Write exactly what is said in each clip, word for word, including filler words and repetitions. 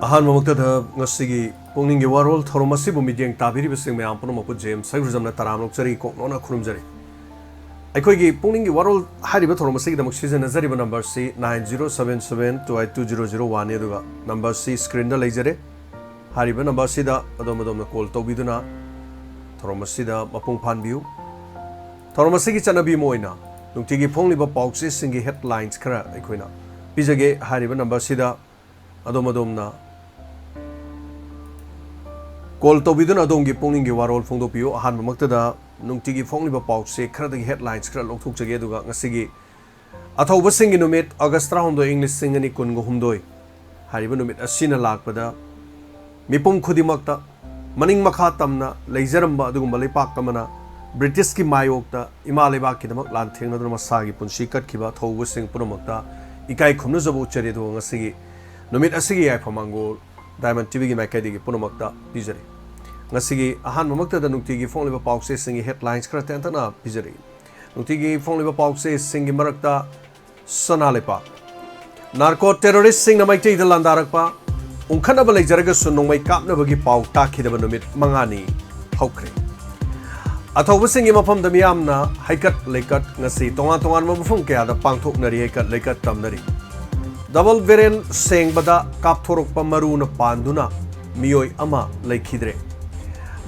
ꯑꯍꯥꯟꯕꯃꯛꯇꯗ ꯉꯁꯤꯒꯤ ꯄꯨꯛꯅꯤꯡꯒꯤ ꯋꯥꯔꯣꯜ ꯊꯧꯔꯝ ꯑꯁꯤꯕꯨ ꯃꯤꯠꯌꯦꯡ ꯇꯥꯕꯤꯔꯤꯕꯁꯤꯡ ꯃꯌꯥꯝ ꯄꯨꯝꯅꯃꯛꯄꯨ ꯖꯦꯝꯁ ꯁꯩꯒ꯭ꯔꯨꯖꯝꯅ ꯇꯔꯥꯝꯅ ꯑꯣꯛꯆꯔꯤ, ꯀꯣꯛꯅꯣꯅ ꯈꯨꯔꯨꯝꯖꯔꯤ꯫ ꯑꯩꯈꯣꯏꯒꯤ ꯄꯨꯛꯅꯤꯡꯒꯤ ꯋꯥꯔꯣꯜ ꯍꯥꯏꯔꯤꯕ ꯊꯧꯔꯝ ꯑꯁꯤꯒꯤꯗꯃꯛ ꯁꯤꯖꯤꯟꯅꯖꯔꯤꯕ ꯅꯝꯕꯔꯁꯤ nine zero seven seven two eight two zero zero one ꯅꯤ, ꯑꯗꯨꯒ ꯅꯝꯕꯔꯁꯤ ꯁ꯭ꯀ꯭ꯔꯤꯟꯗ ꯂꯩꯖꯔꯦ꯫ ꯍꯥꯏꯔꯤꯕ ꯅꯝꯕꯔꯁꯤꯗ ꯑꯗꯣꯝ ꯑꯗꯣꯝꯅ ꯀꯣꯜ ꯇꯧꯕꯤꯗꯨꯅ ꯊꯧꯔꯝ ꯑꯁꯤꯗ ꯃꯄꯨꯡ ꯐꯥꯍꯟꯕꯤꯌꯨ꯫ ꯊꯧꯔꯝ ꯑꯁꯤꯒꯤ ꯆꯠꯅꯕꯤ ꯑꯃ ꯑꯣꯏꯅ ꯅꯨꯡꯇꯤꯒꯤ ꯐꯣꯡꯂꯤꯕ ꯄꯥꯎꯆꯦꯁꯤꯡꯒꯤ ꯍꯦꯗꯂꯥꯏꯟꯁ ꯈꯔ ꯑꯩꯈꯣꯏꯅ ꯄꯤꯖꯒꯦ꯫ ꯍꯥꯏꯔꯤꯕ ꯅꯝꯕꯔꯁꯤꯗ ꯑꯗꯣꯝ ꯑꯗꯣꯝꯅ ꯀꯣꯜ ꯇꯧꯕꯤꯗꯨꯅ ꯑꯗꯣꯝꯒꯤ ꯄꯨꯛꯅꯤꯡꯒꯤ ꯋꯥꯔꯣꯜ ꯐꯣꯡꯗꯣꯛꯄꯤꯌꯨ꯫ ꯑꯍꯥꯟꯕꯃꯛꯇꯗ ꯅꯨꯡꯇꯤꯒꯤ ꯐꯣꯡꯂꯤꯕ ꯄꯥꯎꯆꯦ ꯈꯔꯗꯒꯤ ꯍꯦꯗꯂꯥꯏꯟꯁ ꯈꯔ ꯂꯧꯊꯣꯛꯆꯒꯦ, ꯑꯗꯨꯒ ꯉꯁꯤꯒꯤ ꯑꯊꯧꯕꯁꯤꯡꯒꯤ ꯅꯨꯃꯤꯠ, ꯑꯣꯒꯁ ꯇꯔꯥꯍꯨꯝꯗꯣꯏ, ꯏꯪ ꯂꯤꯁꯤꯡ ꯑꯅꯤ ꯀꯨꯟꯒ ꯍꯨꯝꯗꯣꯏ ꯍꯥꯏꯔꯤꯕ ꯅꯨꯃꯤꯠ ꯑꯁꯤꯅ ꯂꯥꯛꯄꯗ ꯃꯤꯄꯨꯝ ꯈꯨꯗꯤꯡꯃꯛꯇ ꯃꯅꯤꯡ ꯃꯈꯥ ꯇꯝꯅ ꯂꯩꯖꯔꯝꯕ ꯑꯗꯨꯒꯨꯝꯕ ꯂꯩꯄꯥꯛ ꯑꯃꯅ ꯕ꯭ꯔꯤꯇꯤꯁꯀꯤ ꯃꯥꯌꯣꯛꯇ ꯏꯃꯥ ꯂꯩꯕꯥꯛꯀꯤꯗꯃꯛ ꯂꯥꯟꯊꯦꯡꯅꯗꯨꯅ ꯃꯁꯥꯒꯤ ꯄꯨꯟꯁꯤ ꯀꯠꯈꯤꯕ ꯊꯧꯕꯁꯤꯡ ꯄꯨꯝꯅꯃꯛꯇ ꯏꯀꯥꯏ ꯈꯨꯝꯅꯖꯕ ꯎꯠꯆꯔꯤ꯫ ꯑꯗꯨꯒ ꯉꯁꯤꯒꯤ ꯅꯨꯃꯤꯠ ꯑꯁꯤꯒꯤ ꯌꯥꯏꯐ ꯃꯪꯒꯣꯜ ꯗꯥꯏꯃꯟ ꯇꯤꯚꯤꯒꯤ ꯃꯥꯏꯀꯩꯗꯒꯤ ꯄꯨꯝꯅꯃꯛꯇ ꯄꯤꯖꯔꯤ꯫ ꯉꯁꯤꯒꯤ ꯑꯍꯥꯟꯕꯃꯛꯇꯗ ꯅꯨꯡꯇꯤꯒꯤ ꯐꯣꯡꯂꯤꯕ ꯄꯥꯎꯆꯦꯁꯤꯡꯒꯤ ꯍꯦꯗꯂꯥꯏꯟꯁ ꯈꯔ ꯇꯦꯟꯇꯛꯅ ꯄꯤꯖꯔꯤ꯫ ꯅꯨꯡꯇꯤꯒꯤ ꯐꯣꯡꯂꯤꯕ ꯄꯥꯎꯆꯦꯁꯤꯡꯒꯤ ꯃꯔꯛꯇ ꯁꯅꯥ ꯂꯩꯄꯥꯛ, ꯅꯥꯔꯀꯣ ꯇꯦꯔꯣꯔꯤꯁꯁꯤꯡꯅ ꯃꯩꯇꯩꯗ ꯂꯥꯟꯗꯥꯔꯛꯄ, ꯎꯪꯈꯠꯅꯕ ꯂꯩꯖꯔꯒꯁꯨ ꯅꯣꯡꯃꯩ ꯀꯥꯞꯅꯕꯒꯤ ꯄꯥꯎ ꯇꯥꯈꯤꯗꯕ ꯅꯨꯃꯤꯠ ꯃꯉꯥꯅꯤ ꯍꯧꯈ꯭ꯔꯦ꯫ ꯑꯊꯧꯕꯁꯤꯡꯒꯤ ꯃꯐꯝꯗ ꯃꯤꯌꯥꯝꯅ ꯍꯩꯀꯠ ꯂꯩꯀꯠ ꯉꯁꯤ ꯇꯣꯉꯥꯟ ꯇꯣꯉꯥꯟꯕ ꯃꯐꯝ ꯀꯌꯥꯗ ꯄꯥꯡꯊꯣꯛꯅꯔꯤ, ꯍꯩꯀꯠ ꯂꯩꯀꯠ ꯇꯝꯅꯔꯤ꯫ ꯗꯕꯜ ꯕꯦꯔꯦꯜ ꯁꯦꯡꯕꯗ ꯀꯥꯞꯊꯣꯔꯛꯄ ꯃꯔꯨꯅ ꯄꯥꯟꯗꯨꯅ ꯃꯤꯑꯣꯏ ꯑꯃ ꯂꯩꯈꯤꯗ꯭ꯔꯦ꯫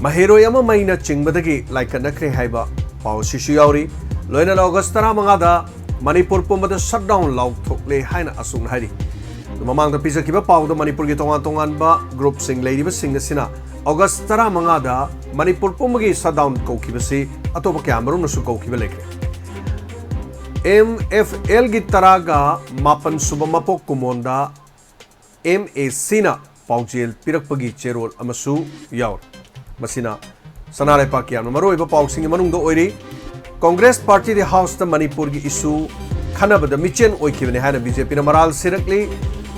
ꯃꯍꯩꯔꯣꯏ ꯑꯃ ꯃꯩꯅ ꯆꯤꯡꯕꯗꯒꯤ ꯂꯥꯏꯀꯠꯅꯈ꯭ꯔꯦ ꯍꯥꯏꯕ ꯄꯥꯎ ꯑꯁꯤꯁꯨ ꯌꯥꯎꯔꯤ꯫ ꯂꯣꯏꯅꯅ ꯑꯣꯒꯁ ꯇꯔꯥꯃꯉꯥꯗ ꯃꯅꯤꯄꯨꯔ ꯄꯨꯝꯕꯗ ꯁꯠꯗꯥꯎꯟ ꯂꯥꯎꯊꯣꯛꯂꯦ ꯍꯥꯏꯅ ꯑꯁꯨꯝꯅ ꯍꯥꯏꯔꯤ꯫ ꯃꯃꯥꯡꯗ ꯄꯤꯖꯈꯤꯕ ꯄꯥꯎꯗ ꯃꯅꯤꯄꯨꯔꯒꯤ ꯇꯣꯉꯥꯟ ꯇꯣꯉꯥꯟꯕ ꯒ꯭ꯔꯨꯞꯁꯤꯡ ꯂꯩꯔꯤꯕꯁꯤꯡ ꯑꯁꯤꯅ ꯑꯣꯒꯁ ꯇꯔꯥꯃꯉꯥꯗ ꯃꯅꯤꯄꯨꯔ ꯄꯨꯝꯕꯒꯤ ꯁꯠꯗꯥꯎꯟ ꯀꯧꯈꯤꯕꯁꯤ ꯑꯇꯣꯞꯄ ꯀꯌꯥ ꯃꯔꯨꯝꯅꯁꯨ ꯀꯧꯈꯤꯕ ꯂꯩꯈ꯭ꯔꯦ꯫ ꯑꯦꯝ ꯑꯦꯐ ꯑꯦꯜꯒꯤ ꯇꯔꯥꯒ ꯃꯥꯄꯟ ꯁꯨꯕ ꯃꯄꯣꯛ ꯀꯨꯝꯑꯣꯟꯗ ꯑꯦꯝ ꯑꯦ ꯁꯤꯅ ꯄꯥꯎꯖꯦꯜ ꯄꯤꯔꯛꯄꯒꯤ ꯆꯦꯔꯣꯜ ꯑꯃꯁꯨ ꯌꯥꯎꯔꯤ꯫ ꯃꯁꯤꯅ ꯁꯅꯥ ꯂꯩꯄꯥꯛꯀꯤ ꯌꯥꯝꯅ ꯃꯔꯨꯑꯣꯏꯕ ꯄꯥꯎꯁꯤꯡꯒꯤ ꯃꯅꯨꯡꯗ ꯑꯣꯏꯔꯤ꯫ ꯀꯣꯡꯒ꯭ꯔꯦꯁ ꯄꯥꯔꯇꯤꯗꯤ ꯍꯥꯎꯁꯇ ꯃꯅꯤꯄꯨꯔꯒꯤ ꯏꯁꯨ ꯈꯟꯅꯕꯗ ꯃꯤꯆꯦꯟ ꯑꯣꯏꯈꯤꯕꯅꯤ ꯍꯥꯏꯅ ꯕꯤ ꯖꯦ ꯄꯤꯅ ꯃꯔꯥꯜ ꯁꯤꯔꯛꯂꯤ꯫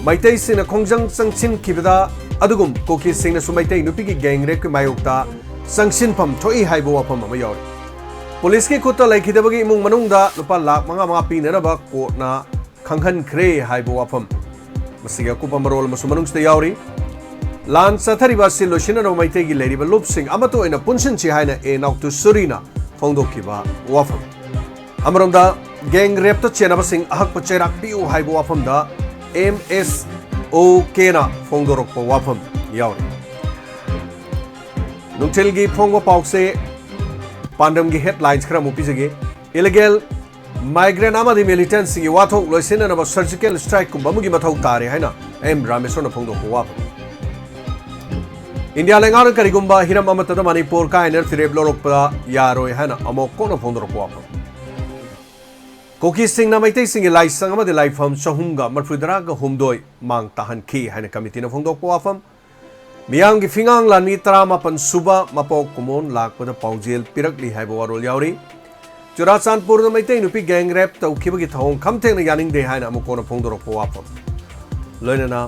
ꯃꯩꯇꯩꯁꯤꯡꯅ ꯈꯣꯡꯖꯪ ꯆꯪꯁꯤꯟꯈꯤꯕꯗ ꯑꯗꯨꯒꯨꯝ ꯀꯨꯀꯤꯁꯤꯡꯅꯁꯨ ꯃꯩꯇꯩ ꯅꯨꯄꯤꯒꯤ ꯒꯦꯡ ꯔꯦꯞꯀꯤ ꯃꯥꯌꯣꯛꯇ ꯆꯪꯁꯤꯟꯐꯝ ꯊꯣꯛꯏ ꯍꯥꯏꯕ ꯋꯥꯐꯝ ꯑꯃ ꯌꯥꯎꯔꯤ꯫ ꯄꯨꯂꯤꯁꯀꯤ ꯈꯨꯠꯇ ꯂꯩꯈꯤꯗꯕꯒꯤ ꯏꯃꯨꯡ ꯃꯅꯨꯡꯗ ꯂꯨꯄꯥ ꯂꯥꯈ ꯃꯉꯥ ꯃꯉꯥ ꯄꯤꯅꯅꯕ ꯀꯣꯔꯠꯅ ꯈꯪꯍꯟꯈ꯭ꯔꯦ ꯍꯥꯏꯕ ꯋꯥꯐꯝ꯫ ꯃꯁꯤꯒꯤ ꯑꯀꯨꯞꯄ ꯃꯔꯣꯜ ꯑꯃꯁꯨ ꯃꯅꯨꯡꯁꯤꯗ ꯌꯥꯎꯔꯤ꯫ ꯂꯥꯟ ꯆꯠꯊꯔꯤꯕ ꯑꯁꯤ ꯂꯣꯏꯁꯤꯟꯅꯅꯕ ꯃꯩꯇꯩꯒꯤ ꯂꯩꯔꯤꯕ ꯂꯨꯞꯁꯤꯡ ꯑꯃꯠꯇ ꯑꯣꯏꯅ ꯄꯨꯟꯁꯤꯟꯁꯤ ꯍꯥꯏꯅ ꯑꯦ ꯅꯥꯎꯇꯨ ꯁꯨꯔꯤꯅ ꯐꯣꯡꯗꯣꯛꯈꯤꯕ ꯋꯥꯐꯝ꯫ ꯑꯃꯔꯣꯝꯗ, ꯒꯦꯡ ꯔꯦꯞꯇ ꯆꯦꯟꯅꯕꯁꯤꯡ ꯑꯍꯛꯄ ꯆꯩꯔꯥꯛ ꯄꯤꯌꯨ ꯍꯥꯏꯕ ꯋꯥꯐꯝꯗ ꯑꯦꯝ ꯑꯦꯁ ꯑꯣ ꯀꯦꯅ ꯐꯣꯡꯗꯣꯔꯛꯄ ꯋꯥꯐꯝ ꯌꯥꯎꯔꯤ꯫ ꯅꯨꯡꯊꯤꯜꯒꯤ ꯐꯣꯡꯕ ꯄꯥꯎꯁꯦ ꯄꯥꯟꯗꯝꯒꯤ ꯍꯦꯗꯂꯥꯏꯟꯁ ꯈꯔ ꯑꯃꯨꯛ ꯄꯤꯖꯒꯦ꯫ ꯏꯂꯤꯒꯦꯜ ꯃꯥꯏꯒ꯭ꯔꯦꯟ ꯑꯃꯗꯤ ꯃꯤꯂꯤꯇꯦꯟꯁꯤꯡꯒꯤ ꯋꯥꯊꯣꯛ ꯂꯣꯏꯁꯤꯟꯅꯅꯕ ꯁꯔꯖꯤꯀꯦꯜ ꯁ꯭ꯇ꯭ꯔꯥꯏꯛꯀꯨꯝꯕ ꯑꯃꯒꯤ ꯃꯊꯧ ꯇꯥꯔꯦ ꯍꯥꯏꯅ ꯑꯦꯝ ꯔꯥꯃꯦꯁ꯭ꯋꯔꯅ ꯐꯣꯡꯗꯣꯛꯄ ꯋꯥꯐꯝ꯫ ꯏꯟꯗꯤꯌꯥ ꯂꯩꯉꯥꯛꯅ ꯀꯔꯤꯒꯨꯝꯕ ꯍꯤꯔꯝ ꯑꯃꯠꯇꯗ ꯃꯅꯤꯄꯨꯔ ꯀꯥꯏꯅ ꯐꯤꯔꯦꯞ ꯂꯧꯔꯛꯄ ꯌꯥꯔꯣꯏ ꯍꯥꯏꯅ ꯑꯃꯣꯛ ꯀꯣꯛꯅ ꯐꯣꯡꯗꯣꯔꯛꯄ ꯋꯥꯐꯝ꯫ ꯀꯨꯀꯤꯁꯤꯡꯅ ꯃꯩꯇꯩꯁꯤꯡꯒꯤ ꯂꯥꯏꯁꯪ ꯑꯃꯗꯤ ꯂꯥꯏꯐꯝ ꯆꯍꯨꯝꯒ ꯃꯔꯤꯐꯨꯇꯔꯥꯒ ꯍꯨꯝꯗꯣꯏ ꯃꯥꯡ ꯇꯥꯍꯟꯈꯤ ꯍꯥꯏꯅ ꯀꯃꯤꯇꯤꯅ ꯐꯣꯡꯗꯣꯛꯄ ꯋꯥꯐꯝ꯫ ꯃꯤꯌꯥꯝꯒꯤ ꯐꯤꯉꯥꯡ ꯂꯥꯟꯃꯤ ꯇꯔꯥꯃꯥꯄꯟ ꯁꯨꯕ ꯃꯄꯣꯛ ꯀꯨꯝꯑꯣꯟ ꯂꯥꯛꯄꯗ ꯄꯥꯎꯖꯦꯜ ꯄꯤꯔꯛꯂꯤ ꯍꯥꯏꯕ ꯋꯥꯔꯣꯜ ꯌꯥꯎꯔꯤ꯫ ꯆꯨꯔꯥꯆꯥꯟꯄꯨꯔꯗ ꯃꯩꯇꯩ ꯅꯨꯄꯤ ꯒꯦꯡ ꯔꯦꯞ ꯇꯧꯈꯤꯕꯒꯤ ꯊꯧꯑꯣꯡ ꯈꯝ ꯊꯦꯡꯅ ꯌꯥꯅꯤꯡꯗꯦ ꯍꯥꯏꯅ ꯑꯃꯨꯛ ꯀꯣꯟꯅ ꯐꯣꯡꯗꯣꯔꯛꯄ ꯋꯥꯐꯝ꯫ ꯂꯣꯏꯅꯅ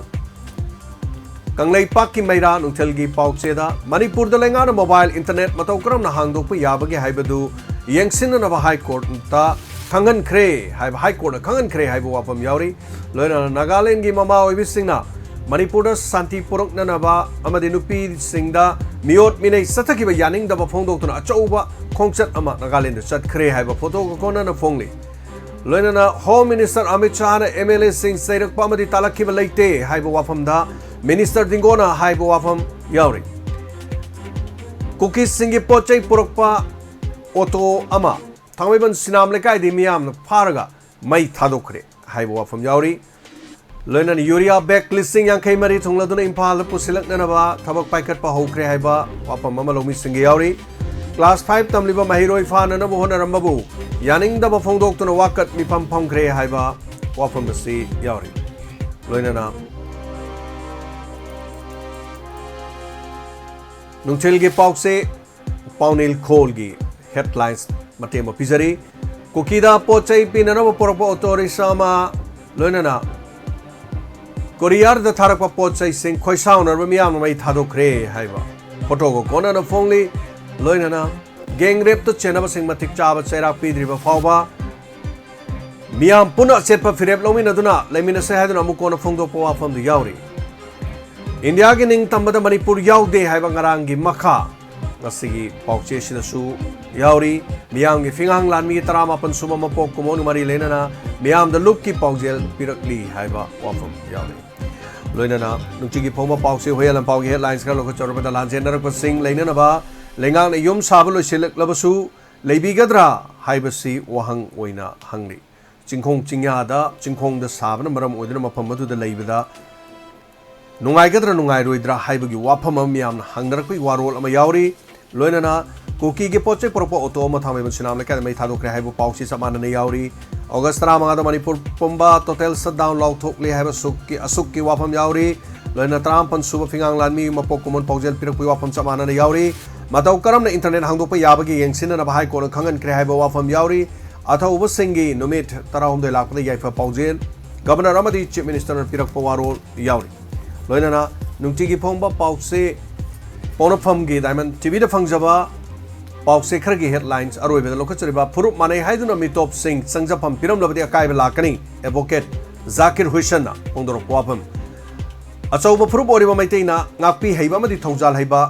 ꯀꯪꯂꯩꯄꯥꯛꯀꯤ ꯃꯩꯔꯥ ꯅꯨꯡꯊꯤꯜꯒꯤ ꯄꯥꯎꯆꯦꯗ ꯃꯅꯤꯄꯨꯔꯗ ꯂꯩꯉꯥꯛꯅ ꯃꯣꯕꯥꯏꯜ ꯏꯟꯇꯔꯅꯦꯠ ꯃꯇꯧ ꯀꯔꯝꯅ ꯍꯥꯡꯗꯣꯛꯄ ꯌꯥꯕꯒꯦ ꯍꯥꯏꯕꯗꯨ ꯌꯦꯡꯁꯤꯟꯅꯅꯕ ꯍꯥꯏ ꯀꯣꯔꯠꯇ ꯈꯪꯍꯟꯈ꯭ꯔꯦ ꯍꯥꯏꯕ, ꯍꯥꯏ ꯀꯣꯔꯠꯅ ꯈꯪꯍꯟꯈ꯭ꯔꯦ ꯍꯥꯏꯕ ꯋꯥꯐꯝ ꯌꯥꯎꯔꯤ꯫ ꯂꯣꯏꯅꯅ ꯅꯥꯒꯥꯂꯦꯟꯒꯤ ꯃꯃꯥ ꯑꯣꯏꯕꯤꯁꯤꯡꯅ ꯃꯅꯤꯄꯨꯔꯗ ꯁꯥꯟꯇꯤ ꯄꯨꯔꯛꯅꯅꯕ ꯑꯃꯗꯤ ꯅꯨꯄꯤꯁꯤꯡꯗ ꯃꯤꯑꯣꯠ ꯃꯤꯅꯩ ꯆꯠꯊꯈꯤꯕ ꯌꯥꯅꯤꯡꯗꯕ ꯐꯣꯡꯗꯣꯛꯇꯨꯅ ꯑꯆꯧꯕ ꯈꯣꯡꯆꯠ ꯑꯃ ꯅꯥꯒꯥꯂꯦꯟꯗ ꯆꯠꯈ꯭ꯔꯦ ꯍꯥꯏꯕ ꯐꯣꯇꯣꯒ ꯀꯣꯟꯅꯅ ꯐꯣꯡꯂꯤ꯫ ꯂꯣꯏꯅꯅ ꯍꯣꯝ ꯃꯤꯅꯤꯁꯇꯔ ꯑꯃꯤꯠ ꯁꯥꯍꯅ ꯑꯦꯝ ꯑꯦꯜ ꯑꯦꯁꯤꯡ ꯆꯩꯔꯛꯄ ꯑꯃꯗꯤ ꯇꯥꯜꯂꯛꯈꯤꯕ ꯂꯩꯇꯦ ꯍꯥꯏꯕ ꯋꯥꯐꯝꯗ ꯃꯤꯅꯤꯁꯇꯔ ꯗꯤꯡꯒꯣꯅ ꯍꯥꯏꯕ ꯋꯥꯐꯝ ꯌꯥꯎꯔꯤ꯫ ꯀꯨꯀꯤꯁꯤꯡꯒꯤ ꯄꯣꯠ ꯆꯩ ꯄꯨꯔꯛꯄ ꯑꯣꯇꯣ ꯑꯃ ꯊꯥꯡꯃꯩꯕꯟ ꯁꯤꯅꯥꯝ ꯂꯩꯀꯥꯏꯗꯒꯤ ꯃꯤꯌꯥꯝꯅ ꯐꯥꯔꯒ ꯃꯩ ꯊꯥꯗꯣꯛꯈ꯭ꯔꯦ ꯍꯥꯏꯕ ꯋꯥꯐꯝ ꯌꯥꯎꯔꯤ꯫ ꯂꯣꯏꯅꯅ ꯌꯨꯔꯤꯌꯥ ꯕꯦꯒ ꯂꯤꯁꯤꯡ ꯌꯥꯡꯈꯩ ꯃꯔꯤ ꯊꯨꯡꯂꯗꯨꯅ ꯏꯝꯐꯥꯜꯗ ꯄꯨꯁꯤꯜꯂꯛꯅꯅꯕ ꯊꯕꯛ ꯄꯥꯏꯈꯠꯄ ꯍꯧꯈ꯭ꯔꯦ ꯍꯥꯏꯕ ꯋꯥꯐꯝ ꯑꯃ ꯂꯧꯃꯤꯁꯤꯡꯒꯤ ꯌꯥꯎꯔꯤ꯫ ꯀ꯭ꯂꯥꯁ ꯐꯥꯏꯚ ꯇꯝꯂꯤꯕ ꯃꯍꯩꯔꯣꯏ ꯐꯥꯅꯅꯕ ꯍꯣꯠꯅꯔꯝꯕꯕꯨ ꯌꯥꯅꯤꯡꯗꯕ ꯐꯣꯡꯗꯣꯛꯇꯨꯅ ꯋꯥꯀꯠ ꯃꯤꯐꯝ ꯐꯝꯈ꯭ꯔꯦ ꯍꯥꯏꯕ ꯋꯥꯐꯝ ꯑꯁꯤ ꯌꯥꯎꯔꯤ꯫ ꯂꯣꯏꯅꯅ ꯅꯨꯡꯊꯤꯜꯒꯤ ꯄꯥꯎꯁꯦ ꯄꯥꯎꯅꯤꯜ ꯈꯣꯜꯒꯤ ꯍꯦꯗꯂꯥꯏꯟꯁ ꯃꯇꯦꯛ ꯑꯃ ꯄꯤꯖꯔꯤ꯫ ꯀꯨꯀꯤꯗ ꯄꯣꯠ ꯆꯩ ꯄꯤꯅꯅꯕ ꯄꯨꯔꯛꯄ ꯑꯣꯇꯣ ꯔꯤꯛꯁꯥ ꯑꯃ, ꯂꯣꯏꯅꯅ ꯀꯣꯔꯤꯌꯔꯗ ꯊꯥꯔꯛꯄ ꯄꯣꯠ ꯆꯩꯁꯤꯡ ꯈꯣꯏꯁꯥꯎꯅꯔꯕ ꯃꯤꯌꯥꯝꯅ ꯃꯩ ꯊꯥꯗꯣꯛꯈ꯭ꯔꯦ ꯍꯥꯏꯕ ꯐꯣꯇꯣꯒ ꯀꯣꯟꯅꯅ ꯐꯣꯡꯂꯤ꯫ ꯂꯣꯏꯅꯅ ꯒꯦꯡ ꯔꯦꯞꯇ ꯆꯦꯟꯅꯕꯁꯤꯡ ꯃꯇꯤꯛ ꯆꯥꯕ ꯆꯩꯔꯥꯛ ꯄꯤꯗ꯭ꯔꯤꯕ ꯐꯥꯎꯕ ꯃꯤꯌꯥꯝ ꯄꯨꯟꯅ ꯑꯆꯦꯠꯄ ꯐꯤꯔꯦꯞ ꯂꯧꯃꯤꯟꯅꯗꯨꯅ ꯂꯩꯃꯤꯟꯅꯁꯦ ꯍꯥꯏꯗꯨꯅ ꯑꯃꯨꯛ ꯀꯣꯟꯅ ꯐꯣꯡꯗꯣꯛꯄ ꯋꯥꯐꯝꯗꯨ ꯌꯥꯎꯔꯤ꯫ ꯏꯟꯗꯤꯌꯥꯒꯤ ꯅꯤꯡꯇꯝꯕꯗ ꯃꯅꯤꯄꯨꯔ ꯌꯥꯎꯗꯦ ꯍꯥꯏꯕ ꯉꯔꯥꯡꯒꯤ ꯃꯈꯥ ꯉꯁꯤꯒꯤ ꯄꯥꯎꯆꯦꯁꯤꯗꯁꯨ ꯌꯥꯎꯔꯤ꯫ ꯃꯤꯌꯥꯝꯒꯤ ꯐꯤꯉꯥꯡ ꯂꯥꯟꯃꯤꯒꯤ ꯇꯔꯥꯃꯥꯄꯟ ꯁꯨꯕ ꯃꯄꯣꯛ ꯀꯨꯝꯑꯣꯟꯒ ꯃꯔꯤ ꯂꯩꯅꯅ ꯃꯤꯌꯥꯝꯗ ꯂꯨꯞꯀꯤ ꯄꯥꯎꯖꯦꯜ ꯄꯤꯔꯛꯂꯤ ꯍꯥꯏꯕ ꯋꯥꯐꯝ ꯌꯥꯎꯔꯤ꯫ ꯂꯣꯏꯅꯅ ꯅꯨꯡꯇꯤꯒꯤ ꯐꯣꯡꯕ ꯄꯥꯎꯆꯦ ꯍꯨꯏꯌꯦꯟ ꯂꯟꯄꯥꯎꯒꯤ headlines ꯈꯔ ꯂꯧꯈꯠꯆꯔꯨꯕꯗ, ꯂꯥꯟꯖꯦꯟꯅꯔꯛꯄꯁꯤꯡ ꯂꯩꯅꯅꯕ ꯂꯩꯉꯥꯛꯅ ꯌꯨꯝ ꯁꯥꯕ ꯂꯣꯏꯁꯤꯜꯂꯛꯂꯕꯁꯨ ꯂꯩꯕꯤꯒꯗ꯭ꯔꯥ ꯍꯥꯏꯕꯁꯤ ꯋꯥꯍꯪ ꯑꯣꯏꯅ ꯍꯪꯂꯤ꯫ ꯆꯤꯡꯈꯣꯡ ꯆꯤꯡꯌꯥꯗ, ꯆꯤꯡꯈꯣꯡꯗ ꯁꯥꯕꯅ ꯃꯔꯝ ꯑꯣꯏꯗꯨꯅ ꯃꯐꯝ ꯑꯗꯨꯗ ꯂꯩꯕꯗ ꯅꯨꯡꯉꯥꯏꯒꯗ꯭ꯔꯥ ꯅꯨꯡꯉꯥꯏꯔꯣꯏꯗ꯭ꯔꯥ ꯍꯥꯏꯕꯒꯤ ꯋꯥꯐꯝ ꯑꯃ ꯃꯤꯌꯥꯝꯅ ꯍꯪꯅꯔꯛꯄꯒꯤ ꯋꯥꯔꯣꯜ ꯑꯃ ꯌꯥꯎꯔꯤ꯫ ꯂꯣꯏꯅꯅ ꯀꯨꯀꯤꯒꯤ ꯄꯣꯠ ꯆꯩ ꯄꯨꯔꯛꯄ ꯑꯣꯇꯣ ꯑꯃ ꯊꯥꯡꯃꯩꯕꯟ ꯁꯤꯅꯥꯝ ꯂꯩꯀꯥꯏꯗ ꯃꯩ ꯊꯥꯗꯣꯛꯈ꯭ꯔꯦ ꯍꯥꯏꯕ ꯄꯥꯎꯁꯤ ꯆꯞ ꯃꯥꯟꯅꯅ ꯌꯥꯎꯔꯤ꯫ ꯑꯣꯒꯁ ꯇꯔꯥꯃꯉꯥꯗ ꯃꯅꯤꯄꯨꯔ ꯄꯨꯝꯕ total shutdown ꯂꯥꯎꯊꯣꯛꯂꯦ ꯍꯥꯏꯕ ꯑꯁꯨꯛꯀꯤ, ꯑꯁꯨꯛꯀꯤ ꯋꯥꯐꯝ ꯌꯥꯎꯔꯤ꯫ ꯂꯣꯏꯅꯅ ꯇꯔꯥꯃꯥꯄꯟ ꯁꯨꯕ ꯐꯤꯉꯥꯡ ꯂꯥꯟꯃꯤ ꯃꯄꯣꯛ ꯀꯨꯝꯑꯣꯟ ꯄꯥꯎꯖꯦꯜ ꯄꯤꯔꯛꯄꯒꯤ ꯋꯥꯐꯝ ꯆꯞ ꯃꯥꯟꯅꯅ ꯌꯥꯎꯔꯤ꯫ ꯃꯇꯧ ꯀꯔꯝꯅ internet ꯍꯥꯡꯗꯣꯛꯄ ꯌꯥꯕꯒꯦ ꯌꯦꯡꯁꯤꯟꯅꯅꯕ ꯍꯥꯏ ꯀꯣꯔꯠꯅ ꯈꯪꯍꯟꯈ꯭ꯔꯦ ꯍꯥꯏꯕ ꯋꯥꯐꯝ ꯌꯥꯎꯔꯤ꯫ ꯑꯊꯧꯕꯁꯤꯡꯒꯤ ꯅꯨꯃꯤꯠ ꯇꯔꯥꯍꯨꯝꯗꯣꯏ ꯂꯥꯛꯄꯗ ꯌꯥꯏꯐ ꯄꯥꯎꯖꯦꯜ ꯒꯕꯔꯅꯔ ꯑꯃꯗꯤ ꯆꯤꯐ ꯃꯤꯅꯤꯁꯇꯔꯅ ꯄꯤꯔꯛꯄ ꯋꯥꯔꯣꯜ ꯌꯥꯎꯔꯤ꯫ ꯂꯣꯏꯅꯅ ꯅꯨꯡꯇꯤꯒꯤ ꯐꯣꯡꯕ ꯄꯥꯎꯆꯦ ꯄꯣꯛꯅꯐꯝꯒꯤ Diamond TVꯗ ꯐꯪꯖꯕ ꯄꯥꯎꯆꯦ ꯈꯔꯒꯤ headlines ꯑꯔꯣꯏꯕꯗ ꯂꯧꯈꯠꯆꯔꯤꯕ: ꯐꯨꯔꯨꯞ ꯃꯥꯟꯅꯩ ꯍꯥꯏꯗꯨꯅ ꯃꯤꯇꯣꯞꯁꯤꯡ ꯆꯪꯖꯐꯝ ꯄꯤꯔꯝꯂꯕꯗꯤ ꯑꯀꯥꯏꯕ ꯂꯥꯛꯀꯅꯤ, ꯑꯦꯗꯚꯣꯀꯦꯠ ꯖꯥꯀꯤꯔ ꯍꯨꯏꯁꯟꯅ ꯐꯣꯡꯗꯣꯔꯛꯄ ꯋꯥꯐꯝ꯫ ꯑꯆꯧꯕ ꯐꯨꯔꯨꯞ ꯑꯣꯏꯔꯤꯕ ꯃꯩꯇꯩꯅ ꯉꯥꯛꯄꯤ ꯍꯩꯕ ꯑꯃꯗꯤ ꯊꯧꯖꯥꯜ ꯍꯩꯕ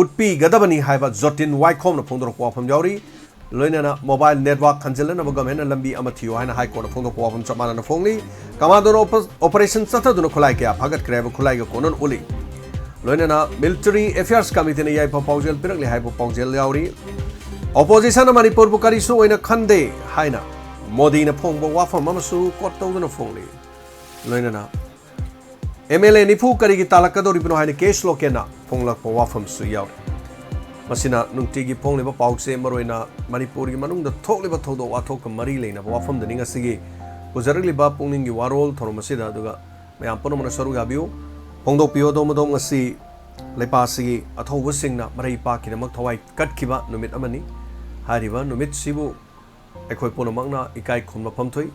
ꯎꯠꯄꯤꯒꯗꯕꯅꯤ ꯍꯥꯏꯕ ꯖꯣꯇꯤꯟ ꯋꯥꯏꯈꯣꯝꯅ ꯐꯣꯡꯗꯣꯔꯛꯄ ꯋꯥꯐꯝ ꯌꯥꯎꯔꯤ꯫ ꯂꯣꯏꯅꯅ mobile network ꯍꯟꯖꯤꯜꯂꯅꯕ ꯒꯚꯔꯟꯃꯦꯟꯠꯅ ꯂꯝꯕꯤ ꯑꯃ ꯊꯤꯌꯨ ꯍꯥꯏꯅ ꯍꯥꯏ ꯀꯣꯔꯠꯅ ꯐꯣꯡꯗꯣꯛꯄ ꯋꯥꯐꯝ ꯆꯞ ꯃꯥꯟꯅꯅ ꯐꯣꯡꯂꯤ꯫ ꯀꯃꯥꯟꯗꯣꯅ ꯑꯣꯄ-, operation ꯆꯠꯊꯗꯨꯅ ꯈꯨꯠꯂꯥꯏ ꯀꯌꯥ ꯐꯥꯒꯠꯈ꯭ꯔꯦ ꯍꯥꯏꯕ ꯈꯨꯠꯂꯥꯏꯒ ꯀꯣꯟꯅꯅ ꯎꯠꯂꯤ꯫ ꯂꯣꯏꯅꯅ Military Affairs Committeeꯅ ꯌꯥꯏꯐ ꯄꯥꯎꯖꯦꯜ ꯄꯤꯔꯛꯂꯤ ꯍꯥꯏꯕ ꯄꯥꯎꯖꯦꯜ ꯌꯥꯎꯔꯤ꯫ Oppositionꯅ ꯃꯅꯤꯄꯨꯔꯕꯨ ꯀꯔꯤꯁꯨ ꯑꯣꯏꯅ ꯈꯟꯗꯦ ꯍꯥꯏꯅ ꯃꯣꯗꯤꯅ ꯐꯣꯡꯕ ꯋꯥꯐꯝ ꯑꯃꯁꯨ quote ꯇꯧꯗꯨꯅ ꯐꯣꯡꯂꯤ꯫ ꯂꯣꯏꯅꯅ MLA ꯅꯤꯐꯨ ꯀꯔꯤꯒꯤ ꯇꯥꯜꯂꯛꯀꯗꯧꯔꯤꯕꯅꯣ ꯍꯥꯏꯅ ꯀꯦ ꯁ꯭ꯂꯣꯀꯦꯟꯅ ꯐꯣꯡꯂꯛꯄ ꯋꯥꯐꯝꯁꯨ ꯌꯥꯎꯔꯤ꯫ ꯃꯁꯤꯅ ꯅꯨꯡꯇꯤꯒꯤ ꯐꯣꯡꯂꯤꯕ ꯄꯥꯎꯆꯦ, ꯃꯔꯨꯑꯣꯏꯅ ꯃꯅꯤꯄꯨꯔꯒꯤ ꯃꯅꯨꯡꯗ ꯊꯣꯛꯂꯤꯕ ꯊꯧꯗꯣꯛ ꯋꯥꯊꯣꯛꯀ ꯃꯔꯤ ꯂꯩꯅꯕ ꯋꯥꯐꯝꯗꯅꯤ ꯉꯁꯤꯒꯤ ꯄꯨꯖꯔꯛꯂꯤꯕ ꯄꯨꯛꯅꯤꯡꯒꯤ ꯋꯥꯔꯣꯜ ꯊꯧꯔꯝ ꯑꯁꯤꯗ꯫ ꯑꯗꯨꯒ ꯃꯌꯥꯝ ꯄꯨꯝꯅꯃꯛꯅ ꯁꯔꯨꯛ ꯌꯥꯕꯤꯌꯨ꯫ ꯐꯣꯡꯗꯣꯛꯄꯤꯌꯨ ꯑꯗꯣꯝ ꯑꯗꯣꯝ ꯉꯁꯤ ꯂꯩꯄꯥꯛ ꯑꯁꯤꯒꯤ ꯑꯊꯧꯕꯁꯤꯡꯅ ꯃꯔꯩ ꯄꯥꯛꯀꯤꯗꯃꯛ ꯊꯋꯥꯏ ꯀꯠꯈꯤꯕ ꯅꯨꯃꯤꯠ ꯑꯃꯅꯤ꯫ ꯍꯥꯏꯔꯤꯕ ꯅꯨꯃꯤꯠꯁꯤꯕꯨ ꯑꯩꯈꯣꯏ ꯄꯨꯝꯅꯃꯛꯅ ꯏꯀꯥꯏ ꯈꯨꯝꯅꯐꯝ ꯊꯣꯛꯏ꯫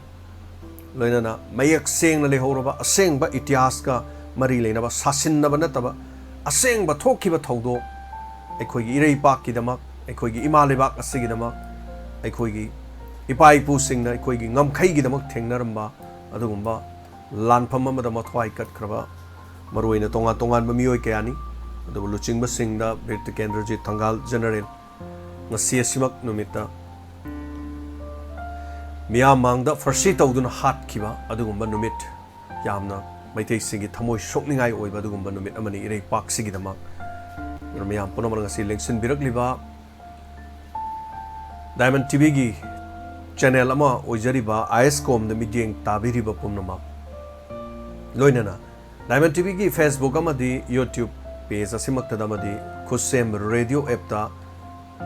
ꯂꯣꯏꯅꯅ ꯃꯌꯦꯛ ꯁꯦꯡꯅ ꯂꯩꯍꯧꯔꯕ ꯑꯁꯦꯡꯕ ꯏꯇꯤꯍꯥꯁꯀ ꯃꯔꯤ ꯂꯩꯅꯕ, ꯁꯥꯁꯤꯟꯅꯕ ꯅꯠꯇꯕ ꯑꯁꯦꯡꯕ ꯊꯣꯛꯈꯤꯕ ꯊꯧꯗꯣꯛ, ꯑꯩꯈꯣꯏꯒꯤ ꯏꯔꯩꯄꯥꯛꯀꯤꯗꯃꯛ, ꯑꯩꯈꯣꯏꯒꯤ ꯏꯃꯥ ꯂꯩꯕꯥꯛ ꯑꯁꯤꯒꯤꯗꯃꯛ, ꯑꯩꯈꯣꯏꯒꯤ ꯏꯄꯥ ꯏꯄꯨꯁꯤꯡꯅ ꯑꯩꯈꯣꯏꯒꯤ ꯉꯝꯈꯩꯒꯤꯗꯃꯛ ꯊꯦꯡꯅꯔꯝꯕ ꯑꯗꯨꯒꯨꯝꯕ ꯂꯥꯟꯐꯝ ꯑꯃꯗ ꯃꯊ꯭ꯋꯥꯏ ꯀꯠꯈ꯭ꯔꯕ ꯃꯔꯨꯑꯣꯏꯅ ꯇꯣꯉꯥꯟ ꯇꯣꯉꯥꯟꯕ ꯃꯤꯑꯣꯏ ꯀꯌꯥꯅꯤ꯫ ꯑꯗꯨꯕꯨ ꯂꯨꯆꯤꯡꯕꯁꯤꯡꯗ ꯕꯤꯔ ꯇꯤꯀꯦꯟꯗ꯭ꯔꯖꯤꯠ ꯊꯪꯒꯥꯜ ꯖꯦꯅꯔꯦꯜ ꯉꯁꯤ ꯑꯁꯤꯃꯛ ꯅꯨꯃꯤꯠꯇ ꯃꯤꯌꯥꯝ ꯃꯥꯡꯗ ꯐꯥꯔꯁꯤ ꯇꯧꯗꯨꯅ ꯍꯥꯠꯈꯤꯕ ꯑꯗꯨꯒꯨꯝꯕ ꯅꯨꯃꯤꯠ ꯌꯥꯝꯅ ꯃꯩꯇꯩꯁꯤꯡꯒꯤ ꯊꯃꯣꯏ ꯁꯣꯛꯅꯤꯡꯉꯥꯏ ꯑꯣꯏꯕ ꯑꯗꯨꯒꯨꯝꯕ ꯅꯨꯃꯤꯠ ꯑꯃꯅꯤ ꯏꯔꯩꯄꯥꯛꯁꯤꯒꯤꯗꯃꯛ꯫ ꯑꯗꯨꯅ ꯃꯤꯌꯥꯝ ꯄꯨꯝꯅꯃꯛꯅ ꯉꯁꯤ ꯂꯦꯡꯁꯤꯟꯕꯤꯔꯛꯂꯤꯕ ꯗꯥꯏꯃꯟ ꯇꯤꯚꯤꯒꯤ ꯆꯦꯅꯦꯜ ꯑꯃ ꯑꯣꯏꯖꯔꯤꯕ ꯑꯥꯏ ꯑꯦꯁ ꯀꯣꯝꯗ ꯃꯤꯠꯌꯦꯡ ꯇꯥꯕꯤꯔꯤꯕ ꯄꯨꯝꯅꯃꯛ, ꯂꯣꯏꯅꯅ ꯗꯥꯏꯃꯟ ꯇꯤꯚꯤꯒꯤ ꯐꯦꯁꯕꯨꯛ ꯑꯃꯗꯤ ꯌꯨꯇ꯭ꯌꯨꯕ ꯄꯦꯖ ꯑꯁꯤꯃꯛꯇꯗ ꯑꯃꯗꯤ ꯈꯨꯠꯁꯦꯝ ꯔꯦꯗꯤꯑꯣ ꯑꯦꯞꯇ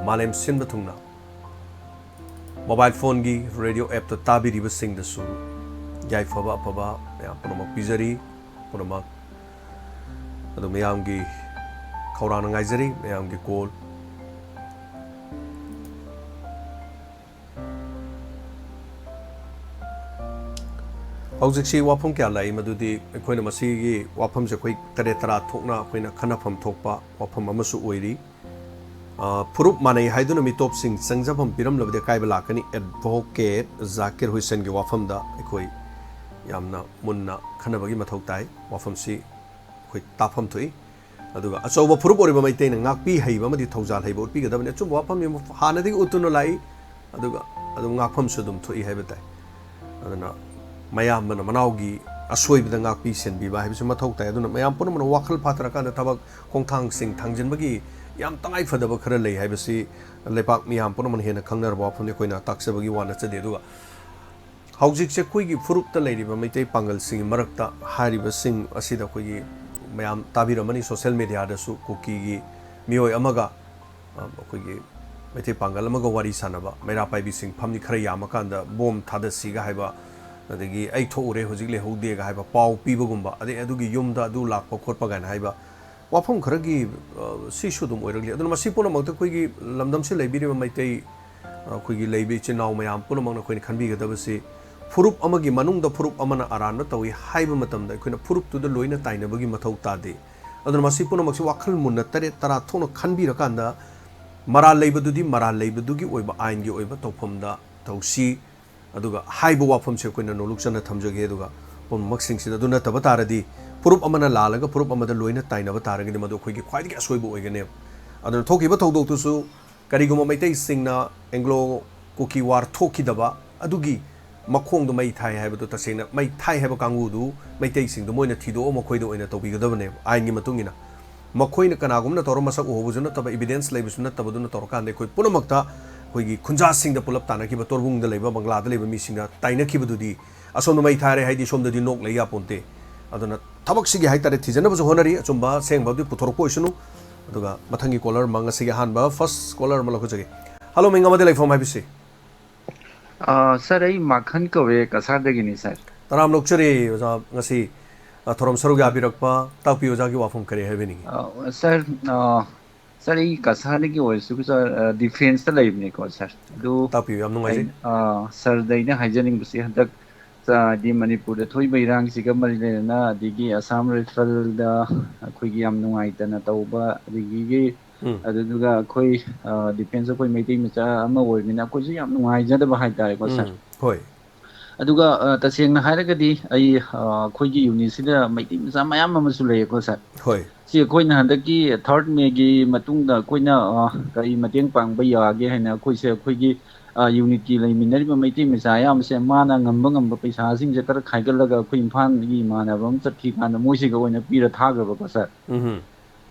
ꯃꯥꯂꯦꯝ ꯁꯤꯟꯕ ꯊꯨꯡꯅ ꯃꯣꯕꯥꯏꯜ ꯐꯣꯟꯒꯤ ꯔꯦꯗꯤꯑꯣ ꯑꯦꯞꯇ ꯇꯥꯕꯤꯔꯤꯕꯁꯤꯡꯗꯁꯨ ꯌꯥꯏꯐꯕ ꯑꯐꯕ ꯃꯌꯥꯝ ꯄꯨꯝꯅꯃꯛ ꯄꯤꯖꯔꯤ꯫ ꯄꯨꯝꯅꯃꯛ ꯑꯗꯨ ꯃꯌꯥꯝꯒꯤ ꯈꯧꯔꯥꯡꯅ ꯉꯥꯏꯖꯔꯤ, ꯃꯌꯥꯝꯒꯤ ꯀꯣꯜ꯫ ꯍꯧꯖꯤꯛꯁꯤ ꯋꯥꯐꯝ ꯀꯌꯥ ꯂꯥꯛꯏ, ꯃꯗꯨꯗꯤ ꯑꯩꯈꯣꯏꯅ ꯃꯁꯤꯒꯤ ꯋꯥꯐꯝꯁꯦ ꯑꯩꯈꯣꯏ ꯇꯔꯦꯠ ꯇꯔꯥ ꯊꯣꯛꯅ ꯑꯩꯈꯣꯏꯅ ꯈꯟꯅꯐꯝ ꯊꯣꯛꯄ ꯋꯥꯐꯝ ꯑꯃꯁꯨ ꯑꯣꯏꯔꯤ꯫ ꯑ, ꯐꯨꯔꯨꯞ ꯃꯥꯟꯅꯩ ꯍꯥꯏꯗꯨꯅ ꯃꯤꯇꯣꯞꯁꯤꯡ ꯆꯪꯖꯐꯝ ꯄꯤꯔꯝꯂꯕꯗꯤ ꯑꯀꯥꯏꯕ ꯂꯥꯛꯀꯅꯤ꯫ ꯑꯦꯗꯚꯣꯀꯦꯠ ꯖꯥꯀꯤꯔ ꯍꯨꯏꯁꯦꯟꯒꯤ ꯋꯥꯐꯝꯗ ꯑꯩꯈꯣꯏ ꯌꯥꯝꯅ ꯃꯨꯟꯅ ꯈꯟꯅꯕꯒꯤ ꯃꯊꯧ ꯇꯥꯏ꯫ ꯋꯥꯐꯝꯁꯤ ꯑꯩꯈꯣꯏ ꯇꯥꯐꯝ ꯊꯣꯛꯏ꯫ ꯑꯗꯨꯒ ꯑꯆꯧꯕ ꯐꯨꯔꯨꯞ ꯑꯣꯏꯔꯤꯕ ꯃꯩꯇꯩꯅ ꯉꯥꯛꯄꯤ ꯍꯩꯕ ꯑꯃꯗꯤ ꯊꯧꯖꯥꯜ ꯍꯩꯕ ꯎꯠꯄꯤꯒꯗꯕꯅꯤ꯫ ꯑꯆꯨꯝꯕ ꯋꯥꯐꯝꯅꯤ, ꯍꯥꯟꯅꯗꯒꯤ ꯎꯠꯇꯨꯅ ꯂꯥꯛꯏ꯫ ꯑꯗꯨꯒ ꯑꯗꯨꯝ ꯉꯥꯛꯐꯝꯁꯨ ꯑꯗꯨꯝ ꯊꯣꯛꯏ ꯍꯥꯏꯕ ꯇꯥꯏ꯫ ꯑꯗꯨꯅ ꯃꯌꯥꯝꯕꯅ ꯃꯅꯥꯎꯒꯤ ꯑꯁꯣꯏꯕꯗ ꯉꯥꯛꯄꯤ ꯁꯦꯟꯕꯤꯕ ꯍꯥꯏꯕꯁꯤ ꯃꯊꯧ ꯇꯥꯏ꯫ ꯑꯗꯨꯅ ꯃꯌꯥꯝ ꯄꯨꯝꯅꯃꯛꯅ ꯋꯥꯈꯜ ꯐꯥꯊꯔꯀꯥꯟꯗ ꯊꯕꯛ ꯈꯣꯡꯊꯥꯡꯁꯤꯡ ꯊꯥꯡꯖꯤꯟꯕꯒꯤ ꯌꯥꯝ ꯇꯉꯥꯏꯐꯗꯕ ꯈꯔ ꯂꯩ ꯍꯥꯏꯕꯁꯤ ꯂꯩꯕꯥꯛ ꯃꯤꯌꯥꯝ ꯄꯨꯝꯅꯃꯛꯅ ꯍꯦꯟꯅ ꯈꯪꯅꯔꯕ ꯋꯥꯐꯝꯅꯤ, ꯑꯩꯈꯣꯏꯅ ꯇꯥꯛꯆꯕꯒꯤ ꯋꯥ ꯅꯠꯆꯗꯦ꯫ ꯑꯗꯨꯒ ꯍꯧꯖꯤꯛꯁꯦ ꯑꯩꯈꯣꯏꯒꯤ ꯐꯨꯔꯨꯞꯇ ꯂꯩꯔꯤꯕ ꯃꯩꯇꯩ ꯄꯥꯡꯒꯜꯁꯤꯡꯒꯤ ꯃꯔꯛꯇ ꯍꯥꯏꯔꯤꯕꯁꯤꯡ ꯑꯁꯤꯗ ꯑꯩꯈꯣꯏꯒꯤ ꯃꯌꯥꯝ ꯇꯥꯕꯤꯔꯝꯃꯅꯤ, ꯁꯣꯁꯦꯜ ꯃꯦꯗꯤꯌꯥꯗꯁꯨ ꯀꯨꯀꯤꯒꯤ ꯃꯤꯑꯣꯏ ꯑꯃꯒ, ꯑ, ꯑꯩꯈꯣꯏꯒꯤ ꯃꯩꯇꯩ ꯄꯥꯡꯒꯜ ꯑꯃꯒ ꯋꯥꯔꯤ ꯁꯥꯟꯅꯕ, ꯃꯩꯔꯥ ꯄꯥꯏꯕꯤꯁꯤꯡ ꯐꯝꯅꯤ ꯈꯔ ꯌꯥꯝꯃꯀꯥꯟꯗ ꯕꯣꯝ ꯊꯥꯗꯁꯤꯒ ꯍꯥꯏꯕ, ꯑꯗꯒꯤ "ꯑꯩ ꯊꯣꯛꯎꯔꯦ, ꯍꯧꯖꯤꯛ ꯂꯩꯍꯧꯗꯦꯒ" ꯍꯥꯏꯕ, ꯄꯥꯎ ꯄꯤꯕꯒꯨꯝꯕ, ꯑꯗꯩ ꯑꯗꯨꯒꯤ ꯌꯨꯝꯗ ꯑꯗꯨ ꯂꯥꯛꯄ ꯈꯣꯠꯄ ꯀꯥꯏꯅ ꯍꯥꯏꯕ ꯋꯥꯐꯝ ꯈꯔꯒꯤ, ꯑ, ꯁꯤꯁꯨ ꯑꯗꯨꯝ ꯑꯣꯏꯔꯛꯂꯤ꯫ ꯑꯗꯨꯅ ꯃꯁꯤ ꯄꯨꯝꯅꯃꯛꯇ ꯑꯩꯈꯣꯏꯒꯤ ꯂꯝꯗꯝꯁꯤꯗ ꯂꯩꯕꯤꯔꯤꯕ ꯃꯩꯇꯩ, ꯑ, ꯑꯩꯈꯣꯏꯒꯤ ꯂꯩꯕ ꯏꯆꯤꯟ ꯏꯅꯥꯎ ꯃꯌꯥꯝ ꯄꯨꯝꯅꯃꯛꯅ ꯑꯩꯈꯣꯏꯅ ꯈꯟꯕꯤꯒꯗꯕꯁꯤ, ꯐꯨꯔꯨꯞ ꯑꯃꯒꯤ ꯃꯅꯨꯡꯗ ꯐꯨꯔꯨꯞ ꯑꯃꯅ ꯑꯔꯥꯟꯕ ꯇꯧꯏ ꯍꯥꯏꯕ ꯃꯇꯝꯗ ꯑꯩꯈꯣꯏꯅ ꯐꯨꯔꯨꯞꯇꯨꯗ ꯂꯣꯏꯅ ꯇꯥꯏꯅꯕꯒꯤ ꯃꯊꯧ ꯇꯥꯗꯦ꯫ ꯑꯗꯨꯅ ꯃꯁꯤ ꯄꯨꯝꯅꯃꯛꯁꯤ ꯋꯥꯈꯜ ꯃꯨꯟꯅ ꯇꯔꯦꯠ ꯇꯔꯥ ꯊꯣꯛꯅ ꯈꯟꯕꯤꯔꯀꯥꯟꯗ ꯃꯔꯥꯜ ꯂꯩꯕꯗꯨꯗꯤ ꯃꯔꯥꯜ ꯂꯩꯕꯗꯨꯒꯤ ꯑꯣꯏꯕ ꯑꯥꯏꯟꯒꯤ ꯑꯣꯏꯕ ꯇꯧꯐꯝꯗ ꯇꯧꯁꯤ꯫ ꯑꯗꯨꯒ ꯍꯥꯏꯕ ꯋꯥꯐꯝꯁꯦ ꯑꯩꯈꯣꯏꯅ ꯅꯣꯂꯨꯛ ꯆꯟꯅ ꯊꯝꯖꯒꯦ꯫ ꯑꯗꯨꯒ ꯄꯨꯝꯅꯃꯛꯁꯤꯡꯁꯤꯗ ꯑꯗꯨ ꯅꯠꯇꯕ ꯇꯥꯔꯗꯤ, ꯐꯨꯔꯨꯞ ꯑꯃꯅ ꯂꯥꯜꯂꯒ ꯐꯨꯔꯨꯞ ꯑꯃꯗ ꯂꯣꯏꯅ ꯇꯥꯏꯅꯕ ꯇꯥꯔꯒꯗꯤ, ꯃꯗꯨ ꯑꯩꯈꯣꯏꯒꯤ ꯈ꯭ꯋꯥꯏꯗꯒꯤ ꯑꯁꯣꯏꯕ ꯑꯣꯏꯒꯅꯦꯕ꯫ ꯑꯗꯨꯅ ꯊꯣꯛꯈꯤꯕ ꯊꯧꯗꯣꯛꯇꯨꯁꯨ ꯀꯔꯤꯒꯨꯝꯕ ꯃꯩꯇꯩꯁꯤꯡꯅ ꯑꯦꯡꯒ꯭ꯂꯣ ꯀꯨꯀꯤ ꯋꯥꯔ ꯊꯣꯛꯈꯤꯗꯕ ꯑꯗꯨꯒꯤ ꯃꯈꯣꯡꯗꯣ ꯃꯩ ꯊꯥꯏ ꯍꯥꯏꯕꯗꯨ, ꯇꯁꯦꯡꯅ ꯃꯩ ꯊꯥꯏ ꯍꯥꯏꯕ ꯀꯥꯡꯕꯨꯗꯨ ꯃꯩꯇꯩꯁꯤꯡꯗꯨ ꯃꯣꯏꯅ ꯊꯤꯗꯣꯛꯑ ꯃꯈꯣꯏꯗ ꯑꯣꯏꯅ ꯇꯧꯕꯤꯒꯗꯕꯅꯦꯕ, ꯑꯥꯏꯟꯒꯤ ꯃꯇꯨꯡ ꯏꯟꯅ꯫ ꯃꯈꯣꯏꯅ ꯀꯅꯥꯒꯨꯝꯕꯅ ꯇꯧꯔ ꯃꯁꯛ ꯎꯍꯧꯕꯁꯨ ꯅꯠꯇꯕ, ꯏꯕꯤꯗꯦꯟꯁ ꯂꯩꯕꯁꯨ ꯅꯠꯇꯕꯗꯨꯅ ꯇꯧꯔꯀꯥꯟꯗ ꯑꯩꯈꯣꯏ ꯄꯨꯝꯅꯃꯛꯇ ꯑꯩꯈꯣꯏꯒꯤ ꯈꯨꯟꯖꯥꯁꯤꯡꯗ ꯄꯨꯂꯞ ꯇꯥꯟꯅꯈꯤꯕ, ꯇꯣꯔꯕꯨꯡꯗ ꯂꯩꯕ, ꯕꯪꯒ꯭ꯂꯥꯗ ꯂꯩꯕ ꯃꯤꯁꯤꯡꯗ ꯇꯥꯏꯅꯈꯤꯕꯗꯨꯗꯤ, ꯑꯁꯣꯝꯗ ꯃꯩ ꯊꯥꯔꯦ ꯍꯥꯏꯗꯤ ꯁꯣꯝꯗꯗꯤ ꯅꯣꯛ ꯂꯩ ꯌꯥꯄꯣꯟꯇꯦ꯫ ꯑꯗꯨꯅ ꯊꯕꯛꯁꯤꯒꯤ ꯍꯥꯏꯇꯥꯔꯦ, ꯊꯤꯖꯅꯕꯁꯨ ꯍꯣꯠꯅꯔꯤ, ꯑꯆꯨꯝꯕ ꯑꯁꯦꯡꯕꯗꯨ ꯄꯨꯊꯣꯔꯛꯄ ꯑꯣꯏꯁꯅꯨ꯫ ꯑꯗꯨꯒ ꯃꯊꯪꯒꯤ ꯀꯣꯂꯔ ꯑꯃ, ꯉꯁꯤꯒꯤ ꯑꯍꯥꯟꯕ ꯐꯥꯔꯁ ꯀꯣꯂꯔ ꯑꯃ ꯂꯧꯈꯠꯆꯒꯦ꯫ ꯍꯜꯂꯣ, ꯃꯤꯡ ꯑꯃꯗꯤ ꯂꯩꯐꯝ ꯍꯥꯏꯕꯤꯁꯤ꯫ ꯑ, ꯁꯥꯔ, ꯑꯩ ꯃꯥꯈꯟ ꯀꯧꯋꯦ, ꯀꯁꯥꯔꯗꯒꯤꯅꯤ, ꯁꯥꯔ꯫ ꯇꯔꯥꯝꯅ ꯑꯣꯛꯆꯔꯤ ꯑꯣꯖꯥ, ꯉꯁꯤ, ꯑ, ꯊꯧꯔꯝ ꯁꯔꯨꯛ ꯌꯥꯕꯤꯔꯛꯄ꯫ ꯇꯥꯛꯄꯤꯌꯨ, ꯑꯣꯖꯥꯒꯤ ꯋꯥꯐꯝ ꯀꯔꯤ ꯍꯥꯏꯕꯤꯅꯤꯡꯉꯤ? ꯑ, ꯁꯥꯔ, ꯑ, ꯁꯥꯔ, ꯑꯩ ꯀꯁꯥꯔꯗꯒꯤ ꯑꯣꯏꯔꯁꯨ, ꯁꯥꯔ, ꯑ, ꯗꯤꯐꯦꯟꯁꯇ ꯂꯩꯕꯅꯤꯀꯣ, ꯁꯥꯔ꯫ ꯑꯗꯨ ꯇꯥꯛꯄꯤꯌꯨ, ꯌꯥꯝ ꯅꯨꯡꯉꯥꯏꯖꯩ꯫ ꯑꯩ, ꯑ, ꯁꯥꯔꯗ ꯑꯩꯅ ꯍꯥꯏꯖꯅꯤꯡꯕꯁꯤ, ꯍꯟꯗꯛ, ꯑ, ꯍꯥꯏꯗꯤ ꯃꯅꯤꯄꯨꯔꯗ ꯊꯣꯛꯏꯕ ꯏꯔꯥꯡꯁꯤꯒ ꯃꯔꯤ ꯂꯩꯅꯅ, ꯑꯗꯒꯤ ꯑꯁꯥꯝ ꯔꯥꯏꯐꯜꯗ ꯑꯩꯈꯣꯏꯒꯤ ꯌꯥꯝ ꯅꯨꯡꯉꯥꯏꯇꯅ ꯇꯧꯕ, ꯑꯗꯒꯤ ꯎꯝ, ꯑꯗꯨꯗꯨꯒ ꯑꯩꯈꯣꯏ, ꯑ, ꯗꯤꯐꯦꯟꯁ, ꯑꯩꯈꯣꯏ ꯃꯩꯇꯩ ꯃꯆꯥ ꯑꯃ ꯑꯣꯏꯕꯅꯤꯅ ꯑꯩꯈꯣꯏꯁꯨ ꯌꯥꯝ ꯅꯨꯡꯉꯥꯏꯖꯗꯕ ꯍꯥꯏꯇꯥꯔꯦꯀꯣ, ꯁꯥꯔ꯫ ꯎꯝ, ꯍꯣꯏ, ꯑꯗꯨꯒ, ꯑ, ꯇꯁꯦꯡꯅ ꯍꯥꯏꯔꯒꯗꯤ ꯑꯩ, ꯑ, ꯑꯩꯈꯣꯏꯒꯤ ꯌꯨꯅꯤꯠꯁꯤꯗ ꯃꯩꯇꯩ ꯃꯆꯥ ꯃꯌꯥꯝ ꯑꯃꯁꯨ ꯂꯩꯌꯦꯀꯣ, ꯁꯥꯔ꯫ ꯍꯣꯏ, ꯁꯤ ꯑꯩꯈꯣꯏꯅ ꯍꯟꯗꯛꯀꯤ ꯊꯥꯔꯠ ꯃꯦꯒꯤ ꯃꯇꯨꯡꯗ ꯑꯩꯈꯣꯏꯅ, ꯑ, ꯀꯔꯤ ꯃꯇꯦꯡ ꯄꯥꯡꯕ ꯌꯥꯒꯦ ꯍꯥꯏꯅ ꯑꯩꯈꯣꯏꯁꯦ ꯑꯩꯈꯣꯏꯒꯤ, ꯑ, ꯌꯨꯅꯤꯠꯀꯤ ꯂꯩꯃꯤꯟꯅꯔꯤꯕ ꯃꯩꯇꯩ ꯃꯆꯥ ꯑꯌꯥꯝꯕꯁꯦ ꯃꯥꯅ ꯉꯝꯕ ꯉꯝꯕ ꯄꯩꯁꯥꯁꯤꯡꯁꯦ ꯈꯔ ꯈꯥꯏꯒꯠꯂꯒ ꯑꯩꯈꯣꯏ ꯏꯝꯐꯥꯜꯒꯤ ꯏꯃꯥꯟꯅꯕ ꯑꯃ ꯆꯠꯈꯤ ꯀꯥꯟꯗ ꯃꯣꯏꯁꯤꯒ ꯑꯣꯏꯅ ꯄꯤꯔ ꯊꯥꯈ꯭ꯔꯕꯀꯣ, ꯁꯥꯔ꯫ ꯎꯝ,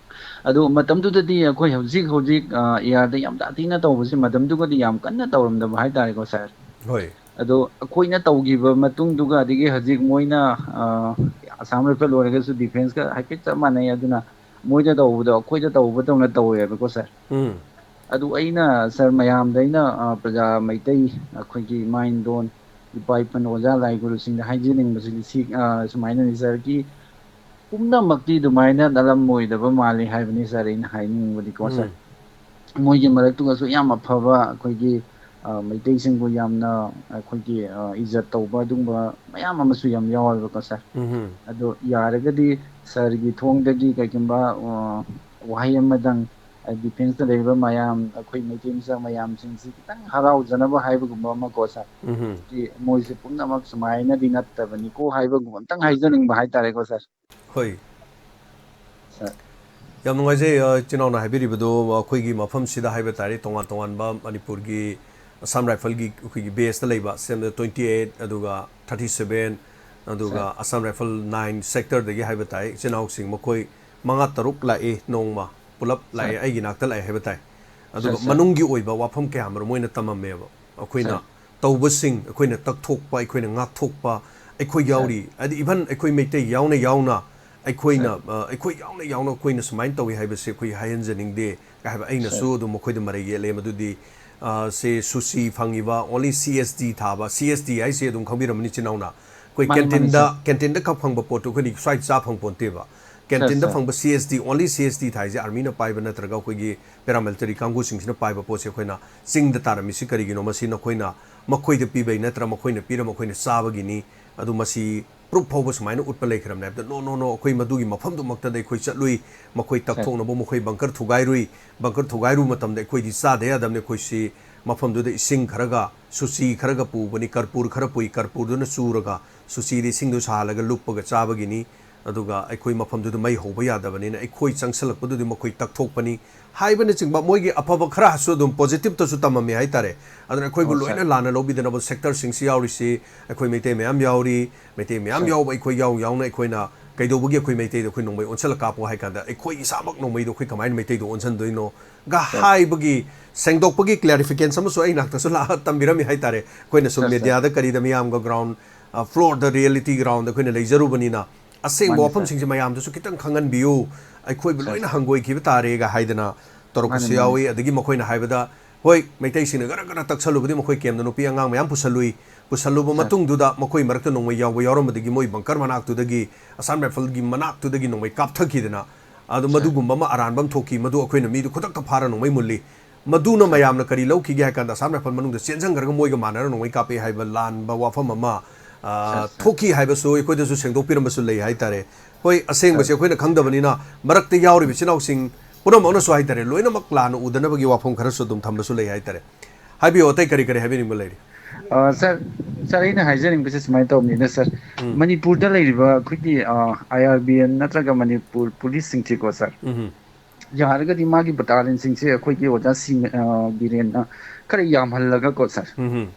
ꯑꯗꯣ ꯃꯇꯝꯗꯨꯗꯗꯤ ꯑꯩꯈꯣꯏ ꯍꯧꯖꯤꯛ ꯍꯧꯖꯤꯛ, ꯑ, ꯑꯦꯌꯥꯔꯗ ꯌꯥꯝ ꯇꯥꯊꯤꯅ ꯇꯧꯕꯁꯦ ꯃꯇꯝꯗꯨꯒꯗꯤ ꯌꯥꯝ ꯀꯟꯅ ꯇꯧꯔꯝꯗꯕ ꯍꯥꯏꯇꯥꯔꯦꯀꯣ, ꯁꯥꯔ꯫ ꯍꯣꯏ, ꯑꯗꯣ ꯑꯩꯈꯣꯏꯅ ꯇꯧꯈꯤꯕ ꯃꯇꯨꯡꯗꯨꯒ ꯑꯗꯒꯤ ꯍꯧꯖꯤꯛ ꯃꯣꯏꯅ, ꯑ, ꯑꯁꯥꯝ ꯔꯥꯏꯐꯜ ꯑꯣꯏꯔꯒꯁꯨ ꯗꯤꯐꯦꯟꯁꯀ ꯍꯥꯏꯐꯦꯠ ꯆꯞ ꯃꯥꯟꯅꯩ꯫ ꯑꯗꯨꯅ ꯃꯣꯏꯗ ꯇꯧꯕꯗꯣ ꯑꯩꯈꯣꯏꯗ ꯇꯧꯕꯗꯧꯅ ꯇꯧꯋꯦꯕꯀꯣ, ꯁꯥꯔ꯫ ꯎꯝ, ꯑꯗꯨ ꯑꯩꯅ, ꯁꯥꯔ, ꯃꯌꯥꯝꯗ ꯑꯩꯅ, ꯑ, ꯄ꯭ꯔꯖꯥ ꯃꯩꯇꯩ, ꯑꯩꯈꯣꯏꯒꯤ ꯏꯃꯥ ꯏꯟꯗꯣꯟ, ꯏꯄꯥ ꯏꯄꯨ, ꯑꯣꯖꯥ ꯂꯥꯏ ꯒꯨꯔꯨꯁꯤꯡꯗ ꯍꯥꯏꯖꯅꯤꯡꯕꯁꯤꯗꯤ ꯁꯤ, ꯑ, ꯁꯨꯃꯥꯏꯅꯅꯤ, ꯁꯥꯔꯒꯤ ꯄꯨꯝꯅꯃꯛꯇꯤ ꯑꯗꯨꯃꯥꯏꯅ ꯅꯠꯂꯝꯃꯣꯏꯗꯕ ꯃꯥꯜꯂꯤ ꯍꯥꯏꯕꯅꯤ, ꯁꯥꯔ, ꯑꯩꯅ ꯍꯥꯏꯅꯤꯡꯕꯗꯤꯀꯣ, ꯁꯥꯔ꯫ ꯎꯝ, ꯃꯣꯏꯒꯤ ꯃꯔꯛꯇꯨꯒꯁꯨ ꯌꯥꯝ ꯑꯐꯕ ꯑꯩꯈꯣꯏꯒꯤ, ꯑ, ꯃꯩꯇꯩꯁꯤꯡꯕꯨ ꯌꯥꯝꯅ ꯑꯩꯈꯣꯏꯒꯤ, ꯑ, ꯏꯖꯠ ꯇꯧꯕ ꯑꯗꯨꯒꯨꯝꯕ ꯃꯌꯥꯝ ꯑꯃꯁꯨ ꯌꯥꯝ ꯌꯥꯎꯋꯦꯕꯀꯣ, ꯁꯥꯔ꯫ ꯎꯝ, ꯑꯗꯣ ꯌꯥꯔꯒꯗꯤ ꯁꯥꯔꯒꯤ ꯊꯣꯡꯗꯒꯤ ꯀꯩꯒꯨꯝꯕ, ꯑ, ꯋꯥꯍꯩ ꯑꯃꯗꯪ ꯗꯤꯐꯦꯟꯁꯇ ꯂꯩꯔꯤꯕ ꯃꯌꯥꯝ, ꯑꯩꯈꯣꯏ ꯃꯩꯇꯩ ꯃꯆꯥ ꯃꯌꯥꯝꯁꯤꯡꯁꯤ ꯈꯤꯇꯪ ꯍꯔꯥꯎꯖꯅꯕ ꯍꯥꯏꯕꯒꯨꯝꯕ ꯑꯃꯀꯣ ꯁꯥꯔ꯫ ꯎꯝ ꯍꯧꯖꯤꯛꯇꯤ ꯃꯣꯏꯁꯦ ꯄꯨꯝꯅꯃꯛ ꯁꯨꯃꯥꯏꯅꯗꯤ ꯅꯠꯇꯕꯅꯤꯀꯣ ꯍꯥꯏꯕꯒꯨꯝꯕ ꯑꯝꯇꯪ ꯍꯥꯏꯖꯅꯤꯡꯕ ꯍꯥꯏꯇꯥꯔꯦꯀꯣ ꯁꯥꯔ꯫ ꯍꯣꯏ꯫ ꯁꯥꯔ꯫ ꯌꯥꯝ ꯅꯨꯡꯉꯥꯏꯖꯩ, ꯑ, ꯏꯆꯤꯟ ꯏꯅꯥꯎꯅ ꯍꯥꯏꯕꯤꯔꯤꯕꯗꯣ꯫ ꯑꯩꯈꯣꯏꯒꯤ ꯃꯐꯝꯁꯤꯗ ꯍꯥꯏꯕ ꯇꯥꯔꯦ, ꯇꯣꯉꯥꯟ ꯇꯣꯉꯥꯟꯕ ꯃꯅꯤꯄꯨꯔꯒꯤ ꯑꯁꯥꯝ ꯔꯥꯏꯐꯜꯒꯤ ꯑꯩꯈꯣꯏꯒꯤ ꯕꯦꯁꯇ ꯂꯩꯕ ꯁꯦꯝꯗ ꯇ꯭ꯋꯦꯟꯇꯤ ꯑꯩꯠ, ꯑꯗꯨꯒ ꯊꯥꯔꯇꯤ ꯁꯕꯦꯟ, ꯑꯗꯨꯒ ꯁꯥꯔ꯫ ꯑꯁꯥꯝ ꯔꯥꯏꯐꯜ ꯅꯥꯏꯟ ꯁꯦꯛꯇꯔꯗꯒꯤ ꯍꯥꯏꯕ ꯇꯥꯏ, ꯏꯆꯤꯟ ꯏꯅꯥꯎꯁꯤꯡ ꯃꯈꯣꯏ ꯃꯉꯥ ꯇꯔꯨꯛ ꯂꯥꯛꯏ ꯅꯣꯡꯃ꯫ ꯄꯨꯂꯞ ꯂꯥꯛꯑꯦ, ꯁꯥꯔ꯫ ꯑꯩꯒꯤ ꯏꯅꯥꯛꯇ ꯂꯥꯛꯑꯦ ꯍꯥꯏꯕ ꯇꯥꯏ꯫ ꯁꯥꯔ, ꯑꯗꯨꯒ ꯁꯥꯔ꯫ ꯃꯅꯨꯡꯒꯤ ꯑꯣꯏꯕ ꯋꯥꯐꯝ ꯀꯌꯥ ꯑꯃꯔꯣꯝ ꯃꯣꯏꯅ ꯇꯝꯃꯝꯃꯦꯕ꯫ ꯑꯩꯈꯣꯏꯅ ꯁꯥꯔ꯫ ꯇꯧꯕꯁꯤꯡ, ꯑꯩꯈꯣꯏꯅ ꯇꯛꯊꯣꯛꯄ, ꯑꯩꯈꯣꯏꯅ ꯉꯥꯛꯊꯣꯛꯄ, ꯑꯩꯈꯣꯏ ꯁꯥꯔ꯫ ꯌꯥꯎꯔꯤ꯫ ꯍꯥꯏꯗꯤ, ꯏꯚꯟ ꯑꯩꯈꯣꯏ ꯃꯩꯇꯩ ꯌꯥꯎꯅ ꯌꯥꯎꯅ ꯑꯩꯈꯣꯏꯅ, ꯁꯥꯔ꯫ ꯑ, ꯑꯩꯈꯣꯏ ꯌꯥꯎꯅ ꯌꯥꯎꯅ ꯑꯩꯈꯣꯏꯅ ꯁꯨꯃꯥꯏꯅ ꯇꯧꯏ ꯍꯥꯏꯕꯁꯦ ꯑꯩꯈꯣꯏ ꯍꯥꯏꯍꯟꯖꯅꯤꯡꯗꯦ ꯀꯥꯏ ꯍꯥꯏꯕ ꯑꯩꯅꯁꯨ ꯁꯥꯔ꯫ ꯑꯗꯨꯝ ꯃꯈꯣꯏꯗ ꯃꯔꯩ ꯌꯦꯠꯂꯦ꯫ ꯃꯗꯨꯗꯤ, ꯑ, ꯁꯦ ꯁꯨꯆꯤ ꯐꯪꯉꯤꯕ, only C S D ꯊꯥꯕ, C S D ꯍꯥꯏꯁꯦ ꯑꯗꯨꯝ ꯈꯪꯕꯤꯔꯝꯃꯅꯤ ꯏꯆꯤꯟ ꯏꯅꯥꯎꯅ꯫ ꯑꯩꯈꯣꯏ ꯃꯥꯅꯤ, ꯃꯥꯅꯤ, ꯀꯦꯟꯇꯤꯟꯗ, ꯁꯥꯔ꯫ ꯀꯦꯟꯇꯤꯟꯗ ꯈꯛ ꯐꯪꯕ ꯄꯣꯠꯇꯨ ꯑꯩꯈꯣꯏꯗꯤ ꯁ꯭ꯋꯥꯏꯗ ꯆꯥ ꯐꯪ ꯄꯣꯟꯇꯦꯕ꯫ ꯁꯥꯔ, ꯀꯦꯟꯇꯤꯟꯗ ꯁꯥꯔ꯫ ꯐꯪꯕ C S D, only C S D ꯊꯥꯏꯁꯦ ꯑꯥꯔꯃꯤꯅ ꯄꯥꯏꯕ ꯅꯠꯇ꯭ꯔꯒ ꯑꯩꯈꯣꯏꯒꯤ ꯄꯦꯔꯥꯃꯤꯂꯤꯇꯔꯤ ꯀꯥꯡꯕꯨꯁꯤꯡꯁꯤꯅ ꯄꯥꯏꯕ ꯄꯣꯠꯁꯦ ꯑꯩꯈꯣꯏꯅ ꯆꯤꯡꯗ ꯇꯥꯔꯝꯃꯤꯁꯤ ꯀꯔꯤꯒꯤꯅꯣ? ꯃꯁꯤ ꯅꯈꯣꯏꯅ, ꯃꯈꯣꯏꯗ ꯄꯤꯕꯩ ꯅꯠꯇ꯭ꯔꯥ ꯃꯈꯣꯏꯅ ꯄꯤꯔ ꯃꯈꯣꯏꯅ ꯆꯥꯕꯒꯤꯅꯤ꯫ ꯑꯗꯨ ꯃꯁꯤ ꯄ꯭ꯔꯨꯐ ꯐꯥꯎꯕ ꯁꯨꯃꯥꯏꯅ ꯎꯠꯄ ꯂꯩꯈ꯭ꯔꯕꯅꯦ ꯍꯥꯏꯕꯗ, "No, no, no, ꯑꯩꯈꯣꯏ ꯃꯗꯨꯒꯤ ꯃꯐꯝꯗꯨꯃꯛꯇꯗ ꯑꯩꯈꯣꯏ ꯆꯠꯂꯨꯏ, ꯃꯈꯣꯏ ꯁꯥꯔ꯫ ꯇꯛꯊꯣꯛꯅꯕ ꯃꯈꯣꯏ ꯕꯪꯀꯔ ꯊꯨꯒꯥꯏꯔꯨꯏ, ꯕꯪꯀꯔ ꯊꯨꯒꯥꯏꯔꯨꯕ ꯃꯇꯝꯗ ꯑꯩꯈꯣꯏꯗꯤ ꯆꯥꯗ ꯌꯥꯗꯕꯅꯤ, ꯑꯩꯈꯣꯏꯁꯤ ꯃꯐꯝꯗꯨꯗ ꯏꯁꯤꯡ ꯈꯔꯒ ꯁꯨꯆꯤ ꯈꯔꯒ ꯄꯨꯕꯅꯤ, ꯀꯔꯄꯨꯔ ꯈꯔ ꯄꯨꯏ, ꯀꯔꯄꯨꯔꯗꯨꯅ ꯆꯨꯔꯒ ꯁꯨꯆꯤꯗ ꯏꯁꯤꯡꯗꯨ ꯁꯥꯍꯜꯂꯒ ꯂꯨꯞꯄꯒ ꯆꯥꯕꯒꯤꯅꯤ꯫ ꯑꯗꯨꯒ ꯑꯩꯈꯣꯏ ꯃꯐꯝꯗꯨꯗ ꯃꯩ ꯍꯧꯕ ꯌꯥꯗꯕꯅꯤꯅ ꯑꯩꯈꯣꯏ ꯆꯪꯁꯜꯂꯛꯄꯗꯨꯗꯤ ꯃꯈꯣꯏ ꯇꯛꯊꯣꯛꯄꯅꯤ" ꯍꯥꯏꯕꯅꯆꯤꯡꯕ ꯃꯣꯏꯒꯤ ꯑꯐꯕ ꯈꯔꯁꯨ ꯑꯗꯨꯝ ꯄꯣꯖꯤꯇꯤꯞꯇꯁꯨ ꯇꯝꯃꯝꯃꯤ ꯍꯥꯏꯇꯥꯔꯦ꯫ ꯑꯗꯨꯅ ꯑꯩꯈꯣꯏꯕꯨ ꯑꯣ, ꯂꯣꯏꯅ ꯁꯥꯔ꯫ ꯂꯥꯟꯅ ꯂꯧꯕꯤꯗꯅꯕ ꯁꯦꯛꯇꯔꯁꯤꯡꯁꯤ ꯌꯥꯎꯔꯤꯁꯤ ꯑꯩꯈꯣꯏ ꯃꯩꯇꯩ ꯃꯌꯥꯝ ꯌꯥꯎꯔꯤ꯫ ꯃꯩꯇꯩ ꯃꯌꯥꯝ ꯁꯥꯔ꯫ ꯌꯥꯎꯕ ꯑꯩꯈꯣꯏ ꯌꯥꯎ ꯌꯥꯎꯅ ꯑꯩꯈꯣꯏꯅ ꯀꯩꯗꯧꯕꯒꯤ ꯑꯩꯈꯣꯏ ꯃꯩꯇꯩꯗ ꯑꯩꯈꯣꯏ ꯅꯣꯡꯃꯩ ꯑꯣꯟꯁꯤꯜꯂ ꯀꯥꯞꯄꯣ ꯍꯥꯏ ꯀꯥꯟꯗ ꯑꯩꯈꯣꯏ ꯏꯁꯥꯃꯛ ꯅꯣꯡꯃꯩꯗꯣ ꯑꯩꯈꯣꯏ ꯀꯃꯥꯏꯅ ꯃꯩꯇꯩꯗ ꯑꯣꯟꯁꯤꯟꯗꯣꯏꯅꯣ ꯒ ꯁꯥꯔ꯫ ꯍꯥꯏꯕꯒꯤ ꯁꯦꯡꯗꯣꯛꯄꯒꯤ ꯀ꯭ꯂꯦꯔꯤꯐꯤꯀꯦꯁꯟ ꯑꯃꯁꯨ ꯑꯩ ꯅꯥꯛꯇꯁꯨ ꯂꯥꯛꯑ ꯇꯝꯕꯤꯔꯝꯃꯤ ꯍꯥꯏꯇꯥꯔꯦ꯫ ꯑꯩꯈꯣꯏꯅ ꯁꯨꯝ ꯁꯥꯔ, ꯁꯥꯔ꯫ ꯃꯦꯗꯤꯌꯥꯗ ꯀꯔꯤꯗ ꯃꯤꯌꯥꯝꯒ ꯒ꯭ꯔꯥꯎꯟ, ꯑ, ꯐ꯭ꯂꯣꯔꯗ ꯔꯤꯌꯦꯂꯤꯇꯤ ꯒ꯭ꯔꯥꯎꯟꯗ ꯑꯩꯈꯣꯏꯅ ꯂꯩꯖꯔꯨꯕꯅꯤꯅ ꯑꯁꯦꯡꯕ ꯃꯥꯅꯤ, ꯁꯥꯔ꯫ ꯋꯥꯐꯝꯁꯤꯡꯁꯦ ꯃꯌꯥꯝꯗꯁꯨ ꯈꯤꯇꯪ ꯈꯪꯍꯟꯕꯤꯌꯨ, ꯑꯩꯈꯣꯏꯕꯨ ꯁꯥꯔ, ꯂꯣꯏꯅ ꯁꯥꯔ꯫ ꯍꯪꯒꯣꯏꯈꯤꯕ ꯇꯥꯔꯦꯒ ꯍꯥꯏꯗꯅ ꯃꯥꯅꯤ, ꯇꯧꯔꯛꯄꯁꯨ ꯃꯥꯅꯤ, ꯌꯥꯎꯏ꯫ ꯁꯥꯔ꯫ ꯑꯗꯒꯤ ꯃꯈꯣꯏꯅ ꯍꯥꯏꯕꯗ, ꯍꯣꯏ, ꯃꯩꯇꯩꯁꯤꯡꯅ ꯒꯔ ꯒꯔ ꯇꯛꯁꯜꯂꯨꯕꯗꯤ ꯃꯈꯣꯏ ꯀꯦꯝꯗ ꯅꯨꯄꯤ ꯑꯉꯥꯡ ꯃꯌꯥꯝ ꯄꯨꯁꯜꯂꯨꯏ, ꯄꯨꯁꯜꯂꯨꯕ ꯁꯥꯔ꯫ ꯃꯇꯨꯡꯗꯨꯗ ꯃꯈꯣꯏ ꯃꯔꯛꯇ ꯅꯣꯡꯃꯩ ꯌꯥꯎꯕ ꯌꯥꯎꯔꯝꯕꯗꯒꯤ ꯃꯣꯏ ꯕꯪꯀꯔ ꯃꯅꯥꯛꯇꯨꯗꯒꯤ, ꯑꯁꯥꯝ ꯔꯥꯏꯐꯜꯒꯤ ꯃꯅꯥꯛꯇꯨꯗꯒꯤ ꯅꯣꯡꯃꯩ ꯀꯥꯞꯊꯈꯤꯗꯅ, ꯑꯗꯨ ꯁꯥꯔ꯫ ꯃꯗꯨꯒꯨꯝꯕ ꯑꯃ ꯑꯔꯥꯟꯕ ꯑꯃ ꯊꯣꯛꯈꯤ꯫ ꯃꯗꯨ ꯑꯩꯈꯣꯏꯅ ꯃꯤꯗꯨ ꯈꯨꯗꯛꯇ ꯐꯥꯔ ꯅꯣꯡꯃꯩ ꯃꯨꯜꯂꯤ꯫ ꯃꯗꯨꯅ ꯁꯥꯔ꯫ ꯃꯌꯥꯝꯅ ꯀꯔꯤ ꯂꯧꯈꯤꯒꯦ ꯍꯥꯏ ꯀꯥꯟꯗ, ꯑꯁꯥꯝ ꯔꯥꯏꯐꯜ ꯃꯅꯨꯡꯗ ꯆꯦꯟꯁꯤꯟꯈ꯭ꯔꯒ ꯃꯣꯏꯒ ꯃꯥꯟꯅꯔ ꯅꯣꯡꯃꯩ ꯀꯥꯞꯄꯛꯏ ꯍꯥꯏꯕ ꯂꯥꯟꯕ ꯋꯥꯐꯝ ꯑꯃ, ꯑ, ꯁꯥꯔ, ꯁꯥꯔ꯫ ꯊꯣꯛꯈꯤ ꯍꯥꯏꯕꯁꯨ ꯑꯩꯈꯣꯏꯗꯁꯨ ꯁꯦꯡꯗꯣꯛꯄꯤꯔꯝꯕꯁꯨ ꯂꯩ ꯍꯥꯏꯇꯥꯔꯦ꯫ ꯍꯣꯏ, ꯑꯁꯦꯡꯕꯁꯦ ꯁꯥꯔ꯫ ꯑꯩꯈꯣꯏꯅ ꯈꯪꯗꯕꯅꯤꯅ ꯃꯔꯛꯇ ꯌꯥꯎꯔꯤꯕ ꯏꯆꯤꯟ ꯏꯅꯥꯎꯁꯤꯡ ꯄꯨꯝꯅꯃꯛꯅꯁꯨ ꯍꯥꯏꯇꯥꯔꯦ, ꯂꯣꯏꯅꯃꯛ ꯂꯥꯟꯅ ꯎꯗꯅꯕꯒꯤ ꯋꯥꯐꯝ ꯈꯔꯁꯨ ꯑꯗꯨꯝ ꯊꯝꯕꯁꯨ ꯂꯩ ꯍꯥꯏꯇꯥꯔꯦ꯫ ꯍꯥꯏꯕꯤꯌꯨ, ꯑꯇꯩ ꯀꯔꯤ ꯀꯔꯤ ꯍꯥꯏꯕꯤꯅꯤꯡꯕ ꯂꯩꯔꯤ? ꯑ, ꯁꯥꯔ, ꯁꯥꯔ, ꯑꯩꯅ ꯍꯥꯏꯖꯅꯤꯡꯕꯁꯦ ꯁꯨꯃꯥꯏꯅ ꯇꯧꯕꯅꯤꯗ, ꯁꯥꯔ꯫ ꯎꯝ꯫ ꯃꯅꯤꯄꯨꯔꯗ ꯂꯩꯔꯤꯕ ꯑꯩꯈꯣꯏꯒꯤ, ꯑ, ꯑꯥꯏ ꯑꯥꯔ ꯕꯤ ꯑꯦꯟ ꯅꯠꯇ꯭ꯔꯒ ꯃꯅꯤꯄꯨꯔ ꯄꯨꯂꯤꯁꯁꯤꯡꯁꯦꯀꯣ, ꯁꯥꯔ, ꯎꯝ꯫ ꯌꯥꯔꯒꯗꯤ ꯃꯥꯒꯤ ꯕꯇꯥꯂꯤꯌꯟꯁꯤꯡꯁꯦ ꯑꯩꯈꯣꯏꯒꯤ ꯑꯣꯖꯥ ꯁꯤ, ꯑ, ꯕꯤꯔꯦꯟꯅ ꯈꯔ ꯌꯥꯝꯍꯜꯂꯒꯀꯣ, ꯁꯥꯔ, ꯎꯝ꯫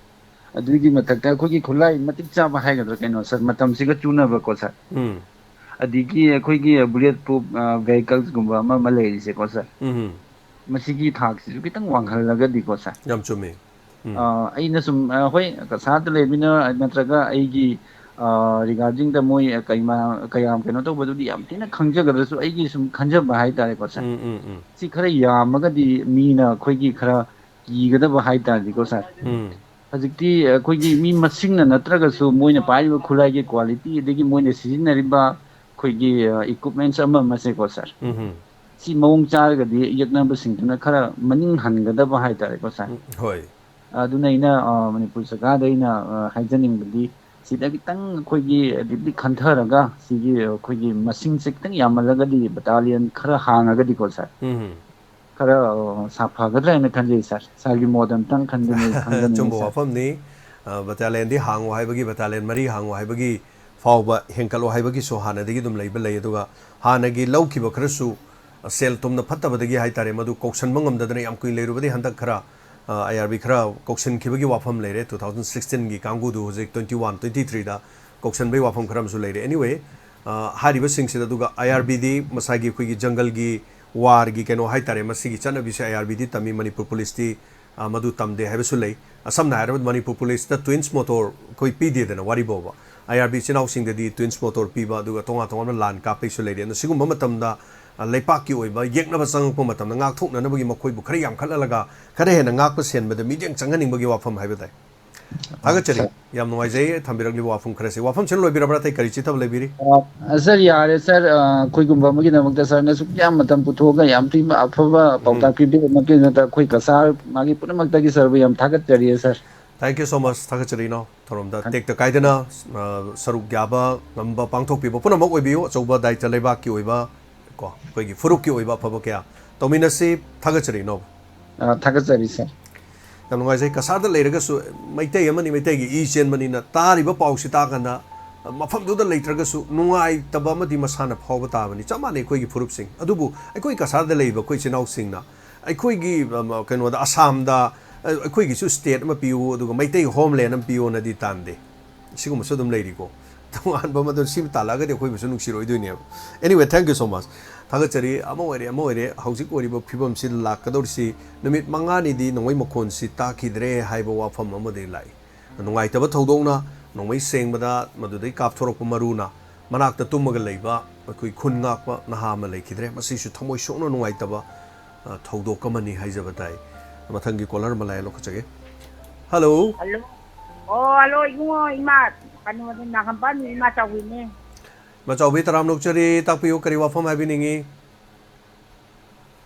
ꯑꯗꯨꯒꯤ ꯃꯊꯛꯇ ꯑꯩꯈꯣꯏꯒꯤ ꯈꯨꯠꯂꯥꯏ ꯃꯇꯤꯛ ꯆꯥꯕ ꯍꯥꯏꯒꯗ꯭ꯔꯥ ꯀꯩꯅꯣ, ꯁꯥꯔ, ꯃꯇꯝꯁꯤꯒ ꯆꯨꯅꯕꯀꯣ, ꯁꯥꯔ, ꯎꯝ꯫ ꯑꯗꯒꯤ ꯑꯩꯈꯣꯏꯒꯤ ꯕꯨꯂꯦꯠ ꯄ꯭ꯔꯨꯞ ꯚꯦꯍꯤꯀꯜꯁꯀꯨꯝꯕ ꯑꯃ ꯑꯃ ꯂꯩꯔꯤꯁꯦꯀꯣ, ꯁꯥꯔ, ꯎꯝ꯫ ꯃꯁꯤꯒꯤ ꯊꯥꯛꯁꯤꯁꯨ ꯈꯤꯇꯪ ꯋꯥꯡꯍꯜꯂꯒꯗꯤꯀꯣ, ꯁꯥꯔ꯫ ꯌꯥꯝ ꯆꯨꯝꯃꯤ꯫ ꯎꯝ꯫ ꯑ, ꯑꯩꯅ ꯁꯨꯝ, ꯑ, ꯍꯣꯏ, ꯀꯁꯥꯔꯗ ꯂꯩꯕꯅꯤꯅ ꯅꯠꯇ꯭ꯔꯒ ꯑꯩꯒꯤ, ꯑ, ꯔꯤꯒꯥꯔꯗꯤꯡꯗ ꯃꯣꯏ, ꯑ, ꯀꯩꯃ-, ꯀꯌꯥꯝ ꯀꯩꯅꯣ ꯇꯧꯕꯗꯨꯗꯤ ꯌꯥꯝ ꯊꯤꯅ ꯈꯪꯖꯒꯗ꯭ꯔꯁꯨ, ꯑꯩꯒꯤ ꯁꯨꯝ ꯈꯟꯖꯕ ꯍꯥꯏꯇꯥꯔꯦꯀꯣ, ꯁꯥꯔ꯫ ꯎꯝ, ꯎꯝ, ꯎꯝ꯫ ꯁꯤ ꯈꯔ ꯌꯥꯝꯃꯒꯗꯤ ꯃꯤꯅ ꯑꯩꯈꯣꯏꯒꯤ ꯈꯔ ꯀꯤꯒꯗꯕ ꯍꯥꯏꯇꯥꯔꯗꯤꯀꯣ, ꯁꯥꯔ꯫ ꯎꯝ꯫ ꯍꯧꯖꯤꯛꯇꯤ ꯑꯩꯈꯣꯏꯒꯤ ꯃꯤ ꯃꯁꯤꯡꯅ ꯅꯠꯇ꯭ꯔꯒꯁꯨ ꯃꯣꯏꯅ ꯄꯥꯏꯔꯤꯕ ꯈꯨꯠꯂꯥꯏꯒꯤ ꯀ꯭ꯋꯥꯂꯤꯇꯤ ꯑꯗꯒꯤ ꯃꯣꯏꯅ ꯁꯤꯖꯤꯟꯅꯔꯤꯕ ꯑꯩꯈꯣꯏꯒꯤ, ꯑ, ꯏꯀ꯭ꯋꯤꯞꯃꯦꯟꯁ ꯑꯃ ꯑꯃꯁꯦꯀꯣ, ꯁꯥꯔ, ꯎꯝ꯫ ꯁꯤ ꯃꯑꯣꯡ ꯆꯥꯔꯒꯗꯤ ꯌꯦꯛꯅꯕꯁꯤꯡꯗꯨꯅ ꯈꯔ ꯃꯅꯤꯡ ꯍꯟꯒꯗꯕ ꯍꯥꯏꯇꯥꯔꯦꯀꯣ, ꯁꯥꯔ꯫ ꯎꯝ, ꯍꯣꯏ꯫ ꯑꯗꯨꯅ ꯑꯩꯅ, ꯑ, ꯃꯅꯤꯄꯨꯔ ꯁꯔꯀꯥꯔꯗ ꯑꯩꯅ, ꯑ, ꯍꯥꯏꯖꯅꯤꯡꯕꯗꯤ ꯁꯤꯗ ꯈꯤꯇꯪ ꯑꯩꯈꯣꯏꯒꯤ ꯗꯤꯞꯂꯤ ꯈꯟꯊꯔꯒ ꯁꯤꯒꯤ ꯑꯩꯈꯣꯏꯒꯤ ꯃꯁꯤꯡꯁꯦ ꯈꯤꯇꯪ ꯌꯥꯝꯍꯜꯂꯒꯗꯤ ꯕꯇꯥꯂꯤꯌꯟ ꯈꯔ ꯍꯥꯡꯉꯒꯗꯤꯀꯣ, ꯁꯥꯔ, ꯎꯝ꯫ ꯈꯔ, ꯑ, ꯁꯥꯐꯒꯗ꯭ꯔꯥ ꯍꯥꯏꯅ ꯈꯟꯖꯩ, ꯁꯥꯔ꯫ ꯁꯥꯔꯒꯤ ꯃꯣꯠ ꯑꯝꯇꯪ ꯈꯟꯖꯅꯤꯡ-, ꯈꯟꯖꯅꯤꯡꯉꯤ, ꯑꯆꯨꯝꯕ ꯁꯥꯔ꯫ ꯋꯥꯐꯝꯅꯤ꯫ ꯑ, ꯕꯇꯥꯂꯤꯌꯟꯗꯤ ꯍꯥꯡꯉꯣ ꯍꯥꯏꯕꯒꯤ, ꯕꯇꯥꯂꯤꯌꯟ ꯃꯔꯤ ꯍꯥꯡꯉꯣ ꯍꯥꯏꯕꯒꯤ ꯐꯥꯎꯕ ꯍꯦꯟꯀꯠꯂꯣ ꯍꯥꯏꯕꯒꯤꯁꯨ ꯍꯥꯟꯅꯗꯒꯤ ꯑꯗꯨꯝ ꯂꯩꯕ ꯂꯩ꯫ ꯑꯗꯨꯒ ꯍꯥꯟꯅꯒꯤ ꯂꯧꯈꯤꯕ ꯈꯔꯁꯨ, ꯑ, ꯁꯦꯜ ꯊꯨꯝꯅ ꯐꯠꯇꯕꯗꯒꯤ ꯍꯥꯏꯇꯥꯔꯦ, ꯃꯗꯨ ꯀꯧꯁꯟꯕ ꯉꯝꯗꯗꯅ ꯌꯥꯝ ꯀꯨꯏꯅ ꯂꯩꯔꯨꯕꯗꯒꯤ ꯍꯟꯗꯛ ꯈꯔ, ꯑ, ꯑꯥꯏ ꯑꯥꯔ ꯕꯤ ꯈꯔ ꯀꯧꯁꯟꯈꯤꯕꯒꯤ ꯋꯥꯐꯝ ꯂꯩꯔꯦ꯫ ꯇꯨ ꯊꯥꯎꯖꯟ ꯁꯤꯛꯁꯇꯤꯟꯒꯤ ꯀꯥꯡꯕꯨꯗꯨ ꯍꯧꯖꯤꯛ ꯇ꯭ꯋꯦꯟꯇꯤ ꯋꯥꯟ, ꯇ꯭ꯋꯦꯟꯇꯤ ꯊ꯭ꯔꯤꯗ ꯀꯧꯁꯟꯕꯒꯤ ꯋꯥꯐꯝ ꯈꯔ ꯑꯃꯁꯨ ꯂꯩꯔꯦ꯫ Anyway, ꯑ, ꯍꯥꯏꯔꯤꯕꯁꯤꯡꯁꯤꯗ, ꯑꯗꯨꯒ ꯑꯥꯏ ꯑꯥꯔ ꯕꯤꯗꯤ ꯃꯁꯥꯒꯤ ꯑꯩꯈꯣꯏꯒꯤ ꯖꯪꯒꯜꯒꯤ ꯋꯥꯔꯒꯤ ꯀꯩꯅꯣ ꯍꯥꯏꯇꯥꯔꯦ, ꯃꯁꯤꯒꯤ ꯆꯠꯅꯕꯤꯁꯦ ꯑꯥꯏ ꯑꯥꯔ ꯕꯤꯗꯤ ꯇꯝꯃꯤ, ꯃꯅꯤꯄꯨꯔ ꯄꯨꯂꯤꯁꯇꯤ, ꯑ, ꯃꯗꯨ ꯇꯝꯗꯦ ꯍꯥꯏꯕꯁꯨ ꯂꯩ꯫ ꯑ, ꯁꯝꯅ ꯍꯥꯏꯔꯕꯗ ꯃꯅꯤꯄꯨꯔ ꯄꯨꯂꯤꯁꯇ ꯇ꯭ꯋꯤꯟꯁ ꯃꯣꯇꯣꯔ ꯑꯩꯈꯣꯏ ꯄꯤꯗꯦꯗꯅ, ꯋꯥꯔꯤ ꯐꯥꯎꯕ꯫ ꯑꯥꯏ ꯑꯥꯔ ꯕꯤ ꯏꯆꯤꯟ ꯏꯅꯥꯎꯁꯤꯡꯗꯗꯤ ꯇ꯭ꯋꯤꯟꯁ ꯃꯣꯇꯣꯔ ꯄꯤꯕ, ꯑꯗꯨꯒ ꯇꯣꯉꯥꯟ ꯇꯣꯉꯥꯟꯕ ꯂꯥꯟ ꯀꯥꯞꯄꯩꯁꯨ ꯂꯩꯔꯤ꯫ ꯑꯗꯨꯅ ꯁꯤꯒꯨꯝꯕ ꯃꯇꯝꯗ, ꯑ, ꯂꯩꯄꯥꯛꯀꯤ ꯑꯣꯏꯕ ꯌꯦꯛꯅꯕ ꯆꯪꯉꯛꯄ ꯃꯇꯝꯗ ꯉꯥꯛꯊꯣꯛꯅꯅꯕꯒꯤ ꯃꯈꯣꯏꯕꯨ ꯈꯔ ꯌꯥꯝꯈꯠꯍꯜꯂꯒ ꯈꯔ ꯍꯦꯟꯅ ꯉꯥꯛꯄ ꯁꯦꯟꯕꯗ ꯃꯤꯠꯌꯦꯡ ꯆꯪꯍꯟꯅꯤꯡꯕꯒꯤ ꯋꯥꯐꯝ ꯍꯥꯏꯕ ꯇꯥꯏ꯫ ꯊꯥꯒꯠꯆꯔꯤ꯫ ꯌꯥꯝ ꯅꯨꯡꯉꯥꯏꯖꯩ ꯊꯝꯕꯤꯔꯛꯂꯤꯕ ꯋꯥꯐꯝ ꯈꯔꯁꯦ꯫ ꯋꯥꯐꯝꯁꯤꯅ ꯂꯣꯏꯕꯤꯔꯕ꯭ꯔꯥ? ꯑꯇꯩ ꯀꯔꯤ ꯆꯤꯊꯕ ꯂꯩꯕꯤꯔꯤ? ꯑ, ꯁꯥꯔ, ꯌꯥꯔꯦ, ꯁꯥꯔ꯫ ꯑ, ꯑꯩꯈꯣꯏꯒꯨꯝꯕ ꯑꯃꯒꯤꯗꯃꯛꯇ ꯁꯥꯔꯅ ꯑꯁꯨꯛ ꯌꯥꯝ ꯃꯇꯝ ꯄꯨꯊꯣꯛꯑꯒ ꯌꯥꯝ ꯊꯤꯅ ꯑꯐꯕ ꯄꯥꯎꯇꯥꯛ ꯄꯤꯕꯤꯔꯛꯄꯒꯤꯗꯃꯛꯇ ꯑꯩꯈꯣꯏ ꯀꯁꯥꯔ ꯃꯥꯒꯤ ꯄꯨꯝꯅꯃꯛꯇꯒꯤ ꯁꯥꯔꯕꯨ ꯌꯥꯝ ꯊꯥꯒꯠꯆꯔꯤꯌꯦ, ꯁꯥꯔ꯫ Thank you so much. ꯊꯥꯒꯠꯆꯔꯤ, ꯏꯅꯥꯎ꯫ ꯊꯧꯔꯝꯗ ꯇꯦꯛꯇ ꯀꯥꯏꯗꯅ, ꯑ, ꯁꯔꯨꯛ ꯌꯥꯕ ꯉꯝꯕ ꯄꯥꯡꯊꯣꯛꯄꯤꯕ ꯄꯨꯝꯅꯃꯛ ꯑꯣꯏꯕꯤꯌꯨ꯫ ꯑꯆꯧꯕ ꯗꯥꯏꯇ ꯂꯩꯕꯥꯛꯀꯤ ꯑꯣꯏꯕ ꯀꯣ, ꯑꯩꯈꯣꯏꯒꯤ ꯐꯨꯔꯨꯞꯀꯤ ꯑꯣꯏꯕ ꯑꯐꯕ ꯀꯌꯥ ꯇꯧꯃꯤꯟꯅꯁꯤ꯫ ꯊꯥꯒꯠꯆꯔꯤ, ꯏꯅꯥꯎ꯫ ꯑ, ꯊꯥꯒꯠꯆꯔꯤ, ꯁꯥꯔ꯫ ꯌꯥꯝ ꯅꯨꯡꯉꯥꯏꯖꯩ꯫ ꯀꯁꯥꯔꯗ ꯂꯩꯔꯒꯁꯨ ꯃꯩꯇꯩ ꯑꯃꯅꯤ, ꯃꯩꯇꯩꯒꯤ ꯏ ꯆꯦꯟꯕꯅꯤꯅ ꯇꯥꯔꯤꯕ ꯄꯥꯎꯁꯤ ꯇꯥꯀꯥꯟꯗ ꯃꯐꯝꯗꯨꯗ ꯂꯩꯇ꯭ꯔꯒꯁꯨ ꯅꯨꯡꯉꯥꯏꯇꯕ ꯑꯃꯗꯤ ꯃꯁꯥꯅ ꯐꯥꯎꯕ ꯇꯥꯕꯅꯤ꯫ ꯆꯞ ꯃꯥꯟꯅꯩ ꯑꯩꯈꯣꯏꯒꯤ ꯐꯨꯔꯨꯞꯁꯤꯡ꯫ ꯑꯗꯨꯕꯨ ꯑꯩꯈꯣꯏ ꯀꯁꯥꯔꯗ ꯂꯩꯔꯤꯕ ꯑꯩꯈꯣꯏ ꯏꯆꯤꯟ ꯏꯅꯥꯎꯁꯤꯡꯅ ꯑꯩꯈꯣꯏꯒꯤ, ꯑꯝ, ꯀꯩꯅꯣꯗ, ꯑꯁꯥꯝꯗ, ꯑ, ꯑꯩꯈꯣꯏꯒꯤꯁꯨ state ꯑꯃ ꯄꯤꯌꯨ, ꯑꯗꯨꯒ ꯃꯩꯇꯩ homeland ꯑꯃ ꯄꯤꯌꯣꯅꯗꯤ ꯇꯥꯟꯗꯦ꯫ ꯁꯤꯒꯨꯝꯕꯁꯨ ꯑꯗꯨꯝ ꯂꯩꯔꯤꯀꯣ꯫ ꯇꯣꯉꯥꯟꯕ ꯑꯃꯗꯨ ꯁꯤꯕꯨ ꯇꯥꯜꯂꯛꯑꯒꯗꯤ ꯑꯩꯈꯣꯏꯕꯨꯁꯨ ꯅꯨꯡꯁꯤꯔꯣꯏꯗꯣꯏꯅꯦꯕ꯫ Anyway, thank you so much. ꯊꯥꯒꯠꯆꯔꯤ꯫ ꯑꯃ ꯑꯣꯏꯔꯦ, ꯑꯃ ꯑꯣꯏꯔꯦ, ꯍꯧꯖꯤꯛ ꯑꯣꯏꯔꯤꯕ ꯐꯤꯕꯝꯁꯤ ꯂꯥꯛꯀꯗꯧꯔꯤꯁꯤ ꯅꯨꯃꯤꯠ ꯃꯉꯥꯅꯤꯗꯤ ꯅꯣꯡꯃꯩ ꯃꯈꯣꯟꯁꯤ ꯇꯥꯈꯤꯗ꯭ꯔꯦ ꯍꯥꯏꯕ ꯋꯥꯐꯝ ꯑꯃꯗꯒꯤ ꯂꯥꯛꯏ꯫ ꯅꯨꯡꯉꯥꯏꯇꯕ ꯊꯧꯗꯣꯛꯅ ꯅꯣꯡꯃꯩ ꯁꯦꯡꯕꯗ ꯃꯗꯨꯗꯒꯤ ꯀꯥꯞꯊꯣꯔꯛꯄ ꯃꯔꯨꯅ ꯃꯅꯥꯛꯇ ꯇꯨꯝꯃꯒ ꯂꯩꯕ ꯑꯩꯈꯣꯏ ꯈꯨꯟ ꯉꯥꯛꯄ ꯅꯍꯥ ꯑꯃ ꯂꯩꯈꯤꯗ꯭ꯔꯦ꯫ ꯃꯁꯤꯁꯨ ꯊꯃꯣꯏ ꯁꯣꯛꯅ ꯅꯨꯡꯉꯥꯏꯇꯕ, ꯑ, ꯊꯧꯗꯣꯛ ꯑꯃꯅꯤ ꯍꯥꯏꯖꯕ ꯇꯥꯏ꯫ ꯃꯊꯪꯒꯤ caller ꯑꯃ ꯂꯥꯛꯑꯦ, ꯂꯧꯈꯠꯆꯒꯦ꯫ Hello꯫ ꯍꯜꯂꯣ꯫ ꯑꯣ, ꯍꯜꯂꯣ, ꯏꯕꯨꯡꯉꯣ, ꯏꯃꯥ, ꯀꯩꯅꯣꯅꯦ, ꯅꯥꯒꯥꯝꯄꯥꯟ ꯏꯃꯥ ꯆꯥꯎꯕꯤꯅꯦ꯫ ꯃꯆꯥꯎꯕꯤ, ꯇꯔꯥꯝꯅ ꯑꯣꯛꯆꯔꯤ, ꯇꯥꯛꯄꯤꯌꯨ, ꯀꯔꯤ ꯋꯥꯐꯝ ꯍꯥꯏꯕꯤꯅꯤꯡꯉꯤ?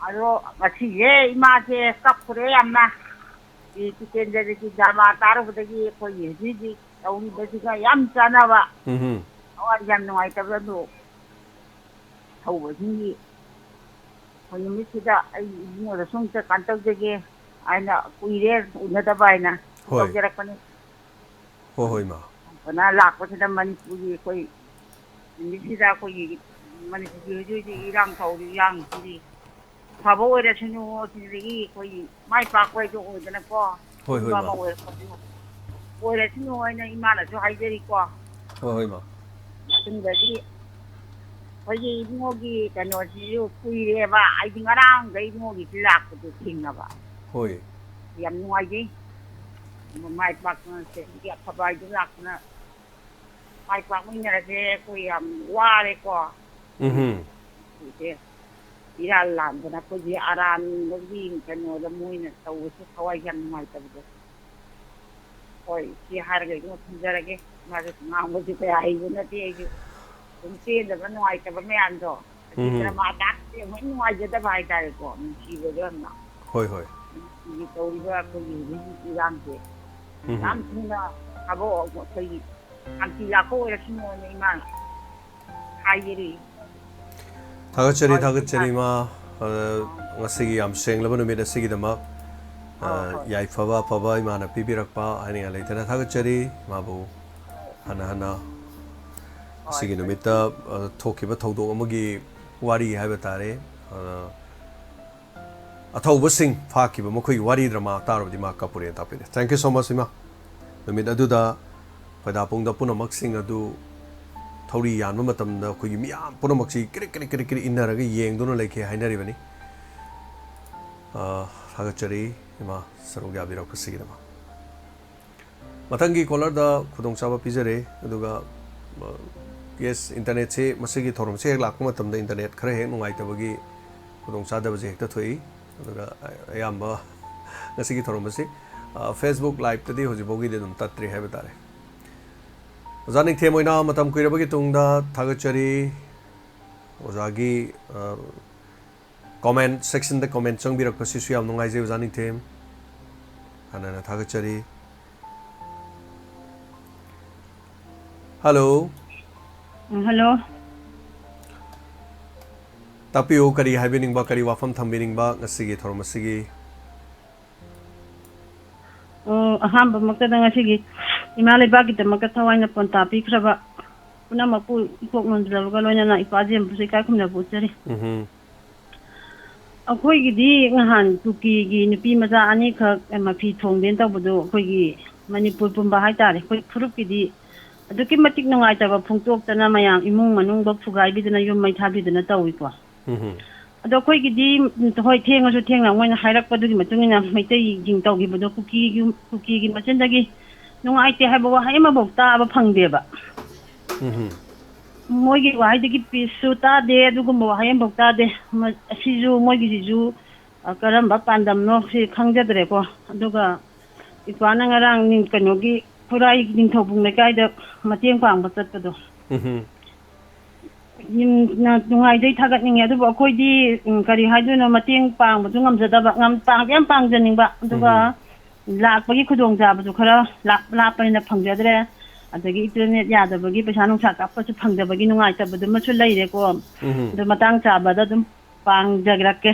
ꯑꯗꯣ ꯉꯁꯤꯁꯦ ꯏꯃꯥꯁꯦ ꯀꯞꯈ꯭ꯔꯦ ꯌꯥꯝꯅ꯫ ꯁꯤ ꯇꯤꯀꯦꯟꯗ꯭ꯔꯒꯤ drama ꯇꯥꯔꯨꯕꯗꯒꯤ ꯑꯩꯈꯣꯏꯒꯤ ꯍꯧꯖꯤꯛ ꯍꯧꯖꯤꯛ ꯇꯧꯔꯤꯕꯁꯤꯒ ꯌꯥꯝ ꯆꯥꯟꯅꯕ꯫ ꯎꯝ ꯍꯨꯝ꯫ ꯊꯋꯥꯏ ꯌꯥꯝ ꯅꯨꯡꯉꯥꯏꯇꯕ ꯑꯗꯨ ꯊꯧꯕꯁꯤꯡꯒꯤ ꯑꯩꯈꯣꯏ ꯅꯨꯃꯤꯠꯁꯤꯗ ꯑꯩ ꯏꯕꯨꯡꯉꯣꯗꯁꯨ ꯑꯝꯇ ꯀꯩꯅꯣ ꯇꯧꯖꯒꯦ ꯍꯥꯏꯅ, ꯀꯨꯏꯔꯦ ꯎꯅꯗꯕ ꯍꯥꯏꯅ ꯍꯣꯏ꯫ ꯇꯧꯖꯔꯛꯄꯅꯤ꯫ ꯍꯣꯏ, ꯍꯣꯏ, ꯏꯃꯥ꯫ ꯐꯅ ꯂꯥꯛꯄꯁꯤꯗ ꯃꯅꯤꯄꯨꯔꯒꯤ ꯑꯩꯈꯣꯏ ꯅꯨꯃꯤꯠꯁꯤꯗ ꯑꯩꯈꯣꯏꯒꯤ ꯃꯅꯤꯄꯨꯔꯒꯤ ꯍꯧꯖꯤꯛ ꯍꯧꯖꯤꯛ ꯏꯔꯥꯡ ꯇꯧꯔꯤ ꯏꯔꯥꯡꯁꯤꯗꯤ ꯐꯕ ꯑꯣꯏꯔꯁꯅꯨ, ꯁꯤꯗꯒꯤ ꯑꯩꯈꯣꯏꯒꯤ ꯃꯥꯏ ꯄꯥꯛꯄ ꯍꯥꯏꯗꯣ ꯑꯣꯏꯗꯅꯀꯣ꯫ ꯍꯣꯏ, ꯍꯣꯏ, ꯑꯗꯨꯝꯕ ꯑꯃ ꯏꯃꯥ꯫ ꯑꯣꯏꯔꯁꯅꯨ, ꯑꯣꯏꯔꯁꯅꯨ ꯍꯥꯏꯅ ꯏꯃꯥꯅꯁꯨ ꯍꯥꯏꯖꯔꯤꯀꯣ꯫ ꯍꯣꯏ, ꯍꯣꯏ, ꯏꯃꯥ꯫ ꯃꯇꯨꯡꯗꯗꯤ ꯑꯩꯈꯣꯏꯒꯤ ꯏꯕꯨꯡꯉꯣꯒꯤ ꯀꯩꯅꯣꯁꯤꯁꯨ ꯀꯨꯏꯔꯦꯕ, ꯑꯩꯗꯤ ꯉꯔꯥꯡꯗ ꯏꯕꯨꯡꯉꯣꯒꯤꯁꯤ ꯂꯥꯛꯄꯗꯣ ꯊꯦꯡꯅꯕ꯫ ꯍꯣꯏ꯫ ꯌꯥꯝ ꯅꯨꯡꯉꯥꯏꯖꯩ꯫ ꯃꯥꯏ ꯄꯥꯛꯇꯅ ꯆꯍꯤꯒꯤ ꯑꯐꯕ ꯍꯥꯏꯗꯨ ꯂꯥꯛꯇꯅ ꯃꯥꯏ ꯄꯥꯛꯃꯤꯟꯅꯔꯁꯦ꯫ ꯑꯩꯈꯣꯏ ꯌꯥꯝ ꯋꯥꯔꯦꯀꯣ꯫ ꯎꯝ ꯍꯨꯝ꯫ ꯍꯧꯖꯤꯛꯁꯦ ꯏꯔꯥꯟ ꯂꯥꯟꯗꯅ ꯑꯩꯈꯣꯏꯒꯤ ꯑꯔꯥꯟꯕꯒꯤ ꯀꯩꯅꯣꯗ ꯃꯣꯏꯅ ꯇꯧꯕꯁꯦ ꯊꯋꯥꯏ ꯌꯥꯝ ꯅꯨꯡꯉꯥꯏꯇꯕꯗꯣ꯫ ꯍꯣꯏ, ꯏꯆꯦ ꯍꯥꯏꯔꯒ ꯏꯕꯨꯡꯉꯣ ꯊꯝꯖꯔꯒꯦ꯫ ꯃꯥꯁꯨ ꯉꯥꯡꯕꯁꯨ ꯀꯌꯥ ꯍꯩꯕ ꯅꯠꯇꯦ꯫ ꯑꯩꯁꯨ ꯑꯗꯨꯝ ꯄꯦꯟꯗꯕ ꯅꯨꯡꯉꯥꯏꯇꯕ ꯃꯌꯥꯝꯗꯣ ꯑꯁꯤ ꯎꯝ꯫ ꯗ꯭ꯔꯃꯥ ꯇꯥꯛꯄꯁꯦ ꯑꯃꯨꯛ ꯍꯦꯟꯅ ꯅꯨꯡꯉꯥꯏꯖꯗꯕ ꯍꯥꯏꯇꯥꯔꯦꯀꯣ꯫ ꯅꯨꯡꯁꯤꯕꯗꯣ ꯌꯥꯝꯅ꯫ ꯍꯣꯏ, ꯍꯣꯏ꯫ ꯅꯨꯡꯇꯤꯒꯤ ꯇꯧꯔꯤꯕ ꯑꯩꯈꯣꯏꯒꯤ ꯍꯧꯖꯤꯛ ꯍꯧꯖꯤꯛ ꯏꯔꯥꯡꯁꯦ ꯎꯝ꯫ ꯌꯥꯝ ꯊꯨꯅ ꯊꯕꯛ ꯑꯩꯈꯣꯏꯒꯤ ꯁꯥꯟꯇꯤ ꯂꯥꯛꯄ ꯑꯣꯏꯔꯁꯅꯨꯅ ꯏꯃꯥꯅ ꯍꯥꯏꯖꯔꯤ꯫ ꯊꯥꯒꯠꯆꯔꯤ, ꯊꯥꯒꯠꯆꯔꯤ, ꯏꯃꯥ꯫ ꯑ, ꯉꯁꯤꯒꯤ ꯌꯥꯝ ꯁꯦꯡꯂꯕ ꯅꯨꯃꯤꯠ ꯑꯁꯤꯒꯤꯗꯃꯛ, ꯑ, ꯍꯣꯏ, ꯍꯣꯏ꯫ ꯌꯥꯏꯐꯕ ꯑꯐꯕ ꯏꯃꯥꯅ ꯄꯤꯕꯤꯔꯛꯄ ꯍꯥꯏꯅꯤꯡꯉꯥꯏ ꯂꯩꯇꯅ ꯊꯥꯒꯠꯆꯔꯤ꯫ ꯏꯃꯥꯕꯨ ꯍꯟꯅ ꯍꯟꯅ ꯍꯣꯏ, ꯉꯁꯤꯒꯤ ꯍꯣꯏ꯫ ꯅꯨꯃꯤꯠꯇ, ꯑ, ꯊꯣꯛꯈꯤꯕ ꯊꯧꯗꯣꯛ ꯑꯃꯒꯤ ꯋꯥꯔꯤ ꯍꯥꯏꯕ ꯇꯥꯔꯦ꯫ ꯑ, ꯑꯊꯧꯕꯁꯤꯡ ꯐꯥꯈꯤꯕ ꯃꯈꯣꯏꯒꯤ ꯋꯥꯔꯤ ꯗ꯭ꯔꯃꯥ ꯇꯥꯔꯕꯗꯤ ꯃꯥ ꯀꯞꯄꯨꯔꯦꯅ ꯇꯥꯛꯄꯤꯔꯦ꯫ Thank you so much, ꯏꯃꯥ꯫ ꯅꯨꯃꯤꯠ ꯑꯗꯨꯗ ꯈꯣꯏꯗꯥꯄꯨꯡꯗ ꯄꯨꯝꯅꯃꯛꯁꯤꯡ ꯑꯗꯨ ꯊꯧꯔꯤ ꯌꯥꯟꯕ ꯃꯇꯝꯗ ꯑꯩꯈꯣꯏꯒꯤ ꯃꯤꯌꯥꯝ ꯄꯨꯝꯅꯃꯛꯁꯤ ꯀ꯭ꯔꯤꯛ ꯀ꯭ꯔꯤꯛ ꯀ꯭ꯔꯤꯛ ꯀ꯭ꯔꯤꯛ ꯏꯟꯅꯔꯒ ꯌꯦꯡꯗꯨꯅ ꯂꯩꯈꯤ ꯍꯥꯏꯅꯔꯤꯕꯅꯤ꯫ ꯑ, ꯊꯥꯒꯠꯆꯔꯤ ꯏꯃꯥ, ꯁꯔꯨꯛ ꯌꯥꯕꯤꯔꯛꯄꯁꯤꯒꯤꯗꯃꯛ꯫ ꯃꯊꯪꯒꯤ ꯀꯣꯂꯔꯗ ꯈꯨꯗꯣꯡꯆꯥꯕ ꯄꯤꯖꯔꯦ꯫ ꯑꯗꯨꯒ, ꯑ, ꯌꯦꯁ, ꯏꯟꯇꯔꯅꯦꯠꯁꯦ ꯃꯁꯤꯒꯤ ꯊꯧꯔꯝꯁꯦ ꯍꯦꯛ ꯂꯥꯛꯄ ꯃꯇꯝꯗ ꯏꯟꯇꯔꯅꯦꯠ ꯈꯔ ꯍꯦꯛ ꯅꯨꯡꯉꯥꯏꯇꯕꯒꯤ ꯈꯨꯗꯣꯡꯆꯥꯗꯕꯁꯦ ꯍꯦꯛꯇ ꯊꯣꯛꯏ꯫ ꯑꯗꯨꯒ ꯑꯌꯥꯝꯕ ꯉꯁꯤꯒꯤ ꯊꯧꯔꯝ ꯑꯁꯤ, ꯑ, Facebook Liveꯇꯗꯤ ꯍꯧꯖꯤꯛ ꯐꯥꯎꯒꯤꯗꯤ ꯑꯗꯨꯝ ꯇꯠꯇ꯭ꯔꯤ ꯍꯥꯏꯕ ꯇꯥꯔꯦ꯫ ꯑꯣꯖꯥ ꯅꯤꯡꯊꯦꯝ ꯑꯣꯏꯅ ꯃꯇꯝ ꯀꯨꯏꯔꯕꯒꯤ ꯇꯨꯡꯗ ꯊꯥꯒꯠꯆꯔꯤ꯫ ꯑꯣꯖꯥꯒꯤ, ꯑ, comment sectionꯗ comment ꯆꯪꯕꯤꯔꯛꯄꯁꯤꯁꯨ ꯌꯥꯝ ꯅꯨꯡꯉꯥꯏꯖꯩ, ꯑꯣꯖꯥ ꯅꯤꯡꯊꯦꯝ꯫ ꯍꯥꯟꯅꯅ ꯊꯥꯒꯠꯆꯔꯤ꯫ ꯍꯜꯂꯣ꯫ ꯎꯝ, ꯍꯜꯂꯣ꯫ ꯇꯥꯛꯄꯤꯌꯨ, ꯀꯔꯤ ꯍꯥꯏꯕꯤꯅꯤꯡꯕ, ꯀꯔꯤ ꯋꯥꯐꯝ ꯊꯝꯕꯤꯅꯤꯡꯕ ꯉꯁꯤꯒꯤ ꯊꯧꯔꯝ ꯑꯁꯤꯒꯤ? ꯑꯣ, ꯑꯍꯥꯟꯕꯃꯛꯇꯗ ꯉꯁꯤꯒꯤ ꯏꯃꯥ ꯂꯩꯕꯥꯛꯀꯤꯗꯃꯛꯇ ꯊꯋꯥꯏꯅ ꯄꯣꯟꯇꯥ ꯄꯤꯈ꯭ꯔꯕ ꯄꯨꯝꯅꯃꯛꯄꯨ ꯏꯀꯣꯛ ꯅꯣꯟꯖꯕꯒ ꯂꯣꯏꯅꯅ ꯏꯄꯥ ꯖꯦꯝꯕꯨꯁꯨ ꯏꯀꯥꯏ ꯈꯨꯝꯅꯕ ꯎꯠꯆꯔꯤ꯫ ꯎꯝꯍꯨꯝ꯫ ꯑꯩꯈꯣꯏꯒꯤꯗꯤ ꯅꯍꯥꯟ ꯀꯨꯀꯤꯒꯤ ꯅꯨꯄꯤ ꯃꯆꯥ ꯑꯅꯤꯈꯛ ꯃꯐꯤ ꯊꯣꯡꯗꯦꯅ ꯇꯧꯕꯗꯣ, ꯑꯩꯈꯣꯏꯒꯤ ꯃꯅꯤꯄꯨꯔ ꯄꯨꯝꯕ ꯍꯥꯏꯇꯥꯔꯦ, ꯑꯩꯈꯣꯏ ꯐꯨꯔꯨꯞꯀꯤꯗꯤ ꯑꯗꯨꯛꯀꯤ ꯃꯇꯤꯛ ꯅꯨꯡꯉꯥꯏꯇꯕ ꯐꯣꯡꯗꯣꯛꯇꯅ, ꯃꯌꯥꯝ ꯏꯃꯨꯡ ꯃꯅꯨꯡ ꯐꯨꯒꯥꯏꯕꯤꯗꯅ, ꯌꯨꯝ ꯃꯩ ꯊꯥꯕꯤꯗꯅ ꯇꯧꯏꯀꯣ꯫ ꯎꯝꯍꯨꯝ꯫ ꯑꯗꯣ ꯑꯩꯈꯣꯏꯒꯤꯗꯤ, ꯎꯝ, ꯍꯣꯏ, ꯊꯦꯡꯉꯁꯨ ꯊꯦꯡꯅ ꯃꯣꯏꯅ ꯍꯥꯏꯔꯛꯄꯗꯨꯒꯤ ꯃꯇꯨꯡ ꯏꯟꯅ ꯃꯩꯇꯩꯁꯤꯡ ꯇꯧꯈꯤꯕꯗꯣ, ꯀꯨꯀꯤꯒꯤ, ꯀꯨꯀꯤꯒꯤ ꯃꯆꯤꯟꯗꯒꯤ ꯅꯨꯡꯉꯥꯏꯇꯦ ꯍꯥꯏꯕ ꯋꯥꯍꯩ ꯑꯃꯐꯥꯎ ꯇꯥꯕ ꯐꯪꯗꯦꯕ꯫ ꯎꯝꯍꯨꯝ꯫ ꯃꯣꯏꯒꯤ ꯋꯥꯍꯩꯗꯒꯤ ꯄꯤꯁꯁꯨ ꯇꯥꯗꯦ, ꯑꯗꯨꯒꯨꯝꯕ ꯋꯥꯍꯩ ꯑꯃꯐꯥꯎ ꯇꯥꯗꯦ꯫ ꯃ-, ꯑꯁꯤꯁꯨ, ꯃꯣꯏꯒꯤꯁꯤꯁꯨ, ꯑ, ꯀꯔꯝꯕ ꯄꯥꯟꯗꯝꯅꯣ ꯁꯤ ꯈꯪꯖꯗ꯭ꯔꯦꯀꯣ꯫ ꯑꯗꯨꯒ ꯏꯄꯥꯅ ꯉꯔꯥꯡ ꯅꯤꯡ-, ꯀꯩꯅꯣꯒꯤ ꯈꯨꯔꯥꯏ ꯅꯤꯡꯊꯧꯕꯨꯡ ꯂꯩꯀꯥꯏꯗ ꯃꯇꯦꯡ ꯄꯥꯡꯕ ꯆꯠꯄꯗꯣ꯫ ꯎꯝꯍꯨꯝ꯫ ꯎꯝ, ꯅ-, ꯅꯨꯡꯉꯥꯏꯖꯩ, ꯊꯥꯒꯠꯅꯤꯡꯉꯦ꯫ ꯑꯗꯨꯕꯨ ꯑꯩꯈꯣꯏꯗꯤ, ꯎꯝ, ꯀꯔꯤ ꯍꯥꯏꯗꯣꯏꯅꯣ, ꯃꯇꯦꯡ ꯄꯥꯡꯕꯁꯨ ꯉꯝꯖꯗꯕ, ꯉꯝ-, ꯄꯥꯡꯗꯤ ꯌꯥꯝ ꯄꯥꯡꯖꯅꯤꯡꯕ, ꯑꯗꯨꯒ ꯎꯝ꯫ ꯂꯥꯛꯄꯒꯤ ꯈꯨꯗꯣꯡꯆꯥꯕꯁꯨ ꯈꯔ ꯂꯥꯞ-, ꯂꯥꯞꯄꯅꯤꯅ ꯐꯪꯖꯗ꯭ꯔꯦ꯫ ꯑꯗꯒꯤ internet ꯌꯥꯗꯕꯒꯤ ꯄꯩꯁꯥ ꯅꯨꯡꯁꯥ ꯀꯥꯞꯄꯁꯨ ꯐꯪꯗꯕꯒꯤ ꯅꯨꯡꯉꯥꯏꯇꯕꯗꯨꯃꯁꯨ ꯂꯩꯔꯦꯀꯣ꯫ ꯎꯝ꯫ ꯑꯗꯨ ꯃꯇꯥꯡ ꯆꯥꯕꯗ ꯑꯗꯨꯝ ꯄꯥꯡꯖꯔꯛꯀꯦ꯫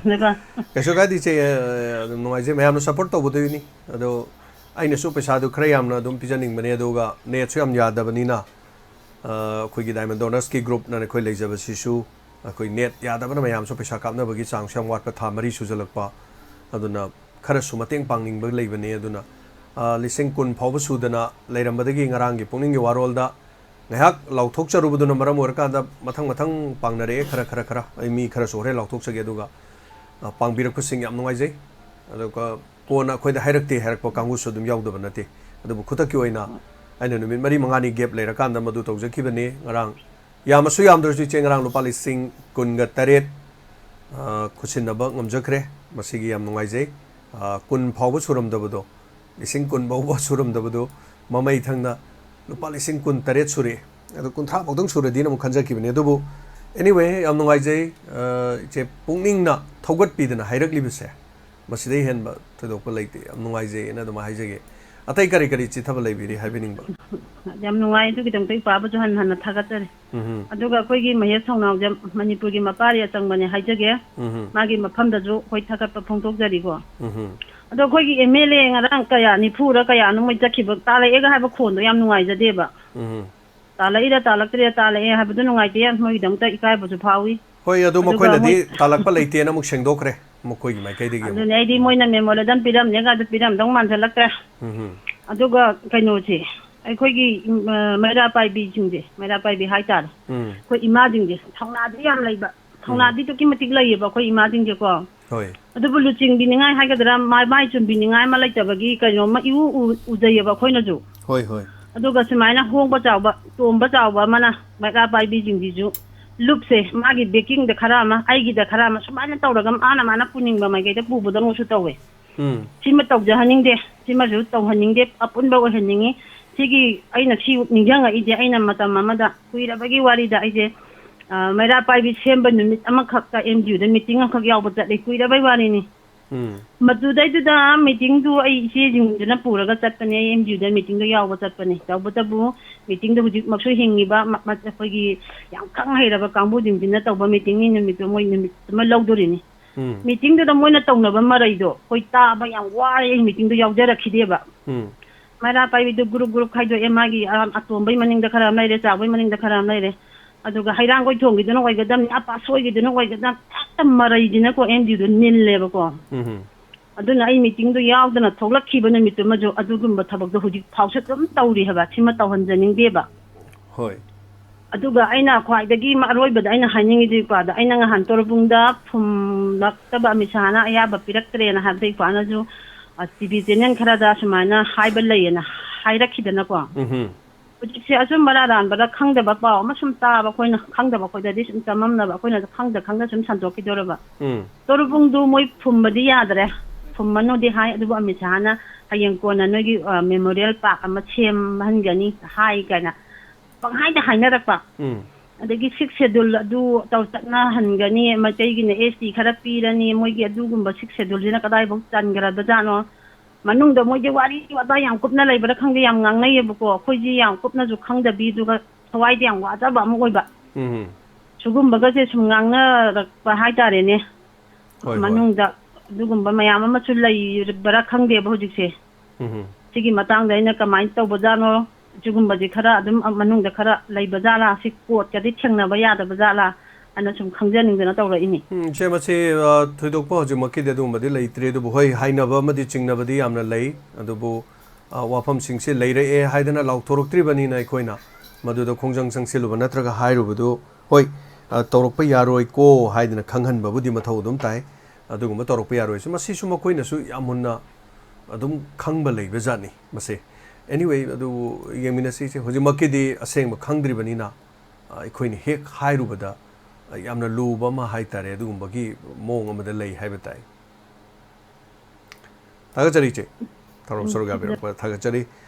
ꯑꯗꯨꯒ ꯀꯩꯁꯨ ꯀꯥꯏꯗꯦ ꯏꯆꯦ, ꯑ, ꯑꯗꯨꯝ ꯅꯨꯡꯉꯥꯏꯖꯩ, ꯃꯌꯥꯝꯅ support ꯇꯧꯕꯗꯨꯒꯤꯅꯤ꯫ ꯑꯗꯣ ꯑꯩꯅꯁꯨ ꯄꯩꯁꯥꯗꯨ ꯈꯔ ꯌꯥꯝꯅ ꯑꯗꯨꯝ ꯄꯤꯖꯅꯤꯡꯕꯅꯦ, ꯑꯗꯨꯒ netꯁꯨ ꯌꯥꯝ ꯌꯥꯗꯕꯅꯤꯅ, ꯑ, ꯑꯩꯈꯣꯏꯒꯤ Diamond Donorsꯀꯤ groupꯅ ꯑꯩꯈꯣꯏ ꯂꯩꯖꯕꯁꯤꯁꯨ ꯑꯩꯈꯣꯏ net ꯌꯥꯗꯕꯅ ꯃꯌꯥꯝꯁꯨ ꯄꯩꯁꯥ ꯀꯥꯞꯅꯕꯒꯤ ꯆꯥꯡꯁꯨ ꯌꯥꯝ ꯋꯥꯠꯄ, ꯊꯥ ꯃꯔꯤ ꯁꯨꯖꯜꯂꯛꯄ꯫ ꯑꯗꯨꯅ ꯈꯔꯁꯨ ꯃꯇꯦꯡ ꯄꯥꯡꯅꯤꯡꯕ ꯂꯩꯕꯅꯦ꯫ ꯑꯗꯨꯅ, ꯑ, ꯂꯤꯁꯤꯡ ꯀꯨꯟ ꯐꯥꯎꯕ ꯁꯨꯗꯅ ꯂꯩꯔꯝꯕꯗꯒꯤ ꯉꯔꯥꯡꯒꯤ ꯄꯨꯛꯅꯤꯡꯒꯤ ꯋꯥꯔꯣꯜꯗ ꯉꯥꯏꯍꯥꯛ ꯂꯥꯎꯊꯣꯛꯆꯔꯨꯕꯗꯨꯅ ꯃꯔꯝ ꯑꯣꯏꯔꯀꯥꯟꯗ ꯃꯊꯪ ꯃꯊꯪ ꯄꯥꯡꯅꯔꯛꯑꯦ꯫ ꯈꯔ ꯈꯔ ꯈꯔ ꯑꯩ ꯃꯤ ꯈꯔꯁꯨ ꯍꯣꯔꯦꯟ ꯂꯥꯎꯊꯣꯛꯆꯒꯦ꯫ ꯑꯗꯨꯒ, ꯑ, ꯄꯥꯡꯕꯤꯔꯛꯄꯁꯤꯡ ꯌꯥꯝ ꯅꯨꯡꯉꯥꯏꯖꯩ꯫ ꯑꯗꯨꯒ ꯀꯣꯟꯅ ꯑꯩꯈꯣꯏꯗ ꯍꯥꯏꯔꯛꯇꯦ ꯍꯥꯏꯔꯛꯄ ꯀꯥꯡꯕꯨꯁꯨ ꯑꯗꯨꯝ ꯌꯥꯎꯗꯕ ꯅꯠꯇꯦ꯫ ꯑꯗꯨꯕꯨ ꯈꯨꯗꯛꯀꯤ ꯑꯣꯏꯅ ꯑꯩꯅ ꯅꯨꯃꯤꯠ ꯃꯔꯤ ꯃꯉꯥꯅꯤ gap ꯂꯩꯔꯀꯥꯟꯗ ꯃꯗꯨ ꯇꯧꯖꯈꯤꯕꯅꯤ꯫ ꯉꯔꯥꯡ ꯌꯥꯝꯃꯁꯨ ꯌꯥꯝꯗ꯭ꯔꯁꯨ ꯏꯆꯦ, ꯉꯔꯥꯡ ꯂꯨꯄꯥ ꯂꯤꯁꯤꯡ ꯀꯨꯟꯒ ꯇꯔꯦꯠ, ꯑ, ꯈꯨꯠꯁꯤꯟꯅꯕ ꯉꯝꯖꯈ꯭ꯔꯦ꯫ ꯃꯁꯤꯒꯤ ꯌꯥꯝ ꯅꯨꯡꯉꯥꯏꯖꯩ꯫ ꯑ, ꯀꯨꯟ ꯐꯥꯎꯕ ꯁꯨꯔꯝꯗꯕꯗꯣ, ꯂꯤꯁꯤꯡ ꯀꯨꯟ ꯐꯥꯎꯕ ꯁꯨꯔꯝꯗꯕꯗꯣ ꯃꯃꯩ ꯊꯪꯅ ꯂꯨꯄꯥ ꯂꯤꯁꯤꯡ ꯀꯨꯟ ꯇꯔꯦꯠ ꯁꯨꯔꯛꯑꯦ꯫ ꯑꯗꯣ ꯀꯨꯟꯊ꯭ꯔꯥ ꯐꯥꯎꯗꯪ ꯁꯨꯔꯗꯤꯅ ꯑꯃꯨꯛ ꯈꯟꯖꯈꯤꯕꯅꯤ꯫ ꯑꯗꯨꯕꯨ anyway, ꯌꯥꯝ ꯅꯨꯡꯉꯥꯏꯖꯩ, ꯑ, ꯏꯆꯦ ꯄꯨꯛꯅꯤꯡꯅ ꯊꯧꯒꯠꯄꯤꯗꯅ ꯍꯥꯏꯔꯛꯂꯤꯕꯁꯦ꯫ ꯃꯁꯤꯗꯩ ꯍꯦꯟꯕ ꯊꯣꯏꯗꯣꯛꯄ ꯂꯩꯇꯦ꯫ ꯌꯥꯝ ꯅꯨꯡꯉꯥꯏꯖꯩꯑꯅ ꯑꯗꯨꯃꯥꯏꯅ ꯍꯥꯏꯖꯒꯦ꯫ ꯑꯇꯩ ꯀꯔꯤ ꯀꯔꯤ ꯆꯤꯊꯕ ꯂꯩꯕꯤꯔꯤ ꯍꯥꯏꯕꯤꯅꯤꯡꯕ? ꯌꯥꯝ ꯅꯨꯡꯉꯥꯏ꯫ ꯑꯗꯨꯒꯤꯗꯃꯛꯇ ꯏꯄꯥꯕꯨꯁꯨ ꯍꯟꯅ ꯍꯟꯅ ꯊꯥꯒꯠꯆꯔꯤ꯫ ꯎꯝ꯫ ꯑꯗꯨꯒ ꯑꯩꯈꯣꯏꯒꯤ ꯃꯍꯦꯁ ꯊꯧꯅꯥꯎꯖꯝ ꯃꯅꯤꯄꯨꯔꯒꯤ ꯃꯄꯥꯔꯤ ꯑꯆꯪꯕꯅꯦ ꯍꯥꯏꯖꯒꯦ꯫ ꯎꯝ꯫ ꯃꯥꯒꯤ ꯃꯐꯝꯗꯁꯨ ꯑꯩꯈꯣꯏ ꯊꯥꯒꯠꯄ ꯐꯣꯡꯗꯣꯛꯆꯔꯤꯀꯣ꯫ ꯎꯝ꯫ ꯑꯗꯣ ꯑꯩꯈꯣꯏꯒꯤ MLA ꯉꯔꯥꯡ ꯀꯌꯥ, ꯅꯤꯐꯨꯔ ꯀꯌꯥꯅꯣ ꯃꯣꯏ ꯆꯠꯈꯤꯕ, ꯇꯥꯜꯂꯛꯑꯦꯒ ꯍꯥꯏꯕ ꯈꯣꯟꯗꯣ ꯌꯥꯝ ꯅꯨꯡꯉꯥꯏꯖꯗꯦꯕ꯫ ꯎꯝ꯫ ꯇꯥꯜꯂꯛꯏꯔ ꯇꯥꯜꯂꯛꯇ꯭ꯔꯤꯔ, ꯇꯥꯜꯂꯛꯑꯦ ꯍꯥꯏꯕꯗꯣ ꯅꯨꯡꯉꯥꯏꯇꯦ, ꯃꯣꯏꯒꯤꯗꯃꯛꯇ ꯏꯀꯥꯏꯕꯁꯨ ꯐꯥꯎꯏ꯫ ꯍꯣꯏ, ꯑꯗꯨ ꯑꯗꯨꯒ ꯃꯈꯣꯏꯅꯗꯤ ꯃꯣꯏ ꯇꯥꯜꯂꯛꯄ ꯂꯩꯇꯦꯅ ꯑꯃꯨꯛ ꯁꯦꯡꯗꯣꯛꯈ꯭ꯔꯦ, ꯃꯈꯣꯏꯒꯤ ꯃꯥꯏꯀꯩꯗꯒꯤ ꯑꯃꯨꯛ꯫ ꯑꯗꯨꯅꯦ ꯑꯩꯗꯤ ꯃꯣꯏꯅ memorandum ꯄꯤꯔꯝꯅꯦ ꯀꯥꯏꯗ ꯄꯤꯔꯝꯗꯧ ꯃꯥꯟꯁꯤꯜꯂꯛꯇ꯭ꯔꯦ꯫ ꯎꯝ꯫ ꯑꯗꯨꯒ ꯀꯩꯅꯣꯁꯦ, ꯑꯩꯈꯣꯏꯒꯤ, ꯎꯝ, ꯑ, ꯃꯩꯔꯥ ꯄꯥꯏꯕꯤꯁꯤꯡꯁꯦ, ꯃꯩꯔꯥ ꯄꯥꯏꯕꯤ ꯍꯥꯏꯇꯥꯔꯦ, ꯎꯝ꯫ ꯑꯩꯈꯣꯏ ꯏꯃꯥꯁꯤꯡꯁꯦ ꯊꯧꯅꯥꯗꯤ ꯌꯥꯝ ꯂꯩꯕ, ꯊꯧꯅꯥꯗꯤ ꯑꯗꯨꯛꯀꯤ ꯃꯇꯤꯛ ꯂꯩꯌꯦꯕ ꯑꯩꯈꯣꯏ ꯏꯃꯥꯁꯤꯡꯁꯦꯀꯣ꯫ ꯍꯣꯏ꯫ ꯑꯗꯨꯕꯨ ꯂꯨꯆꯤꯡꯕꯤꯅꯤꯡꯉꯥꯏ ꯍꯥꯏꯒꯗ꯭ꯔꯥ, ꯃꯥꯏ, ꯃꯥꯏ ꯆꯨꯝꯕꯤꯅꯤꯡꯉꯥꯏ ꯑꯃ ꯂꯩꯇꯕꯒꯤ ꯀꯩꯅꯣꯝꯃ ꯏꯎ ꯎ-, ꯎꯖꯩꯌꯦꯕ ꯑꯩꯈꯣꯏꯅꯁꯨ꯫ ꯍꯣꯏ, ꯍꯣꯏ꯫ ꯑꯗꯨꯒ ꯁꯨꯃꯥꯏꯅ ꯍꯣꯡꯕ ꯆꯥꯎꯕ, ꯇꯣꯝꯕ ꯆꯥꯎꯕ ꯑꯃꯅ ꯃꯩꯔꯥ ꯄꯥꯏꯕꯤꯁꯤꯡꯁꯤꯁꯨ ꯂꯨꯞꯁꯦ, ꯃꯥꯒꯤ backingꯗ ꯈꯔ ꯑꯃ, ꯑꯩꯒꯤꯗ ꯈꯔ ꯑꯃ, ꯁꯨꯃꯥꯏꯅ ꯇꯧꯔꯒ ꯃꯥꯅ, ꯃꯥꯅ ꯄꯨꯅꯤꯡꯕ ꯃꯥꯏꯀꯩꯗ ꯄꯨꯕꯗꯧꯅꯁꯨ ꯇꯧꯋꯦ꯫ ꯎꯝ꯫ ꯁꯤꯃ ꯇꯧꯖꯍꯟꯅꯤꯡꯗꯦ, ꯁꯤꯃꯁꯨ ꯇꯧꯍꯟꯅꯤꯡꯗꯦ, ꯑꯄꯨꯟꯕ ꯑꯣꯏꯍꯟꯅꯤꯡꯉꯤ꯫ ꯁꯤꯒꯤ ꯑꯩꯅ ꯁꯤ ꯅꯤꯡꯁꯤꯡꯉꯛꯏꯁꯦ, ꯑꯩꯅ ꯃꯇꯝ ꯑꯃꯗ ꯀꯨꯏꯔꯕꯒꯤ ꯋꯥꯔꯤꯗ ꯑꯩꯁꯦ, ꯑ, ꯃꯩꯔꯥ ꯄꯥꯏꯕꯤ ꯁꯦꯝꯕ ꯅꯨꯃꯤꯠ ꯑꯃꯈꯛꯇ MDUꯗ meeting ꯑꯃꯈꯛ ꯌꯥꯎꯕ ꯆꯠꯂꯤ, ꯀꯨꯏꯔꯕꯩ ꯋꯥꯔꯤꯅꯤ꯫ ꯎꯝ꯫ ꯃꯗꯨꯗꯩꯗꯨꯗ ꯃꯤꯇꯤꯡꯗꯨ ꯑꯩ ꯏꯆꯦꯁꯤꯡꯗꯨꯅ ꯄꯨꯔꯒ ꯆꯠꯄꯅꯦ, ꯑꯩ ꯑꯦꯝ ꯖꯤ ꯌꯨꯗ ꯃꯤꯇꯤꯡꯗꯣ ꯌꯥꯎꯕ ꯆꯠꯄꯅꯦ꯫ ꯇꯧꯕꯇꯕꯨ ꯃꯤꯇꯤꯡꯗꯣ ꯍꯧꯖꯤꯛꯃꯛꯁꯨ ꯍꯤꯡꯉꯤꯕ ꯃ-, ꯃ-, ꯑꯩꯈꯣꯏꯒꯤ ꯌꯥꯝ ꯈꯪ ꯍꯩꯔꯕ ꯀꯥꯡꯕꯨꯁꯤꯡꯁꯤꯅ ꯇꯧꯕ ꯃꯤꯇꯤꯡꯅꯤ, ꯅꯨꯃꯤꯠꯇꯨ ꯃꯣꯏ ꯅꯨꯃꯤꯠ ꯑꯃ ꯂꯧꯗꯣꯔꯤꯅꯤ꯫ ꯎꯝ꯫ ꯃꯤꯇꯤꯡꯗꯨꯗ ꯃꯣꯏꯅ ꯇꯧꯅꯕ ꯃꯔꯩꯗꯣ ꯑꯩꯈꯣꯏ ꯇꯥꯕ ꯌꯥꯝ ꯋꯥꯔꯦ, ꯑꯩ ꯃꯤꯇꯤꯡꯗꯣ ꯌꯥꯎꯖꯔꯛꯈꯤꯗꯦꯕ꯫ ꯎꯝ꯫ ꯃꯩꯔꯥ ꯄꯥꯏꯕꯤꯗꯨ ꯒ꯭ꯔꯨꯞ ꯒ꯭ꯔꯨꯞ ꯈꯥꯏꯗꯣꯛꯑꯦ, ꯃꯥꯒꯤ, ꯑ, ꯑꯇꯣꯝꯕꯩ ꯃꯅꯤꯡꯗ ꯈꯔ ꯑꯃ ꯂꯩꯔꯦ, ꯆꯥꯎꯕꯩ ꯃꯅꯤꯡꯗ ꯈꯔ ꯑꯃ ꯂꯩꯔꯦ꯫ ꯑꯗꯨꯒ ꯍꯩꯔꯥꯡꯒꯣꯏ ꯊꯣꯡꯒꯤꯗꯨꯅ ꯑꯣꯏꯒꯗꯕꯅꯤ, ꯑꯄꯥꯁꯣꯏꯒꯤꯗꯨꯅ ꯑꯣꯏꯒꯗꯕ, ꯍꯦꯛꯇ ꯃꯔꯩꯁꯤꯅꯀꯣ ꯑꯦꯝ ꯗꯤꯗꯣ ꯅꯤꯜꯂꯦꯕꯀꯣ꯫ ꯎꯝ꯫ ꯑꯗꯨꯅ ꯑꯩ ꯃꯤꯇꯤꯡꯗꯣ ꯌꯥꯎꯗꯅ ꯊꯣꯛꯂꯛꯈꯤꯕ ꯅꯨꯃꯤꯠꯇꯨꯃꯁꯨ ꯑꯗꯨꯒꯨꯝꯕ ꯊꯕꯛꯇꯣ ꯍꯧꯖꯤꯛ ꯐꯥꯎꯁꯨ ꯑꯗꯨꯝ ꯇꯧꯔꯤ ꯍꯥꯏꯕ, ꯁꯤꯃ ꯇꯧꯍꯟꯖꯅꯤꯡꯗꯦꯕ꯫ ꯍꯣꯏ꯫ ꯑꯗꯨꯒ ꯑꯩꯅ ꯈ꯭ꯋꯥꯏꯗꯒꯤ ꯃ-, ꯑꯔꯣꯏꯕꯗ ꯑꯩꯅ ꯍꯥꯏꯅꯤꯡꯉꯤꯗꯤ ꯏꯄꯥꯗ, ꯑꯩꯅ ꯉꯍꯥꯟ ꯇꯣꯔꯕꯨꯡꯗ ꯐꯨꯝꯂꯛꯇꯕ ꯑꯃꯤꯠ ꯁꯥꯍꯅ ꯑꯌꯥꯕ ꯄꯤꯔꯛꯇ꯭ꯔꯦꯅ ꯍꯥꯏꯕꯗ ꯏꯄꯥꯅꯁꯨ, ꯑ, ꯇꯤ ꯚꯤ ꯆꯦꯅꯦꯜ ꯈꯔꯗ ꯁꯨꯃꯥꯏꯅ ꯍꯥꯏꯕ ꯂꯩꯌꯦꯅ ꯍꯥꯏꯔꯛꯈꯤꯗꯅꯀꯣ꯫ ꯎꯝꯍꯨꯝ꯫ ꯍꯧꯖꯤꯛꯁꯦ ꯑꯆꯨꯝꯕ ꯑꯔꯥꯟꯕꯗ ꯈꯪꯗꯕ ꯄꯥꯎ ꯑꯃ ꯁꯨꯝ ꯇꯥꯕ, ꯑꯩꯈꯣꯏꯅ ꯈꯪꯗꯕ ꯑꯩꯈꯣꯏꯗꯗꯤ ꯁꯨꯝ ꯆꯃꯝꯅꯕ, ꯑꯩꯈꯣꯏꯅꯁꯨ ꯈꯪꯗ ꯈꯪꯗ ꯁꯨꯝ ꯁꯟꯗꯣꯛꯈꯤꯗꯣꯔꯕ꯫ ꯎꯝ꯫ ꯇꯣꯔꯕꯨꯡꯗꯨ ꯃꯣꯏ ꯐꯨꯝꯕꯗꯤ ꯌꯥꯗ꯭ꯔꯦ, ꯐꯨꯝꯃꯅꯨꯗꯤ ꯍꯥꯏ, ꯑꯗꯨꯕꯨ ꯑꯃꯤꯠ ꯁꯥꯍꯅ ꯍꯌꯦꯡ ꯀꯣꯟꯅ ꯅꯣꯏꯒꯤ, ꯑ, ꯃꯦꯃꯣꯔꯤꯌꯦꯜ ꯄꯥꯔꯛ ꯑꯃ ꯁꯦꯝꯍꯟꯒꯅꯤ ꯍꯥꯏ ꯀꯥꯏꯅ ꯄꯪꯍꯥꯏꯗ ꯍꯥꯏꯅꯔꯛꯄ꯫ ꯎꯝ꯫ ꯑꯗꯒꯤ ꯁꯤꯛꯁ ꯁꯦꯗꯨꯜ ꯑꯗꯨ ꯇꯧ-, ꯆꯠꯅꯍꯟꯒꯅꯤ, ꯃꯩꯇꯩꯒꯤꯅ ꯑꯦꯁ ꯇꯤ ꯈꯔ ꯄꯤꯔꯅꯤ, ꯃꯣꯏꯒꯤ ꯑꯗꯨꯒꯨꯝꯕ ꯁꯤꯛꯁ ꯁꯦꯗꯨꯜꯁꯤꯅ ꯀꯗꯥꯏꯐꯥꯎ ꯆꯟꯈ꯭ꯔꯕꯖꯥꯠꯅꯣ? ꯃꯅꯨꯡꯗ ꯃꯣꯏꯁꯦ ꯋꯥꯔꯤ ꯋꯥꯇꯥꯏ ꯌꯥꯝ ꯀꯨꯞꯅ ꯂꯩꯕ꯭ꯔꯥ ꯈꯪꯗꯦ, ꯌꯥꯝ ꯉꯥꯡꯅꯩꯌꯦꯕꯀꯣ꯫ ꯑꯩꯈꯣꯏꯁꯦ ꯌꯥꯝ ꯀꯨꯞꯅꯁꯨ ꯈꯪꯗꯕꯤ, ꯑꯗꯨꯒ ꯊꯋꯥꯏꯗꯤ ꯌꯥꯝ ꯋꯥꯖꯕ ꯑꯃ ꯑꯣꯏꯕ꯫ ꯎꯝ꯫ ꯁꯤꯒꯨꯝꯕꯒꯁꯦ ꯁꯨꯝ ꯉꯥꯡꯅꯔꯛꯄ ꯍꯥꯏꯇꯥꯔꯦꯅꯦ꯫ ꯍꯣꯏ, ꯍꯣꯏ꯫ ꯃꯅꯨꯡꯗ ꯑꯗꯨꯒꯨꯝꯕ ꯃꯌꯥꯝ ꯑꯃꯁꯨ ꯂꯩꯕ꯭ꯔꯥ ꯈꯪꯗꯦꯕ ꯍꯧꯖꯤꯛꯁꯦ꯫ ꯎꯝ꯫ ꯁꯤꯒꯤ ꯃꯇꯥꯡꯗ ꯑꯩꯅ ꯀꯃꯥꯏꯅ ꯇꯧꯕꯖꯥꯠꯅꯣ, ꯁꯤꯒꯨꯝꯕꯁꯤ ꯈꯔ ꯑꯗꯨꯝ ꯃꯅꯨꯡꯗ ꯈꯔ ꯂꯩꯕꯖꯥꯠꯂꯥ, ꯁꯤ ꯀꯣꯔꯠꯀꯗꯤ ꯊꯦꯡꯅꯕ ꯌꯥꯗꯕꯖꯥꯠꯂꯥ ꯍꯥꯏꯅ ꯁꯨꯝ ꯈꯪꯖꯅꯤꯡꯗꯅ ꯇꯧꯔꯛꯏꯅꯤ꯫ ꯎꯝ, ꯏꯆꯦ, ꯃꯁꯤ, ꯑ, ꯊꯣꯏꯗꯣꯛꯄ ꯍꯧꯖꯤꯛꯃꯛꯀꯤꯗꯤ ꯑꯗꯨꯒꯨꯝꯕꯗꯤ ꯂꯩꯇ꯭ꯔꯤ, ꯑꯗꯨꯕꯨ ꯍꯣꯏ, ꯍꯥꯏꯅꯕ ꯑꯃꯗꯤ ꯆꯤꯡꯅꯕꯗꯤ ꯌꯥꯝꯅ ꯂꯩ꯫ ꯑꯗꯨꯕꯨ, ꯑ, ꯋꯥꯐꯝꯁꯤꯡꯁꯦ ꯂꯩꯔꯛꯑꯦ ꯍꯥꯏꯗꯅ ꯂꯥꯎꯊꯣꯔꯛꯇ꯭ꯔꯤꯕꯅꯤꯅ ꯑꯩꯈꯣꯏꯅ ꯃꯗꯨꯗ ꯈꯣꯡꯖꯪ ꯆꯪꯁꯤꯜꯂꯨꯕ ꯅꯠꯇ꯭ꯔꯒ ꯍꯥꯏꯔꯨꯕꯗꯨ, ꯍꯣꯏ, ꯑ, ꯇꯧꯔꯛꯄ ꯌꯥꯔꯣꯏꯀꯣ ꯍꯥꯏꯗꯅ ꯈꯪꯍꯟꯕꯕꯨꯗꯤ ꯃꯊꯧ ꯑꯗꯨꯝ ꯇꯥꯏ꯫ ꯑꯗꯨꯒꯨꯝꯕ ꯇꯧꯔꯛꯄ ꯌꯥꯔꯣꯏꯁꯦ, ꯃꯁꯤꯁꯨ ꯃꯈꯣꯏꯅꯁꯨ ꯌꯥꯝ ꯃꯨꯟꯅ ꯑꯗꯨꯝ ꯈꯪꯕ ꯂꯩꯕ ꯖꯥꯠꯅꯤ ꯃꯁꯦ꯫ Anyway, ꯑꯗꯨꯕꯨ ꯌꯦꯡꯃꯤꯟꯅꯁꯤ ꯏꯆꯦ꯫ ꯍꯧꯖꯤꯛꯃꯛꯀꯤꯗꯤ ꯑꯁꯦꯡꯕ ꯈꯪꯗ꯭ꯔꯤꯕꯅꯤꯅ, ꯑ, ꯑꯩꯈꯣꯏꯅ ꯍꯦꯛ ꯍꯥꯏꯔꯨꯕꯗ, ꯑ, ꯌꯥꯝꯅ ꯂꯨꯕ ꯑꯃ ꯍꯥꯏ ꯇꯥꯔꯦ, ꯑꯗꯨꯒꯨꯝꯕꯒꯤ ꯃꯑꯣꯡ ꯑꯃꯗ ꯂꯩ ꯍꯥꯏꯕ ꯇꯥꯏ꯫ ꯊꯥꯒꯠꯆꯔꯤ ꯏꯆꯦ, ꯊꯧꯔꯝ ꯁꯔꯨꯛ ꯌꯥꯕꯤꯔꯛꯄ ꯊꯥꯒꯠꯆꯔꯤ꯫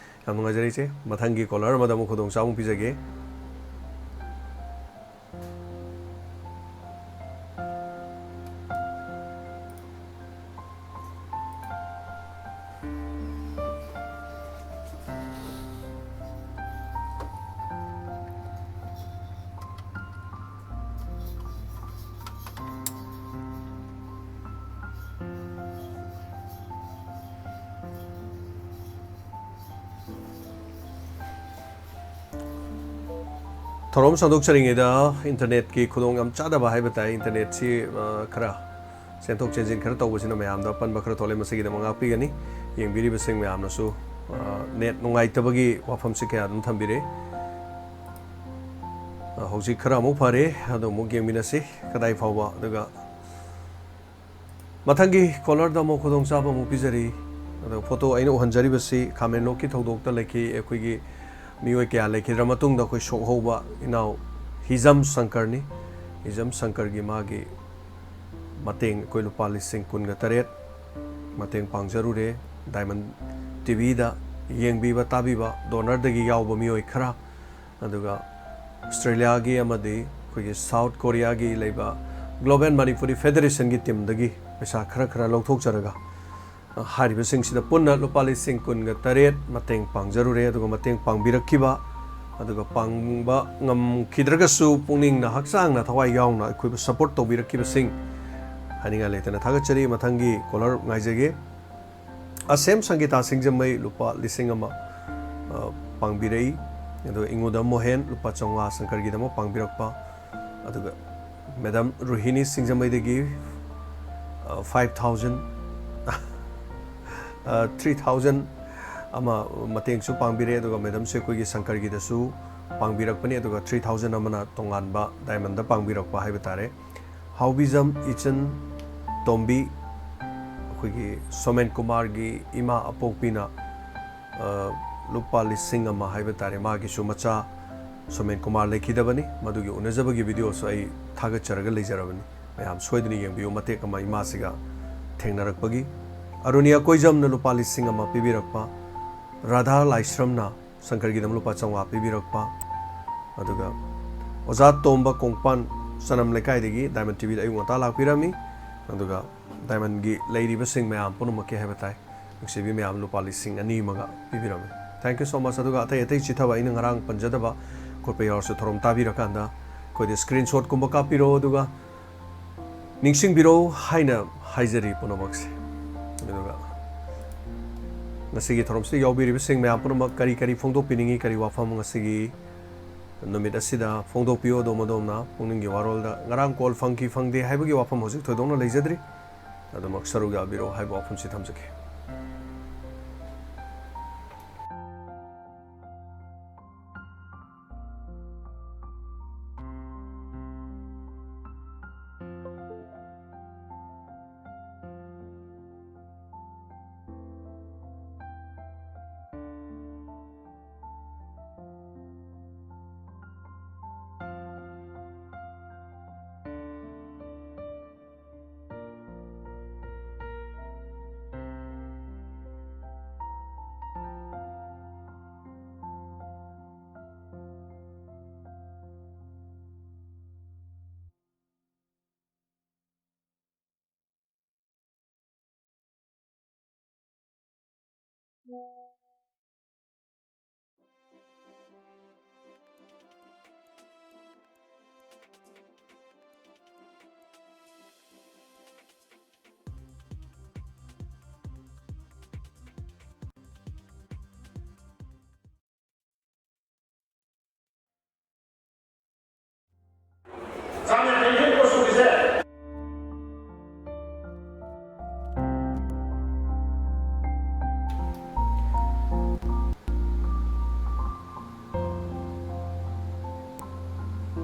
ꯌꯥꯝ ꯅꯨꯡꯉꯥꯏꯖꯔꯦ ꯏꯆꯦ, ꯃꯊꯪꯒꯤ ꯀꯣꯂꯔ ꯑꯃꯗ ꯑꯃꯨꯛ ꯈꯨꯗꯣꯡꯆꯥꯕ ꯑꯃꯨꯛ ꯄꯤꯖꯒꯦ꯫ ꯊꯧꯔꯝ ꯁꯟꯗꯣꯛꯆꯔꯤꯉꯩꯗ internetꯀꯤ ꯈꯨꯗꯣꯡ ꯌꯥꯝ ꯆꯥꯗꯕ ꯍꯥꯏꯕ ꯇꯥꯏ, internetꯁꯤ, ꯑ, ꯈꯔ ꯆꯦꯟꯊꯣꯛ ꯆꯦꯟꯁꯤꯟ ꯈꯔ ꯇꯧꯕꯁꯤꯅ ꯃꯌꯥꯝꯗ ꯑꯄꯟꯕ ꯈꯔ ꯊꯣꯛꯂꯦ꯫ ꯃꯁꯤꯒꯤꯗꯃꯛ ꯉꯥꯛꯄꯤꯒꯅꯤ꯫ ꯌꯦꯡꯕꯤꯔꯤꯕꯁꯤꯡ ꯃꯌꯥꯝꯅꯁꯨ, ꯑ, net ꯅꯨꯡꯉꯥꯏꯇꯕꯒꯤ ꯋꯥꯐꯝꯁꯤ ꯀꯌꯥ ꯑꯗꯨꯝ ꯊꯝꯕꯤꯔꯦ꯫ ꯑ, ꯍꯧꯖꯤꯛ ꯈꯔ ꯑꯃꯨꯛ ꯐꯔꯦ, ꯑꯗꯣ ꯑꯃꯨꯛ ꯌꯦꯡꯃꯤꯟꯅꯁꯤ ꯀꯗꯥꯏ ꯐꯥꯎꯕ꯫ ꯑꯗꯨꯒ ꯃꯊꯪꯒꯤ caller-ꯗ ꯑꯃꯨꯛ ꯈꯨꯗꯣꯡꯆꯥꯕ ꯑꯃꯨꯛ ꯄꯤꯖꯔꯤ꯫ ꯑꯗꯣ photo ꯑꯩꯅ ꯎꯍꯟꯖꯔꯤꯕꯁꯤ ꯈꯥꯃꯦꯟꯂꯣꯛꯀꯤ ꯊꯧꯗꯣꯛꯇ ꯂꯩꯈꯤ, ꯑꯩꯈꯣꯏꯒꯤ ꯃꯤꯑꯣꯏ ꯀꯌꯥ ꯂꯩꯈꯤꯗ꯭ꯔ ꯃꯇꯨꯡꯗ ꯑꯩꯈꯣꯏ ꯁꯣꯛꯍꯧꯕ ꯏꯅꯥꯎ ꯍꯤꯖꯝ ꯁꯪꯀꯔꯅꯤ꯫ ꯍꯤꯖꯝ ꯁꯪꯀꯔꯒꯤ ꯃꯥꯒꯤ ꯃꯇꯦꯡ ꯑꯩꯈꯣꯏ ꯂꯨꯄꯥ ꯂꯤꯁꯤꯡ ꯀꯨꯟꯒ ꯇꯔꯦꯠ ꯃꯇꯦꯡ ꯄꯥꯡꯖꯔꯨꯔꯦ꯫ Diamond TV-ꯗ ꯌꯦꯡꯕꯤꯕ ꯇꯥꯕꯤꯕ donor-ꯗꯒꯤ ꯌꯥꯎꯕ ꯃꯤꯑꯣꯏ ꯈꯔ, ꯑꯗꯨꯒ ꯑꯣꯁꯇ꯭ꯔꯦꯂꯤꯌꯥꯒꯤ ꯑꯃꯗꯤ ꯑꯩꯈꯣꯏꯒꯤ ꯁꯥꯎꯠ ꯀꯣꯔꯤꯌꯥꯒꯤ ꯂꯩꯕ Global Manipuri Federation-ꯒꯤ team-ꯗꯒꯤ ꯄꯩꯁꯥ ꯈꯔ ꯈꯔ ꯂꯧꯊꯣꯛꯆꯔꯒ, ꯑ, ꯍꯥꯏꯔꯤꯕꯁꯤꯡꯁꯤꯗ ꯄꯨꯟꯅ ꯂꯨꯄꯥ ꯂꯤꯁꯤꯡ ꯀꯨꯟꯒ ꯇꯔꯦꯠ ꯃꯇꯦꯡ ꯄꯥꯡꯖꯔꯨꯔꯦ꯫ ꯑꯗꯨꯒ ꯃꯇꯦꯡ ꯄꯥꯡꯕꯤꯔꯛꯈꯤꯕ, ꯑꯗꯨꯒ ꯄꯥꯡꯕ ꯉꯝꯈꯤꯗ꯭ꯔꯒꯁꯨ ꯄꯨꯛꯅꯤꯡꯅ, ꯍꯛꯆꯥꯡꯅ, ꯊꯋꯥꯏ ꯌꯥꯎꯅ ꯑꯩꯈꯣꯏꯕꯨ support ꯇꯧꯕꯤꯔꯛꯈꯤꯕꯁꯤꯡ ꯍꯥꯏꯅꯤꯡꯉꯥꯏ ꯂꯩꯇꯅ ꯊꯥꯒꯠꯆꯔꯤ꯫ ꯃꯊꯪꯒꯤ caller ꯉꯥꯏꯖꯒꯦ꯫ ꯑꯁꯦꯝ ꯁꯪꯒꯤꯇꯥ ꯁꯤꯡꯖꯃꯩ ꯂꯨꯄꯥ ꯂꯤꯁꯤꯡ ꯑꯃ, ꯑ, ꯄꯥꯡꯕꯤꯔꯛꯏ꯫ ꯑꯗꯨꯒ ꯏꯉꯨꯗ ꯃꯣꯍꯦꯟ ꯂꯨꯄꯥ ꯆꯥꯝꯃꯉꯥ ꯁꯪꯀꯔꯒꯤꯗꯃꯛ ꯄꯥꯡꯕꯤꯔꯛꯄ꯫ ꯑꯗꯨꯒ Madam ꯔꯣꯍꯤꯅꯤ ꯁꯤꯡꯖꯃꯩꯗꯒꯤ, ꯑ, five thousand, ꯑ, three thousand ꯑꯃ ꯃꯇꯦꯡꯁꯨ ꯄꯥꯡꯕꯤꯔꯦ꯫ ꯑꯗꯨꯒ madam-ꯁꯦ ꯑꯩꯈꯣꯏꯒꯤ ꯁꯪꯀꯔꯒꯤꯗꯁꯨ ꯄꯥꯡꯕꯤꯔꯛꯄꯅꯤ꯫ ꯑꯗꯨꯒ three thousand ꯑꯃꯅ ꯇꯣꯉꯥꯟꯕ diamond-ꯗ ꯄꯥꯡꯕꯤꯔꯛꯄ ꯍꯥꯏꯕ ꯇꯥꯔꯦ꯫ ꯍꯥꯎꯕꯤꯖꯝ ꯏꯆꯟ ꯇꯣꯝꯕꯤ, ꯑꯩꯈꯣꯏꯒꯤ ꯁꯣꯃꯦꯟ ꯀꯨꯃꯥꯔꯒꯤ ꯏꯃꯥ ꯑꯄꯣꯛꯄꯤꯅ, ꯑ, ꯂꯨꯄꯥ ꯂꯤꯁꯤꯡ ꯑꯃ ꯍꯥꯏꯕ ꯇꯥꯔꯦ, ꯃꯥꯒꯤꯁꯨ ꯃꯆꯥ ꯁꯣꯃꯦꯟ ꯀꯨꯃꯥꯔ ꯂꯩꯈꯤꯗꯕꯅꯤ, ꯃꯗꯨꯒꯤ ꯎꯅꯖꯕꯒꯤ video-ꯁꯨ ꯑꯩ ꯊꯥꯒꯠꯆꯔꯒ ꯂꯩꯖꯔꯕꯅꯤ꯫ ꯃꯌꯥꯝ ꯁꯣꯏꯗꯅ ꯌꯦꯡꯕꯤꯌꯨ, ꯃꯇꯦꯛ ꯑꯃ ꯏꯃꯥꯁꯤꯒ ꯊꯦꯡꯅꯔꯛꯄꯒꯤ꯫ ꯑꯔꯨꯅꯤꯌꯥ ꯀꯣꯏꯖꯝꯅ ꯂꯨꯄꯥ ꯂꯤꯁꯤꯡ ꯑꯃ ꯄꯤꯕꯤꯔꯛꯄ, ꯔꯥꯙꯥ ꯂꯥꯏꯁ꯭ꯔꯝꯅ ꯁꯪꯀꯔꯒꯤꯗꯃꯛ ꯂꯨꯄꯥ ꯆꯥꯝꯃꯉꯥ ꯄꯤꯕꯤꯔꯛꯄ, ꯑꯗꯨꯒ ꯑꯣꯖꯥ ꯇꯣꯝꯕ ꯀꯣꯡꯄꯥꯟ ꯆꯅꯝ ꯂꯩꯀꯥꯏꯗꯒꯤ Diamond TV-ꯗ ꯑꯌꯨꯛ ꯉꯟꯇꯥ ꯂꯥꯛꯄꯤꯔꯝꯃꯤ꯫ ꯑꯗꯨꯒ Diamond-ꯒꯤ ꯂꯩꯔꯤꯕꯁꯤꯡ ꯃꯌꯥꯝ ꯄꯨꯝꯅꯃꯛꯀꯤ ꯍꯥꯏꯕ ꯇꯥꯏ, ꯅꯨꯡꯁꯤꯕꯤ ꯃꯌꯥꯝ, ꯂꯨꯄꯥ ꯂꯤꯁꯤꯡ ꯑꯅꯤ ꯑꯃꯒ ꯄꯤꯕꯤꯔꯝꯃꯤ꯫ Thank you so much꯫ ꯑꯗꯨꯒ ꯑꯇꯩ ꯑꯇꯩ ꯆꯤꯊꯕ ꯑꯩꯅ ꯉꯔꯥꯡ ꯄꯟꯖꯗꯕ ꯈꯣꯠꯄ ꯌꯥꯎꯔꯁꯨ ꯊꯧꯔꯝ ꯇꯥꯕꯤꯔꯀꯥꯟꯗ ꯑꯩꯈꯣꯏꯗ screenshot-ꯀꯨꯝꯕ ꯀꯥꯞꯄꯤꯔꯣ, ꯑꯗꯨꯒ ꯅꯤꯡꯁꯤꯡꯕꯤꯔꯣ ꯍꯥꯏꯅ ꯍꯥꯏꯖꯔꯤ ꯄꯨꯝꯅꯃꯛꯁꯦ꯫ ꯑꯗꯨꯒ ꯉꯁꯤꯒꯤ ꯊꯧꯔꯝꯁꯤꯗ ꯌꯥꯎꯕꯤꯔꯤꯕꯁꯤꯡ ꯃꯌꯥꯝ ꯄꯨꯝꯅꯃꯛ ꯀꯔꯤ ꯀꯔꯤ ꯐꯣꯡꯗꯣꯛꯄꯤꯅꯤꯡꯉꯤ, ꯀꯔꯤ ꯋꯥꯐꯝ ꯉꯁꯤꯒꯤ ꯅꯨꯃꯤꯠ ꯑꯁꯤꯗ ꯐꯣꯡꯗꯣꯛꯄꯤꯌꯨ ꯑꯗꯣꯝ ꯑꯗꯣꯝꯅ ꯄꯨꯛꯅꯤꯡꯒꯤ ꯋꯥꯔꯣꯜꯗ꯫ ꯉꯔꯥꯡ call ꯐꯪꯈꯤ ꯐꯪꯗꯦ ꯍꯥꯏꯕꯒꯤ ꯋꯥꯐꯝ ꯍꯧꯖꯤꯛ ꯊꯣꯏꯗꯣꯛꯅ ꯂꯩꯖꯗ꯭ꯔꯤ꯫ ꯑꯗꯨꯃꯛ ꯁꯔꯨꯛ ꯌꯥꯕꯤꯔꯣ ꯍꯥꯏꯕ ꯋꯥꯐꯝꯁꯤ ꯊꯝꯖꯒꯦ꯫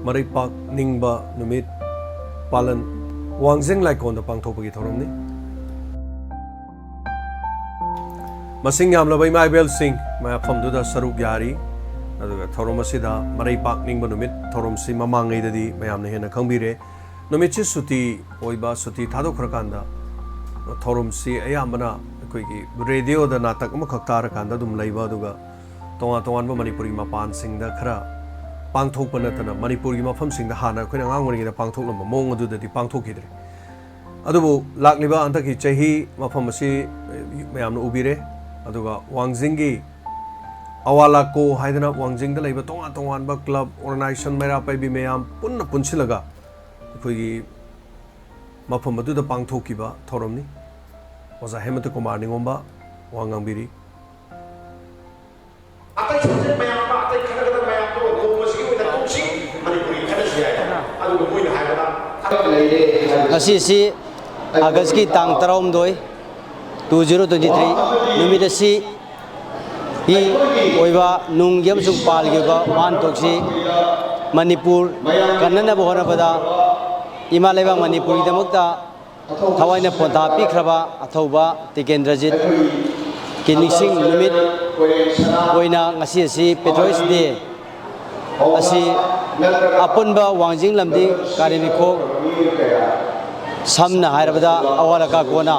ꯃꯔꯩꯄꯥꯛ ꯅꯤꯡꯕ ꯅꯨꯃꯤꯠ ꯄꯥꯂꯟ ꯋꯥꯡꯖꯤꯡ ꯂꯥꯏꯀꯣꯟꯗ ꯄꯥꯡꯊꯣꯛꯄꯒꯤ ꯊꯧꯔꯝꯅꯤ꯫ ꯃꯁꯤꯡ ꯌꯥꯝꯂꯕ ꯏꯃꯥ ꯏꯕꯦꯜꯁꯤꯡ ꯃꯐꯝꯗꯨꯗ ꯁꯔꯨꯛ ꯌꯥꯔꯤ꯫ ꯑꯗꯨꯒ ꯊꯧꯔꯝ ꯑꯁꯤꯗ ꯃꯔꯩꯄꯥꯛ ꯅꯤꯡꯕ ꯅꯨꯃꯤꯠ ꯊꯧꯔꯝꯁꯤ ꯃꯃꯥꯡꯉꯩꯗꯗꯤ ꯃꯌꯥꯝꯅ ꯍꯦꯟꯅ ꯈꯪꯕꯤꯔꯦ꯫ ꯅꯨꯃꯤꯠꯁꯤ ꯁꯨꯇꯤ ꯑꯣꯏꯕ, ꯁꯨꯇꯤ ꯊꯥꯗꯣꯛꯈ꯭ꯔꯀꯥꯟꯗ ꯊꯧꯔꯝꯁꯤ ꯑꯌꯥꯝꯕꯅ ꯑꯩꯈꯣꯏꯒꯤ ꯔꯦꯗꯤꯑꯣꯗ ꯅꯥꯇꯛ ꯑꯃꯈꯛ ꯇꯥꯔꯀꯥꯟꯗ ꯑꯗꯨꯝ ꯂꯩꯕ, ꯑꯗꯨꯒ ꯇꯣꯉꯥꯟ ꯇꯣꯉꯥꯟꯕ ꯃꯅꯤꯄꯨꯔꯤ ꯃꯄꯥꯟꯁꯤꯡꯗ ꯈꯔ ꯄꯥꯡꯊꯣꯛꯄ ꯅꯠꯇꯅ ꯃꯅꯤꯄꯨꯔꯒꯤ ꯃꯐꯝꯁꯤꯡꯗ ꯍꯥꯟꯅ ꯑꯩꯈꯣꯏꯅ ꯑꯉꯥꯡ ꯑꯣꯏꯔꯤꯉꯩꯗ ꯄꯥꯡꯊꯣꯛꯂꯝꯕ ꯃꯑꯣꯡ ꯑꯗꯨꯗꯗꯤ ꯄꯥꯡꯊꯣꯛꯈꯤꯗ꯭ꯔꯦ꯫ ꯑꯗꯨꯕꯨ ꯂꯥꯛꯂꯤꯕ ꯍꯟꯗꯛꯀꯤ ꯆꯍꯤ ꯃꯐꯝ ꯑꯁꯤ ꯃꯌꯥꯝꯅ ꯎꯕꯤꯔꯦ꯫ ꯑꯗꯨꯒ ꯋꯥꯡꯖꯤꯡꯒꯤ ꯑꯋꯥꯂꯥꯀꯣ ꯍꯥꯏꯗꯅ ꯋꯥꯡꯖꯤꯡꯗ ꯂꯩꯕ ꯇꯣꯉꯥꯟ ꯇꯣꯉꯥꯟꯕ club, organization, ꯃꯩꯔꯥ ꯄꯥꯏꯕꯤ ꯃꯌꯥꯝ ꯄꯨꯟꯅ ꯄꯨꯟꯁꯤꯜꯂꯒ ꯑꯩꯈꯣꯏꯒꯤ ꯃꯐꯝ ꯑꯗꯨꯗ ꯄꯥꯡꯊꯣꯛꯈꯤꯕ ꯊꯧꯔꯝꯅꯤ꯫ ꯑꯣꯖꯥ ꯍꯦꯃꯟꯇ ꯀꯨꯃꯥꯔ ꯅꯤꯉꯣꯝꯕ ꯋꯥ ꯉꯥꯡꯕꯤꯔꯤ꯫ ꯑꯇꯩ subject ꯃꯌꯥꯝ ꯑꯃ, ꯑꯇꯩ ꯈꯟꯒꯗꯕ ꯃꯌꯥꯝꯗꯣ ꯅꯣꯡꯃꯁꯤꯒꯤ ꯉꯁꯤꯁꯤ ꯑꯥꯒꯁꯀꯤ ꯇꯥꯡ ꯇꯔꯥꯍꯨꯝꯗꯣꯏ, two zero twenty three ꯅꯨꯃꯤꯠ ꯑꯁꯤ ꯒꯤ ꯑꯣꯏꯕ ꯅꯨꯡꯒꯤ ꯑꯃꯁꯨꯡ ꯄꯥꯜꯒꯤ ꯑꯣꯏꯕ ꯋꯥꯍꯟꯊꯣꯛꯁꯤ ꯃꯅꯤꯄꯨꯔ ꯀꯟꯅꯅꯕ ꯍꯣꯠꯅꯕꯗ ꯏꯃꯥ ꯂꯩꯕꯥꯛ ꯃꯅꯤꯄꯨꯔꯒꯤꯗꯃꯛꯇ ꯊꯋꯥꯏꯅ ꯄꯣꯟꯊꯥ ꯄꯤꯈ꯭ꯔꯕ ꯑꯊꯧꯕ ꯇꯤꯀꯦꯟꯗ꯭ꯔꯖꯤꯠꯀꯤ ꯅꯤꯡꯁꯤꯡ ꯅꯨꯃꯤꯠ ꯑꯣꯏꯅ ꯉꯁꯤ ꯑꯁꯤ Patriots Day ꯑꯁꯤ ꯑꯄꯨꯟꯕ ꯋꯥꯡꯖꯤꯡ ꯂꯝꯗꯤꯡ ꯀꯥꯔꯦꯝꯃꯤꯈꯣꯛ, ꯁꯝꯅ ꯍꯥꯏꯔꯕꯗ ꯑꯋꯥꯠ ꯑꯀꯥ ꯀꯣꯟꯅ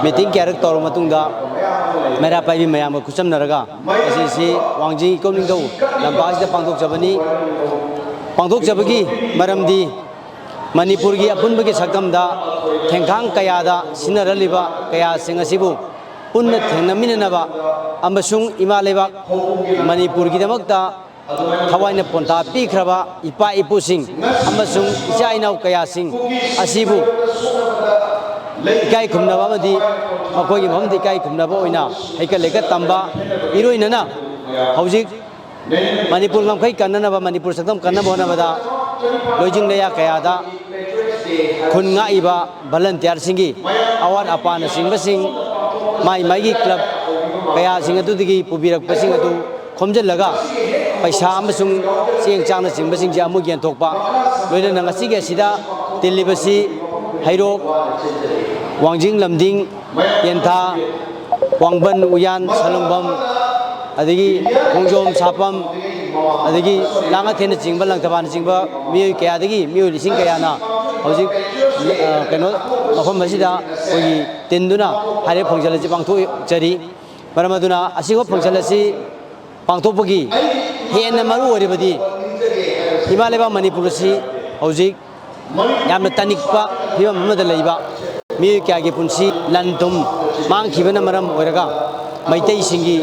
meeting ꯀꯌꯥꯔꯛ ꯇꯧꯔꯕ ꯃꯇꯨꯡꯗ ꯃꯩꯔꯥ ꯄꯥꯏꯕꯤ ꯃꯌꯥꯝꯒ ꯈꯨꯠꯁꯝꯅꯔꯒ ꯉꯁꯤꯁꯤ ꯋꯥꯡꯖꯤꯡ ꯏꯀꯣꯛ ꯅꯤꯡꯊꯧ ꯂꯝꯄꯥꯛ ꯑꯁꯤꯗ ꯄꯥꯡꯊꯣꯛꯆꯕꯅꯤ꯫ ꯄꯥꯡꯊꯣꯛꯆꯕꯒꯤ ꯃꯔꯝꯗꯤ ꯃꯅꯤꯄꯨꯔꯒꯤ ꯑꯄꯨꯟꯕꯒꯤ ꯁꯛꯇꯝꯗ ꯊꯦꯡꯈꯥꯡ ꯀꯌꯥꯗ ꯁꯤꯟꯅꯔꯜꯂꯤꯕ ꯀꯌꯥꯁꯤꯡ ꯑꯁꯤꯕꯨ ꯄꯨꯟꯅ ꯊꯦꯡꯅꯃꯤꯟꯅꯅꯕ ꯑꯃꯁꯨꯡ ꯏꯃꯥ ꯂꯩꯕꯥꯛ ꯃꯅꯤꯄꯨꯔꯒꯤꯗꯃꯛꯇ ꯊꯋꯥꯏꯅ ꯄꯣꯟꯊꯥ ꯄꯤꯈ꯭ꯔꯕ ꯏꯄꯥ ꯏꯄꯨꯁꯤꯡ ꯑꯃꯁꯨꯡ ꯏꯆꯥ ꯏꯅꯥꯎ ꯀꯌꯥꯁꯤꯡ ꯑꯁꯤꯕꯨ ꯏꯀꯥꯏ ꯈꯨꯝꯅꯕ ꯑꯃꯗꯤ ꯃꯈꯣꯏꯒꯤ ꯃꯐꯝꯗ ꯏꯀꯥꯏ ꯈꯨꯝꯅꯕ ꯑꯣꯏꯅ ꯍꯩꯀꯠ ꯂꯩꯀꯠ ꯇꯝꯕ, ꯏꯔꯣꯏꯅꯅ ꯍꯧꯖꯤꯛ ꯃꯅꯤꯄꯨꯔ ꯉꯝꯈꯩ ꯀꯟꯅꯅꯕ, ꯃꯅꯤꯄꯨꯔ ꯁꯛꯇꯝ ꯀꯟꯅꯕ ꯍꯣꯠꯅꯕꯗ ꯂꯣꯏꯖꯤꯡ ꯂꯩꯌꯥ ꯀꯌꯥꯗ ꯈꯨꯟ ꯉꯥꯛꯏꯕ volunteerꯁꯤꯡꯒꯤ ꯑꯋꯥꯠ ꯑꯄꯥꯅꯆꯤꯡꯕꯁꯤꯡ, ꯃꯥꯏ ꯃꯥꯏꯒꯤ club ꯀꯌꯥꯁꯤꯡ ꯑꯗꯨꯗꯒꯤ ꯄꯨꯕꯤꯔꯛꯄꯁꯤꯡ ꯑꯗꯨ ꯈꯣꯝꯖꯤꯜꯂꯒ ꯄꯩꯁꯥ ꯑꯃꯁꯨꯡ ꯆꯦꯡ ꯆꯥꯛꯅꯆꯤꯡꯕꯁꯤꯡꯁꯦ ꯑꯃꯨꯛ ꯌꯦꯟꯊꯣꯛꯄ, ꯂꯣꯏꯅꯅ ꯉꯁꯤꯒꯤ ꯑꯁꯤꯗ ꯇꯤꯜꯂꯤꯕꯁꯤ ꯍꯩꯔꯣꯛ, ꯋꯥꯡꯖꯤꯡ ꯂꯝꯗꯤꯡ, ꯇꯦꯟꯊꯥ, ꯋꯥꯡꯕꯟ, ꯎꯌꯥꯟ, ꯁꯂꯨꯡꯕꯝ, ꯑꯗꯒꯤ ꯈꯣꯡꯖꯣꯝ ꯁꯥꯄꯝ, ꯑꯗꯒꯤ ꯂꯥꯡꯉꯊꯦꯜꯅꯆꯤꯡꯕ, ꯂꯪꯊꯕꯥꯜꯅꯆꯤꯡꯕ ꯃꯤꯑꯣꯏ ꯀꯌꯥꯗꯒꯤ ꯃꯤꯑꯣꯏ ꯂꯤꯁꯤꯡ ꯀꯌꯥꯅ ꯍꯧꯖꯤꯛ, ꯑ, ꯀꯩꯅꯣ, ꯃꯐꯝ ꯑꯁꯤꯗ ꯑꯩꯈꯣꯏꯒꯤ ꯇꯤꯟꯗꯨꯅ ꯍꯥꯏꯔꯤꯕ function ꯑꯁꯤ ꯄꯥꯡꯊꯣꯛꯆꯔꯤ꯫ ꯃꯔꯝ ꯑꯗꯨꯅ ꯑꯁꯤꯒꯨꯝꯕ function ꯑꯁꯤ ꯄꯥꯡꯊꯣꯛꯄꯒꯤ ꯍꯦꯟꯅ ꯃꯔꯨ ꯑꯣꯏꯔꯤꯕꯗꯤ ꯏꯃꯥ ꯂꯩꯕꯥꯛ ꯃꯅꯤꯄꯨꯔ ꯑꯁꯤ ꯍꯧꯖꯤꯛ ꯌꯥꯝꯅ ꯇꯅꯤꯛꯄ ꯐꯤꯕꯝ ꯑꯃꯗ ꯂꯩꯕ, ꯃꯤꯑꯣꯏ ꯀꯌꯥꯒꯤ ꯄꯨꯟꯁꯤ ꯂꯟ ꯊꯨꯝ ꯃꯥꯡꯈꯤꯕꯅ ꯃꯔꯝ ꯑꯣꯏꯔꯒ ꯃꯩꯇꯩꯁꯤꯡꯒꯤ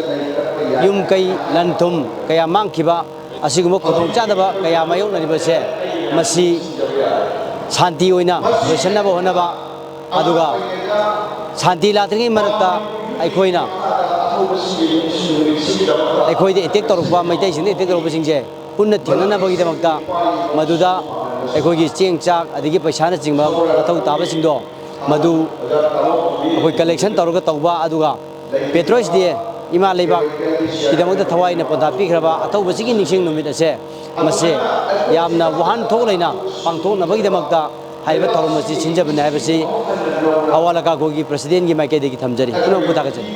ꯌꯨꯝ ꯀꯩ, ꯂꯟ ꯊꯨꯝ ꯀꯌꯥ ꯃꯥꯡꯈꯤꯕ, ꯑꯁꯤꯒꯨꯝꯕ ꯈꯨꯗꯣꯡꯆꯥꯗꯕ ꯀꯌꯥ ꯃꯥꯌꯣꯛꯅꯔꯤꯕꯁꯦ, ꯃꯁꯤ ꯁꯥꯟꯇꯤ ꯑꯣꯏꯅ ꯂꯣꯏꯁꯤꯟꯅꯕ ꯍꯣꯠꯅꯕ, ꯑꯗꯨꯒ ꯁꯥꯟꯇꯤ ꯂꯥꯛꯇ꯭ꯔꯤꯉꯩ ꯃꯔꯛꯇ ꯑꯩꯈꯣꯏꯅ, ꯑꯩꯈꯣꯏꯗ attack ꯇꯧꯔꯛꯄ, ꯃꯩꯇꯩꯁꯤꯡꯗ attack ꯇꯧꯔꯛꯄꯁꯤꯡꯁꯦ ꯄꯨꯟꯅ ꯊꯦꯡꯅꯅꯕꯒꯤꯗꯃꯛꯇ ꯃꯗꯨꯗ ꯑꯩꯈꯣꯏꯒꯤ ꯆꯦꯡ ꯆꯥꯛ ꯑꯗꯒꯤ ꯄꯩꯁꯥꯅꯆꯤꯡꯕ ꯃꯊꯧ ꯇꯥꯕꯁꯤꯡꯗꯣ ꯃꯗꯨ ꯑꯩꯈꯣꯏ ꯀꯂꯦꯛꯁꯟ ꯇꯧꯔꯒ ꯇꯧꯕ, ꯑꯗꯨꯒ ꯄꯦꯇ꯭ꯔꯣꯏꯁ ꯗꯦ, ꯏꯃꯥ ꯂꯩꯕꯥꯛꯀꯤꯗꯃꯛꯇ ꯊꯋꯥꯏꯅ ꯄꯣꯟꯊꯥ ꯄꯤꯈ꯭ꯔꯕ ꯑꯊꯧꯕꯁꯤꯒꯤ ꯅꯤꯡꯁꯤꯡ ꯅꯨꯃꯤꯠ ꯑꯁꯦ, ꯃꯁꯤ ꯌꯥꯝꯅ ꯋꯥꯍꯟꯊꯣꯛ ꯂꯩꯅ ꯄꯥꯡꯊꯣꯛꯅꯕꯒꯤꯗꯃꯛꯇ ꯍꯥꯏꯔꯤꯕ ꯊꯧꯔꯝ ꯑꯁꯤ ꯁꯤꯟꯖꯕꯅꯤ ꯍꯥꯏꯕꯁꯤ ꯑꯋꯥ ꯂꯀꯥ ꯒꯣꯒꯤ ꯄ꯭ꯔꯁꯤꯗꯦꯟꯒꯤ ꯃꯥꯏꯀꯩꯗꯒꯤ ꯊꯝꯖꯔꯤ꯫ ꯄꯨꯝꯅꯃꯛꯄꯨ ꯊꯥꯒꯠꯆꯔꯤ꯫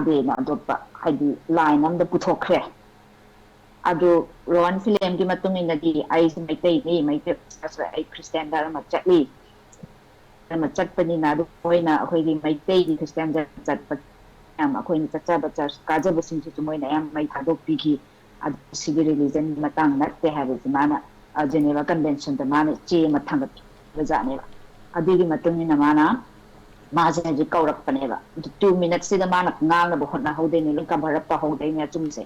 ꯌꯥꯗꯦꯅ ꯑꯇꯣꯞꯄ ꯍꯥꯏꯗꯤ line ꯑꯃꯗ ꯄꯨꯊꯣꯛꯈ꯭ꯔꯦ꯫ ꯑꯗꯨ ꯔꯣꯍꯟ ꯐꯤꯂꯦꯝꯒꯤ ꯃꯇꯨꯡ ꯏꯟꯅꯗꯤ ꯑꯩꯁꯦ ꯃꯩꯇꯩꯅꯤ, ꯃꯩꯇꯩ ꯑꯣꯏꯔꯁꯨ ꯑꯩ ꯈ꯭ꯔꯤꯁꯇꯤꯌꯥꯟ ꯙꯔꯃ ꯆꯠꯂꯤ, ꯙꯔꯃ ꯆꯠꯄꯅꯤꯅ ꯑꯗꯨ ꯃꯣꯏꯅ ꯑꯩꯈꯣꯏꯒꯤ ꯃꯩꯇꯩꯒꯤ ꯈ꯭ꯔꯤꯁꯇꯤꯌꯥꯟ ꯙꯔꯃ ꯆꯠꯄ ꯃꯌꯥꯝ ꯑꯩꯈꯣꯏꯅ ꯆꯠꯆꯕ ꯆꯔꯆ ꯀꯥꯖꯕꯁꯤꯡꯁꯤꯁꯨ ꯃꯣꯏꯅ ꯑꯌꯥꯝꯕ ꯃꯩ ꯊꯥꯗꯣꯛꯄꯤꯈꯤ꯫ ꯑꯗꯨ ꯁꯤꯒꯤ religion ꯒꯤ ꯃꯇꯥꯡ ꯅꯠꯇꯦ ꯍꯥꯏꯕꯁꯤ ꯃꯥꯅ ꯖꯦꯅꯦꯚꯥ ꯀꯟꯚꯦꯟꯁꯟꯗ ꯃꯥꯅ ꯆꯦ ꯑꯃ ꯊꯥꯡꯒꯠꯈꯤꯕꯖꯥꯠꯅꯦꯕ꯫ ꯑꯗꯨꯒꯤ ꯃꯇꯨꯡ ꯏꯟꯅ ꯃꯥꯅ ꯃꯥꯁꯦ ꯍꯧꯖꯤꯛ ꯀꯧꯔꯛꯄꯅꯦꯕ꯫ ꯑꯗꯨ two minute ꯁꯤꯗ ꯃꯥꯅ ꯉꯥꯡꯅꯕ ꯍꯣꯠꯅꯍꯧꯗꯣꯏꯅꯦ, ꯂꯣꯏ cover up ꯇꯧꯍꯧꯗꯣꯏꯅꯦ ꯑꯆꯨꯝꯕꯁꯦ꯫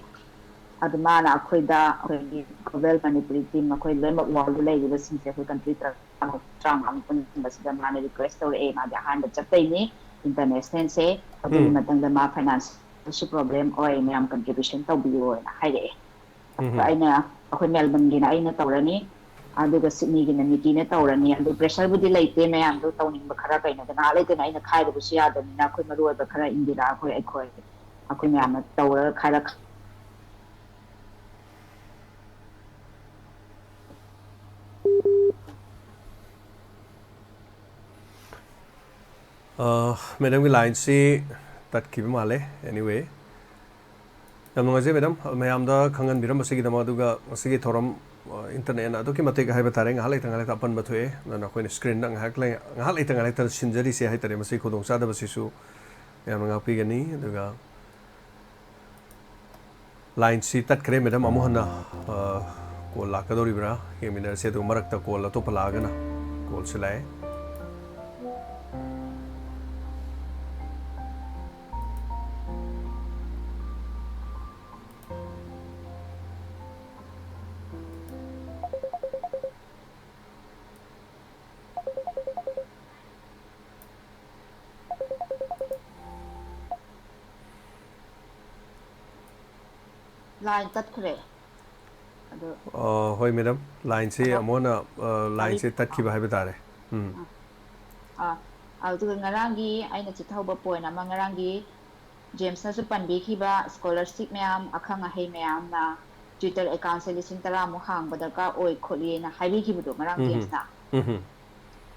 ꯑꯗꯨ ꯃꯥꯅ ꯑꯩꯈꯣꯏꯗ, ꯑꯩꯈꯣꯏꯒꯤ Global Manipuri Team, ꯑꯩꯈꯣꯏ ꯂꯣꯏꯅꯃꯛ world ꯗ ꯂꯩꯔꯤꯕꯁꯤꯡꯁꯦ, ꯑꯩꯈꯣꯏ country ꯇꯔꯥꯃꯉꯥ ꯇꯔꯥꯃꯉꯥꯃꯨꯛ ꯄꯨꯟꯕꯁꯤꯗ ꯃꯥꯅ request ꯇꯧꯔꯛꯑꯦ꯫ ꯃꯥꯗꯤ ꯑꯍꯥꯟꯕ ꯆꯠꯇꯣꯏꯅꯤ international ꯁꯦ, ꯑꯗꯨꯒꯤ ꯎꯝ꯫ ꯃꯇꯝꯗ ꯃꯥ financial ꯁꯨ problem ꯑꯣꯏ, ꯃꯌꯥꯝ contribution ꯇꯧꯕꯤꯌꯣꯅ ꯍꯥꯏꯔꯛꯑꯦ꯫ ꯎꯝ꯫ ꯑꯩꯅ, ꯑꯩꯈꯣꯏ ꯃꯦꯜꯕꯟꯒꯤꯅ ꯑꯩꯅ ꯇꯧꯔꯅꯤ, ꯑꯗꯨꯒ ꯁꯤꯗꯅꯤꯒꯤꯅ ꯅꯤꯀꯤꯅ ꯇꯧꯔꯅꯤ꯫ ꯑꯗꯨ pressure ꯕꯨꯗꯤ ꯂꯩꯇꯦ, ꯃꯌꯥꯝꯗꯣ ꯇꯧꯅꯤꯡꯕ ꯈꯔ ꯀꯩꯅꯣꯗ ꯉꯥꯏꯍꯥꯛ ꯂꯩꯇꯅ ꯑꯩꯅ ꯈꯥꯏꯗꯕꯁꯨ ꯌꯥꯗꯕꯅꯤꯅ, ꯑꯩꯈꯣꯏ ꯃꯔꯨ ꯑꯣꯏꯕ ꯈꯔ ꯏꯟꯗꯤꯔꯥ ꯈꯣꯏ, ꯑꯩꯈꯣꯏ, ꯑꯩꯈꯣꯏ ꯃꯌꯥꯝꯅ ꯇꯧꯔꯒ ꯈꯥꯏꯔꯛ ꯃꯦꯗꯝꯒꯤ ꯂꯥꯏꯟꯁꯤ ꯇꯠꯈꯤꯕ ꯃꯥꯜꯂꯦ꯫ Anyway, ꯌꯥꯝ ꯅꯨꯡꯉꯥꯏꯖꯩ ꯃꯦꯗꯝ, ꯃꯌꯥꯝꯗ ꯈꯪꯍꯟꯕꯤꯔꯝꯕꯁꯤꯒꯤꯗꯃꯛ꯫ ꯑꯗꯨꯒ ꯉꯁꯤꯒꯤ ꯊꯧꯔꯝ, ꯑ, ꯏꯟꯇꯔꯅꯦꯠꯅ ꯑꯗꯨꯛꯀꯤ ꯃꯇꯤꯛ ꯍꯥꯏꯕ ꯇꯥꯔꯦ, ꯉꯥꯏꯍꯥꯛ ꯂꯩꯇ ꯉꯥꯏꯍꯥꯛ ꯂꯩꯇ ꯑꯄꯟꯕ ꯊꯣꯛꯑꯦ꯫ ꯑꯗꯨꯅ ꯑꯩꯈꯣꯏꯅ ꯁ꯭ꯀ꯭ꯔꯤꯟꯗ ꯉꯥꯏꯍꯥꯛ ꯂꯩ-, ꯉꯥꯏꯍꯥꯛ ꯂꯩꯇ ꯉꯥꯏꯍꯥꯛ ꯂꯩꯇ ꯁꯤꯟꯖꯔꯤꯁꯦ ꯍꯥꯏ ꯇꯥꯔꯦ꯫ ꯃꯁꯤ ꯈꯨꯗꯣꯡꯆꯥꯗꯕꯁꯤꯁꯨ ꯃꯌꯥꯝꯅ ꯉꯥꯛꯄꯤꯒꯅꯤ꯫ ꯑꯗꯨꯒ ꯂꯥꯏꯟꯁꯤ ꯇꯠꯈ꯭ꯔꯦ ꯃꯦꯗꯝ, ꯑꯃꯨꯛ ꯍꯟꯅ, ꯑ, ꯀꯣꯜ ꯂꯥꯛꯀꯗꯧꯔꯤꯕ꯭ꯔꯥ ꯌꯦꯡꯃꯤꯟꯅꯔꯁꯦ꯫ ꯑꯗꯨꯒ ꯃꯔꯛꯇ ꯀꯣꯜ ꯑꯇꯣꯞꯄ ꯂꯥꯛꯑꯒꯅ, ꯀꯣꯜꯁꯤ ꯂꯥꯛꯑꯦ꯫ ꯂꯥꯏꯟ ꯇꯠꯈ꯭ꯔꯦ꯫ ꯑꯗꯣ ꯑ, ꯍꯣꯏ ꯃꯦꯗꯝ, ꯂꯥꯏꯟꯁꯦ ꯑꯗꯣ ꯑꯃꯨꯛ ꯍꯟꯅ, ꯑ, ꯋꯥꯔꯤ ꯂꯥꯏꯟꯁꯦ ꯇꯠꯈꯤꯕ ꯍꯥꯏꯕ ꯇꯥꯔꯦ꯫ ꯎꯝ꯫ ꯑꯥ, ꯑꯗꯨꯒ ꯉꯔꯥꯡꯒꯤ ꯑꯩꯅ ꯆꯤꯊꯍꯧꯕ ꯄꯣꯏꯟ ꯑꯃ, ꯉꯔꯥꯡꯒꯤ ꯖꯦꯝꯁꯅꯁꯨ ꯄꯟꯕꯤꯈꯤꯕ scholarship ꯃꯌꯥꯝ, ꯑꯈꯪ ꯑꯍꯩ ꯃꯌꯥꯝꯅ Twitter account ꯁꯦ ꯂꯤꯁꯤꯡ ꯇꯔꯥꯃꯨꯛ ꯍꯥꯡꯕ ꯗꯔꯀꯥꯔ ꯑꯣꯏ ꯈꯣꯠꯂꯤꯅ ꯍꯥꯏꯕꯤꯈꯤꯕꯗꯣ ꯉꯔꯥꯡ ꯎꯝ ꯍꯝ꯫ ꯖꯦꯝꯁꯅ꯫ ꯎꯝ ꯍꯝ꯫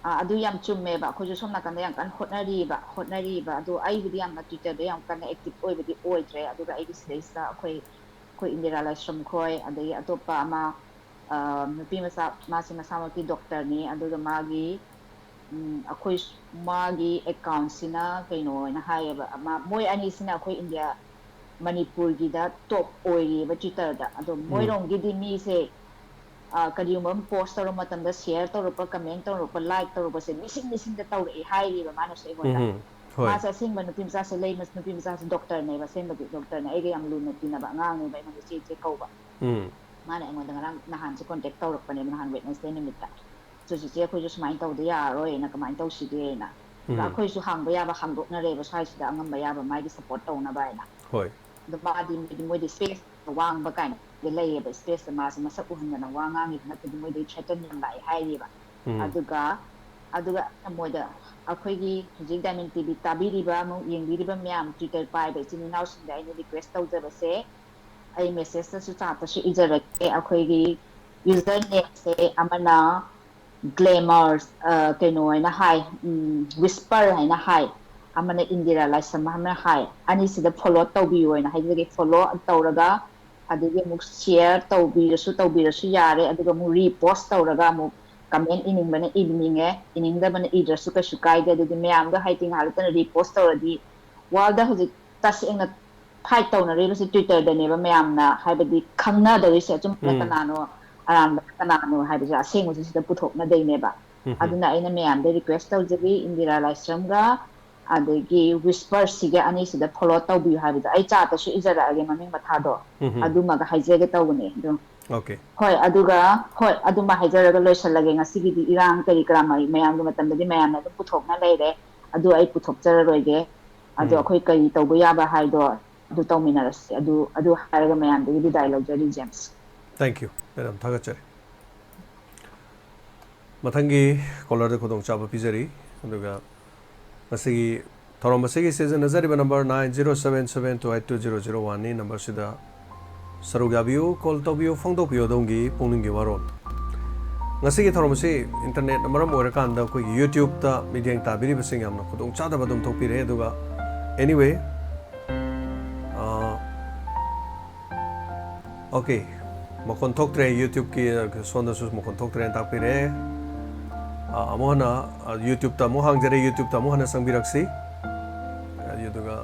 ꯑꯥ, ꯑꯗꯨ ꯌꯥꯝ ꯆꯨꯝꯃꯦꯕ꯫ ꯑꯩꯈꯣꯏꯁꯨ ꯁꯣꯝ ꯅꯥꯀꯟꯗ ꯌꯥꯝ ꯀꯟꯅ ꯍꯣꯠꯅꯔꯤꯕ, ꯍꯣꯠꯅꯔꯤꯕ꯫ ꯑꯗꯣ ꯑꯩꯕꯨꯗꯤ ꯌꯥꯝꯅ Twitter-ꯗ ꯌꯥꯝ ꯀꯟꯅ active ꯑꯣꯏꯕꯗꯤ ꯑꯣꯏꯗ꯭ꯔꯦ꯫ ꯑꯗꯨꯒ ꯑꯩꯒꯤ ꯁꯤꯗꯩꯁꯤꯗ ꯑꯩꯈꯣꯏ, ꯑꯩꯈꯣꯏ ꯏꯟꯗꯤꯔꯥ ꯂꯥꯏꯁ꯭ꯔꯝ ꯈꯣꯏ, ꯑꯗꯒꯤ ꯑꯇꯣꯞꯄ ꯑꯃ, ꯑ, ꯅꯨꯄꯤ ꯃꯆꯥ, ꯃꯥꯁꯤ ꯃꯁꯥꯃꯛꯀꯤ doctor-ꯅꯤ꯫ ꯑꯗꯨꯒ ꯃꯥꯒꯤ, ꯎꯝ, ꯑꯩꯈꯣꯏ ꯁ-, ꯃꯥꯒꯤ account-ꯁꯤꯅ ꯀꯩꯅꯣ ꯑꯣꯏꯅ ꯍꯥꯏꯌꯦꯕ, ꯑꯃ, ꯃꯣꯏ ꯑꯅꯤꯁꯤꯅ ꯑꯩꯈꯣꯏ ꯏꯟꯗꯤꯌꯥ, ꯃꯅꯤꯄꯨꯔꯒꯤꯗ top ꯑꯣꯏꯔꯤꯑꯕ Twitter-ꯗ꯫ ꯑꯗꯣ ꯎꯝ꯫ ꯃꯣꯏꯔꯣꯝꯒꯤꯗꯤ ꯃꯤꯁꯦ, ꯑ, ꯀꯔꯤꯒꯨꯝꯕ ꯑꯃ post ꯇꯧꯔꯛꯄ ꯃꯇꯝꯗ share ꯇꯧꯔꯛꯄ, comment ꯇꯧꯔꯛꯄ, like ꯇꯧꯔꯛꯄꯁꯦ ꯃꯤꯁꯤꯡ ꯃꯤꯁꯤꯡꯗ ꯇꯧꯔꯛꯑꯦ ꯍꯥꯏꯔꯤꯕ ꯃꯥꯅꯁꯨ ꯑꯩꯉꯣꯟꯗ꯫ ꯎꯝ, ꯍꯣꯏ꯫ ꯃꯥꯁꯦ ꯑꯁꯦꯡꯕ ꯅꯨꯄꯤ ꯃꯆꯥꯁꯦ ꯂꯩ, ꯅꯨꯄꯤ ꯃꯆꯥꯁꯦ doctor-ꯅꯦꯕ, ꯑꯁꯦꯡꯕꯗꯤ doctor-ꯅꯦ꯫ ꯑꯩꯒ ꯌꯥꯝ ꯂꯨꯅ ꯇꯤꯟꯅꯕ ꯑꯉꯥꯡꯅꯦꯕ, ꯑꯩꯉꯣꯟꯗ ꯏꯆꯦ ꯏꯆꯦ ꯀꯧꯕ꯫ ꯎꯝ꯫ ꯃꯥꯅ ꯑꯩꯉꯣꯟꯗ ꯉꯔꯥꯡ ꯅꯍꯥꯟꯁꯦ contact ꯇꯧꯔꯛꯄꯅꯦꯕ, ꯅꯍꯥꯟ Wednesday ꯅꯨꯃꯤꯠꯇ꯫ "ꯆꯦ, ꯆꯦꯆꯦ, ꯑꯩꯈꯣꯏꯁꯨ ꯁꯨꯃꯥꯏꯅ ꯇꯧꯗ ꯌꯥꯔꯔꯣꯏꯅ, ꯀꯃꯥꯏꯅ ꯇꯧꯁꯤꯒꯦꯅ?" ꯑꯗ ꯎꯝ꯫ ꯑꯩꯈꯣꯏꯁꯨ ꯍꯥꯡꯕ ꯌꯥꯕ ꯍꯥꯡꯗꯣꯛꯅꯔꯦꯕ ꯁ꯭ꯋꯥꯏꯁꯤꯗ, ꯑꯉꯝꯕ ꯌꯥꯕ ꯃꯥꯒꯤ support ꯇꯧꯅꯕ ꯍꯥꯏꯅ꯫ ꯍꯣꯏ꯫ ꯑꯗꯣ ꯃꯥꯗꯤ ꯃꯣꯏꯗꯤ, ꯃꯣꯏꯗꯤ space ꯋꯥꯡꯕ ꯀꯥꯏꯅ ꯂꯩꯌꯦꯕ, space-ꯇ ꯃꯥꯁꯦ ꯃꯁꯛ ꯎꯍꯟꯗꯅ ꯋꯥ ꯉꯥꯡꯉꯤꯕ ꯅꯠꯇ꯭ꯔꯗꯤ ꯃꯣꯏꯗꯤ threaten ꯌꯥꯝ ꯂꯥꯛꯑꯦ ꯍꯥꯏꯔꯤꯕ꯫ ꯎꯝ꯫ ꯑꯗꯨꯒ, ꯑꯗꯨꯒ ꯑꯩꯅ ꯃꯣꯏꯗ, ꯑꯩꯈꯣꯏꯒꯤ ꯍꯧꯖꯤꯛ Diamond T V ꯇꯥꯕꯤꯔꯤꯕ, ꯑꯃꯨꯛ ꯌꯦꯡꯕꯤꯔꯤꯕ ꯃꯌꯥꯝ, Twitter ꯄꯥꯏꯕ ꯏꯆꯤꯟ ꯏꯅꯥꯎꯁꯤꯡꯗ ꯑꯩꯅ request ꯇꯧꯖꯕꯁꯦ, ꯑꯩ message-ꯇꯁꯨ, chat-ꯇꯁꯨ ꯏꯖꯔꯛꯀꯦ꯫ ꯑꯩꯈꯣꯏꯒꯤ user name-ꯁꯦ ꯑꯃꯅ Glamour, ꯑ, ꯀꯩꯅꯣ ꯍꯥꯏꯅ ꯍꯥꯏ, ꯎꯝ, Whisper ꯍꯥꯏꯅ ꯍꯥꯏ, ꯑꯃꯅ ꯏꯟꯗꯤꯔꯥ ꯂꯥꯏꯁ꯭ꯔꯝ ꯍꯥꯏꯅ ꯍꯥꯏ꯫ ꯑꯅꯤꯁꯤꯗ follow ꯇꯧꯕꯤꯌꯨ ꯍꯥꯏꯅ ꯍꯥꯏꯖꯒꯦ꯫ Follow ꯇꯧꯔꯒ, ꯑꯗꯒꯤ ꯑꯃꯨꯛ share ꯇꯧꯕꯤꯔꯁꯨ, ꯇꯧꯕꯤꯔꯁꯨ ꯌꯥꯔꯦ, ꯑꯗꯨꯒ ꯑꯃꯨꯛ repost ꯇꯧꯔꯒ ꯑꯃꯨꯛ comment ꯏꯅꯤꯡꯕꯅ ꯏꯅꯤꯡꯉꯦ, ꯏꯅꯤꯡꯗꯕꯅ ꯏꯗ꯭ꯔꯁꯨ ꯀꯩꯁꯨ ꯀꯥꯏꯗꯦ꯫ ꯑꯗꯨꯗꯤ ꯃꯌꯥꯝꯗꯣ ꯍꯥꯏꯗꯤ ꯉꯥꯏꯍꯥꯛ ꯂꯩꯇꯅ repost ꯇꯧꯔꯗꯤ world-ꯗ ꯍꯧꯖꯤꯛ ꯇꯁꯦꯡꯅ fight ꯇꯧꯅꯔꯤꯕꯁꯦ Twitter-ꯗꯅꯦꯕ, ꯃꯌꯥꯝꯅ ꯍꯥꯏꯕꯗꯤ ꯈꯪꯅꯗꯧꯔꯤꯁꯦ ꯑꯆꯨꯝꯕꯅ ꯎꯝ꯫ ꯀꯅꯥꯅꯣ, ꯑꯔꯥꯟꯕꯅ ꯀꯅꯥꯅꯣ ꯍꯥꯏꯕꯁꯦ ꯑꯁꯦꯡꯕꯁꯦ ꯁꯤꯗ ꯄꯨꯊꯣꯛꯅꯗꯣꯏꯅꯦꯕ꯫ ꯎꯝ꯫ ꯑꯗꯨꯅ ꯑꯩꯅ ꯃꯌꯥꯝꯗ request ꯇꯧꯖꯔꯤ, ꯏꯟꯗꯤꯔꯥ ꯂꯥꯏꯁ꯭ꯔꯝꯒ ꯑꯗꯒꯤ Whisper-ꯁꯤꯒ ꯑꯅꯤꯁꯤꯗ follow ꯇꯧꯕꯤꯌꯨ ꯍꯥꯏꯕꯗꯣ ꯑꯩ chat-ꯇꯁꯨ ꯏꯖꯔꯛꯑꯒꯦ ꯃꯃꯤꯡ ꯃꯊꯥꯗꯣ, ꯎꯝ꯫ ꯑꯗꯨꯃꯒ ꯍꯥꯏꯖꯒꯦ ꯇꯧꯕꯅꯦ ꯑꯗꯨꯝ꯫ Okay꯫ ꯍꯣꯏ, ꯑꯗꯨꯒ, ꯍꯣꯏ, ꯑꯗꯨꯃ ꯍꯥꯏꯖꯔꯒ ꯂꯣꯏꯁꯤꯜꯂꯒꯦ꯫ ꯉꯁꯤꯒꯤꯗꯤ ꯏꯔꯥꯡ ꯀꯔꯤ ꯀꯔꯥ ꯃ-, ꯃꯌꯥꯝꯒꯤ ꯃꯇꯝꯗꯗꯤ ꯃꯌꯥꯝꯅ ꯑꯗꯨꯝ ꯄꯨꯊꯣꯛꯅ ꯂꯩꯔꯦ, ꯑꯗꯨ ꯑꯩ ꯄꯨꯊꯣꯛꯆꯔꯔꯣꯏꯒꯦ꯫ ꯑꯗꯣ ꯎꯝ꯫ ꯑꯩꯈꯣꯏ ꯀꯔꯤ ꯇꯧꯕ ꯌꯥꯕ ꯍꯥꯏꯗꯣ ꯑꯗꯨ ꯇꯧꯃꯤꯟꯅꯔꯁꯤ꯫ ꯑꯗꯨ, ꯑꯗꯨ ꯍꯥꯏꯔꯒ ꯃꯌꯥꯝꯗꯒꯤ ꯕꯤꯗꯥꯏ ꯂꯧꯖꯔꯤ, James꯫ Thank you, madam, ꯊꯥꯒꯠꯆꯔꯤ꯫ ꯃꯊꯪꯒꯤ caller-ꯗ ꯈꯨꯗꯣꯡꯆꯥꯕ ꯄꯤꯖꯔꯤ꯫ ꯑꯗꯨꯒ ꯉꯁꯤꯒꯤ ꯊꯧꯔꯝ ꯑꯁꯤꯒꯤ ꯁꯤꯖꯤꯟꯅꯖꯔꯤꯕ number nine zero seven seven two eight two zero zero one-ꯅꯤ꯫ Number-ꯁꯤꯗ ꯁꯔꯨꯛ ꯌꯥꯕꯤꯌꯨ, call ꯇꯧꯕꯤꯌꯨ, ꯐꯣꯡꯗꯣꯛꯄꯤꯌꯨ ꯑꯗꯣꯝꯒꯤ ꯄꯨꯛꯅꯤꯡꯒꯤ ꯋꯥꯔꯣꯜ꯫ ꯉꯁꯤꯒꯤ ꯊꯧꯔꯝ ꯑꯁꯤ internetꯅ ꯃꯔꯝ ꯑꯣꯏꯔꯀꯥꯟꯗ ꯑꯩꯈꯣꯏꯒꯤ YouTubeꯇ ꯃꯤꯠꯌꯦꯡ ꯇꯥꯕꯤꯔꯤꯕꯁꯤꯡ ꯌꯥꯝꯅ ꯈꯨꯗꯣꯡꯆꯥꯗꯕ ꯑꯗꯨꯝ ꯊꯣꯛꯄꯤꯔꯦ꯫ ꯑꯗꯨꯒ anyway, ꯑ, okay, ꯃꯈꯣꯟ ꯊꯣꯛꯇ꯭ꯔꯦ, YouTubeꯀꯤ, ꯑ, ꯁꯣꯝꯗꯁꯨ ꯃꯈꯣꯟ ꯊꯣꯛꯇ꯭ꯔꯦꯅ ꯇꯥꯛꯄꯤꯔꯦ꯫ ꯑ, ꯑꯃꯨꯛ ꯍꯟꯅ, ꯑ, YouTubeꯇ ꯑꯃꯨꯛ ꯍꯥꯡꯖꯔꯦ, YouTubeꯇ ꯑꯃꯨꯛ ꯍꯟꯅ ꯆꯪꯕꯤꯔꯛꯁꯤ꯫ ꯑ, ꯑꯗꯨꯒ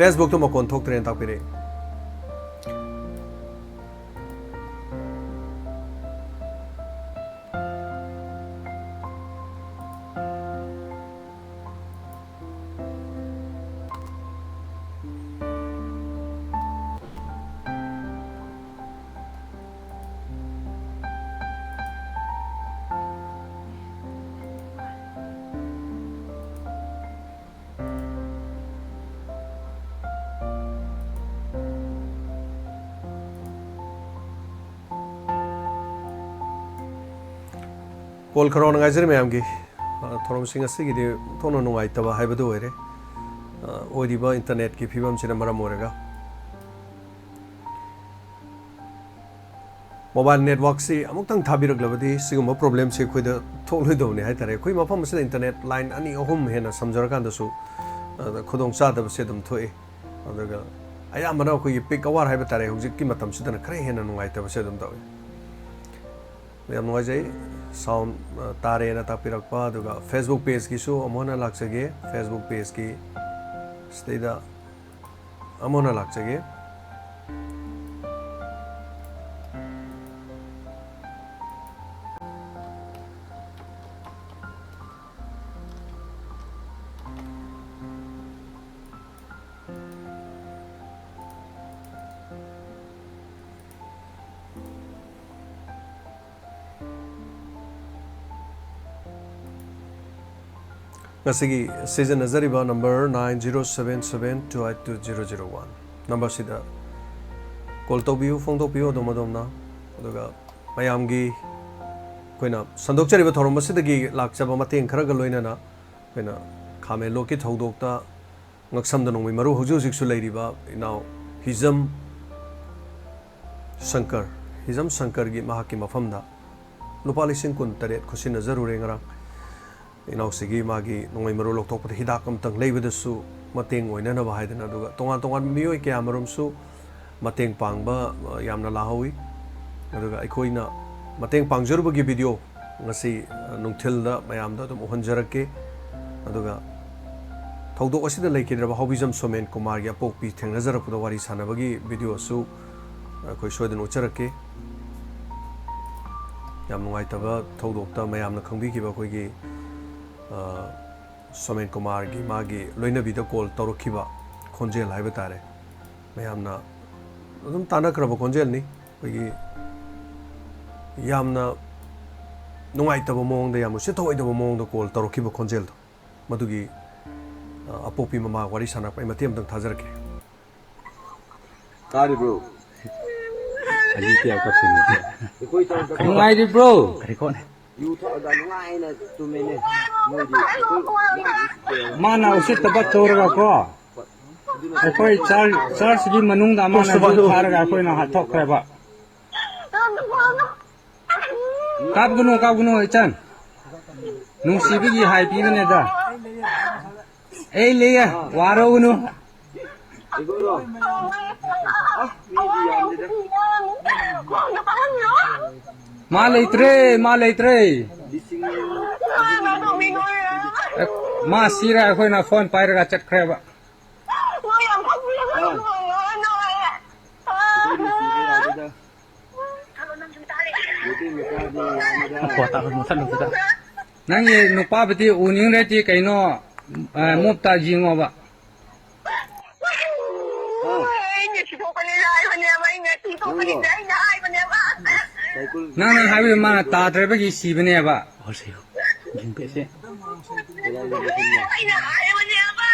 Facebookꯇ ꯃꯈꯣꯟ ꯊꯣꯛꯇ꯭ꯔꯦꯅ ꯇꯥꯛꯄꯤꯔꯦ꯫ ꯀꯣꯜ ꯈꯔꯥꯎꯅ ꯉꯥꯏꯖꯔꯤ ꯃꯌꯥꯝꯒꯤ꯫ ꯑ, ꯊꯧꯔꯝꯁꯤꯡ ꯑꯁꯤꯒꯤꯗꯤ ꯊꯣꯛꯅ ꯅꯨꯡꯉꯥꯏꯇꯕ ꯍꯥꯏꯕꯗꯨ ꯑꯣꯏꯔꯦ꯫ ꯑ, ꯑꯣꯏꯔꯤꯕ internetꯀꯤ ꯐꯤꯕꯝꯁꯤꯅ ꯃꯔꯝ ꯑꯣꯏꯔꯒ꯫ Mobile networkꯁꯤ ꯑꯃꯨꯛꯇꯪ ꯊꯥꯕꯤꯔꯛꯂꯕꯗꯤ ꯁꯤꯒꯨꯝꯕ problemꯁꯤ ꯑꯩꯈꯣꯏꯗ ꯊꯣꯛꯂꯣꯏꯗꯕꯅꯤ ꯍꯥꯏꯇꯥꯔꯦ꯫ ꯑꯩꯈꯣꯏ ꯃꯐꯝ ꯑꯁꯤꯗ internet line ꯑꯅꯤ ꯑꯍꯨꯝ ꯍꯦꯟꯅ ꯁꯝꯖꯔꯀꯥꯟꯗꯁꯨ, ꯑꯗ, ꯈꯨꯗꯣꯡꯆꯥꯗꯕꯁꯦ ꯑꯗꯨꯝ ꯊꯣꯛꯏ꯫ ꯑꯗꯨꯒ ꯑꯌꯥꯝꯕꯅ ꯑꯩꯈꯣꯏꯒꯤ peak hour ꯍꯥꯏꯕ ꯇꯥꯔꯦ, ꯍꯧꯖꯤꯛꯀꯤ ꯃꯇꯝꯁꯤꯗꯅ ꯈꯔ ꯍꯦꯟꯅ ꯅꯨꯡꯉꯥꯏꯇꯕꯁꯦ ꯑꯗꯨꯝ ꯇꯧꯏ꯫ ꯌꯥꯝ ꯅꯨꯡꯉꯥꯏꯖꯩ, sound, ꯑ, ꯇꯥꯔꯦꯅ ꯇꯥꯛꯄꯤꯔꯛꯄ꯫ ꯑꯗꯨꯒ Facebook pageꯀꯤꯁꯨ ꯑꯃꯨꯛ ꯍꯟꯅ ꯂꯥꯛꯆꯒꯦ꯫ Facebook pageꯀꯤ ꯁꯤꯗꯩꯗ ꯑꯃꯨꯛ ꯍꯟꯅ ꯂꯥꯛꯆꯒꯦ꯫ ꯉꯁꯤꯒꯤ ꯁꯤꯖꯤꯟꯅꯖꯔꯤꯕ number nine zero seven seven two eight two zero zero one numberꯁꯤꯗ call ꯇꯧꯕꯤꯌꯨ, ꯐꯣꯡꯗꯣꯛꯄꯤꯌꯨ ꯑꯗꯣꯝ ꯑꯗꯣꯝꯅ꯫ ꯑꯗꯨꯒ ꯃꯌꯥꯝꯒꯤ ꯑꯩꯈꯣꯏꯅ ꯁꯟꯗꯣꯛꯆꯔꯤꯕ ꯊꯧꯔꯝ ꯑꯁꯤꯗꯒꯤ ꯂꯥꯛꯆꯕ ꯃꯇꯦꯡ ꯈꯔꯒ ꯂꯣꯏꯅꯅ ꯑꯩꯈꯣꯏꯅ ꯈꯥꯃꯦꯟꯂꯣꯛꯀꯤ ꯊꯧꯗꯣꯛꯇ ꯉꯛꯁꯝꯗ ꯅꯣꯡꯃꯩ ꯃꯔꯨ ꯍꯧꯖꯤꯛ ꯍꯧꯖꯤꯛꯁꯨ ꯂꯩꯔꯤꯕ ꯏꯅꯥꯎ ꯍꯤꯖꯝ ꯁꯪꯀꯔ, ꯍꯤꯖꯝ ꯁꯪꯀꯔꯒꯤ ꯃꯍꯥꯛꯀꯤ ꯃꯐꯝꯗ ꯂꯨꯄꯥ ꯂꯤꯁꯤꯡ ꯀꯨꯟ ꯇꯔꯦꯠ ꯈꯨꯠꯁꯤꯟꯅꯖꯔꯨꯔꯦ ꯉꯔꯥꯡ꯫ ꯏꯅꯥꯎꯁꯤꯒꯤ ꯃꯥꯒꯤ ꯅꯣꯡꯃꯩ ꯃꯔꯨ ꯂꯧꯊꯣꯛꯄꯗ ꯍꯤꯗꯥꯛ ꯑꯃꯇꯪ ꯂꯩꯕꯗꯁꯨ ꯃꯇꯦꯡ ꯑꯣꯏꯅꯅꯕ ꯍꯥꯏꯗꯅ, ꯑꯗꯨꯒ ꯇꯣꯉꯥꯟ ꯇꯣꯉꯥꯟꯕ ꯃꯤꯑꯣꯏ ꯀꯌꯥ ꯃꯔꯨꯝꯁꯨ ꯃꯇꯦꯡ ꯄꯥꯡꯕ, ꯑ, ꯌꯥꯝꯅ ꯂꯥꯛꯍꯧꯋꯤ꯫ ꯑꯗꯨꯒ ꯑꯩꯈꯣꯏꯅ ꯃꯇꯦꯡ ꯄꯥꯡꯖꯔꯨꯕꯒꯤ ꯚꯤꯗꯤꯑꯣ ꯉꯁꯤ, ꯑ, ꯅꯨꯡꯊꯤꯜꯗ ꯃꯌꯥꯝꯗ ꯑꯗꯨꯝ ꯎꯍꯟꯖꯔꯛꯀꯦ꯫ ꯑꯗꯨꯒ ꯊꯧꯗꯣꯛ ꯑꯁꯤꯗ ꯂꯩꯈꯤꯗ꯭ꯔꯕ ꯍꯥꯎꯕꯤꯖꯝ ꯁꯣꯃꯦꯟ ꯀꯨꯃꯥꯔꯒꯤ ꯑꯄꯣꯛꯄꯤ ꯊꯦꯡꯅꯖꯔꯛꯄꯗ ꯋꯥꯔꯤ ꯁꯥꯟꯅꯕꯒꯤ ꯚꯤꯗꯤꯑꯣꯁꯨ ꯑꯩꯈꯣꯏ ꯁꯣꯏꯗꯅ ꯎꯠꯆꯔꯛꯀꯦ꯫ ꯌꯥꯝ ꯅꯨꯡꯉꯥꯏꯇꯕ ꯊꯧꯗꯣꯛꯇ ꯃꯌꯥꯝꯅ ꯈꯪꯕꯤꯈꯤꯕ ꯑꯩꯈꯣꯏꯒꯤ, ꯑ, ꯁꯣꯃꯦꯟ ꯀꯨꯃꯥꯔꯒꯤ ꯃꯥꯒꯤ ꯂꯣꯏꯅꯕꯤꯗ ꯀꯣꯜ ꯇꯧꯔꯛꯈꯤꯕ ꯈꯣꯟꯖꯦꯜ ꯍꯥꯏꯕ ꯇꯥꯔꯦ꯫ ꯃꯌꯥꯝꯅ ꯑꯗꯨꯝ ꯇꯥꯟꯅꯈ꯭ꯔꯕ ꯈꯣꯟꯖꯦꯜꯅꯤ꯫ ꯑꯩꯈꯣꯏꯒꯤ ꯌꯥꯝꯅ ꯅꯨꯡꯉꯥꯏꯇꯕ ꯃꯑꯣꯡꯗ, ꯌꯥꯝ ꯎꯁꯤꯠ ꯊꯑꯣꯏꯗꯕ ꯃꯑꯣꯡꯗ ꯀꯣꯜ ꯇꯧꯔꯛꯈꯤꯕ ꯈꯣꯟꯖꯦꯜꯗꯣ, ꯃꯗꯨꯒꯤ, ꯑ, ꯑꯄꯣꯛꯄꯤ ꯃꯃꯥ ꯋꯥꯔꯤ ꯁꯥꯟꯅꯔꯛꯄ ꯑꯩ ꯃꯇꯦꯛ ꯑꯃꯇꯪ ꯊꯥꯖꯔꯛꯀꯦ꯫ ꯇꯥꯔꯤꯕ꯭ꯔꯣ? ꯑꯅꯤ ꯀꯌꯥ ꯀꯞꯄꯤꯅꯣ? ꯑꯩꯈꯣꯏ ꯆꯥꯛ ꯆꯥꯕ ꯅꯨꯡꯉꯥꯏꯔꯤꯕ꯭ꯔꯣ? ꯌꯨ ꯊꯛꯑꯒ ꯅꯨꯡꯉꯥꯏꯅ ꯇꯨꯝꯃꯤꯅꯦ꯫ ꯃꯣꯏꯗꯤ ꯑꯩꯈꯣꯏ ꯃꯥꯅ ꯎꯁꯤꯠꯇꯕ ꯇꯧꯔꯒ ꯀꯣ, ꯑꯗꯨꯅ ꯑꯩꯈꯣꯏ ꯆꯔ-, ꯆꯔꯆꯀꯤ ꯃꯅꯨꯡꯗ ꯃꯥꯅ ꯌꯨ ꯊꯥꯔꯒ ꯑꯩꯈꯣꯏꯅ ꯍꯥꯠꯇꯣꯛꯈ꯭ꯔꯦꯕ꯫ ꯀꯥꯞꯒꯅꯨ, ꯀꯥꯞꯒꯅꯨ, ꯏꯆꯟ꯫ ꯅꯨꯡꯁꯤꯕꯒꯤ ꯍꯥꯏꯕꯤꯕꯅꯦꯗ꯫ ꯑꯩ ꯂꯩꯌꯦ, ꯋꯥꯔꯧꯒꯅꯨ꯫ ꯃꯥ ꯂꯩꯇ꯭ꯔꯦ, ꯃꯥ ꯂꯩꯇ꯭ꯔꯦ꯫ ꯑꯦ, ꯃꯥ ꯁꯤꯔꯦ, ꯑꯩꯈꯣꯏꯅ ꯐꯣꯟ ꯄꯥꯏꯔꯒ ꯆꯠꯈ꯭ꯔꯦꯕ꯫ ꯅꯪꯒꯤ ꯅꯨꯄꯥꯕꯨꯗꯤ ꯎꯅꯤꯡꯔꯗꯤ ꯀꯩꯅꯣ, ꯑ, ꯃꯨꯞꯇ ꯌꯦꯡꯉꯣꯕ꯫ ꯑꯩꯅ ꯁꯤꯗꯣꯛꯀꯅꯤ ꯍꯥꯏꯕꯅꯦꯕ, ꯑꯩꯅ ꯁꯤꯗꯣꯛꯀꯅꯤ ꯅꯪꯗꯣ? ꯑꯩꯅ ꯍꯥꯏꯕꯅꯦꯕ꯫ ꯅꯪꯅ ꯍꯥꯏꯕꯗꯤ ꯃꯥꯅ ꯇꯥꯗ꯭ꯔꯕꯒꯤ ꯁꯤꯕꯅꯦꯕ꯫ ꯑꯩꯅ ꯍꯥꯏꯕꯅꯦꯕ꯫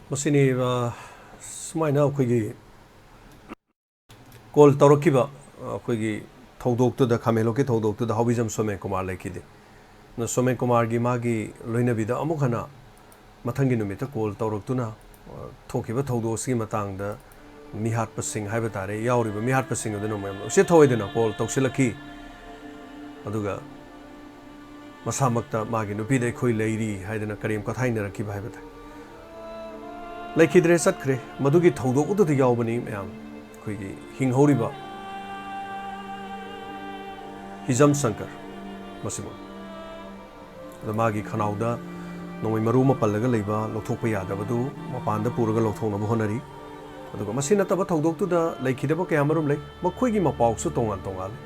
ꯃꯁꯤꯅꯤ, ꯑ, ꯁꯨꯃꯥꯏꯅ ꯑꯩꯈꯣꯏꯒꯤ ꯀꯣꯜ ꯇꯧꯔꯛꯈꯤꯕ, ꯑ, ꯑꯩꯈꯣꯏꯒꯤ ꯊꯧꯗꯣꯛꯇꯨꯗ, ꯈꯥꯃꯦꯟꯂꯣꯛꯀꯤ ꯊꯧꯗꯣꯛꯇꯨꯗ ꯍꯥꯎꯕꯤꯖꯝ ꯁꯣꯃꯦꯟ ꯀꯨꯃꯥꯔ ꯂꯩꯈꯤꯗꯦ꯫ ꯑꯗꯨꯅ ꯁꯣꯃꯦꯟ ꯀꯨꯃꯥꯔꯒꯤ ꯃꯥꯒꯤ ꯂꯣꯏꯅꯕꯤꯗ ꯑꯃꯨꯛ ꯍꯟꯅ ꯃꯊꯪꯒꯤ ꯅꯨꯃꯤꯠꯇ ꯀꯣꯜ ꯇꯧꯔꯛꯇꯨꯅ, ꯊꯣꯛꯈꯤꯕ ꯊꯧꯗꯣꯛ ꯑꯁꯤꯒꯤ ꯃꯇꯥꯡꯗ ꯃꯤꯍꯥꯠꯄꯁꯤꯡ ꯍꯥꯏꯕ ꯇꯥꯔꯦ, ꯌꯥꯎꯔꯤꯕ ꯃꯤꯍꯥꯠꯄꯁꯤꯡ ꯑꯗꯨꯅ ꯃꯌꯥꯝ ꯎꯁꯤꯠ ꯊꯑꯣꯏꯗꯅ ꯀꯣꯜ ꯇꯧꯁꯤꯜꯂꯛꯈꯤ꯫ ꯑꯗꯨꯒ ꯃꯁꯥꯃꯛꯇ ꯃꯥꯒꯤ ꯅꯨꯄꯤꯗ "ꯑꯩꯈꯣꯏ ꯂꯩꯔꯤ" ꯍꯥꯏꯗꯅ ꯀꯔꯦꯝ ꯀꯊꯥꯏꯅꯔꯛꯈꯤꯕ ꯍꯥꯏꯕ ꯇꯥꯏ꯫ ꯂꯩꯈꯤꯗ꯭ꯔꯦ, ꯆꯠꯈ꯭ꯔꯦ꯫ ꯃꯗꯨꯒꯤ ꯊꯧꯗꯣꯛ ꯑꯗꯨꯗ ꯌꯥꯎꯕꯅꯤ ꯃꯌꯥꯝ, ꯑꯩꯈꯣꯏꯒꯤ ꯍꯤꯡꯍꯧꯔꯤꯕ ꯍꯤꯖꯝ ꯁꯪꯀꯔ ꯃꯁꯤꯃꯛ꯫ ꯑꯗ ꯃꯥꯒꯤ ꯈꯅꯥꯎꯗ ꯅꯣꯡꯃꯩ ꯃꯔꯨ ꯑꯃ ꯄꯜꯂꯒ ꯂꯩꯕ, ꯂꯧꯊꯣꯛꯄ ꯌꯥꯗꯕꯗꯨ ꯃꯄꯥꯟꯗ ꯄꯨꯔꯒ ꯂꯧꯊꯣꯛꯅꯕ ꯍꯣꯠꯅꯔꯤ꯫ ꯑꯗꯨꯒ ꯃꯁꯤ ꯅꯠꯇꯕ ꯊꯧꯗꯣꯛꯇꯨꯗ ꯂꯩꯈꯤꯗꯕ ꯀꯌꯥ ꯑꯃꯔꯣꯝ ꯂꯩ꯫ ꯃꯈꯣꯏꯒꯤ ꯃꯄꯥꯎꯁꯨ ꯇꯣꯉꯥꯟ ꯇꯣꯉꯥꯜꯂꯤ꯫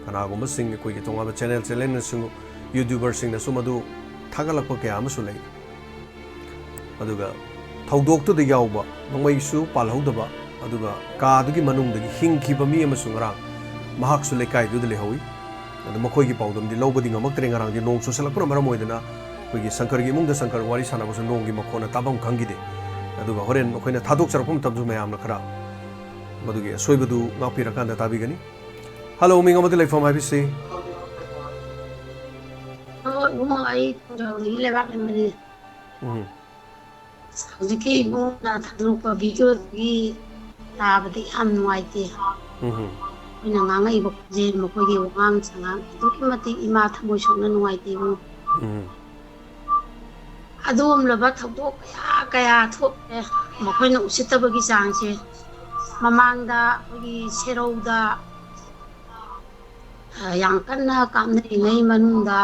ꯀꯅꯥꯒꯨꯝꯕꯁꯤꯡ ꯑꯩꯈꯣꯏꯒꯤ ꯇꯣꯉꯥꯟꯕ ꯆꯦꯅꯦꯜ ꯆꯦꯅꯦꯜꯅꯁꯨ, ꯌꯨꯇ꯭ꯌꯨꯕꯔꯁꯤꯡꯅꯁꯨ ꯃꯗꯨ ꯊꯥꯒꯠꯂꯛꯄ ꯀꯌꯥ ꯑꯃꯁꯨ ꯂꯩ꯫ ꯑꯗꯨꯒ ꯊꯧꯗꯣꯛꯇꯨꯗ ꯌꯥꯎꯕ, ꯅꯣꯡꯃꯩꯁꯨ ꯄꯥꯜꯍꯧꯗꯕ, ꯑꯗꯨꯒ ꯀꯥꯗꯨꯒꯤ ꯃꯅꯨꯡꯗꯒꯤ ꯍꯤꯡꯈꯤꯕ ꯃꯤ ꯑꯃꯁꯨ ꯉꯔꯥꯡ ꯃꯍꯥꯛꯁꯨ ꯂꯩꯀꯥꯏꯗꯨꯗ ꯂꯩꯍꯧꯏ꯫ ꯑꯗꯨ ꯃꯈꯣꯏꯒꯤ ꯄꯥꯎꯗꯝꯗꯤ ꯂꯧꯕꯗꯤ ꯉꯝꯃꯛꯇ꯭ꯔꯦ꯫ ꯉꯔꯥꯡꯗꯤ ꯅꯣꯡ ꯆꯨꯁꯜꯂꯛꯄꯅ ꯃꯔꯝ ꯑꯣꯏꯗꯅ ꯑꯩꯈꯣꯏꯒꯤ ꯁꯪꯀꯔꯒꯤ ꯏꯃꯨꯡꯗ ꯁꯪꯀꯔ ꯋꯥꯔꯤ ꯁꯥꯟꯅꯕꯁꯨ ꯅꯣꯡꯒꯤ ꯃꯈꯣꯟꯅ ꯇꯥꯐꯝ ꯈꯪꯈꯤꯗꯦ꯫ ꯑꯗꯨꯒ ꯍꯣꯔꯦꯟ ꯑꯩꯈꯣꯏꯅ ꯊꯥꯗꯣꯛꯆꯔꯛꯄ ꯃꯇꯝꯗꯁꯨ ꯃꯌꯥꯝꯅ ꯈꯔ ꯃꯗꯨꯒꯤ ꯑꯁꯣꯏꯕꯗꯨ ꯉꯥꯛꯄꯤꯔꯀꯥꯟꯗ ꯇꯥꯕꯤꯒꯅꯤ꯫ ꯍꯜꯂꯣ, ꯃꯤꯡ ꯑꯃꯗꯤ ꯂꯩꯐꯝ ꯍꯥꯏꯕꯤꯁꯤ꯫ ꯑꯣ, ꯏꯕꯨꯡꯉꯣ, ꯑꯩ ꯊꯣꯡꯖꯥꯎꯗꯒꯤ ꯂꯩꯕꯥꯛ ꯂꯩꯃꯅꯤ꯫ ꯎꯝ꯫ ꯍꯧꯖꯤꯛꯀꯤ ꯏꯕꯨꯡꯉꯣꯅ ꯊꯥꯗꯣꯔꯛꯄ ꯚꯤꯗꯤꯑꯣꯗꯨꯒꯤ ꯇꯥꯕꯗꯤ ꯌꯥꯝ ꯅꯨꯡꯉꯥꯏꯇꯦ꯫ ꯎꯝ꯫ ꯑꯩꯈꯣꯏꯅ ꯉꯥꯡꯉꯛꯏꯕ ꯈꯣꯟꯖꯦꯜ, ꯃꯈꯣꯏꯒꯤ ꯋꯥꯉꯥꯡ ꯁꯉꯥꯡ ꯑꯗꯨꯛꯀꯤ ꯃꯇꯤꯛ ꯏꯃꯥ ꯊꯃꯣꯏ ꯁꯣꯛꯅ ꯅꯨꯡꯉꯥꯏꯇꯦ ꯏꯕꯨꯡꯉꯣ꯫ ꯎꯝ꯫ ꯑꯗꯨꯒꯨꯝꯂꯕ ꯊꯧꯗꯣꯛ ꯀꯌꯥ ꯀꯌꯥ ꯊꯣꯛꯑꯦ꯫ ꯃꯈꯣꯏꯅ ꯎꯁꯤꯠꯇꯕꯒꯤ ꯆꯥꯡꯁꯦ꯫ ꯃꯃꯥꯡꯗ ꯑꯩꯈꯣꯏꯒꯤ ꯁꯦꯔꯧꯗ, ꯑ, ꯌꯥꯝ ꯀꯟꯅ ꯀꯥꯞꯅꯔꯤꯉꯩ ꯃꯅꯨꯡꯗ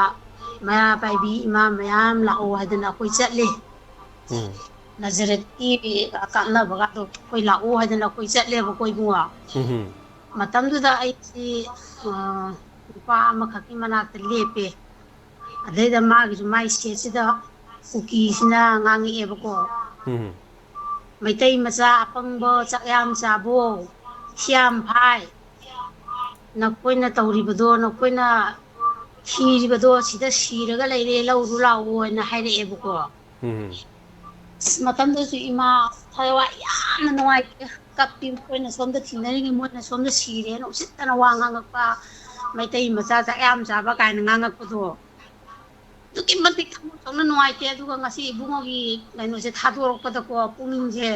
ꯃꯩꯔꯥ ꯄꯥꯏꯕꯤ ꯏꯃꯥ ꯃꯌꯥꯝ ꯂꯥꯛꯑꯣ ꯍꯥꯏꯗꯅ ꯑꯩꯈꯣꯏ ꯆꯠꯂꯦ꯫ ꯎꯝ꯫ ꯅꯖꯔꯠꯀꯤ ꯀꯥꯞꯅꯕꯒꯗꯣ ꯑꯩꯈꯣꯏ ꯂꯥꯛꯑꯣ ꯍꯥꯏꯗꯅ ꯑꯩꯈꯣꯏ ꯆꯠꯂꯦꯕꯀꯣ ꯏꯕꯨꯡꯉꯣ꯫ ꯎꯝ꯫ ꯃꯇꯝꯗꯨꯗ ꯑꯩꯁꯤ, ꯑ, ꯅꯨꯄꯥ ꯑꯃꯈꯛꯀꯤ ꯃꯅꯥꯛꯇ ꯂꯦꯞꯄꯦ꯫ ꯑꯗꯩꯗ ꯃꯥꯒꯤꯁꯨ ꯃꯥꯏ ꯁꯦꯠꯁꯤꯗ ꯀꯨꯀꯤꯁꯤꯅ ꯉꯥꯡꯉꯛꯑꯦꯕꯀꯣ꯫ ꯎꯝ꯫ "ꯃꯩꯇꯩ ꯃꯆꯥ ꯑꯄꯪꯕꯣ, ꯆꯥꯛ ꯌꯥꯝ ꯆꯥꯕꯣ, ꯊꯤ ꯌꯥꯝ ꯐꯥꯏ꯫ ꯅꯈꯣꯏꯅ ꯇꯧꯔꯤꯕꯗꯣ, ꯅꯈꯣꯏꯅ ꯊꯤꯔꯤꯕꯗꯣ, ꯁꯤꯗ ꯁꯤꯔꯒ ꯂꯩꯔꯦ, ꯂꯧꯔꯨ ꯂꯥꯛꯑꯣ" ꯍꯥꯏꯅ ꯍꯥꯏꯔꯛꯑꯦꯕꯀꯣ꯫ ꯎꯝ꯫ ꯑꯁ, ꯃꯇꯝꯗꯨꯁꯨ ꯏꯃꯥ ꯊꯋꯥꯏ ꯌꯥꯝꯅ ꯅꯨꯡꯉꯥꯏꯇꯦ꯫ ꯀꯞꯄꯤ, ꯑꯩꯈꯣꯏꯅ ꯁꯣꯝꯗ ꯊꯤꯅꯔꯤꯉꯩ ꯃꯣꯏꯅ ꯁꯣꯝꯗ ꯁꯤꯔꯦꯅ ꯎꯁꯤꯠꯇꯅ ꯋꯥ ꯉꯥꯡꯉꯛꯄ, "ꯃꯩꯇꯩ ꯃꯆꯥ ꯆꯥꯛ ꯌꯥꯝ ꯆꯥꯕ" ꯀꯥꯏꯅ ꯉꯥꯡꯉꯛꯄꯗꯣ꯫ ꯑꯗꯨꯛꯀꯤ ꯃꯇꯤꯛ ꯊꯃꯣꯏ ꯁꯣꯛꯅ ꯅꯨꯡꯉꯥꯏꯇꯦ꯫ ꯑꯗꯨꯒ ꯉꯁꯤ ꯏꯕꯨꯡꯉꯣꯒꯤ ꯀꯩꯅꯣꯁꯦ ꯊꯥꯗꯣꯔꯛꯄꯗꯀꯣ ꯄꯨꯛꯅꯤꯡꯁꯦ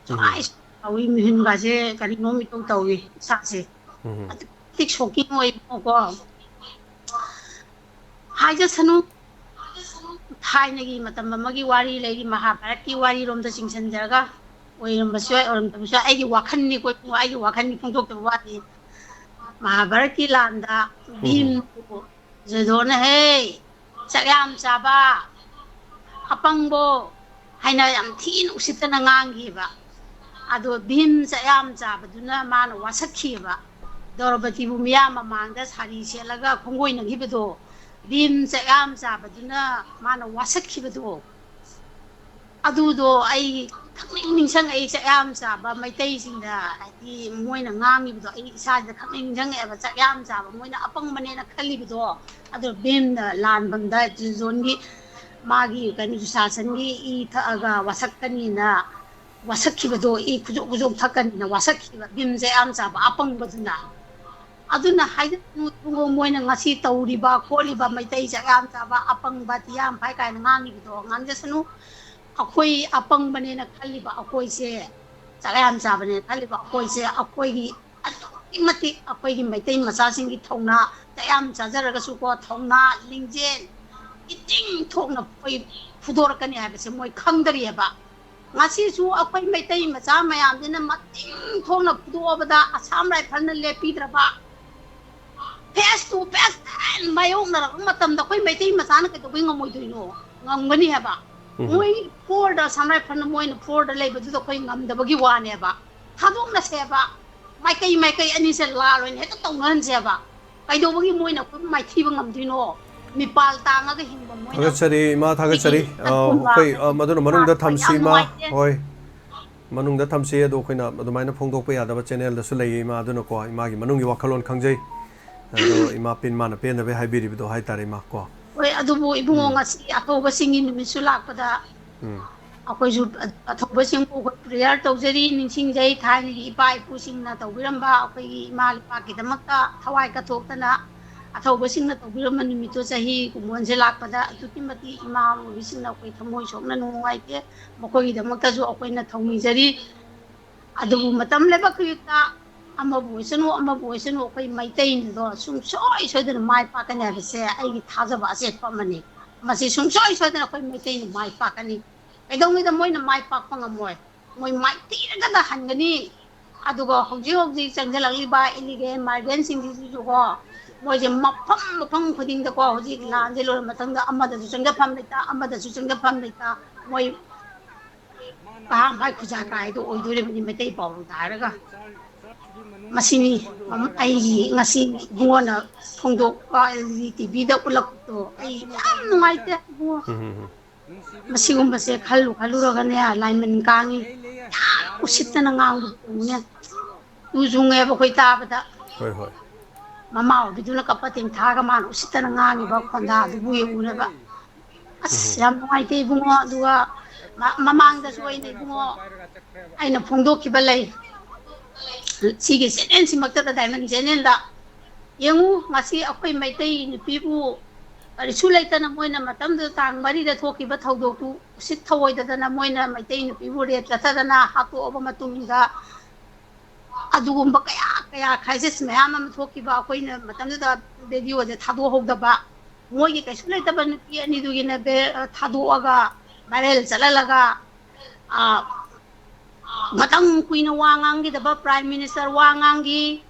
ꯁꯨꯃꯥꯏ ꯇꯧꯏ, ꯃꯤꯍꯨꯟꯒꯥꯁꯦ ꯀꯔꯤꯅꯣꯝ ꯏꯇꯧ ꯇꯧꯏ ꯏꯁꯥꯁꯦ꯫ ꯑꯗꯨꯛꯀꯤ ꯃꯇꯤꯛ ꯁꯣꯛꯀꯤꯡ ꯑꯣꯏꯕꯀꯣ꯫ ꯍꯥꯏꯖꯁꯅꯨ, ꯊꯥꯏꯅꯒꯤ ꯃꯇꯝ ꯑꯃꯒꯤ ꯋꯥꯔꯤ ꯂꯩꯔꯤ, ꯃꯍꯥꯚꯥꯔꯠꯀꯤ ꯋꯥꯔꯤꯔꯣꯝꯗ ꯆꯤꯡꯁꯤꯟꯖꯔꯒ꯫ ꯑꯣꯏꯔꯝꯕꯁꯨ ꯌꯥꯏ, ꯑꯣꯏꯔꯝꯗꯕꯁꯨ ꯌꯥꯏ, ꯑꯩꯒꯤ ꯋꯥꯈꯜꯅꯤꯀꯣ ꯏꯕꯨꯡꯉꯣ, ꯑꯩꯒꯤ ꯋꯥꯈꯜꯒꯤ ꯐꯣꯡꯗꯣꯛꯆꯕ ꯋꯥꯅꯤ꯫ ꯃꯍꯥꯚꯥꯔꯠꯀꯤ ꯂꯥꯟꯗ ꯚꯤꯝꯕꯨ ꯖꯗꯣꯅ, "ꯍꯦ, ꯆꯥꯛ ꯌꯥꯝ ꯆꯥꯕ ꯑꯄꯪꯕꯣ" ꯍꯥꯏꯅ ꯌꯥꯝ ꯊꯤꯅ ꯎꯁꯤꯠꯇꯅ ꯉꯥꯡꯈꯤꯕ꯫ ꯑꯗꯣ ꯚꯤꯝ ꯆꯥꯛ ꯌꯥꯝ ꯆꯥꯕꯗꯨꯅ ꯃꯥꯅ ꯋꯥꯁꯛꯈꯤꯕ꯫ ꯗ꯭ꯔꯧꯄꯗꯤꯕꯨ ꯃꯤꯌꯥꯝ ꯃꯃꯥꯡꯗ ꯁꯥꯔꯤ ꯁꯦꯠꯂꯒ ꯈꯣꯡꯒꯣꯏꯅꯈꯤꯕꯗꯣ, ꯚꯤꯝ ꯆꯥꯛ ꯌꯥꯝ ꯆꯥꯕꯗꯨꯅ ꯃꯥꯅ ꯋꯥꯁꯛꯈꯤꯕꯗꯣ꯫ ꯑꯗꯨꯗꯣ ꯑꯩ ꯈꯪꯅꯤꯡ ꯅꯤꯡꯁꯤꯡꯉꯛꯏ, ꯆꯥꯛ ꯌꯥꯝ ꯆꯥꯕ ꯃꯩꯇꯩꯁꯤꯡꯗ, ꯍꯥꯏꯗꯤ ꯃꯣꯏꯅ ꯉꯥꯡꯉꯤꯕꯗꯣ ꯑꯩ ꯏꯁꯥꯁꯤꯗ ꯈꯪꯅꯤꯡ ꯅꯤꯡꯁꯤꯡꯉꯛꯑꯦꯕ꯫ ꯆꯥꯛ ꯌꯥꯝ ꯆꯥꯕ ꯃꯣꯏꯅ ꯑꯄꯪꯕꯅꯦꯅ ꯈꯜꯂꯤꯕꯗꯣ, ꯑꯗꯣ ꯚꯤꯝꯅ ꯂꯥꯟꯐꯝꯗ ꯖꯣꯟꯒꯤ ꯃꯥꯒꯤ ꯀꯩꯅꯣ ꯗꯨꯁꯥꯁꯟꯒꯤ ꯏ ꯊꯛꯑꯒ ꯋꯥꯁꯛꯀꯅꯤꯅ ꯋꯥꯁꯛꯈꯤꯕꯗꯣ, ꯏ ꯈꯨꯖꯣꯛ ꯈꯨꯖꯣꯛ ꯊꯛꯀꯅꯤꯅ ꯋꯥꯁꯛꯈꯤꯕ ꯚꯤꯝ ꯆꯥꯛ ꯌꯥꯝ ꯆꯥꯕ ꯑꯄꯪꯕꯗꯨꯅ꯫ ꯑꯗꯨꯅ ꯍꯥꯏꯖꯁꯅꯨ ꯏꯕꯨꯡꯉꯣ, ꯃꯣꯏꯅ ꯉꯁꯤ ꯇꯧꯔꯤꯕ ꯈꯣꯠꯂꯤꯕ ꯃꯩꯇꯩ ꯆꯥꯛ ꯌꯥꯝ ꯆꯥꯕ ꯑꯄꯪꯕ ꯇꯤꯌꯥꯝ ꯐꯥꯏ ꯀꯥꯏꯅ ꯉꯥꯡꯉꯤꯕꯗꯣ ꯉꯥꯡꯖꯁꯅꯨ꯫ ꯑꯩꯈꯣꯏ ꯑꯄꯪꯕꯅꯦꯅ ꯈꯜꯂꯤꯕ ꯑꯩꯈꯣꯏꯁꯦ, ꯆꯥꯛ ꯌꯥꯝ ꯆꯥꯕꯅꯦꯅ ꯈꯜꯂꯤꯕ ꯑꯩꯈꯣꯏꯁꯦ, ꯑꯩꯈꯣꯏꯒꯤ ꯑꯗꯨꯛꯀꯤ ꯃꯇꯤꯛ ꯑꯩꯈꯣꯏꯒꯤ ꯃꯩꯇꯩ ꯃꯆꯥꯁꯤꯡꯒꯤ ꯊꯧꯅꯥ, ꯆꯥꯛ ꯌꯥꯝ ꯆꯥꯖꯔꯒꯁꯨꯀꯣ, ꯊꯧꯅꯥ, ꯂꯤꯡꯖꯦꯜ, ꯏꯇꯤꯡ ꯊꯣꯛꯅ ꯑꯩꯈꯣꯏ ꯐꯨꯗꯣꯔꯛꯀꯅꯤ ꯍꯥꯏꯕꯁꯦ ꯃꯣꯏ ꯈꯪꯗꯔꯤꯑꯕ꯫ ꯉꯁꯤꯁꯨ ꯑꯩꯈꯣꯏ ꯃꯩꯇꯩ ꯃꯆꯥ ꯃꯌꯥꯝꯁꯤꯅ ꯃꯇꯤꯡ ꯊꯣꯛꯅ ꯐꯨꯗꯣꯛꯑꯕꯗ ꯑꯁꯥꯝ ꯔꯥꯏꯐꯜꯅ ꯂꯦꯞꯄꯤꯗ꯭ꯔꯕ, face to face ꯃꯥꯌꯣꯛꯅꯔꯛꯄ ꯃꯇꯝꯗ ꯑꯩꯈꯣꯏ ꯃꯩꯇꯩ ꯃꯆꯥꯅ ꯀꯩꯗꯧꯕꯩ ꯉꯝꯃꯣꯏꯗꯣꯏꯅꯣ? ꯉꯝꯒꯅꯤ ꯍꯥꯏꯕ꯫ ꯎꯝ꯫ ꯃꯣꯏ ꯐꯣꯔꯗ, ꯑꯁꯥꯝ ꯔꯥꯏꯐꯜꯅ ꯃꯣꯏꯅ ꯐꯣꯔꯗ ꯂꯩꯕꯗꯨꯗ ꯑꯩꯈꯣꯏ ꯉꯝꯗꯕꯒꯤ ꯋꯥꯅꯦꯕ꯫ ꯊꯥꯗꯣꯛꯅꯁꯦꯕ꯫ ꯃꯥꯏꯀꯩ ꯃꯥꯏꯀꯩ ꯑꯅꯤꯁꯦ ꯂꯥꯜ ꯑꯣꯏꯅ ꯍꯦꯛꯇ ꯇꯧꯅꯍꯟꯁꯦꯕ꯫ ꯀꯩꯗꯧꯕꯒꯤ ꯃꯣꯏꯅ ꯑꯩꯈꯣꯏꯕꯨ ꯃꯥꯏꯊꯤꯕ ꯉꯝꯗꯣꯏꯅꯣ? ꯃꯤꯄꯥꯜ ꯇꯥꯡꯉꯒ ꯍꯤꯡꯕ ꯃꯣꯏꯅ ꯊꯥꯒꯠꯆꯔꯤ, ꯏꯃꯥ, ꯊꯥꯒꯠꯆꯔꯤ꯫ ꯁꯤꯒꯤ ꯑ, ꯑꯩꯈꯣꯏ, ꯑ, ꯃꯗꯨꯅ ꯃꯅꯨꯡꯗ ꯊꯝꯁꯤ, ꯌꯥꯝ ꯏꯃꯥ꯫ ꯅꯨꯡꯉꯥꯏꯇꯦ꯫ ꯍꯣꯏ꯫ ꯃꯅꯨꯡꯗ ꯊꯝꯁꯤ, ꯑꯗꯣ ꯑꯩꯈꯣꯏꯅ ꯑꯗꯨꯃꯥꯏꯅ ꯐꯣꯡꯗꯣꯛꯄ ꯌꯥꯗꯕ ꯆꯦꯅꯦꯜꯗꯁꯨ ꯂꯩꯌꯦ, ꯏꯃꯥ꯫ ꯑꯗꯨꯅꯀꯣ, ꯏꯃꯥꯒꯤ ꯃꯅꯨꯡꯒꯤ ꯋꯥꯈꯜꯂꯣꯟ ꯈꯪꯖꯩ꯫ ꯑꯗꯣ ꯏꯃꯥ ꯄꯤꯟ ꯃꯥꯅ ꯄꯦꯟꯗꯕꯩ ꯍꯥꯏꯕꯤꯔꯤꯕꯗꯣ ꯍꯥꯏꯇꯥꯔꯦ, ꯏꯃꯥ, ꯀꯣ꯫ ꯍꯣꯏ, ꯑꯗꯨꯕꯨ ꯏꯕꯨꯡꯉꯣ, ꯎꯝ꯫ ꯉꯁꯤ ꯑꯊꯧꯕꯁꯤꯡꯒꯤ ꯅꯨꯃꯤꯠꯁꯨ ꯂꯥꯛꯄꯗ ꯎꯝ꯫ ꯑꯩꯈꯣꯏꯁꯨ ꯑꯊꯧꯕꯁꯤꯡꯕꯨ ꯑꯩꯈꯣꯏ prayer ꯇꯧꯖꯔꯤ, ꯅꯤꯡꯁꯤꯡꯖꯩ꯫ ꯊꯥꯏꯅꯒꯤ ꯏꯄꯥ ꯏꯄꯨꯁꯤꯡꯅ ꯇꯧꯕꯤꯔꯝꯕ ꯑꯩꯈꯣꯏꯒꯤ ꯏꯃꯥ ꯂꯩꯄꯥꯛꯀꯤꯗꯃꯛꯇ ꯊꯋꯥꯏ ꯀꯠꯊꯣꯛꯇꯅ ꯑꯊꯧꯕꯁꯤꯡꯅ ꯇꯧꯕꯤꯔꯝꯕ ꯅꯨꯃꯤꯠꯇꯣ ꯆꯍꯤ ꯀꯨꯝꯑꯣꯟꯁꯦ ꯂꯥꯛꯄꯗ ꯑꯗꯨꯛꯀꯤ ꯃꯇꯤꯛ ꯏꯃꯥ ꯑꯣꯏꯕꯤꯁꯤꯡꯅ ꯑꯩꯈꯣꯏ ꯊꯃꯣꯏ ꯁꯣꯛꯅ ꯅꯨꯡꯉꯥꯏꯇꯦ꯫ ꯃꯈꯣꯏꯒꯤꯗꯃꯛꯇꯁꯨ ꯑꯩꯈꯣꯏꯅ ꯊꯧꯅꯤꯖꯔꯤ꯫ ꯑꯗꯨꯕꯨ ꯃꯇꯝ ꯂꯩꯕꯥꯛ ꯈꯨꯗꯤꯡꯃꯛꯇ ꯑꯃꯕꯨ ꯑꯣꯏꯁꯅꯨ, ꯑꯃꯕꯨ ꯑꯣꯏꯁꯅꯨ, ꯑꯩꯈꯣꯏ ꯃꯩꯇꯩꯗꯣ ꯁꯨꯡꯁꯣꯏ ꯁꯣꯏꯗꯅ ꯃꯥꯏ ꯄꯥꯛꯀꯅꯤ ꯍꯥꯏꯕꯁꯦ ꯑꯩꯒꯤ ꯊꯥꯖꯕ ꯑꯆꯦꯠꯄ ꯑꯃꯅꯤ꯫ ꯃꯁꯤ ꯁꯨꯡꯁꯣꯏ ꯁꯣꯏꯗꯅ ꯑꯩꯈꯣꯏ ꯃꯩꯇꯩꯅ ꯃꯥꯏ ꯄꯥꯛꯀꯅꯤ꯫ ꯀꯩꯗꯧꯉꯩꯗ ꯃꯣꯏꯅ ꯃꯥꯏ ꯄꯥꯛꯄ ꯉꯝꯃꯣꯏ? ꯃꯣꯏ ꯃꯥꯏꯊꯤꯔꯒꯗ ꯍꯟꯒꯅꯤ꯫ ꯑꯗꯨꯒ ꯍꯧꯖꯤꯛ ꯍꯧꯖꯤꯛ ꯆꯪꯁꯤꯜꯂꯛꯂꯤꯕ illegal migrantꯁꯤꯡꯁꯤꯁꯨꯀꯣ, ꯃꯣꯏꯁꯦ ꯃꯐꯝ ꯃꯐꯝ ꯈꯨꯗꯤꯡꯗꯀꯣ, ꯍꯧꯖꯤꯛ ꯂꯥꯟꯁꯦ ꯂꯣꯏꯔ ꯃꯇꯨꯡꯗ ꯑꯃꯗꯁꯨ ꯆꯪꯖꯐꯝ ꯂꯩꯇ, ꯑꯃꯗꯁꯨ ꯆꯪꯖꯐꯝ ꯂꯩꯇ, ꯃꯣꯏ ꯀꯍꯥ ꯃꯥꯏ ꯈꯨꯖꯥ ꯀꯥꯏꯗꯣ ꯑꯣꯏꯗꯣꯔꯤꯕꯅꯤ ꯃꯩꯇꯩ ꯄꯥꯎꯔꯧꯗ ꯍꯥꯏꯔꯒ꯫ ꯃꯁꯤꯅꯤ ꯑꯩꯒꯤ ꯉꯁꯤ ꯏꯕꯨꯡꯉꯣꯅ ꯐꯣꯡꯗꯣꯛꯄ, ꯑꯩꯒꯤ ꯇꯤꯚꯤꯗ ꯎꯠꯂꯛꯄꯗꯣ ꯑꯩ ꯌꯥꯝ ꯅꯨꯡꯉꯥꯏꯇꯦ ꯏꯕꯨꯡꯉꯣ꯫ ꯎꯝ, ꯎꯝ, ꯎꯝ꯫ ꯃꯁꯤꯒꯨꯝꯕꯁꯦ ꯈꯜꯂꯨ ꯈꯜꯂꯨꯔꯒꯅꯦ ꯂꯥꯏꯃꯟ ꯀꯥꯡꯉꯤ꯫ ꯌꯥꯝ ꯎꯁꯤꯠꯇꯅ ꯉꯥꯡꯕꯗꯨꯅꯦ꯫ ꯇꯨ ꯆꯨꯡꯉꯦꯕ ꯑꯩꯈꯣꯏ ꯇꯥꯕꯗ꯫ ꯍꯣꯏ, ꯍꯣꯏ꯫ ꯃꯃꯥ ꯑꯣꯏꯕꯤꯗꯨꯅ ꯀꯞꯄ ꯇꯦꯡꯊꯥꯒ ꯃꯥꯅ ꯎꯁꯤꯠꯇꯅ ꯉꯥꯡꯉꯤꯕ ꯈꯣꯟꯗꯥꯗꯨꯕꯨ ꯌꯦꯡꯉꯨꯅꯦꯕ꯫ ꯑꯁ, ꯌꯥꯝ ꯅꯨꯡꯉꯥꯏꯇꯦ ꯏꯕꯨꯡꯉꯣ꯫ ꯑꯗꯨꯒ ꯃ-, ꯃꯃꯥꯡꯗꯁꯨ ꯑꯩꯅ ꯏꯕꯨꯡꯉꯣ, ꯑꯩꯅ ꯐꯣꯡꯗꯣꯛꯈꯤꯕ ꯂꯩ꯫ ꯁꯤꯒꯤ ꯆꯦꯅꯦꯜꯁꯤꯃꯛꯇꯗ, ꯗꯥꯏꯃꯟ ꯆꯦꯅꯦꯜꯗ ꯌꯦꯡꯉꯨ, ꯉꯁꯤ ꯑꯩꯈꯣꯏ ꯃꯩꯇꯩ ꯅꯨꯄꯤꯕꯨ ꯀꯔꯤꯁꯨ ꯂꯩꯇꯅ ꯃꯣꯏꯅ ꯃꯇꯝꯗꯨꯗ ꯇꯥꯡ ꯃꯔꯤꯗ ꯊꯣꯛꯈꯤꯕ ꯊꯧꯗꯣꯛꯇꯨ ꯎꯁꯤꯠ ꯊꯧꯑꯣꯏꯗꯗꯅ ꯃꯣꯏꯅ ꯃꯩꯇꯩ ꯅꯨꯄꯤꯕꯨ rape ꯆꯠꯊꯗꯅ ꯍꯥꯠꯇꯣꯛꯑꯕ ꯃꯇꯨꯡꯗ, ꯑꯗꯨꯒꯨꯝꯕ ꯀꯌꯥ ꯀꯌꯥ crisis ꯃꯌꯥꯝ ꯑꯃ ꯊꯣꯛꯈꯤꯕ ꯑꯩꯈꯣꯏꯅ ꯃꯇꯝꯗꯨꯗ videoꯁꯦ ꯊꯥꯗꯣꯛꯍꯧꯗꯕ, ꯃꯣꯏꯒꯤ ꯀꯩꯁꯨ ꯂꯩꯇꯕ ꯅꯨꯄꯤ ꯑꯅꯤꯗꯨꯒꯤꯅ ꯕꯦ-, ꯊꯥꯗꯣꯛꯑꯒ viral ꯆꯠꯍꯜꯂꯒ, ꯑ, ꯃꯇꯝ ꯀꯨꯏꯅ ꯋꯥ ꯉꯥꯡꯈꯤꯗꯕ Prime Minister ꯋꯥ ꯉꯥꯡꯈꯤ,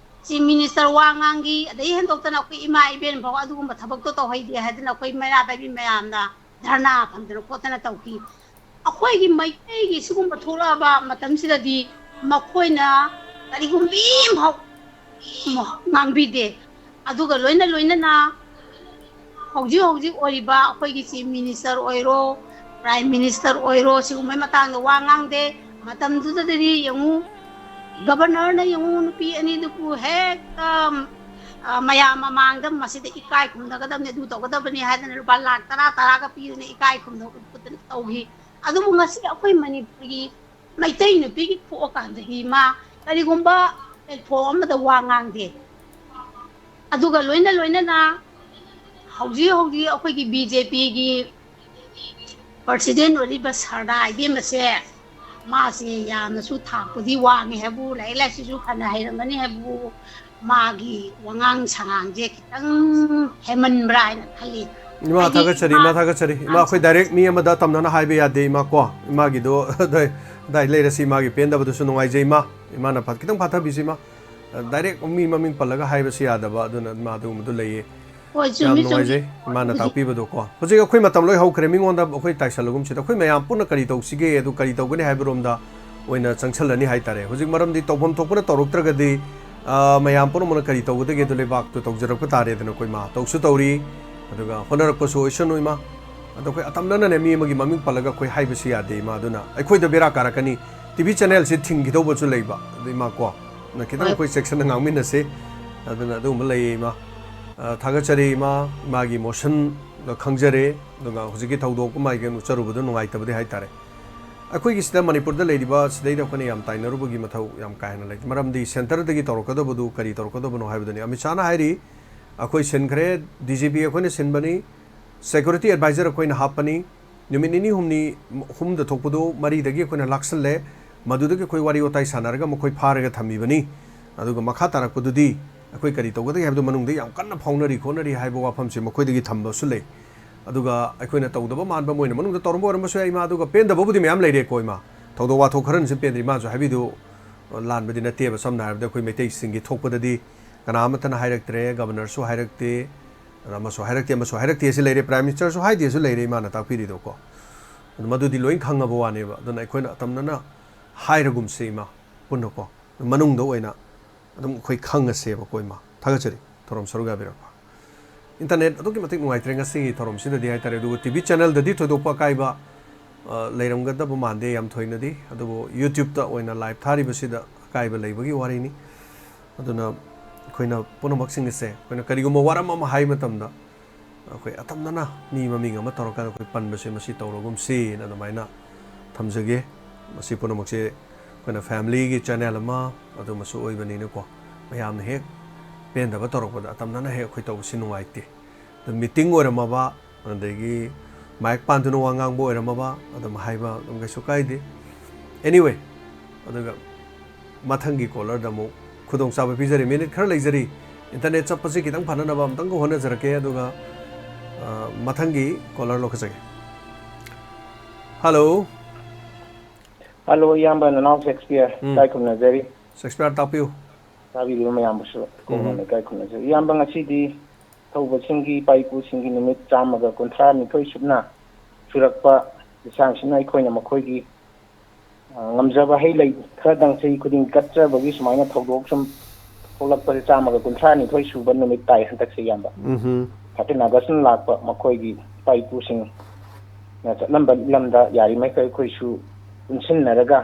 Chief Minister ꯋꯥ ꯉꯥꯡꯈꯤ, ꯑꯗꯩ ꯍꯦꯟꯗꯣꯛꯇꯅ ꯑꯩꯈꯣꯏ ꯏꯃꯥ ꯏꯕꯦꯟ ꯐꯥꯎ ꯑꯗꯨꯒꯨꯝꯕ ꯊꯕꯛꯇꯣ ꯇꯧꯍꯩꯗꯦ ꯍꯥꯏꯗꯅ ꯑꯩꯈꯣꯏ ꯃꯩꯔꯥ ꯄꯥꯏꯕꯤ ꯃꯌꯥꯝꯅ ꯙꯔꯅꯥ ꯐꯝꯗꯅ ꯈꯣꯠꯇꯅ ꯇꯧꯈꯤ꯫ ꯑꯩꯈꯣꯏꯒꯤ ꯃꯩꯇꯩꯒꯤ ꯁꯤꯒꯨꯝꯕ ꯊꯣꯛꯂꯛꯑꯕ ꯃꯇꯝꯁꯤꯗꯗꯤ ꯃꯈꯣꯏꯅ ꯀꯔꯤꯒꯨꯝꯕꯤ ꯑꯃꯐꯥꯎ ꯉꯥꯡꯕꯤꯗꯦ꯫ ꯑꯗꯨꯒ ꯂꯣꯏꯅ ꯂꯣꯏꯅꯅ ꯍꯧꯖꯤꯛ ꯍꯧꯖꯤꯛ ꯑꯣꯏꯔꯤꯕ ꯑꯩꯈꯣꯏꯒꯤ Chief Minister ꯑꯣꯏꯔꯣ, Prime Minister ꯑꯣꯏꯔꯣ, ꯁꯤꯒꯨꯝꯕꯩ ꯃꯇꯥꯡꯗ ꯋꯥ ꯉꯥꯡꯗꯦ꯫ ꯃꯇꯝꯗꯨꯗꯗꯤ ꯌꯦꯡꯉꯨ, Governorꯅ ꯌꯦꯡꯉꯨ, ꯅꯨꯄꯤ ꯑꯅꯤꯗꯨꯕꯨ ꯍꯦꯛꯇ, ꯑ, ꯃꯌꯥꯝ ꯃꯃꯥꯡꯗ ꯃꯁꯤꯗ ꯏꯀꯥꯏ ꯈꯨꯝꯅꯒꯗꯕꯅꯤ, ꯑꯗꯨ ꯇꯧꯒꯗꯕꯅꯤ ꯍꯥꯏꯗꯅ ꯂꯨꯄꯥ ꯂꯥꯈ ꯇꯔꯥ ꯇꯔꯥꯒ ꯄꯤꯗꯅ ꯏꯀꯥꯏ ꯈꯨꯝꯅ ꯎꯠꯄꯗꯅ ꯇꯧꯈꯤ꯫ ꯑꯗꯨꯕꯨ ꯉꯁꯤ ꯑꯩꯈꯣꯏ ꯃꯅꯤꯄꯨꯔꯒꯤ ꯃꯩꯇꯩ ꯅꯨꯄꯤꯒꯤ ꯊꯣꯛꯑꯀꯥꯟꯗꯗꯤ ꯃꯥ ꯀꯔꯤꯒꯨꯝꯕ platform ꯑꯃꯗ ꯋꯥ ꯉꯥꯡꯗꯦ꯫ ꯑꯗꯨꯒ ꯂꯣꯏꯅ ꯂꯣꯏꯅꯅ ꯍꯧꯖꯤꯛ ꯍꯧꯖꯤꯛ ꯑꯩꯈꯣꯏꯒꯤ ꯕꯤ ꯖꯦ ꯄꯤꯒꯤ ꯄ꯭ꯔꯁꯤꯗꯦꯟ ꯑꯣꯏꯔꯤꯕ ꯁꯔꯗꯥ ꯏꯕꯦꯝ ꯑꯁꯦ, ꯃꯥꯁꯦ ꯌꯥꯝꯅꯁꯨ ꯊꯥꯛꯄꯨꯗꯤ ꯋꯥꯡꯉꯦ ꯍꯥꯏꯕꯨ, ꯂꯥꯏꯔꯤꯛ ꯂꯥꯏꯁꯨꯁꯨ ꯐꯅ ꯍꯩꯔꯝꯒꯅꯤ ꯍꯥꯏꯕꯨ, ꯃꯥꯒꯤ ꯋꯥꯉꯥꯡ ꯁꯉꯥꯡꯁꯦ ꯈꯤꯇꯪ ꯍꯦꯃꯟꯕ꯭ꯔꯥ ꯍꯥꯏꯅ ꯈꯜꯂꯤ꯫ ꯏꯃꯥ, ꯍꯥꯏꯗꯤ ꯊꯥꯒꯠꯆꯔꯤ, ꯏꯃꯥ, ꯏꯃꯥ, ꯊꯥꯒꯠꯆꯔꯤ꯫ ꯏꯃꯥ, ꯑꯩꯈꯣꯏ ꯗꯥꯏꯔꯦꯛ ꯃꯤ ꯑꯃꯗ ꯇꯝꯅꯅ ꯍꯥꯏꯕ ꯌꯥꯗꯦ, ꯏꯃꯥ, ꯀꯣ꯫ ꯏꯃꯥꯒꯤꯗꯣ ꯑꯗꯥꯏ, ꯑꯗꯥꯏ ꯂꯩꯔꯁꯤ, ꯏꯃꯥꯒꯤ ꯄꯦꯟꯗꯕꯗꯨꯁꯨ ꯅꯨꯡꯉꯥꯏꯖꯩ, ꯏꯃꯥ꯫ ꯏꯃꯥꯅ ꯐ-, ꯈꯤꯇꯪ ꯐꯥꯊꯕꯤꯁꯤ, ꯏꯃꯥ꯫ ꯗꯥꯏꯔꯦꯛ ꯃꯤ ꯃꯃꯤꯡ ꯄꯜꯂꯒ ꯍꯥꯏꯕꯁꯤ ꯌꯥꯗꯕ, ꯑꯗꯨꯅ ꯏꯃꯥ ꯑꯗꯨꯒꯨꯝꯕꯗꯨ ꯂꯩꯌꯦ꯫ ꯍꯣꯏ, ꯌꯥꯝ ꯆꯨꯝꯃꯤ, ꯆꯨꯝꯃꯤ꯫ ꯅꯨꯡꯉꯥꯏꯖꯩ ꯏꯃꯥꯅ ꯍꯧꯖꯤꯛ ꯇꯥꯛꯄꯤꯕꯗꯣ, ꯀꯣ꯫ ꯍꯧꯖꯤꯛ ꯑꯩꯈꯣꯏ ꯃꯇꯝ ꯂꯣꯏ ꯍꯧꯈ꯭ꯔꯦ, ꯃꯤꯉꯣꯟꯗ ꯑꯩꯈꯣꯏ ꯇꯥꯏꯁꯜꯂꯒꯨꯝꯁꯤꯗ꯫ ꯑꯩꯈꯣꯏ ꯃꯌꯥꯝ ꯄꯨꯟꯅ ꯀꯔꯤ ꯇꯧꯁꯤꯒꯦ, ꯑꯗꯨ ꯀꯔꯤ ꯇꯧꯒꯅꯤ ꯍꯥꯏꯕꯔꯣꯝꯗ ꯑꯣꯏꯅ ꯆꯪꯁꯜꯂꯅꯤ ꯍꯥꯏꯇꯥꯔꯦ꯫ ꯍꯧꯖꯤꯛ ꯃꯔꯝꯗꯤ ꯇꯧꯐꯝ ꯊꯣꯛꯄꯅ ꯇꯧꯔꯛꯇ꯭ꯔꯒꯗꯤ, ꯑ, ꯃꯌꯥꯝ ꯄꯨꯝꯅꯃꯛꯅ ꯀꯔꯤ ꯇꯧꯒꯗꯒꯦ? ꯑꯗꯨ ꯂꯩꯕꯥꯛꯇꯨ ꯇꯧꯖꯔꯛꯄ ꯇꯥꯔꯦꯗꯅ꯫ ꯑꯩꯈꯣꯏ ꯃꯥ ꯇꯧꯁꯨ ꯇꯧꯔꯤ, ꯑꯗꯨꯒ ꯍꯣꯠꯅꯔꯛꯄꯁꯨ ꯑꯣꯏꯁꯅꯨ, ꯏꯃꯥ꯫ ꯑꯗꯣ ꯑꯩꯈꯣꯏ ꯑꯇꯝꯅꯅꯅꯦ, ꯃꯤ ꯑꯃꯒꯤ ꯃꯃꯤꯡ ꯄꯜꯂꯒ ꯑꯩꯈꯣꯏ ꯍꯥꯏꯕꯁꯤ ꯌꯥꯗꯦ, ꯏꯃꯥ꯫ ꯑꯗꯨꯅ ꯑꯩꯈꯣꯏꯗ ꯕꯦꯔꯥ ꯀꯥꯔꯛꯀꯅꯤ, ꯇꯤ ꯚꯤ ꯆꯦꯅꯦꯜꯁꯤ ꯊꯤꯡꯈꯤꯗꯧꯕꯁꯨ ꯂꯩꯕ꯫ ꯑꯗꯨ ꯏꯃꯥ, ꯀꯣ, ꯅ ꯈꯤꯇꯪ ꯍꯣꯏ꯫ ꯑꯩꯈꯣꯏ ꯆꯦꯛꯁꯤꯟꯅ ꯉꯥꯡꯃꯤꯟꯅꯁꯤ꯫ ꯑꯗꯨꯅ ꯑꯗꯨꯒꯨꯝꯕ ꯂꯩꯌꯦ, ꯏꯃꯥ꯫ ꯑ, ꯊꯥꯒꯠꯆꯔꯤ, ꯏꯃꯥ꯫ ꯏꯃꯥꯒꯤ ꯃꯣꯁꯟꯗꯣ ꯈꯪꯖꯔꯦ, ꯑꯗꯨꯒ ꯍꯧꯖꯤꯛꯀꯤ ꯊꯧꯗꯣꯛ ꯑꯃ ꯍꯥꯏꯒꯦ, ꯎꯠꯆꯔꯨꯕꯗꯣ ꯅꯨꯡꯉꯥꯏꯇꯕꯗꯤ ꯍꯥꯏꯇꯥꯔꯦ꯫ ꯑꯩꯈꯣꯏꯒꯤ ꯁꯤꯗ ꯃꯅꯤꯄꯨꯔꯗ ꯂꯩꯔꯤꯕ, ꯁꯤꯗꯩꯗ ꯑꯩꯈꯣꯏꯅ ꯌꯥꯝ ꯇꯥꯏꯅꯔꯨꯕꯒꯤ ꯃꯊꯧ ꯌꯥꯝ ꯀꯥ ꯍꯦꯟꯅ ꯂꯩꯇꯦ꯫ ꯃꯔꯝꯗꯤ ꯁꯦꯟꯇꯔꯗꯒꯤ ꯇꯧꯔꯛꯀꯗꯕꯗꯨ ꯀꯔꯤ ꯇꯧꯔꯛꯀꯗꯕꯅꯣ ꯍꯥꯏꯕꯗꯨꯅꯤ꯫ ꯑꯃꯤꯠ ꯁꯥꯍꯅ ꯍꯥꯏꯔꯤ, "ꯑꯩꯈꯣꯏ ꯁꯤꯟꯈ꯭ꯔꯦ, ꯗꯤ ꯖꯤ ꯄꯤ ꯑꯩꯈꯣꯏꯅ ꯁꯤꯟꯕꯅꯤ, ꯁꯦꯀ꯭ꯌꯨꯔꯤꯇꯤ ꯑꯦꯗꯚꯥꯏꯖꯔ ꯑꯩꯈꯣꯏꯅ ꯍꯥꯞꯄꯅꯤ, ꯅꯨꯃꯤꯠ ꯅꯤꯅꯤ ꯍꯨꯝꯅꯤ, ꯑꯍꯨꯝꯗ ꯊꯣꯛꯄꯗꯨ ꯃꯔꯤꯗꯒꯤ ꯑꯩꯈꯣꯏꯅ ꯂꯥꯛꯁꯜꯂꯦ, ꯃꯗꯨꯗꯒꯤ ꯑꯩꯈꯣꯏ ꯋꯥꯔꯤ ꯋꯥꯇꯥꯏ ꯁꯥꯟꯅꯔꯒ ꯃꯈꯣꯏ ꯐꯥꯔꯒ ꯊꯝꯃꯤꯕꯅꯤ, ꯑꯗꯨꯒ ꯃꯈꯥ ꯇꯥꯔꯛꯄꯗꯨꯗꯤ ꯑꯩꯈꯣꯏ ꯀꯔꯤ ꯇꯧꯒꯗꯒꯦ ꯍꯥꯏꯕꯗꯨ ꯃꯅꯨꯡꯗ ꯌꯥꯝ ꯀꯟꯅ ꯐꯥꯎꯅꯔꯤ ꯈꯣꯠꯅꯔꯤ" ꯍꯥꯏꯕ ꯋꯥꯐꯝꯁꯦ ꯃꯈꯣꯏꯗꯒꯤ ꯊꯝꯕꯁꯨ ꯂꯩ꯫ ꯑꯗꯨꯒ ꯑꯩꯈꯣꯏꯅ ꯇꯧꯗꯕ ꯃꯥꯟꯕ, ꯃꯣꯏꯅ ꯃꯅꯨꯡꯗ ꯇꯧꯔꯝꯕ ꯑꯣꯏꯔꯝꯕꯁꯨ ꯌꯥꯏ, ꯏꯃꯥ꯫ ꯑꯗꯨꯒ ꯄꯦꯟꯗꯕꯕꯨꯗꯤ ꯃꯌꯥꯝ ꯂꯩꯔꯦꯀꯣ, ꯏꯃꯥ꯫ ꯊꯧꯗꯣꯛ ꯋꯥꯊꯣꯛ ꯈꯔꯅꯁꯨ ꯄꯦꯟꯗ꯭ꯔꯤ, ꯏꯃꯥꯁꯨ ꯍꯥꯏꯕꯤꯗꯨ ꯂꯥꯟꯕꯗꯤ ꯅꯠꯇꯦꯕ꯫ ꯁꯝꯅ ꯍꯥꯏꯔꯕꯗ ꯑꯩꯈꯣꯏ ꯃꯩꯇꯩꯁꯤꯡꯒꯤ ꯊꯣꯛꯄꯗꯗꯤ ꯀꯅꯥ ꯑꯃꯠꯇꯅ ꯍꯥꯏꯔꯛꯇ꯭ꯔꯦ, ꯒꯕꯔꯅꯔꯁꯨ ꯍꯥꯏꯔꯛꯇꯦ, ꯑꯃꯁꯨ ꯍꯥꯏꯔꯛꯇꯦ, ꯑꯃꯁꯨ ꯍꯥꯏꯔꯛꯇꯦ ꯑꯁꯤ ꯂꯩꯔꯦ, ꯄ꯭ꯔꯥꯏꯝ ꯃꯤꯅꯤꯁꯇꯔꯁꯨ ꯍꯥꯏꯗꯦ ꯑꯁꯤ ꯂꯩꯔꯦ, ꯏꯃꯥꯅ ꯇꯥꯛꯄꯤꯔꯤꯗꯣꯀꯣ꯫ ꯑꯗꯨ ꯃꯗꯨꯗꯤ ꯂꯣꯏ ꯈꯪꯉꯕ ꯋꯥꯅꯦꯕ꯫ ꯑꯗꯨꯅ ꯑꯩꯈꯣꯏꯅ ꯑꯇꯝꯅꯅ ꯍꯥꯏꯔꯒꯨꯝꯁꯦ, ꯏꯃꯥ, ꯄꯨꯟꯅꯀꯣ꯫ ꯃꯅꯨꯡꯗ ꯑꯣꯏꯅ ꯑꯗꯨꯝ ꯑꯩꯈꯣꯏ ꯈꯪꯉꯁꯦꯕꯀꯣ, ꯏꯃꯥ꯫ ꯊꯥꯒꯠꯆꯔꯤ ꯊꯧꯔꯝ ꯁꯔꯨꯛ ꯌꯥꯕꯤꯔꯛꯄ꯫ ꯏꯟꯇꯔꯅꯦꯠ ꯑꯗꯨꯛꯀꯤ ꯃꯇꯤꯛ ꯅꯨꯡꯉꯥꯏꯇ꯭ꯔꯦ ꯉꯁꯤꯒꯤ ꯊꯧꯔꯝꯁꯤꯗꯗꯤ ꯍꯥꯏꯇꯥꯔꯦ, ꯑꯗꯨꯕꯨ ꯇꯤ ꯚꯤ ꯆꯦꯅꯦꯜꯗꯗꯤ ꯊꯣꯏꯗꯣꯛꯄ ꯑꯀꯥꯏꯕ, ꯑ, ꯂꯩꯔꯝꯒꯗꯕ ꯃꯥꯟꯗꯦ ꯌꯥꯝ ꯊꯣꯏꯅꯗꯤ꯫ ꯑꯗꯨꯕꯨ ꯌꯨꯇ꯭ꯌꯨꯕꯇ ꯑꯣꯏꯅ ꯂꯥꯏꯚ ꯊꯥꯔꯤꯕꯁꯤꯗ ꯑꯀꯥꯏꯕ ꯂꯩꯕꯒꯤ ꯋꯥꯔꯤꯅꯤ꯫ ꯑꯗꯨꯅ ꯑꯩꯈꯣꯏꯅ ꯄꯨꯝꯅꯃꯛꯁꯤꯡ ꯑꯁꯦ, ꯑꯩꯈꯣꯏꯅ ꯀꯔꯤꯒꯨꯝꯕ ꯋꯥꯔꯝ ꯑꯃ ꯍꯥꯏ ꯃꯇꯝꯗ, ꯑꯩꯈꯣꯏ ꯑꯇꯝꯅꯅ ꯃꯤ ꯃꯃꯤꯡ ꯑꯃ ꯇꯧꯔꯀꯥꯟꯗ ꯑꯩꯈꯣꯏ ꯄꯟꯕꯁꯦ, ꯃꯁꯤ ꯇꯧꯔꯒꯨꯝꯁꯤꯅ ꯑꯗꯨꯃꯥꯏꯅ ꯊꯝꯖꯒꯦ꯫ ꯃꯁꯤ ꯄꯨꯝꯅꯃꯛꯁꯦ ꯑꯩꯈꯣꯏꯅ ꯐꯦꯃꯤꯂꯤꯒꯤ ꯆꯦꯅꯦꯜ ꯑꯃ ꯑꯗꯨꯃꯁꯨ ꯑꯣꯏꯕꯅꯤꯅꯀꯣ, ꯃꯌꯥꯝꯅ ꯍꯦꯛ ꯄꯦꯟꯗꯕ ꯇꯧꯔꯛꯄꯗ ꯑꯇꯝꯅꯅ ꯍꯦꯛ ꯑꯩꯈꯣꯏ ꯇꯧꯕꯁꯤ ꯅꯨꯡꯉꯥꯏꯇꯦ꯫ ꯑꯗꯨ meeting ꯑꯣꯏꯔꯝꯃꯕ, ꯑꯗꯒꯤ mic ꯄꯥꯟꯗꯨꯅ ꯋꯥ ꯉꯥꯡꯕ ꯑꯣꯏꯔꯝꯃꯕ, ꯑꯗꯨꯝ ꯍꯥꯏꯕ ꯑꯗꯨꯝ ꯀꯩꯁꯨ ꯀꯥꯏꯗꯦ꯫ Anyway, ꯑꯗꯨꯒ ꯃꯊꯪꯒꯤ caller ꯗ ꯑꯃꯨꯛ ꯈꯨꯗꯣꯡꯆꯥꯕ ꯄꯤꯖꯔꯤ꯫ Minute ꯈꯔ ꯂꯩꯖꯔꯤ꯫ Internet ꯆꯞꯄꯁꯤ ꯈꯤꯇꯪ ꯐꯅꯅꯕ ꯑꯃꯨꯛꯇꯪꯒ ꯍꯣꯠꯅꯖꯔꯛꯀꯦ꯫ ꯑꯗꯨꯒ, ꯑ, ꯃꯊꯪꯒꯤ caller ꯂꯧꯈꯠꯆꯒꯦ꯫ Hello꯫ Hello, ꯏꯌꯥꯝꯕ ꯅꯅꯥꯎ ꯁꯦꯛꯁꯄꯤꯌꯔ꯫ ꯎꯝ꯫ ꯏꯀꯥꯏ ꯈꯨꯝꯅꯖꯔꯤ꯫ ꯁꯦꯛꯁꯄꯤꯌꯔ, ꯇꯥꯛꯄꯤꯌꯨ꯫ ꯇꯥꯕꯤꯔꯤꯕ ꯃꯌꯥꯝꯕꯨꯁꯨ ꯎꯝ꯫ ꯀꯣꯡꯅ ꯏꯀꯥꯏ ꯈꯨꯝꯅꯖꯔꯤ꯫ ꯏꯌꯥꯝꯕ, ꯉꯁꯤꯗꯤ ꯊꯧꯕꯁꯤꯡꯒꯤ ꯏꯄꯥ ꯏꯄꯨꯁꯤꯡꯒꯤ ꯅꯨꯃꯤꯠ ꯆꯥꯝꯃꯒ ꯀꯨꯟꯊ꯭ꯔꯥ ꯅꯤꯊꯣꯏ ꯁꯨꯞꯅ ꯁꯨꯔꯛꯄ ꯂꯤꯁꯥꯡꯁꯤꯠꯅ ꯑꯩꯈꯣꯏꯅ ꯃꯈꯣꯏꯒꯤ, ꯑ, ꯉꯝꯖꯕ ꯍꯩ ꯂꯩ ꯈꯔꯗꯪ ꯆꯍꯤ ꯈꯨꯗꯤꯡꯒꯤ ꯀꯠꯆꯕꯒꯤ ꯁꯨꯃꯥꯏꯅ ꯊꯧꯗꯣꯛ ꯁꯨꯝ ꯊꯣꯛꯂꯛꯄꯁꯦ ꯆꯥꯝꯃꯒ ꯀꯨꯟꯊ꯭ꯔꯥ ꯅꯤꯊꯣꯏ ꯁꯨꯕ ꯅꯨꯃꯤꯠ ꯇꯥꯏ ꯍꯟꯗꯛꯁꯦ, ꯏꯌꯥꯝꯕ꯫ ꯎꯝꯍꯨꯝ꯫ Thirteen August ꯅ ꯂꯥꯛꯄ ꯃꯈꯣꯏꯒꯤ ꯏꯄꯥ ꯏꯄꯨꯁꯤꯡꯅ ꯆꯠꯂꯝꯕ ꯂꯝꯗ ꯌꯥꯔꯤꯃꯈꯩ ꯑꯩꯈꯣꯏꯁꯨ ꯄꯨꯟꯁꯤꯟꯅꯔꯒ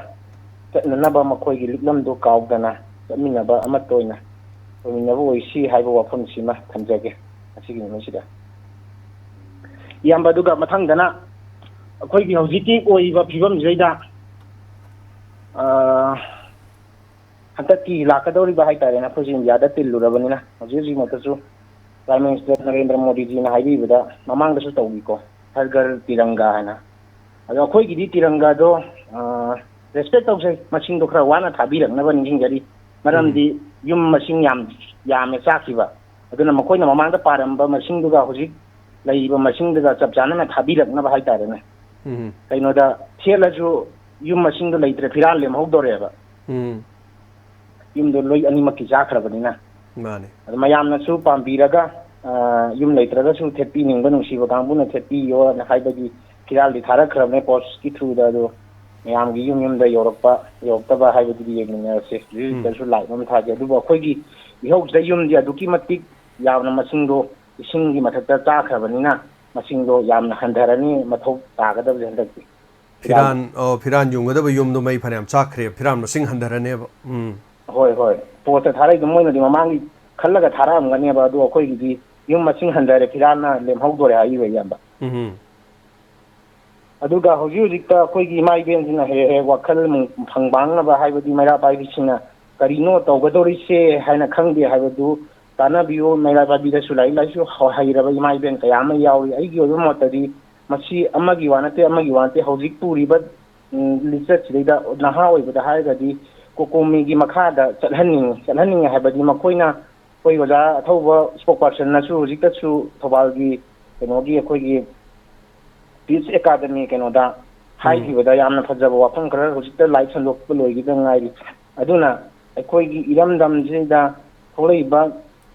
ꯆꯠꯅꯅꯕ, ꯃꯈꯣꯏꯒꯤ ꯂꯤꯛꯂꯝꯗꯨ ꯀꯥꯎꯗꯅ ꯆꯠꯃꯤꯟꯅꯕ ꯑꯃꯠꯇ ꯑꯣꯏꯅ ꯑꯣꯏꯃꯤꯟꯅꯕ ꯑꯣꯏꯁꯤ ꯍꯥꯏꯕ ꯋꯥꯐꯝꯁꯤꯃ ꯊꯝꯖꯒꯦ ꯉꯁꯤꯒꯤ ꯅꯨꯃꯤꯠꯁꯤꯗ꯫ ꯏꯌꯥꯝꯕ, ꯑꯗꯨꯒ ꯃꯊꯪꯗꯅ ꯑꯩꯈꯣꯏꯒꯤ ꯍꯧꯖꯤꯛꯀꯤ ꯑꯣꯏꯔꯤꯕ ꯐꯤꯕꯝꯁꯤꯗꯩꯗ, ꯑ, ꯍꯟꯗꯛꯀꯤ ꯂꯥꯛꯀꯗꯧꯔꯤꯕ ꯍꯥꯏꯇꯥꯔꯦꯅꯦ, ꯑꯩꯈꯣꯏꯁꯦ ꯏꯟꯗꯤꯌꯥꯗ ꯇꯤꯜꯂꯨꯔꯕꯅꯤꯅ, ꯍꯧꯖꯤꯛ ꯍꯧꯖꯤꯛꯃꯛꯇꯁꯨ Prime Minister ꯅꯔꯦꯟꯗ꯭ꯔ ꯃꯣꯗꯤꯖꯤꯅ ꯍꯥꯏꯕꯤꯕꯗ ꯃꯃꯥꯡꯗꯁꯨ ꯇꯧꯈꯤꯀꯣ, "ꯍꯔ ꯘꯔ ꯇꯤꯔꯪꯒꯥ" ꯍꯥꯏꯅ꯫ ꯑꯗꯣ ꯑꯩꯈꯣꯏꯒꯤꯗꯤ ꯇꯤꯔꯪꯒꯥꯗꯣ, ꯑ, respect ꯇꯧꯖꯩ, ꯃꯁꯤꯡꯗꯣ ꯈꯔ ꯋꯥꯅ ꯊꯥꯕꯤꯔꯛꯅꯕ ꯅꯤꯡꯁꯤꯡꯖꯔꯤ, ꯃꯔꯝꯗꯤ ꯎꯝ꯫ ꯌꯨꯝ ꯃꯁꯤꯡ ꯌꯥꯝ ꯌꯥꯝꯃꯦ ꯆꯥꯈꯤꯕ, ꯑꯗꯨꯅ ꯃꯈꯣꯏꯅ ꯃꯃꯥꯡꯗ ꯄꯥꯔꯝꯕ ꯃꯁꯤꯡꯗꯨꯒ ꯍꯧꯖꯤꯛ ꯂꯩꯔꯤꯕ ꯃꯁꯤꯡꯗꯨꯒ ꯆꯞ ꯆꯥꯟꯅꯅ ꯊꯥꯕꯤꯔꯛꯅꯕ ꯍꯥꯏꯇꯥꯔꯦꯅꯦ꯫ ꯎꯝ꯫ ꯀꯩꯅꯣꯗ ꯊꯦꯠꯂꯁꯨ ꯌꯨꯝ ꯃꯁꯤꯡꯗꯣ ꯂꯩꯇ꯭ꯔꯦ, ꯐꯤꯔꯥꯜ ꯂꯦꯝꯍꯧꯗꯣꯔꯦꯕ꯫ ꯎꯝ꯫ ꯌꯨꯝꯗꯣ ꯂꯣꯏ ꯑꯅꯤꯃꯛꯀꯤ ꯆꯥꯈ꯭ꯔꯕꯅꯤꯅ꯫ ꯃꯥꯅꯤ꯫ ꯑꯗꯨ ꯃꯌꯥꯝꯅꯁꯨ ꯄꯥꯝꯕꯤꯔꯒ, ꯑ, ꯌꯨꯝ ꯂꯩꯇ꯭ꯔꯒꯁꯨ ꯊꯦꯠꯄꯤꯅꯤꯡꯕ ꯅꯨꯡꯁꯤꯕ ꯀꯥꯡꯕꯨꯅ ꯊꯦꯠꯄꯤꯌꯣꯅ ꯍꯥꯏꯕꯒꯤ ꯐꯤꯔꯥꯜꯗꯤ ꯊꯥꯔꯛꯈ꯭ꯔꯕꯅꯦ post ꯀꯤ through ꯗ꯫ ꯑꯗꯣ ꯃꯌꯥꯝꯒꯤ ꯌꯨꯝ ꯌꯨꯝꯗ ꯌꯧꯔꯛꯄ ꯌꯧꯔꯛꯇꯕ ꯍꯥꯏꯕꯗꯨꯗꯤ ꯌꯦꯡꯃꯤꯟꯅꯔꯁꯦ꯫ ꯎꯝ꯫ ꯍꯧꯖꯤꯛꯇꯁꯨ live ꯑꯃ ꯊꯥꯒꯦ꯫ ꯑꯗꯨꯕꯨ ꯑꯩꯈꯣꯏꯒꯤ ꯏꯍꯧꯁꯤꯗ ꯌꯨꯝꯗꯤ ꯑꯗꯨꯛꯀꯤ ꯃꯇꯤꯛ ꯌꯥꯝꯅ ꯃꯁꯤꯡꯗꯣ ꯏꯁꯤꯡꯒꯤ ꯃꯊꯛꯇ ꯆꯥꯈ꯭ꯔꯕꯅꯤꯅ ꯃꯁꯤꯡꯗꯣ ꯌꯥꯝꯅ ꯍꯟꯊꯔꯅꯤ ꯃꯊꯧ ꯇꯥꯒꯗꯕꯁꯦ ꯍꯟꯗꯛꯇꯤ꯫ ꯐꯤꯔꯥꯟ, ꯑꯣ, ꯐꯤꯔꯥꯟ ꯌꯨꯡꯒꯗꯕ ꯌꯨꯝꯗꯣ ꯃꯩ ꯐꯅꯌꯥꯝ ꯆꯥꯛꯈ꯭ꯔꯦ, ꯐꯤꯔꯥꯟ ꯃꯁꯤꯡ ꯍꯟꯊꯔꯅꯦꯕ꯫ ꯎꯝ꯫ ꯍꯣꯏ, ꯍꯣꯏ꯫ Post ꯊꯥꯔꯛꯏꯗꯣ ꯃꯣꯏꯅꯗꯤ ꯃꯃꯥꯡꯒꯤ ꯈꯜꯂꯒ ꯊꯥꯔꯛꯑꯝꯒꯅꯦꯕ, ꯑꯗꯣ ꯑꯩꯈꯣꯏꯒꯤꯗꯤ ꯌꯨꯝ ꯃꯁꯤꯡ ꯍꯟꯊꯔꯦ, ꯐꯤꯔꯥꯟꯅ ꯂꯦꯝꯍꯧꯗꯣꯔꯦ ꯍꯥꯏꯔꯤꯕ, ꯏꯌꯥꯝꯕ꯫ ꯎꯝ꯫ ꯑꯗꯨꯒ ꯍꯧꯖꯤꯛ ꯍꯧꯖꯤꯛꯇ ꯑꯩꯈꯣꯏꯒꯤ ꯏꯃꯥ ꯏꯕꯦꯟꯁꯤꯡꯅ ꯍꯦꯛ ꯍꯦꯛ ꯋꯥꯈꯜ ꯐꯪꯕꯥꯡꯅꯕ, ꯍꯥꯏꯕꯗꯤ ꯃꯩꯔꯥ ꯄꯥꯏꯕꯤꯁꯤꯡꯅ ꯀꯔꯤꯅꯣ ꯇꯧꯒꯗꯧꯔꯤꯁꯦ ꯍꯥꯏꯅ ꯈꯪꯗꯦ ꯍꯥꯏꯕꯗꯨ ꯇꯥꯟꯅꯕꯤꯌꯨ꯫ ꯃꯩꯔꯥ ꯄꯥꯏꯕꯤꯗꯁꯨ ꯂꯥꯏꯔꯤꯛ ꯂꯥꯏꯁꯨ ꯍ-, ꯍꯩꯔꯕ ꯏꯃꯥ ꯏꯕꯦꯟ ꯀꯌꯥ ꯑꯃ ꯌꯥꯎꯔꯤ꯫ ꯑꯩꯒꯤ ꯑꯣꯏꯕ ꯃꯣꯠꯇꯗꯤ ꯃꯁꯤ ꯑꯃꯒꯤ ꯋꯥ ꯅꯠꯇꯦ, ꯑꯃꯒꯤ ꯋꯥ ꯅꯠꯇꯦ꯫ ꯍꯧꯖꯤꯛ ꯄꯨꯔꯤꯕ, ꯎꯝ, ꯂꯤꯆꯠꯁꯤꯗꯩꯗ ꯅꯍꯥ ꯑꯣꯏꯕꯗ ꯍꯥꯏꯔꯒꯗꯤ ꯀꯣꯀꯣꯃꯤꯒꯤ ꯃꯈꯥꯗ ꯆꯠꯍꯟꯅꯤꯡꯉꯤ꯫ ꯆꯠꯍꯟꯅꯤꯡꯉꯤ ꯍꯥꯏꯕꯗꯤ ꯃꯈꯣꯏꯅ, ꯑꯩꯈꯣꯏ ꯑꯣꯖꯥ ꯑꯊꯧꯕ spokespersonꯅꯁꯨ ꯍꯧꯖꯤꯛꯇꯁꯨ ꯊꯧꯕꯥꯜꯒꯤ ꯀꯩꯅꯣꯒꯤ ꯑꯩꯈꯣꯏꯒꯤ Peace Academy ꯀꯩꯅꯣꯗ ꯍꯥꯏꯈꯤꯕꯗ ꯌꯥꯝꯅ ꯐꯖꯕ ꯋꯥꯐꯝ ꯈꯔ, ꯍꯧꯖꯤꯛꯇ ꯂꯥꯏꯔꯤꯛ ꯁꯟꯗꯣꯛꯄ ꯂꯣꯏꯈꯤꯗ ꯉꯥꯏꯔꯤ꯫ ꯑꯗꯨꯅ ꯑꯩꯈꯣꯏꯒꯤ ꯏꯔꯝꯗꯝꯁꯤꯗ ꯊꯣꯛꯂꯛꯏꯕ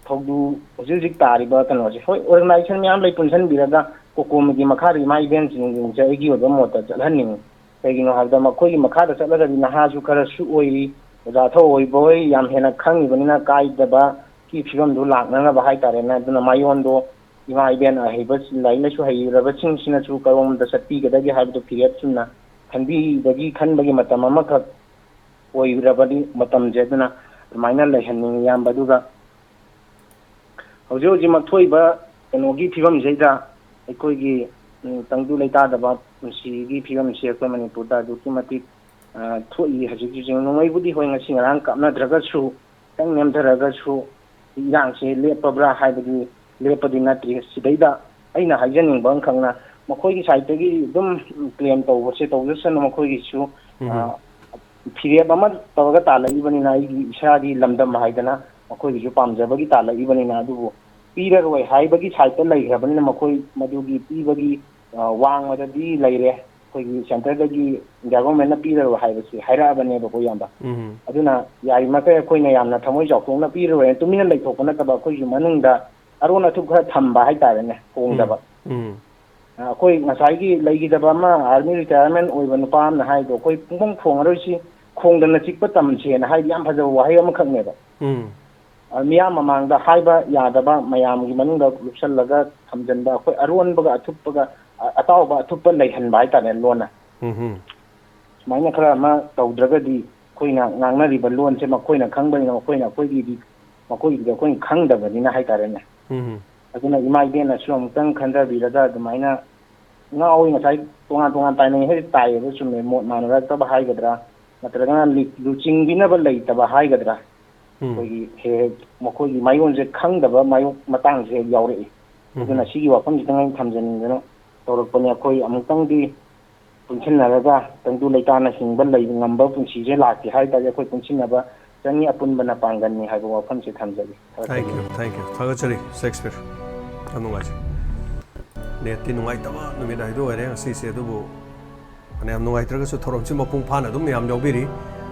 ꯊꯧꯗꯣꯛ, ꯍꯧꯖꯤꯛ ꯍꯧꯖꯤꯛ ꯇꯥꯔꯤꯕ ꯀꯩꯅꯣꯁꯦ, ꯍꯣꯏ, organization ꯃꯌꯥꯝ ꯂꯩ ꯄꯨꯟꯁꯤꯟꯕꯤꯔꯒ ꯀꯣꯀꯣꯃꯤꯒꯤ ꯃꯈꯥꯗ ꯏꯃꯥ ꯏꯕꯦꯟꯁꯤꯡꯁꯦ ꯑꯩꯒꯤ ꯑꯣꯏꯕ ꯃꯣꯠꯇ ꯆꯠꯍꯟꯅꯤꯡꯉꯤ꯫ ꯀꯩꯒꯤꯅꯣ ꯍꯥꯏꯕꯗ ꯃꯈꯣꯏꯒꯤ ꯃꯈꯥꯗ ꯆꯠꯂꯒꯗꯤ ꯅꯍꯥꯁꯨ ꯈꯔꯁꯨ ꯑꯣꯏꯔꯤ, ꯑꯣꯖꯥ ꯊꯧꯑꯣꯏꯕ ꯍꯣꯏ ꯌꯥꯝ ꯍꯦꯟꯅ ꯈꯪꯉꯤꯕꯅꯤꯅ ꯀꯥꯏꯗꯕꯒꯤ ꯐꯤꯕꯝꯗꯨ ꯂꯥꯛꯅꯅꯕ ꯍꯥꯏꯇꯥꯔꯦꯅꯦ꯫ ꯑꯗꯨꯅ ꯃꯌꯣꯟꯗꯣ ꯏꯃꯥ ꯏꯕꯦꯟ ꯑꯍꯩꯕ, ꯂꯥꯏꯔꯤꯛ ꯂꯥꯏꯁꯨ ꯍꯩꯔꯕꯁꯤꯡꯁꯤꯅꯁꯨ ꯀꯔꯣꯝꯗ ꯆꯠꯄꯤꯒꯗꯒꯦ ꯍꯥꯏꯕꯗꯨ ꯐꯤꯔꯦꯞ ꯆꯨꯝꯅ ꯈꯟꯕꯤꯕꯒꯤ, ꯈꯟꯕꯒꯤ ꯃꯇꯝ ꯑꯃꯈꯛ ꯑꯣꯏꯔꯕꯅꯤ ꯃꯇꯝꯁꯦ꯫ ꯑꯗꯨꯅ ꯑꯗꯨꯃꯥꯏꯅ ꯂꯩꯍꯟꯅꯤꯡꯉꯤ, ꯏꯌꯥꯝꯕ꯫ ꯑꯗꯨꯒ ꯍꯧꯖꯤꯛ ꯍꯧꯖꯤꯛꯃꯛ ꯊꯣꯛꯏꯕ ꯀꯩꯅꯣꯒꯤ ꯐꯤꯕꯝꯁꯤꯗ ꯑꯩꯈꯣꯏꯒꯤ, ꯎꯝ, ꯇꯪꯗꯨ ꯂꯩꯇꯥꯗꯕ ꯄꯨꯟꯁꯤꯒꯤ ꯐꯤꯕꯝꯁꯦ ꯑꯩꯈꯣꯏ ꯃꯅꯤꯄꯨꯔꯗ ꯑꯗꯨꯛꯀꯤ ꯃꯇꯤꯛ, ꯑ, ꯊꯣꯛꯏ꯫ ꯍꯧꯖꯤꯛ ꯍꯧꯖꯤꯛ ꯅꯣꯡꯃꯩꯕꯨꯗꯤ ꯍꯣꯏ ꯉꯁꯤ ꯉꯔꯥꯡ ꯀꯥꯞꯅꯗ꯭ꯔꯒꯁꯨ, ꯈꯤꯇꯪ ꯅꯦꯝꯊꯔꯒꯁꯨ ꯏꯔꯥꯡꯁꯦ ꯂꯦꯞꯄꯕ꯭ꯔꯥ ꯍꯥꯏꯕꯗꯤ ꯂꯦꯞꯄꯗꯤ ꯅꯠꯇ꯭ꯔꯤ꯫ ꯁꯤꯗꯩꯗ ꯑꯩꯅ ꯍꯥꯏꯖꯅꯤꯡꯕ ꯑꯃꯈꯛꯅ, ꯃꯈꯣꯏꯒꯤ ꯁꯥꯏꯠꯇꯒꯤ ꯑꯗꯨꯝ claim ꯇꯧꯕꯁꯦ ꯇꯧꯖꯁꯅꯨ, ꯃꯈꯣꯏꯒꯤꯁꯨ, ꯎꯝ꯫ ꯑ, ꯐꯤꯔꯦꯞ ꯑꯃ ꯇꯧꯔꯒ ꯇꯥꯜꯂꯛꯏꯕꯅꯤꯅ, ꯑꯩꯒꯤ ꯏꯁꯥꯒꯤ ꯂꯝꯗꯝ ꯍꯥꯏꯗꯅ ꯃꯈꯣꯏꯒꯤꯁꯨ ꯄꯥꯝꯖꯕꯒꯤ ꯇꯥꯜꯂꯛꯏꯕꯅꯤꯅ, ꯑꯗꯨꯕꯨ ꯄꯤꯔꯔꯣꯏ ꯍꯥꯏꯕꯒꯤ ꯁꯥꯏꯠꯇ ꯂꯩꯈ꯭ꯔꯕꯅꯤꯅ, ꯃꯈꯣꯏ ꯃꯗꯨꯒꯤ ꯄꯤꯕꯒꯤ, ꯑ, ꯋꯥꯡꯃꯗꯗꯤ ꯂꯩꯔꯦ꯫ ꯑꯩꯈꯣꯏꯒꯤ centreꯗꯒꯤ India governmentꯅ ꯄꯤꯔꯔꯣꯏ ꯍꯥꯏꯕꯁꯤ ꯍꯥꯏꯔꯛꯑꯕꯅꯦꯕꯀꯣ, ꯏꯌꯥꯝꯕ꯫ ꯎꯝ꯫ ꯑꯗꯨꯅ ꯌꯥꯔꯤꯃꯈꯩ ꯑꯩꯈꯣꯏꯅ ꯌꯥꯝꯅ ꯊꯃꯣꯏ ꯆꯥꯎꯊꯣꯛꯅ ꯄꯤꯔꯔꯣꯏ, ꯇꯨꯃꯤꯟꯅ ꯂꯩꯊꯣꯛꯄ ꯅꯠꯇꯕ, ꯑꯩꯈꯣꯏꯒꯤ ꯃꯅꯨꯡꯗ ꯑꯔꯣꯟ ꯑꯊꯨꯞ ꯈꯔ ꯊꯝꯕ ꯍꯥꯏꯇꯥꯔꯦꯅꯦ, ꯍꯣꯡꯗꯕ꯫ ꯎꯝ꯫ ꯑ, ꯑꯩꯈꯣꯏ ꯉꯁꯥꯏꯒꯤ ꯂꯩꯈꯤꯗꯕ ꯑꯃ army retirement ꯑꯣꯏꯕ ꯅꯨꯄꯥ ꯑꯃꯅ ꯍꯥꯏꯗꯣ, "ꯑꯩꯈꯣꯏ ꯄꯨꯡꯈꯣꯡ ꯈꯣꯡꯉꯔꯣꯏꯁꯤ, ꯈꯣꯡꯗꯅ ꯆꯤꯛꯄ ꯇꯝꯁꯦꯅ" ꯍꯥꯏꯗꯤ ꯌꯥꯝ ꯐꯖꯕ ꯋꯥꯍꯩ ꯑꯃꯈꯛꯅꯦꯕ꯫ ꯎꯝ꯫ ꯑ, ꯃꯤꯌꯥꯝ ꯃꯃꯥꯡꯗ ꯍꯥꯏꯕ ꯌꯥꯗꯕ, ꯃꯌꯥꯝꯒꯤ ꯃꯅꯨꯡꯗ ꯂꯨꯞꯁꯜꯂꯒ ꯊꯝꯖꯤꯟꯕ, ꯑꯩꯈꯣꯏ ꯑꯔꯣꯟꯕꯒ ꯑꯊꯨꯞꯄꯒ, ꯑ-, ꯑꯇꯥꯎꯕ ꯑꯊꯨꯞꯄ ꯂꯩꯍꯟꯕ ꯍꯥꯏꯇꯥꯔꯦ ꯂꯣꯟꯅ꯫ ꯎꯝ꯫ ꯁꯨꯃꯥꯏꯅ ꯈꯔ ꯑꯃ ꯇꯧꯗ꯭ꯔꯒꯗꯤ ꯑꯩꯈꯣꯏꯅ ꯉꯥꯡꯅꯔꯤꯕ ꯂꯣꯟꯁꯦ ꯃꯈꯣꯏꯅ ꯈꯪꯕꯅꯤꯅ, ꯃꯈꯣꯏꯅ ꯑꯩꯈꯣꯏꯒꯤꯗꯤ, ꯃꯈꯣꯏꯒꯤꯗꯤ ꯑꯩꯈꯣꯏꯅ ꯈꯪꯗꯕꯅꯤꯅ ꯍꯥꯏꯇꯥꯔꯦꯅꯦ꯫ ꯎꯝ꯫ ꯑꯗꯨꯅ ꯏꯃꯥ ꯏꯕꯦꯟꯅꯁꯨ ꯑꯃꯨꯛꯇꯪ ꯈꯟꯊꯕꯤꯔꯒ ꯑꯗꯨꯃꯥꯏꯅ ꯉꯥꯎꯋꯤ꯫ ꯉꯁꯥꯏ ꯇꯣꯉꯥꯟ ꯇꯣꯉꯥꯟ ꯇꯥꯏꯅꯩ ꯍꯥꯏꯗꯤ ꯇꯥꯏꯌꯦꯕ, ꯆꯨꯝꯃꯦ, ꯃꯣꯠ ꯃꯥꯟꯅꯔꯛꯇꯕ ꯍꯥꯏꯒꯗ꯭ꯔꯥ, ꯅꯠꯇ꯭ꯔꯒꯅ ꯂꯤ-, ꯂꯨꯆꯤꯡꯕꯤꯅꯕ ꯂꯩꯇꯕ ꯍꯥꯏꯒꯗ꯭ꯔꯥ, ꯑꯩꯈꯣꯏꯒꯤ ꯍꯦꯛ ꯍꯦꯛ ꯃꯈꯣꯏꯒꯤ ꯃꯥꯌꯣꯟꯁꯦ ꯈꯪꯗꯕ ꯃꯥꯌꯣꯛ ꯃꯇꯥꯡꯁꯦ ꯍꯦꯛ ꯌꯥꯎꯔꯛꯏ꯫ ꯑꯗꯨꯅ ꯁꯤꯒꯤ ꯋꯥꯐꯝꯁꯤꯗꯪ ꯑꯩꯅ ꯊꯝꯖꯅꯤꯡꯗꯅ ꯇꯧꯔꯛꯄꯅꯤ꯫ ꯑꯩꯈꯣꯏ ꯑꯃꯨꯛꯇꯪꯗꯤ ꯄꯨꯟꯁꯤꯟꯅꯔꯒ ꯇꯪꯗꯨ ꯂꯩꯇꯥꯅ ꯍꯤꯡꯕ ꯂꯩ ꯉꯝꯕ ꯄꯨꯟꯁꯤꯁꯦ ꯂꯥꯛꯀꯦ ꯍꯥꯏ ꯇꯥꯔꯗꯤ ꯑꯩꯈꯣꯏ ꯄꯨꯟꯁꯤꯟꯅꯕ ꯆꯪꯉꯤ, ꯑꯄꯨꯟꯕꯅ ꯄꯥꯡꯒꯜꯅꯤ ꯍꯥꯏꯕ ꯋꯥꯐꯝꯁꯦ ꯊꯝꯖꯒꯦ꯫ ꯊꯥꯒꯠꯆꯔꯤ꯫ Thank you, thank you. ꯊꯥꯒꯠꯆꯔꯤ ꯁꯦꯛꯁꯄꯤꯌꯔ꯫ ꯌꯥꯝ ꯅꯨꯡꯉꯥꯏꯖꯩ꯫ ꯅꯦꯠꯇꯤ ꯅꯨꯡꯉꯥꯏꯇꯕ ꯅꯨꯃꯤꯠ ꯍꯥꯏꯗꯣ ꯑꯣꯏꯔꯦ ꯉꯁꯤꯁꯦ, ꯑꯗꯨꯕꯨ ꯐꯅꯌꯥꯝ ꯅꯨꯡꯉꯥꯏꯇ꯭ꯔꯒꯁꯨ ꯊꯧꯔꯝꯁꯤ ꯃꯄꯨꯡ ꯐꯥꯅ ꯑꯗꯨꯝ ꯃꯌꯥꯝ ꯌꯥꯎꯕꯤꯔꯤ꯫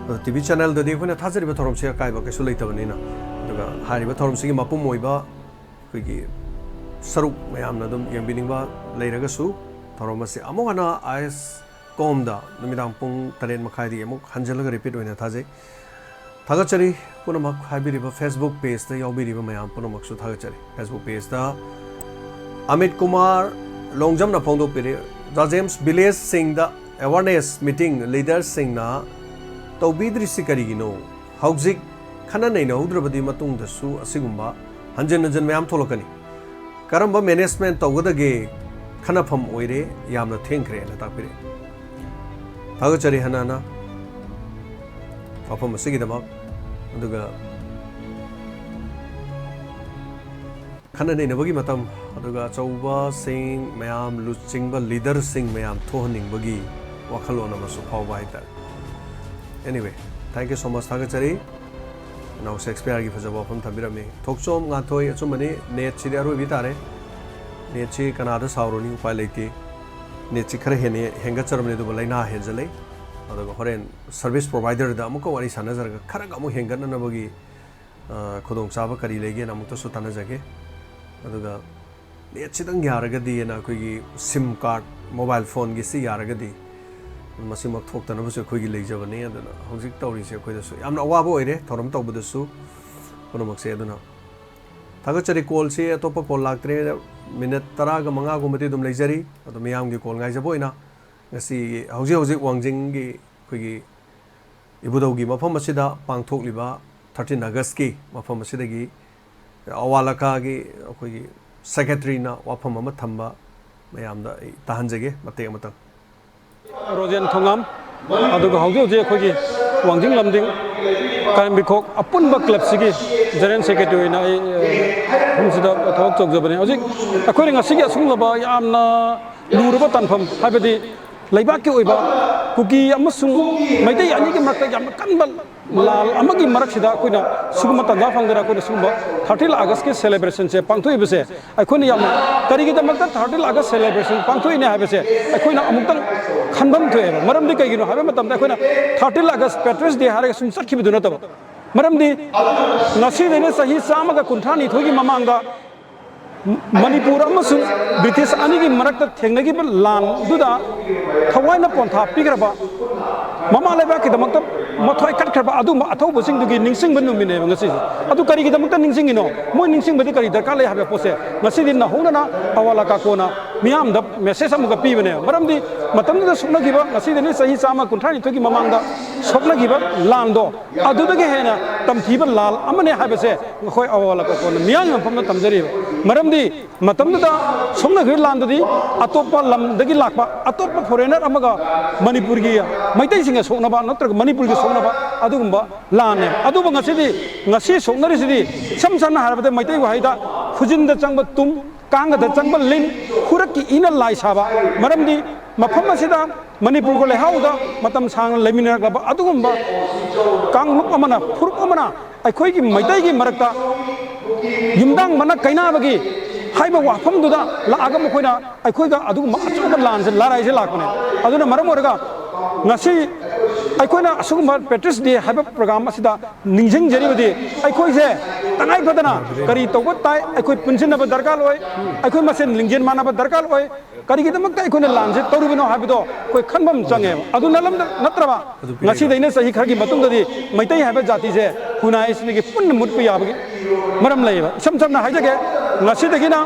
ꯑꯗꯣ ꯇꯤ ꯚꯤ ꯆꯦꯅꯦꯜꯗꯗꯤ ꯑꯩꯈꯣꯏꯅ ꯊꯥꯖꯔꯤꯕ ꯊꯧꯔꯝꯁꯤ ꯑꯀꯥꯏꯕ ꯀꯩꯁꯨ ꯂꯩꯇꯕꯅꯤꯅ꯫ ꯑꯗꯨꯒ ꯍꯥꯏꯔꯤꯕ ꯊꯧꯔꯝꯁꯤꯒꯤ ꯃꯄꯨꯝ ꯑꯣꯏꯕ ꯑꯩꯈꯣꯏꯒꯤ ꯁꯔꯨꯛ ꯃꯌꯥꯝꯅ ꯑꯗꯨꯝ ꯌꯦꯡꯕꯤꯅꯤꯡꯕ ꯂꯩꯔꯒꯁꯨ ꯊꯧꯔꯝ ꯑꯁꯤ ꯑꯃꯨꯛ ꯍꯟꯅ ꯑꯥꯏ ꯑꯦꯁ ꯀꯣꯝꯗ ꯅꯨꯃꯤꯗꯥꯡ ꯄꯨꯡ ꯇꯔꯦꯠ ꯃꯈꯥꯏꯗꯒꯤ ꯑꯃꯨꯛ ꯍꯟꯖꯤꯜꯂꯒ ꯔꯤꯄꯤꯠ ꯑꯣꯏꯅ ꯊꯥꯖꯩ꯫ ꯊꯥꯒꯠꯆꯔꯤ ꯄꯨꯝꯅꯃꯛ, ꯍꯥꯏꯕꯤꯔꯤꯕ ꯐꯦꯁꯕꯨꯛ ꯄꯦꯖꯇ ꯌꯥꯎꯕꯤꯔꯤꯕ ꯃꯌꯥꯝ ꯄꯨꯝꯅꯃꯛꯁꯨ ꯊꯥꯒꯠꯆꯔꯤ꯫ ꯐꯦꯁꯕꯨꯛ ꯄꯦꯖꯇ ꯑꯃꯤꯠ ꯀꯨꯃꯥꯔ ꯂꯣꯡꯖꯝꯅ ꯐꯣꯡꯗꯣꯛꯄꯤꯔꯤ, ꯖꯥꯖꯦꯝꯁ ꯚꯤꯂꯦꯖꯁꯤꯡꯗ ꯑꯦꯋꯥꯔꯅꯦꯁ ꯃꯤꯇꯤꯡ ꯂꯤꯗꯔꯁꯤꯡꯅ ꯇꯧꯕꯤꯗ꯭ꯔꯤꯁꯤ ꯀꯔꯤꯒꯤꯅꯣ? ꯍꯧꯖꯤꯛ ꯈꯟꯅ ꯅꯩꯅꯍꯧꯗ꯭ꯔꯕꯗꯤ ꯃꯇꯨꯡꯗꯁꯨ ꯑꯁꯤꯒꯨꯝꯕ ꯍꯟꯖꯤꯟ ꯍꯟꯖꯤꯟ ꯃꯌꯥꯝ ꯊꯣꯛꯂꯛꯀꯅꯤ꯫ ꯀꯔꯝꯕ ꯃꯦꯅꯦꯖꯃꯦꯟ ꯇꯧꯒꯗꯒꯦ? ꯈꯟꯅꯐꯝ ꯑꯣꯏꯔꯦ, ꯌꯥꯝꯅ ꯊꯦꯡꯈ꯭ꯔꯦꯅ ꯇꯥꯛꯄꯤꯔꯛꯑꯦ꯫ ꯊꯥꯒꯠꯆꯔꯤ ꯍꯟꯅ ꯍꯟꯅ ꯋꯥꯐꯝ ꯑꯁꯤꯒꯤꯗꯃꯛ꯫ ꯑꯗꯨꯒ ꯈꯟꯅ ꯅꯩꯅꯕꯒꯤ ꯃꯇꯝ, ꯑꯗꯨꯒ ꯑꯆꯧꯕꯁꯤꯡ ꯃꯌꯥꯝ, ꯂꯨꯆꯤꯡꯕ ꯂꯤꯗꯔꯁꯤꯡ ꯃꯌꯥꯝ ꯊꯣꯛꯍꯟꯅꯤꯡꯕꯒꯤ ꯋꯥꯈꯜꯂꯣꯟ ꯑꯃꯁꯨ ꯐꯥꯎꯕ ꯍꯥꯏꯇꯥꯔꯦ꯫ Anyway, thank you so much, ꯊꯥꯒꯠꯆꯔꯤ꯫ ꯅꯅꯥꯎ ꯁꯦꯛꯁꯄꯤꯌꯔꯒꯤ ꯐꯖꯕ ꯋꯥꯐꯝ ꯊꯝꯕꯤꯔꯝꯃꯤ꯫ ꯊꯣꯛꯆꯣꯝ ꯉꯥꯟꯊꯣꯏ, ꯑꯆꯨꯝꯕꯅꯤ, ꯅꯦꯠꯁꯤꯗꯤ ꯑꯔꯣꯏꯕꯤ ꯇꯥꯔꯦ꯫ ꯅꯦꯠꯁꯤ ꯀꯅꯥꯗ ꯁꯥꯎꯔꯨꯅꯤ, ꯎꯄꯥꯏ ꯂꯩꯇꯦ꯫ ꯅꯦꯠꯁꯤ ꯈꯔ ꯍꯦꯟꯅ ꯍꯦꯟꯒꯠꯆꯔꯕꯅꯤ, ꯑꯗꯨꯕꯨ ꯂꯥꯏꯅꯥ ꯍꯦꯟꯖꯜꯂꯛꯏ꯫ ꯑꯗꯨꯒ ꯍꯣꯔꯦꯟ ꯁꯔꯚꯤꯁ ꯄ꯭ꯔꯣꯚꯥꯏꯗꯔꯗ ꯑꯃꯨꯛꯀ ꯋꯥꯔꯤ ꯁꯥꯟꯅꯖꯔꯒ ꯈꯔꯒ ꯑꯃꯨꯛ ꯍꯦꯟꯒꯠꯅꯅꯕꯒꯤ, ꯑ, ꯈꯨꯗꯣꯡꯆꯥꯕ ꯀꯔꯤ ꯂꯩꯒꯦꯅ ꯑꯃꯨꯛꯇꯁꯨ ꯇꯥꯟꯅꯖꯒꯦ꯫ ꯑꯗꯨꯒ ꯅꯦꯠꯁꯤꯗꯪ ꯌꯥꯔꯒꯗꯤꯅ ꯑꯩꯈꯣꯏꯒꯤ ꯁꯤꯝ ꯀꯥꯔꯗ, ꯃꯣꯕꯥꯏꯜ ꯐꯣꯟꯒꯤꯁꯤ ꯌꯥꯔꯒꯗꯤ ꯃꯁꯤꯃꯛ ꯊꯣꯛꯇꯅꯕꯁꯨ ꯑꯩꯈꯣꯏꯒꯤ ꯂꯩꯖꯕꯅꯤ꯫ ꯑꯗꯨꯅ ꯍꯧꯖꯤꯛ ꯇꯧꯔꯤꯁꯦ ꯑꯩꯈꯣꯏꯗꯁꯨ ꯌꯥꯝꯅ ꯑꯋꯥꯕ ꯑꯣꯏꯔꯦ ꯊꯧꯔꯝ ꯇꯧꯕꯗꯁꯨ ꯄꯨꯝꯅꯃꯛꯁꯦ꯫ ꯑꯗꯨꯅ ꯊꯥꯒꯠꯆꯔꯤ꯫ ꯀꯣꯜꯁꯤ ꯑꯇꯣꯞꯄ ꯀꯣꯜ ꯂꯥꯛꯇ꯭ꯔꯦ꯫ ꯃꯤꯅꯠ ꯇꯔꯥꯒ ꯃꯉꯥꯒꯨꯝꯕꯗꯤ ꯑꯗꯨꯝ ꯂꯩꯖꯔꯤ꯫ ꯑꯗꯣ ꯃꯤꯌꯥꯝꯒꯤ ꯀꯣꯜ ꯉꯥꯏꯖꯕ ꯑꯣꯏꯅ ꯉꯁꯤ ꯍꯧꯖꯤꯛ ꯍꯧꯖꯤꯛ ꯋꯥꯡꯖꯤꯡꯒꯤ ꯑꯩꯈꯣꯏꯒꯤ ꯏꯕꯨꯙꯧꯒꯤ ꯃꯐꯝ ꯑꯁꯤꯗ ꯄꯥꯡꯊꯣꯛꯂꯤꯕ ꯊꯥꯔꯇꯤꯟ ꯑꯥꯒꯁꯀꯤ ꯃꯐꯝ ꯑꯁꯤꯗꯒꯤ ꯑꯋꯥ ꯂꯀꯥꯒꯤ ꯑꯩꯈꯣꯏꯒꯤ ꯁꯦꯀ꯭ꯔꯦꯇꯔꯤꯅ ꯋꯥꯐꯝ ꯑꯃ ꯊꯝꯕ ꯃꯌꯥꯝꯗ ꯑꯩ ꯇꯥꯍꯟꯖꯒꯦ ꯃꯇꯦꯛ ꯑꯃꯇꯪ꯫ ꯔꯣꯖꯦꯟ ꯊꯣꯉꯥꯝ, ꯑꯗꯨꯒ ꯍꯧꯖꯤꯛ ꯍꯧꯖꯤꯛ ꯑꯩꯈꯣꯏꯒꯤ ꯋꯥꯡꯖꯤꯡ ꯂꯝꯗꯤꯡ ꯀꯥꯏꯔꯦꯝꯕꯤꯈꯣꯛ ꯑꯄꯨꯟꯕ ꯀ꯭ꯂꯕꯁꯤꯒꯤ ꯖꯦꯅꯔꯦꯜ ꯁꯦꯀ꯭ꯔꯦꯇꯔꯤ ꯑꯣꯏꯅ ꯑꯩ, ꯑ, ꯃꯐꯝꯁꯤꯗ ꯊꯕꯛ ꯇꯧꯖꯕꯅꯤ꯫ ꯍꯧꯖꯤꯛ ꯑꯩꯈꯣꯏꯅ ꯉꯁꯤꯒꯤ ꯑꯁꯤꯒꯨꯝꯂꯕ ꯌꯥꯝꯅ ꯂꯨꯔꯕ ꯇꯥꯟꯐꯝ, ꯍꯥꯏꯕꯗꯤ ꯂꯩꯕꯥꯛꯀꯤ ꯑꯣꯏꯕ ꯀꯨꯀꯤ ꯑꯃꯁꯨꯡ ꯃꯩꯇꯩ ꯑꯅꯤꯒꯤ ꯃꯔꯛꯇ ꯌꯥꯝꯅ ꯀꯟꯕ ꯂꯥꯜ ꯑꯃꯒꯤ ꯃꯔꯛꯁꯤꯗ ꯑꯩꯈꯣꯏꯅ ꯁꯤꯒꯨꯝꯕ ꯇꯥꯟꯖꯥ ꯐꯪꯗꯅ ꯑꯩꯈꯣꯏꯅ ꯁꯤꯒꯨꯝꯕ thirteenth Augustꯀꯤ celebrationꯁꯦ ꯄꯥꯡꯊꯣꯛꯏꯕꯁꯦ, ꯑꯩꯈꯣꯏꯅ ꯌꯥꯝꯅ, ꯀꯔꯤꯒꯤꯗꯃꯛꯇ thirteenth August celebration ꯄꯥꯡꯊꯣꯛꯏꯅꯦ ꯍꯥꯏꯕꯁꯦ ꯑꯩꯈꯣꯏꯅ ꯑꯃꯨꯛꯇꯪ ꯈꯟꯐꯝ ꯊꯣꯛꯑꯦꯕ꯫ ꯃꯔꯝꯗꯤ ꯀꯩꯒꯤꯅꯣ ꯍꯥꯏꯕ ꯃꯇꯝꯗ, ꯑꯩꯈꯣꯏꯅ thirteenth August Patriots Day ꯍꯥꯏꯔꯒ ꯁꯨꯝ ꯆꯠꯈꯤꯕꯗꯨ ꯅꯠꯇꯕ, ꯃꯔꯝꯗꯤ ꯉꯁꯤꯗꯩꯅ ꯆꯍꯤ ꯆꯥꯝꯃꯒ ꯀꯨꯟꯊ꯭ꯔꯥ ꯅꯤꯊꯣꯏꯒꯤ ꯃꯃꯥꯡꯗ ꯃꯅꯤꯄꯨꯔ ꯑꯃꯁꯨꯡ ꯕ꯭ꯔꯤꯇꯤꯁ ꯑꯅꯤꯒꯤ ꯃꯔꯛꯇ ꯊꯦꯡꯅꯈꯤꯕ ꯂꯥꯟꯗꯨꯗ ꯊꯋꯥꯏꯅ ꯄꯣꯟꯊꯥ ꯄꯤꯈ꯭ꯔꯕ, ꯃꯃꯥ ꯂꯩꯕꯥꯛꯀꯤꯗꯃꯛꯇ ꯃꯊ꯭ꯋꯥꯏ ꯀꯠꯈ꯭ꯔꯕ ꯑꯗꯨꯒꯨꯝꯕ ꯑꯊꯧꯕꯁꯤꯡꯗꯨꯒꯤ ꯅꯤꯡꯁꯤꯡꯕ ꯅꯨꯃꯤꯠꯅꯦꯕ ꯉꯁꯤꯁꯦ꯫ ꯑꯗꯨ ꯀꯔꯤꯒꯤꯗꯃꯛꯇ ꯅꯤꯡꯁꯤꯡꯉꯤꯅꯣ? ꯃꯣꯏ ꯅꯤꯡꯁꯤꯡꯕꯗꯤ ꯀꯔꯤ ꯗꯔꯀꯥꯔ ꯂꯩ ꯍꯥꯏꯕ ꯄꯣꯠꯁꯦ ꯉꯁꯤꯗꯤ ꯅꯧꯍꯧꯅꯅ ꯑꯋꯥ ꯂꯀꯥꯀꯣꯅ ꯃꯤꯌꯥꯝꯗ message ꯑꯃꯒ ꯄꯤꯕꯅꯦꯕ꯫ ꯃꯔꯝꯗꯤ ꯃꯇꯝꯗꯨꯗ ꯁꯣꯛꯅꯈꯤꯕ, ꯉꯁꯤꯗꯒꯤ ꯆꯍꯤ ꯆꯥꯝꯃ ꯀꯨꯟꯊ꯭ꯔꯥ ꯅꯤꯊꯣꯏꯒꯤ ꯃꯃꯥꯡꯗ ꯁꯣꯛꯅꯈꯤꯕ ꯂꯥꯟꯗꯣ, ꯑꯗꯨꯗꯒꯤ ꯍꯦꯟꯅ ꯇꯝꯊꯤꯕ ꯂꯥꯜ ꯑꯃꯅꯦ ꯍꯥꯏꯕꯁꯦ ꯑꯩꯈꯣꯏ ꯑꯋꯥ ꯂꯀꯥꯀꯣꯅ ꯃꯤꯌꯥꯝꯒꯤ ꯃꯐꯝꯗ ꯇꯝꯖꯔꯤꯕ꯫ ꯃꯔꯝꯗꯤ ꯃꯇꯝꯗꯨꯗ ꯁꯣꯛꯅꯈꯤꯕ ꯂꯥꯟꯗꯨꯗꯤ ꯑꯇꯣꯞꯄ ꯂꯝꯗꯒꯤ ꯂꯥꯛꯄ, ꯑꯇꯣꯞꯄ foreigner ꯑꯃꯒ ꯃꯅꯤꯄꯨꯔꯒꯤ ꯃꯩꯇꯩꯁꯤꯡꯒ ꯁꯣꯛꯅꯕ ꯅꯠꯇ꯭ꯔꯒ ꯃꯅꯤꯄꯨꯔꯒꯤ ꯁꯣꯛꯅꯕ ꯑꯗꯨꯒꯨꯝꯕ ꯂꯥꯟꯅꯦꯕ꯫ ꯑꯗꯨꯕꯨ ꯉꯁꯤꯗꯤ, ꯉꯁꯤ ꯁꯣꯛꯅꯔꯤꯁꯤꯗꯤ ꯏꯁꯝ ꯁꯝꯅ ꯍꯥꯏꯔꯕꯗ ꯃꯩꯇꯩ ꯋꯥꯍꯩꯗ ꯈꯨꯖꯤꯟꯗ ꯆꯪꯕ ꯇꯨꯝ, ꯀꯥꯡꯒꯗ ꯆꯪꯕ ꯂꯤꯟ, ꯈꯨꯔꯛꯀꯤ ꯏꯅ ꯂꯥꯏ ꯁꯥꯕ꯫ ꯃꯔꯝꯗꯤ ꯃꯐꯝ ꯑꯁꯤꯗ ꯃꯅꯤꯄꯨꯔꯒ ꯂꯩꯍꯥꯎꯗ ꯃꯇꯝ ꯁꯥꯡꯅ ꯂꯩꯃꯤꯟꯅꯔꯛꯂꯕ ꯑꯗꯨꯒꯨꯝꯕ ꯀꯥꯡꯂꯨꯞ ꯑꯃꯅ, ꯐꯨꯔꯨꯞ ꯑꯃꯅ ꯑꯩꯈꯣꯏꯒꯤ ꯃꯩꯇꯩꯒꯤ ꯃꯔꯛꯇ ꯌꯨꯝꯗꯥꯡꯕꯅ ꯀꯩꯅꯥꯕꯒꯤ ꯍꯥꯏꯕ ꯋꯥꯐꯝꯗꯨꯗ ꯂꯥꯛꯑꯒ ꯃꯈꯣꯏꯅ ꯑꯩꯈꯣꯏꯒ ꯑꯗꯨꯒꯨꯝꯕ ꯑꯆꯧꯕ ꯂꯥꯟꯁꯦ, ꯂꯥꯔꯥꯏꯁꯦ ꯂꯥꯛꯄꯅꯦ꯫ ꯑꯗꯨꯅ ꯃꯔꯝ ꯑꯣꯏꯔꯒ ꯉꯁꯤ ꯑꯩꯈꯣꯏꯅ ꯑꯁꯤꯒꯨꯝꯕ Patriots Day ꯍꯥꯏꯕ program ꯑꯁꯤꯗ ꯅꯤꯡꯁꯤꯡꯖꯔꯤꯕꯗꯤ, ꯑꯩꯈꯣꯏꯁꯦ ꯇꯉꯥꯏ ꯐꯗꯅ ꯀꯔꯤ ꯇꯧꯕ ꯇꯥꯏ? ꯑꯩꯈꯣꯏ ꯄꯨꯟꯁꯤꯟꯅꯕ ꯗꯔꯀꯥꯔ ꯑꯣꯏ, ꯑꯩꯈꯣꯏ ꯃꯁꯦꯟ ꯂꯤꯡꯖꯦꯜ ꯃꯥꯟꯅꯕ ꯗꯔꯀꯥꯔ ꯑꯣꯏ꯫ ꯀꯔꯤꯒꯤꯗꯃꯛꯇ ꯑꯩꯈꯣꯏꯅ ꯂꯥꯟꯁꯦ ꯇꯧꯔꯤꯕꯅꯣ ꯍꯥꯏꯕꯗꯣ ꯑꯩꯈꯣꯏ ꯈꯟꯕ ꯑꯃ ꯆꯪꯉꯦꯕ꯫ ꯑꯗꯨ ꯅꯠꯂꯝꯗ-, ꯅꯠꯇ꯭ꯔꯕ ꯉꯁꯤꯗꯩꯅ ꯆꯍꯤ ꯈꯔꯒꯤ ꯃꯇꯨꯡꯗꯗꯤ ꯃꯩꯇꯩ ꯍꯥꯏꯕ ꯖꯥꯇꯤꯁꯦ ꯈꯨꯟꯅꯥꯏ ꯑꯁꯤꯗꯒꯤ ꯄꯨꯟꯅ ꯃꯨꯠꯄ ꯌꯥꯕꯒꯤ ꯃꯔꯝ ꯂꯩꯌꯦꯕ꯫ ꯏꯁꯝ ꯁꯝꯅ ꯍꯥꯏꯖꯒꯦ, ꯉꯁꯤꯗꯒꯤꯅ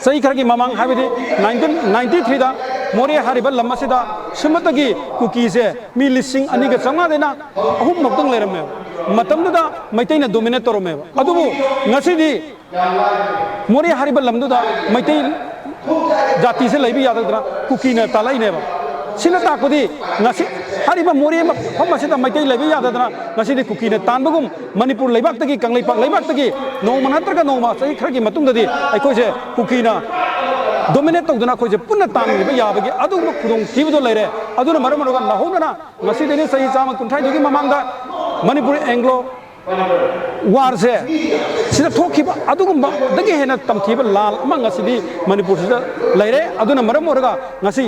ꯆꯍꯤ ꯈꯔꯒꯤ ꯃꯃꯥꯡ, ꯍꯥꯏꯕꯗꯤ nineteen ninety threeꯗ ꯃꯣꯔꯦ ꯍꯥꯏꯔꯤꯕ ꯂꯝ ꯑꯁꯤꯗ ꯁꯨꯞꯅꯇꯒꯤ ꯀꯨꯀꯤꯁꯦ ꯃꯤ ꯂꯤꯁꯤꯡ ꯑꯅꯤꯒ ꯆꯥꯝꯃꯉꯥꯗꯩꯅ ꯑꯍꯨꯝ ꯃꯨꯛꯇꯪ ꯂꯩꯔꯝꯃꯦꯕ꯫ ꯃꯇꯝꯗꯨꯗ ꯃꯩꯇꯩꯅ dominate ꯇꯧꯔꯝꯃꯦꯕ꯫ ꯑꯗꯨꯕꯨ ꯉꯁꯤꯗꯤ ꯃꯣꯔꯦ ꯍꯥꯏꯔꯤꯕ ꯂꯝꯗꯨꯗ ꯃꯩꯇꯩ ꯖꯥꯇꯤꯁꯦ ꯂꯩꯕ ꯌꯥꯗꯗꯅ ꯀꯨꯀꯤꯅ ꯇꯥꯜꯂꯛꯏꯅꯦꯕ꯫ ꯁꯤꯅ ꯇꯥꯛꯄꯗꯤ ꯉꯁꯤ ꯍꯥꯏꯔꯤꯕ ꯃꯣꯔꯦ ꯃꯐꯝ ꯑꯁꯤꯗ ꯃꯩꯇꯩ ꯂꯩꯕ ꯌꯥꯗꯗꯅ ꯉꯁꯤꯗꯤ ꯀꯨꯀꯤꯅ ꯇꯥꯟꯕꯒꯨꯝ ꯃꯅꯤꯄꯨꯔ ꯂꯩꯕꯥꯛꯇꯒꯤ, ꯀꯪꯂꯩꯄꯥꯛ ꯂꯩꯕꯥꯛꯇꯒꯤ ꯅꯣꯡꯃ ꯅꯠꯇ꯭ꯔꯒ ꯅꯣꯡꯃ, ꯆꯍꯤ ꯈꯔꯒꯤ ꯃꯇꯨꯡꯗꯗꯤ ꯑꯩꯈꯣꯏꯁꯦ ꯀꯨꯀꯤꯅ dominate ꯇꯧꯗꯨꯅ ꯑꯩꯈꯣꯏꯁꯦ ꯄꯨꯟꯅ ꯇꯥꯟꯕ ꯌꯥꯕꯒꯤ ꯑꯗꯨꯒꯨꯝꯕ ꯈꯨꯗꯣꯡꯊꯤꯕꯗꯣ ꯂꯩꯔꯦ꯫ ꯑꯗꯨꯅ ꯃꯔꯝ ꯑꯣꯏꯔꯒ ꯅꯧꯍꯧꯅꯅ ꯉꯁꯤꯗꯩꯅ ꯆꯍꯤ ꯆꯥꯝꯃ ꯀꯨꯟꯊ꯭ꯔꯥꯗꯨꯒꯤ ꯃꯃꯥꯡꯗ ꯃꯅꯤꯄꯨꯔ ꯑꯦꯡꯒ꯭ꯂꯣ ꯋꯥꯔꯁꯦ ꯁꯤꯗ ꯊꯣꯛꯈꯤꯕ ꯑꯗꯨꯒꯨꯝꯕꯗꯒꯤ ꯍꯦꯟꯅ ꯇꯝꯊꯤꯕ ꯂꯥꯜ ꯑꯃ ꯉꯁꯤꯗꯤ ꯃꯅꯤꯄꯨꯔꯁꯤꯗ ꯂꯩꯔꯦ꯫ ꯑꯗꯨꯅ ꯃꯔꯝ ꯑꯣꯏꯔꯒ ꯉꯁꯤ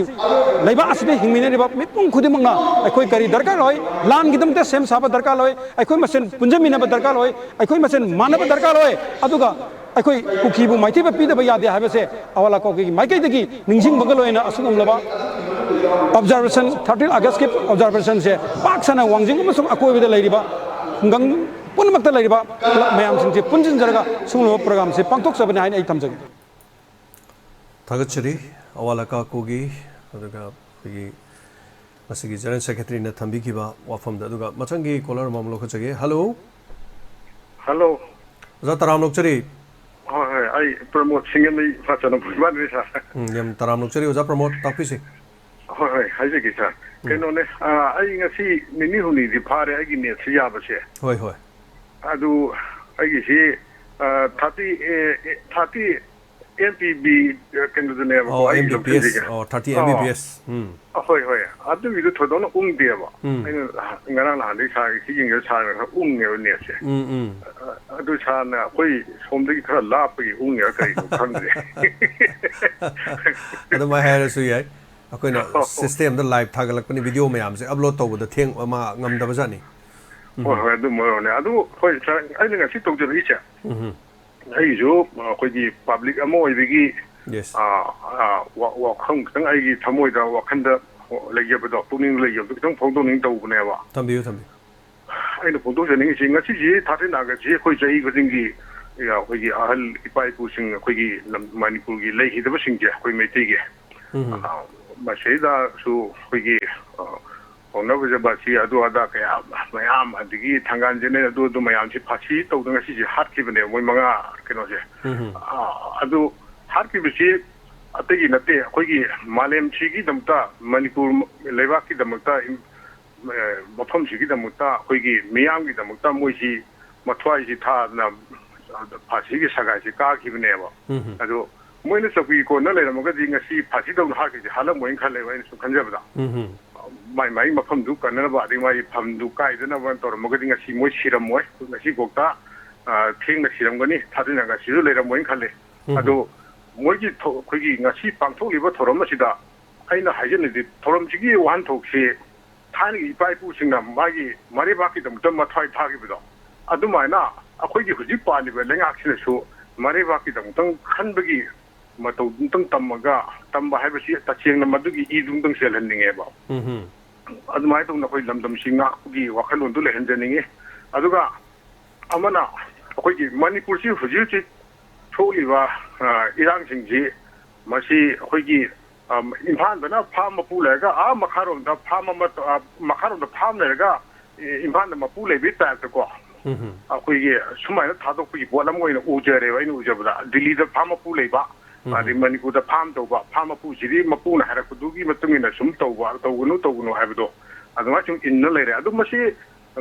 ꯂꯩꯕꯥꯛ ꯑꯁꯤꯗ ꯍꯤꯡꯃꯤꯟꯅꯔꯤꯕ ꯃꯤꯄꯨꯝ ꯈꯨꯗꯤꯡꯃꯛꯅ ꯑꯩꯈꯣꯏ ꯀꯔꯤ ꯗꯔꯀꯥꯔ ꯑꯣꯏ? ꯂꯥꯟꯒꯤꯗꯃꯛꯇ ꯁꯦꯝ ꯁꯥꯕ ꯗꯔꯀꯥꯔ ꯑꯣꯏ, ꯑꯩꯈꯣꯏ ꯃꯁꯦꯟ ꯄꯨꯟꯖꯟꯃꯤꯟꯅꯕ ꯗꯔꯀꯥꯔ ꯑꯣꯏ, ꯑꯩꯈꯣꯏ ꯃꯁꯦꯟ ꯃꯥꯟꯅꯕ ꯗꯔꯀꯥꯔ ꯑꯣꯏ꯫ ꯑꯗꯨꯒ ꯑꯩꯈꯣꯏ ꯀꯨꯀꯤꯕꯨ ꯃꯥꯏꯊꯤꯕ ꯄꯤꯗꯕ ꯌꯥꯗꯦ ꯍꯥꯏꯕꯁꯦ ꯑꯋꯥ ꯂꯀꯥꯎꯒꯤ ꯃꯥꯏꯀꯩꯗꯒꯤ ꯅꯤꯡꯁꯤꯡꯕꯒ ꯂꯣꯏꯅꯅ ꯑꯁꯤꯒꯨꯝꯂꯕ observation, thirteen Augustꯀꯤ observationꯁꯦ ꯄꯥꯛ ꯁꯟꯅ ꯋꯥꯡꯖꯤꯡ ꯑꯃꯁꯨꯡ ꯑꯀꯣꯏꯕꯗ ꯂꯩꯔꯤꯕ ꯈꯨꯡꯒꯪ ꯄꯨꯝꯅꯃꯛꯇ ꯂꯩꯔꯤꯕ club ꯃꯌꯥꯝꯁꯤꯡꯁꯦ ꯄꯨꯟꯁꯤꯟꯖꯔꯒ ꯁꯤꯒꯨꯝꯂꯕ programꯁꯦ ꯄꯥꯡꯊꯣꯛꯆꯕꯅꯤ ꯍꯥꯏꯅ ꯑꯩ ꯊꯝꯖꯒꯦ꯫ ꯊꯥꯒꯠꯆꯔꯤ ꯑꯋꯥ ꯂꯀꯥꯀꯣꯒꯤ, ꯑꯗꯨꯒ ꯑꯩꯈꯣꯏꯒꯤ ꯉꯁꯤꯒꯤ General Secretaryꯅ ꯊꯝꯕꯤꯈꯤꯕ ꯋꯥꯐꯝꯗ꯫ ꯑꯗꯨꯒ ꯃꯊꯪꯒꯤ caller ꯑꯃꯃꯨꯛ ꯂꯧꯈꯠꯆꯒꯦ꯫ Hello꯫ Hello꯫ ꯑꯣꯖꯥ ꯇꯔꯥꯝ ꯂꯧꯆꯔꯤ꯫ ꯍꯣꯏ, ꯍꯣꯏ, ꯑꯩ ꯄ꯭ꯔꯃꯣꯗ ꯁꯤꯡꯖꯃꯩ ꯐꯥꯆꯅ ꯐꯨꯜꯕꯥꯟꯅꯤ ꯁꯥꯔ꯫ ꯎꯝ, ꯌꯥꯝ ꯇꯔꯥꯝ ꯂꯧꯆꯔꯤ ꯑꯣꯖꯥ ꯄ꯭ꯔꯃꯣꯗ, ꯇꯥꯛꯄꯤꯁꯤ꯫ ꯍꯣꯏ, ꯍꯣꯏ, ꯍꯥꯏꯖꯒꯦ ꯁꯥꯔ꯫ ꯎꯝ꯫ ꯀꯩꯅꯣꯅꯦ, ꯑ, ꯑꯩ ꯉꯁꯤ ꯅꯤꯅꯤ ꯍꯨꯝꯅꯤꯗꯤ ꯐꯥꯔꯦ ꯑꯩꯒꯤ ꯅꯦꯠꯁꯤ ꯌꯥꯕꯁꯦ꯫ ꯍꯣꯏ, ꯍꯣꯏ꯫ ꯑꯗꯨ ꯑꯩꯒꯤꯁꯤ, ꯑ, thirty, ꯑꯦ, ꯑꯦ, thirty M P B, ꯑ, ꯀꯩꯅꯣꯗꯨꯅꯦꯕꯀꯣ, ꯑꯣ, ꯑꯩꯒꯤ M B P S, ꯂꯧꯁꯤꯟꯖꯒꯦ꯫ ꯑꯣ, thirty ꯑꯣ꯫ M B P S꯫ ꯎꯝ꯫ ꯑ, ꯍꯣꯏ, ꯍꯣꯏ꯫ ꯑꯗꯨꯒꯤꯗꯨ ꯊꯣꯏꯗꯣꯛꯅ ꯎꯪꯗꯦꯕ꯫ ꯎꯝ꯫ ꯑꯩꯅ ꯉꯔꯥꯡ ꯅꯍꯥꯟꯗꯩ ꯁꯥꯔꯒ ꯁꯤ ꯌꯦꯡꯉꯦ, ꯁꯥꯔꯒ ꯈꯔ ꯎꯪꯉꯦꯕ ꯅꯦꯠꯁꯦ꯫ ꯎꯝ, ꯎꯝ꯫ ꯑ, ꯑꯗꯨ ꯁꯥꯔꯅ ꯑꯩꯈꯣꯏ ꯁꯣꯝꯗꯒꯤ ꯈꯔ ꯂꯥꯞꯄꯒꯤ ꯎꯪꯉꯤꯔ ꯀꯔꯤꯅꯣ ꯈꯪꯗ꯭ꯔꯦ꯫ ꯑꯗꯨꯃꯥꯏ ꯍꯥꯏꯔꯁꯨ ꯌꯥꯏ꯫ ꯑꯩꯈꯣꯏꯅ systemꯗ live ꯊꯥꯒꯠꯂꯛꯄꯅꯤ, video ꯃꯌꯥꯝꯁꯦ upload ꯇꯧꯕꯗ ꯊꯦꯡ-, ꯑꯃ ꯉꯝꯗꯕꯖꯥꯠꯅꯤ꯫ ꯎꯝ꯫ ꯍꯣꯏ, ꯍꯣꯏ, ꯑꯗꯨꯝꯕ ꯑꯣꯏꯔꯝꯅꯤ꯫ ꯑꯗꯨ ꯍꯣꯏ, ꯁꯥꯔ, ꯑꯩꯅ ꯉꯁꯤ ꯇꯧꯖꯔꯛꯏꯁꯦ, ꯎꯝ꯫ ꯑꯩꯒꯤꯁꯨ ꯑꯩꯈꯣꯏꯒꯤ public ꯑꯃ ꯑꯣꯏꯕꯒꯤ, yes꯫ ꯑ, ꯑ, ꯋꯥ-, ꯋꯥꯐꯝ ꯈꯤꯇꯪ ꯑꯩꯒꯤ ꯊꯃꯣꯏꯗ, ꯋꯥꯈꯜꯗ ꯂꯩꯖꯕꯗꯣ, ꯄꯨꯛꯅꯤꯡꯗ ꯂꯩꯖꯕꯗꯣ ꯈꯤꯇꯪ ꯐꯣꯡꯗꯣꯛꯅꯤꯡ ꯇꯧꯕꯅꯦꯕ꯫ ꯊꯝꯕꯤꯌꯨ, ꯊꯝꯕꯤꯌꯨ꯫ ꯑꯩꯅ ꯐꯣꯡꯗꯣꯛꯆꯅꯤꯡꯉꯤꯁꯤ, ꯉꯁꯤꯁꯤ thirteen Augustꯁꯤ ꯑꯩꯈꯣꯏ ꯆꯍꯤ ꯈꯨꯗꯤꯡꯒꯤ, ꯑ, ꯑꯩꯈꯣꯏꯒꯤ ꯑꯍꯜ ꯏꯄꯥ ꯏꯄꯨꯁꯤꯡ ꯑꯩꯈꯣꯏꯒꯤ ꯂꯝ, ꯃꯅꯤꯄꯨꯔꯒꯤ ꯂꯩꯈꯤꯗꯕꯁꯤꯡꯁꯦ, ꯑꯩꯈꯣꯏ ꯃꯩꯇꯩꯒꯤ, ꯎꯝ꯫ ꯑ, ꯃꯁꯤꯗꯁꯨ ꯑꯩꯈꯣꯏꯒꯤ, ꯑ, ꯄꯥꯎꯅ ꯐꯖꯕ ꯑꯁꯤ ꯑꯗꯨ ꯑꯗꯥ ꯀꯌꯥ ꯃꯌꯥꯝ, ꯑꯗꯒꯤ ꯊꯥꯡꯒꯥꯟ ꯖꯦꯅꯦꯔꯦꯜ ꯑꯗꯨ ꯑꯗꯨ ꯃꯌꯥꯝꯁꯤ ꯐꯥꯁꯤ ꯇꯧꯗꯅ ꯉꯁꯤꯁꯦ ꯍꯥꯠꯈꯤꯕꯅꯦꯕ, ꯃꯣꯏ ꯃꯉꯥ ꯀꯩꯅꯣꯁꯦ꯫ ꯎꯝ꯫ ꯑ, ꯑꯗꯨ ꯍꯥꯠꯈꯤꯕꯁꯤ ꯑꯇꯩꯒꯤ ꯅꯠꯇꯦ, ꯑꯩꯈꯣꯏꯒꯤ ꯃꯥꯂꯦꯝꯁꯤꯒꯤꯗꯃꯛꯇ, ꯃꯅꯤꯄꯨꯔ ꯂꯩꯕꯥꯛꯀꯤꯗꯃꯛꯇ, ꯏꯝ-, ꯑꯦ, ꯃꯐꯝꯁꯤꯒꯤꯗꯃꯛꯇ, ꯑꯩꯈꯣꯏꯒꯤ ꯃꯤꯌꯥꯝꯒꯤꯗꯃꯛꯇ ꯃꯣꯏꯁꯤ ꯃꯊ꯭ꯋꯥꯏꯁꯤ ꯊꯥꯗꯅ ꯐꯥꯁꯤꯒꯤ ꯁꯒꯥꯏꯁꯤ ꯀꯥꯈꯤꯕꯅꯦꯕ꯫ ꯎꯝ꯫ ꯑꯗꯣ ꯃꯣꯏꯅ ꯆꯧꯀꯤ ꯀꯣꯟꯅ ꯂꯩꯔꯝꯃꯒꯗꯤ ꯉꯁꯤ ꯐꯥꯁꯤ ꯇꯧꯅ ꯍꯥꯠꯈꯤꯁꯦ ꯍꯥꯠꯂꯝꯃꯣꯏꯅ ꯈꯜꯂꯦꯕ, ꯑꯩꯅ ꯁꯨꯝ ꯈꯟꯖꯕꯗ꯫ ꯎꯝ꯫ ꯃꯥꯏ ꯃꯥꯏ ꯃꯐꯝꯗꯨ ꯀꯟꯅꯅꯕ, ꯑꯗꯩ ꯃꯥꯒꯤ ꯐꯝꯗꯨ ꯀꯥꯏꯗꯅꯕ ꯇꯧꯔꯝꯃꯒꯗꯤ ꯉꯁꯤ ꯃꯣꯏ ꯁꯤꯔꯝꯃꯣꯏ, ꯉꯁꯤꯐꯥꯎꯗ, ꯑ, ꯊꯦꯡꯅ ꯁꯤꯔꯝꯒꯅꯤ, ꯊꯥꯗꯣꯏꯅ ꯉꯁꯤꯁꯨ ꯂꯩꯔꯝꯃꯣꯏꯅ ꯈꯜꯂꯦ꯫ ꯎꯝ꯫ ꯑꯗꯣ ꯃꯣꯏꯒꯤ ꯊꯧ-, ꯑꯩꯈꯣꯏꯒꯤ ꯉꯁꯤ ꯄꯥꯡꯊꯣꯛꯂꯤꯕ ꯊꯧꯔꯝ ꯑꯁꯤꯗ ꯑꯩꯅ ꯍꯥꯏꯖꯅꯤꯡꯉꯤꯗꯤ, ꯊꯧꯔꯝꯁꯤꯒꯤ ꯋꯥꯍꯟꯊꯣꯛꯁꯤ ꯊꯥꯏꯅꯒꯤ ꯏꯄꯥ ꯏꯄꯨꯁꯤꯡꯅ ꯃꯥꯒꯤ ꯃꯔꯩꯕꯥꯛꯀꯤꯗꯃꯛꯇ ꯃꯊ꯭ꯋꯥꯏ ꯊꯥꯈꯤꯕꯗꯣ, ꯑꯗꯨꯃꯥꯏꯅ ꯑꯩꯈꯣꯏꯒꯤ ꯍꯧꯖꯤꯛ ꯄꯥꯜꯂꯤꯕ ꯂꯩꯉꯥꯛꯁꯤꯅꯁꯨ ꯃꯔꯩꯕꯥꯛꯀꯤꯗꯃꯛꯇꯪ ꯈꯟꯕꯒꯤ ꯃꯇꯧꯗꯨꯝꯇꯪ ꯇꯝꯃꯒ, ꯇꯝꯕ ꯍꯥꯏꯕꯁꯤ ꯇꯁꯦꯡꯅ ꯃꯗꯨꯒꯤ ꯏꯗꯨꯝꯇꯪ ꯆꯦꯜꯍꯟꯅꯤꯡꯉꯦꯕ꯫ ꯎꯝ꯫ ꯑꯗꯨꯃꯥꯏꯅ ꯇꯧꯅ ꯑꯩꯈꯣꯏ ꯂꯝꯗꯝꯁꯤ ꯉꯥꯛꯄꯒꯤ ꯋꯥꯈꯜꯂꯣꯟꯗꯨ ꯂꯩꯍꯟꯖꯅꯤꯡꯉꯤ꯫ ꯑꯗꯨꯒ ꯑꯃꯅ, ꯑꯩꯈꯣꯏꯒꯤ ꯃꯅꯤꯄꯨꯔꯁꯤ ꯍꯧꯖꯤꯛ ꯍꯧꯖꯤꯛ ꯊꯣꯛꯂꯤꯕ, ꯑ, ꯏꯔꯥꯡꯁꯤꯡꯁꯤ, ꯃꯁꯤ ꯑꯩꯈꯣꯏꯒꯤ, ꯑ, ꯏꯝꯐꯥꯜꯗꯅ ꯐꯥꯝ ꯃꯄꯨ ꯂꯩꯔꯒ, ꯑꯥ ꯃꯈꯥꯔꯣꯝꯗ ꯐꯥꯝ ꯑꯃ, ꯑ, ꯃꯈꯥꯔꯣꯝꯗ ꯐꯥꯝ ꯂꯩꯔꯒ, ꯏ-, ꯏꯝꯐꯥꯜꯗ ꯃꯄꯨ ꯂꯩꯕꯒꯤ ꯇꯥꯏꯞꯇꯀꯣ, ꯎꯝ꯫ ꯑꯩꯈꯣꯏꯒꯤ ꯁꯨꯃꯥꯏꯅ ꯊꯥꯗꯣꯛꯄꯒꯤ ꯄꯣꯠ ꯑꯃ ꯑꯣꯏꯅ ꯎꯖꯔꯦꯕ, ꯑꯩꯅ ꯎꯖꯕꯗ꯫ ꯗꯤꯜꯂꯤꯗ ꯐꯥꯝ ꯃꯄꯨ ꯂꯩꯕ, ꯎꯝ꯫ ꯑꯗꯩ ꯃꯅꯤꯄꯨꯔꯗ ꯐꯥꯝ ꯇꯧꯕ, ꯐꯥꯝ ꯃꯄꯨꯁꯤꯗꯤ ꯃꯄꯨꯅ ꯍꯥꯏꯔꯛꯄꯗꯨꯒꯤ ꯃꯇꯨꯡ ꯏꯟꯅ ꯁꯨꯝ ꯇꯧꯕ, ꯇꯧꯒꯅꯨ, ꯇꯧꯒꯅꯨ ꯍꯥꯏꯕꯗꯣ, ꯑꯗꯨꯃꯥꯏꯅ ꯁꯨꯝ ꯏꯟꯅ ꯂꯩꯔꯦ꯫ ꯑꯗꯨ ꯃꯁꯤ,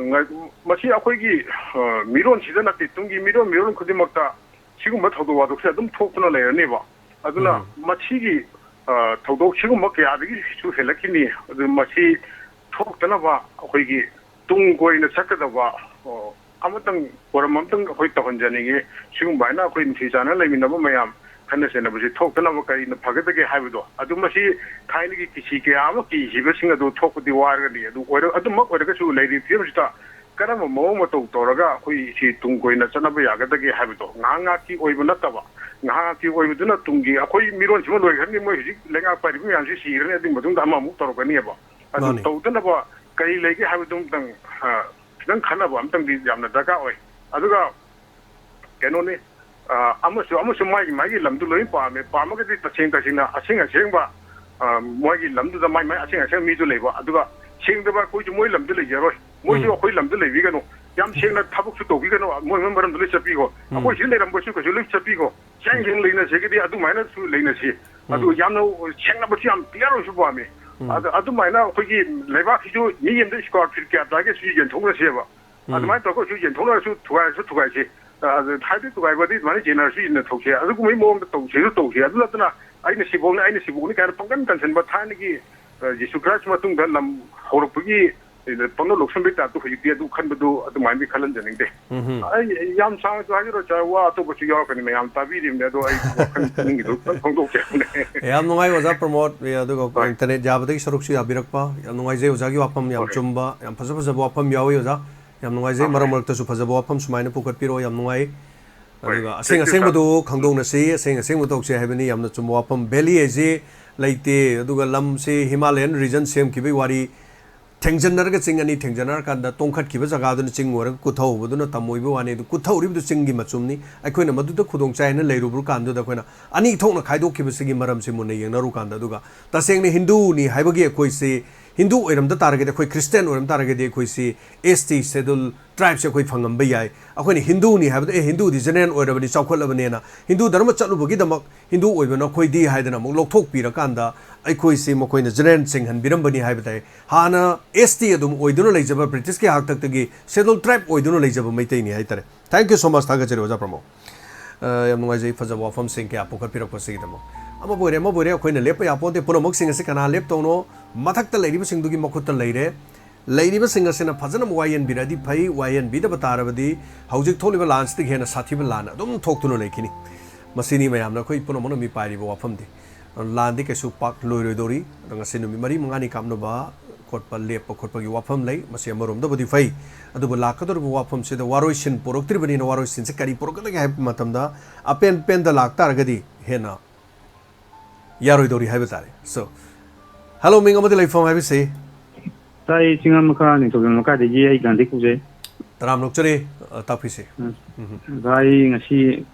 ꯃꯁꯤ ꯑꯩꯈꯣꯏꯒꯤ, ꯑ, ꯃꯤꯔꯣꯟꯁꯤꯗ ꯅꯠꯇꯦ, ꯇꯨꯡꯒꯤ ꯃꯤꯔꯣꯟ, ꯃꯤꯔꯣꯟ ꯈꯨꯗꯤꯡꯃꯛꯇ ꯁꯤꯒꯨꯝꯕ ꯊꯧꯗꯣꯛ ꯋꯥꯊꯣꯛꯁꯦ ꯑꯗꯨꯝ ꯊꯣꯛꯇꯨꯅ ꯂꯩꯔꯅꯦꯕ꯫ ꯑꯗꯨꯅ ꯎꯝ꯫ ꯃꯁꯤꯒꯤ, ꯑ, ꯊꯧꯗꯣꯛ ꯁꯤꯒꯨꯝꯕ ꯀꯌꯥꯗꯒꯤꯁꯨ ꯍꯦꯜꯂꯛꯈꯤꯅꯤ꯫ ꯑꯗꯨ ꯃꯁꯤ ꯊꯣꯛꯇꯅꯕ ꯑꯩꯈꯣꯏꯒꯤ ꯇꯨꯡ ꯀꯣꯏꯅ ꯆꯠꯀꯗꯕ, ꯑ, ꯑꯃꯇꯪ ꯐꯣꯔꯝ ꯑꯃꯇꯪ ꯑꯩꯈꯣꯏ ꯇꯧꯍꯟꯖꯅꯤꯡꯉꯤ꯫ ꯁꯤꯒꯨꯝꯕ ꯍꯥꯏꯅ ꯑꯩꯈꯣꯏ ꯅꯨꯡꯁꯤ ꯆꯥꯟꯅ ꯂꯩꯃꯤꯟꯅꯕ ꯃꯌꯥꯝ ꯈꯠꯅ ꯆꯩꯅꯕꯁꯤ ꯊꯣꯛꯇꯅꯕ ꯀꯔꯤꯅ ꯐꯒꯗꯒꯦ ꯍꯥꯏꯕꯗꯣ꯫ ꯑꯗꯨ ꯃꯁꯤ ꯊꯥꯏꯅꯒꯤ ꯀꯤꯁꯤ ꯀꯌꯥ ꯑꯃ ꯀꯤꯈꯤꯕꯁꯤꯡ ꯑꯗꯨ ꯊꯣꯛꯄꯗꯤ ꯋꯥꯔꯒꯅꯤ꯫ ꯑꯗꯨ ꯑꯣꯏꯔ-, ꯑꯗꯨꯃꯛ ꯑꯣꯏꯔꯒꯁꯨ ꯂꯩꯔꯤꯕ ꯐꯤꯕꯝꯁꯤꯗ ꯀꯔꯝꯕ ꯃꯑꯣꯡ ꯃꯇꯧ ꯇꯧꯔꯒ ꯑꯩꯈꯣꯏ ꯁꯤ ꯇꯨꯡ ꯀꯣꯏꯅ ꯆꯠꯅꯕ ꯌꯥꯒꯗꯒꯦ ꯍꯥꯏꯕꯗꯣ, ꯉꯥꯏꯍꯥꯛ ꯉꯥꯏꯍꯥꯛꯀꯤ ꯑꯣꯏꯕ ꯅꯠꯇꯕ, ꯉꯥꯏꯍꯥꯛ ꯉꯥꯏꯍꯥꯛꯀꯤ ꯑꯣꯏꯕꯗꯨꯅ ꯇꯨꯡꯒꯤ ꯑꯩꯈꯣꯏ ꯃꯤꯔꯣꯟꯁꯤꯃ ꯂꯣꯏꯈ꯭ꯔꯅꯤ, ꯃꯣꯏ ꯍꯧꯖꯤꯛ ꯂꯩꯉꯥꯛ ꯄꯥꯏꯔꯤꯕ ꯃꯌꯥꯝꯁꯤ ꯁꯤꯈ꯭ꯔꯅꯤ, ꯑꯗꯨꯒꯤ ꯃꯇꯨꯡꯗ ꯑꯃꯃꯨꯛ ꯇꯧꯔꯛꯀꯅꯦꯕ꯫ ꯑꯗꯨ ꯃꯥꯅꯤ꯫ ꯇꯧꯗꯅꯕ ꯀꯔꯤ ꯂꯩꯒꯦ ꯍꯥꯏꯕꯗꯨ ꯑꯃꯨꯛꯇꯪ, ꯑ, ꯈꯤꯇꯪ ꯈꯟꯅꯕ ꯑꯃꯇꯪꯗꯤ ꯌꯥꯝꯅ ꯗꯔꯀꯥꯔ ꯑꯣꯏ꯫ ꯑꯗꯨꯒ ꯀꯩꯅꯣꯅꯤ, ꯑ, ꯑꯃꯁꯨ, ꯑꯃꯁꯨ ꯃꯥꯒꯤ, ꯃꯥꯒꯤ ꯂꯝꯗꯨ ꯂꯣꯏ ꯄꯥꯝꯃꯦ꯫ ꯄꯥꯝꯃꯒꯗꯤ ꯇꯁꯦꯡ ꯇꯁꯦꯡꯅ ꯑꯁꯦꯡ ꯑꯁꯦꯡꯕ, ꯑ, ꯃꯣꯏꯒꯤ ꯂꯝꯗꯨꯗ ꯃꯥꯏ, ꯃꯥꯏ ꯑꯁꯦꯡ ꯑꯁꯦꯡꯕ ꯃꯤꯗꯨ ꯂꯩꯕ꯫ ꯑꯗꯨꯒ ꯁꯦꯡꯗꯕ ꯑꯩꯈꯣꯏꯁꯨ ꯃꯣꯏ ꯂꯝꯗ ꯂꯩꯖꯔꯣꯏ, ꯃꯣꯏꯁꯨ ꯎꯝ꯫ ꯑꯩꯈꯣꯏ ꯂꯝꯗ ꯂꯩꯕꯤꯒꯅꯨ꯫ ꯌꯥꯝ ꯁꯦꯡꯅ ꯊꯕꯛꯁꯨ ꯇꯧꯕꯤꯒꯅꯨ, ꯃꯣꯏ ꯃꯣꯏ ꯃꯔꯝꯗ ꯂꯣꯏ ꯆꯠꯄꯤꯈꯣ꯫ ꯎꯝ꯫ ꯑꯩꯈꯣꯏ ꯁꯤꯗ ꯂꯩꯔꯝꯕꯁꯨ ꯀꯩꯁꯨ ꯂꯣꯏ ꯆꯠꯄꯤꯈꯣ꯫ ꯁꯦꯡ ꯁꯦꯡ ꯂꯩꯅꯁꯤꯒꯗꯤ ꯑꯗꯨꯃꯥꯏꯅꯁꯨ ꯂꯩꯅꯁꯤ꯫ ꯑꯗꯨ ꯎꯝ꯫ ꯌꯥꯝꯅ ꯁꯦꯡꯅꯕꯁꯨ ꯌꯥꯝ clear ꯑꯣꯏꯁꯨ ꯄꯥꯝꯃꯤ꯫ ꯎꯝ꯫ ꯑꯗ-, ꯑꯗꯨꯃꯥꯏꯅ ꯑꯩꯈꯣꯏꯒꯤ ꯂꯩꯕꯥꯛꯁꯤꯁꯨ ꯃꯤ ꯑꯃꯗ square feet ꯀꯌꯥ ꯇꯥꯒꯦ ꯁꯤꯁꯨ ꯌꯦꯟꯊꯣꯛꯅꯁꯦꯕ꯫ ꯎꯝ꯫ ꯑꯗꯨꯃꯥꯏꯅ ꯇꯧꯔꯒ ꯑꯩꯈꯣꯏꯁꯨ ꯌꯦꯟꯊꯣꯛꯅꯔꯁꯨ ꯊꯨꯒꯥꯏꯔꯁꯨ ꯊꯨꯒꯥꯏꯁꯤ꯫ ꯑ, ꯑꯗꯨ ꯍꯥꯏꯕꯗꯤ ꯊꯨꯒꯥꯏꯕꯗꯤ ꯑꯗꯨꯃꯥꯏꯅ ꯌꯦꯟꯅꯔꯁꯨ ꯌꯦꯟꯅꯊꯣꯛꯁꯤ꯫ ꯑꯗꯨꯒꯨꯝꯕꯒꯤ ꯃꯑꯣꯡꯗ ꯇꯧꯁꯤꯁꯨ ꯇꯧꯁꯤ꯫ ꯑꯗꯨ ꯅꯠꯇꯅ ꯑꯩꯅ ꯁꯤꯐꯧꯅꯤ, ꯑꯩꯅ ꯁꯤꯐꯧꯅꯤ ꯀꯥꯏꯅ ꯄꯪꯀꯟ ꯀꯟꯁꯤꯟꯕ ꯊꯥꯏꯅꯒꯤ, ꯑ, ꯖꯤꯁꯨ ꯈ꯭ꯔꯥꯏꯁ ꯃꯇꯨꯡꯗ ꯂꯝ ꯍꯧꯔꯛꯄꯒꯤ ꯄꯪꯂꯧ ꯂꯧꯁꯟꯕꯒꯤ type ꯇ ꯍꯧꯖꯤꯛꯇꯤ ꯑꯗꯨ ꯈꯟꯕꯗꯨ ꯑꯗꯨꯃꯥꯏꯅꯗꯤ ꯈꯜꯍꯟꯖꯅꯤꯡꯗꯦ꯫ ꯎꯝꯍꯨꯝ꯫ ꯑꯩ ꯌꯥꯝ ꯁꯥꯡꯅꯁꯨ ꯍꯥꯏꯖꯔꯣꯏ, ꯁꯥꯔ, ꯋꯥ ꯑꯇꯣꯞꯄꯁꯨ ꯌꯥꯎꯔꯛꯀꯅꯤ, ꯃꯌꯥꯝ ꯇꯥꯕꯤꯔꯤꯕꯅꯦ, ꯑꯗꯣ ꯑꯩ ꯋꯥꯈꯜ ꯄꯨꯛꯅꯤꯡꯒꯤꯗꯨ ꯈꯤꯇꯪ ꯐꯣꯡꯗꯣꯛꯆꯕꯅꯦ꯫ ꯌꯥꯝ ꯅꯨꯡꯉꯥꯏ, ꯑꯣꯖꯥ ꯄ꯭ꯔꯃꯣꯗ, ꯑꯦ, ꯑꯗꯨꯒ ꯍꯣꯏ꯫ Internet ꯌꯥꯕꯗꯒꯤ ꯁꯔꯨꯛꯁꯨ ꯌꯥꯕꯤꯔꯛꯄ꯫ ꯌꯥꯝ ꯅꯨꯡꯉꯥꯏꯖꯩ ꯑꯣꯖꯥꯒꯤ ꯋꯥꯐꯝ ꯌꯥꯝ ꯍꯣꯏ꯫ ꯆꯨꯝꯕ, ꯌꯥꯝ ꯐꯖ ꯐꯖꯕ ꯋꯥꯐꯝ ꯌꯥꯎꯏ ꯑꯣꯖꯥ꯫ ꯌꯥꯝ ꯅꯨꯡꯉꯥꯏꯖꯩ, ꯑꯥ, ꯃꯔꯛ ꯍꯣꯏ꯫ ꯃꯔꯛꯇꯁꯨ ꯐꯖꯕ ꯋꯥꯐꯝ ꯁꯨꯃꯥꯏꯅ ꯄꯨꯈꯠꯄꯤꯔꯛꯑꯣ, ꯌꯥꯝ ꯅꯨꯡꯉꯥꯏ꯫ ꯍꯣꯏ, ꯑꯗꯨꯒ ꯑꯁꯦꯡ thank you, sir꯫ ꯑꯁꯦꯡꯕꯗꯨ ꯈꯪꯗꯣꯛꯅꯁꯤ, ꯑꯁꯦꯡ ꯑꯁꯦꯡꯕ ꯇꯧꯁꯤ ꯍꯥꯏꯕꯅꯤ꯫ ꯌꯥꯝꯅ ꯆꯨꯝꯕ ꯋꯥꯐꯝ꯫ Valley ꯍꯥꯏꯁꯤ ꯂꯩꯇꯦ, ꯑꯗꯨꯒ ꯂꯝꯁꯤ Himalayan region ꯁꯦꯝꯈꯤꯕꯒꯤ ꯋꯥꯔꯤ, ꯊꯦꯡꯖꯤꯟꯅꯔꯒ ꯆꯤꯡ ꯑꯅꯤ ꯊꯦꯡꯖꯤꯟꯅꯔꯀꯥꯟꯗ ꯇꯣꯡꯈꯠꯈꯤꯕ ꯖꯒꯥꯗꯨꯅ ꯆꯤꯡ ꯑꯣꯏꯔꯒ ꯀꯨꯠꯊꯍꯧꯕꯗꯨꯅ ꯇꯝ ꯑꯣꯏꯕ ꯋꯥꯅꯤ꯫ ꯑꯗꯨ ꯀꯨꯠꯊꯍꯧꯔꯤꯕꯗꯨ ꯆꯤꯡꯒꯤ ꯃꯆꯨꯝꯅꯤ꯫ ꯑꯩꯈꯣꯏꯅ ꯃꯗꯨꯗ ꯈꯨꯗꯣꯡ ꯆꯥꯏ ꯍꯥꯏꯅ ꯂꯩꯔꯨꯕ ꯀꯥꯟꯗꯨꯗ ꯑꯩꯈꯣꯏꯅ ꯑꯅꯤ ꯊꯣꯛꯅ ꯈꯥꯏꯗꯣꯛꯈꯤꯕꯁꯤꯒꯤ ꯃꯔꯝꯁꯤ ꯃꯨꯟꯅ ꯌꯦꯡꯅꯔꯨ ꯀꯥꯟꯗ, ꯑꯗꯨꯒ ꯇꯁꯦꯡꯅ ꯍꯤꯟꯗꯨꯅꯤ ꯍꯥꯏꯕꯒꯤ ꯑꯩꯈꯣꯏꯁꯤ, ꯍꯤꯟꯗꯨ ꯑꯣꯏꯔꯝꯗ ꯇꯥꯔꯒꯗꯤ, ꯑꯩꯈꯣꯏ ꯈ꯭ꯔꯤꯁꯇꯤꯌꯥꯟ ꯑꯣꯏꯔꯝ ꯇꯥꯔꯒꯗꯤ ꯑꯩꯈꯣꯏꯁꯤ S T schedule tribe ꯁꯦ ꯑꯩꯈꯣꯏ ꯐꯪꯉꯝꯕ ꯌꯥꯏ꯫ ꯑꯩꯈꯣꯏꯅ ꯍꯤꯟꯗꯨꯅꯤ ꯍꯥꯏꯕꯗ, "ꯑꯦ, ꯍꯤꯟꯗꯨꯗꯤ general ꯑꯣꯏꯔꯕꯅꯤ, ꯆꯥꯎꯈꯠꯂꯕꯅꯦꯅ ꯍꯤꯟꯗꯨ ꯙꯔꯃ ꯆꯠꯂꯨꯕꯒꯤꯗꯃꯛ ꯍꯤꯟꯗꯨ ꯑꯣꯏꯕ ꯅꯈꯣꯏꯗꯤ" ꯍꯥꯏꯗꯅ ꯑꯃꯨꯛ ꯂꯧꯊꯣꯛꯄꯤꯔꯀꯥꯟꯗ ꯑꯩꯈꯣꯏꯁꯤ ꯃꯈꯣꯏꯅ general ꯆꯤꯡꯍꯟꯕꯤꯔꯝꯕꯅꯤ ꯍꯥꯏꯕ ꯇꯥꯏ꯫ ꯍꯥꯟꯅ S T ꯑꯗꯨꯝ ꯑꯣꯏꯗꯨꯅ ꯂꯩꯖꯕ, ꯕ꯭ꯔꯤꯇꯤꯁꯀꯤ ꯍꯥꯛꯇꯛꯇꯒꯤ schedule tribe ꯑꯣꯏꯗꯨꯅ ꯂꯩꯖꯕ ꯃꯩꯇꯩꯅꯤ ꯍꯥꯏꯇꯥꯔꯦ꯫ Thank you so much, ꯊꯥꯒꯠꯆꯔꯤ ꯑꯣꯖꯥ ꯄ꯭ꯔꯃꯣꯗ꯫ ꯑ, ꯌꯥꯝ ꯅꯨꯡꯉꯥꯏꯖꯩ ꯐꯖꯕ ꯋꯥꯐꯝꯁꯤꯡ ꯀꯌꯥ ꯄꯨꯈꯠꯄꯤꯔꯛꯄꯁꯤꯒꯤꯗꯃꯛ꯫ ꯑꯃꯕꯨ ꯑꯣꯏꯔꯦ, ꯑꯃꯕꯨ ꯑꯣꯏꯔꯦ, ꯑꯩꯈꯣꯏꯅ ꯂꯦꯞꯄ ꯌꯥꯄꯣꯟꯇꯦ꯫ ꯄꯨꯝꯅꯃꯛꯁꯤꯡ ꯑꯁꯤ ꯀꯅꯥ ꯂꯦꯞꯇꯧꯅꯣ? ꯃꯊꯛꯇ ꯂꯩꯔꯤꯕꯁꯤꯡꯗꯨꯒꯤ ꯃꯈꯨꯠꯇ ꯂꯩꯔꯦ꯫ ꯂꯩꯔꯤꯕꯁꯤꯡ ꯑꯁꯤꯅ ꯐꯖꯅ ꯋꯥꯌꯦꯟꯕꯤꯔꯗꯤ ꯐꯩ, ꯋꯥꯌꯦꯟꯕꯤꯗꯕ ꯇꯥꯔꯕꯗꯤ ꯍꯧꯖꯤꯛ ꯊꯣꯛꯂꯤꯕ ꯂꯥꯟꯁꯤꯗꯒꯤ ꯍꯦꯟꯅ ꯁꯥꯊꯤꯕ ꯂꯥꯟ ꯑꯗꯨꯝ ꯊꯣꯛꯇꯨꯅ ꯂꯩꯈꯤꯅꯤ꯫ ꯃꯁꯤꯅꯤ ꯃꯌꯥꯝꯅ ꯑꯩꯈꯣꯏ ꯄꯨꯝꯅꯃꯛꯅ ꯃꯤꯄꯥꯏꯔꯤꯕ ꯋꯥꯐꯝꯗꯤ꯫ ꯂꯥꯟꯗꯤ ꯀꯩꯁꯨ ꯄꯥꯛ ꯂꯣꯏꯔꯣꯏꯗꯧꯔꯤ꯫ ꯑꯗꯣ ꯉꯁꯤ ꯅꯨꯃꯤꯠ ꯃꯔꯤ ꯃꯉꯥꯅꯤ ꯀꯥꯞꯅꯕ ꯈꯣꯠꯄ, ꯂꯦꯞꯄ ꯈꯣꯠꯄꯒꯤ ꯋꯥꯐꯝ ꯂꯩ꯫ ꯃꯁꯤ ꯑꯃꯔꯣꯝꯗꯕꯨꯗꯤ ꯐꯩ꯫ ꯑꯗꯨꯕꯨ ꯂꯥꯛꯀꯗꯧꯔꯤꯕ ꯋꯥꯐꯝꯁꯤꯗ ꯋꯥꯔꯣꯏꯁꯤꯟ ꯄꯨꯔꯛꯇ꯭ꯔꯤꯕꯅꯤꯅ ꯋꯥꯔꯣꯏꯁꯤꯟꯁꯦ ꯀꯔꯤ ꯄꯨꯔꯛꯀꯗꯒꯦ ꯍꯥꯏꯕ ꯃꯇꯝꯗ ꯑꯄꯦꯟ ꯄꯦꯟꯗ ꯂꯥꯛꯇꯥꯔꯒꯗꯤ ꯍꯦꯟꯅ ꯌꯥꯔꯣꯏꯗꯧꯔꯤ ꯍꯥꯏꯕ ꯇꯥꯔꯦ꯫ So, hello, ꯃꯤꯡ ꯑꯃꯗꯤ ꯂꯩꯐꯝ ꯍꯥꯏꯕꯁꯤ? ꯇꯥꯏ, ꯆꯤꯡꯉꯥ ꯃꯈꯥ ꯅꯤꯡꯊꯧꯖꯝ ꯂꯩꯀꯥꯏꯗꯒꯤ ꯑꯩ ꯒꯥꯟꯙꯤ ꯀꯧꯖꯩ꯫ ꯇꯔꯥꯝꯅ ꯑꯣꯛꯆꯔꯤ, ꯑ, ꯇꯥꯛꯄꯤꯁꯤ꯫ ꯎꯝ꯫ ꯎꯝ꯫ ꯑꯣꯖꯥ, ꯑꯩ ꯉꯁꯤ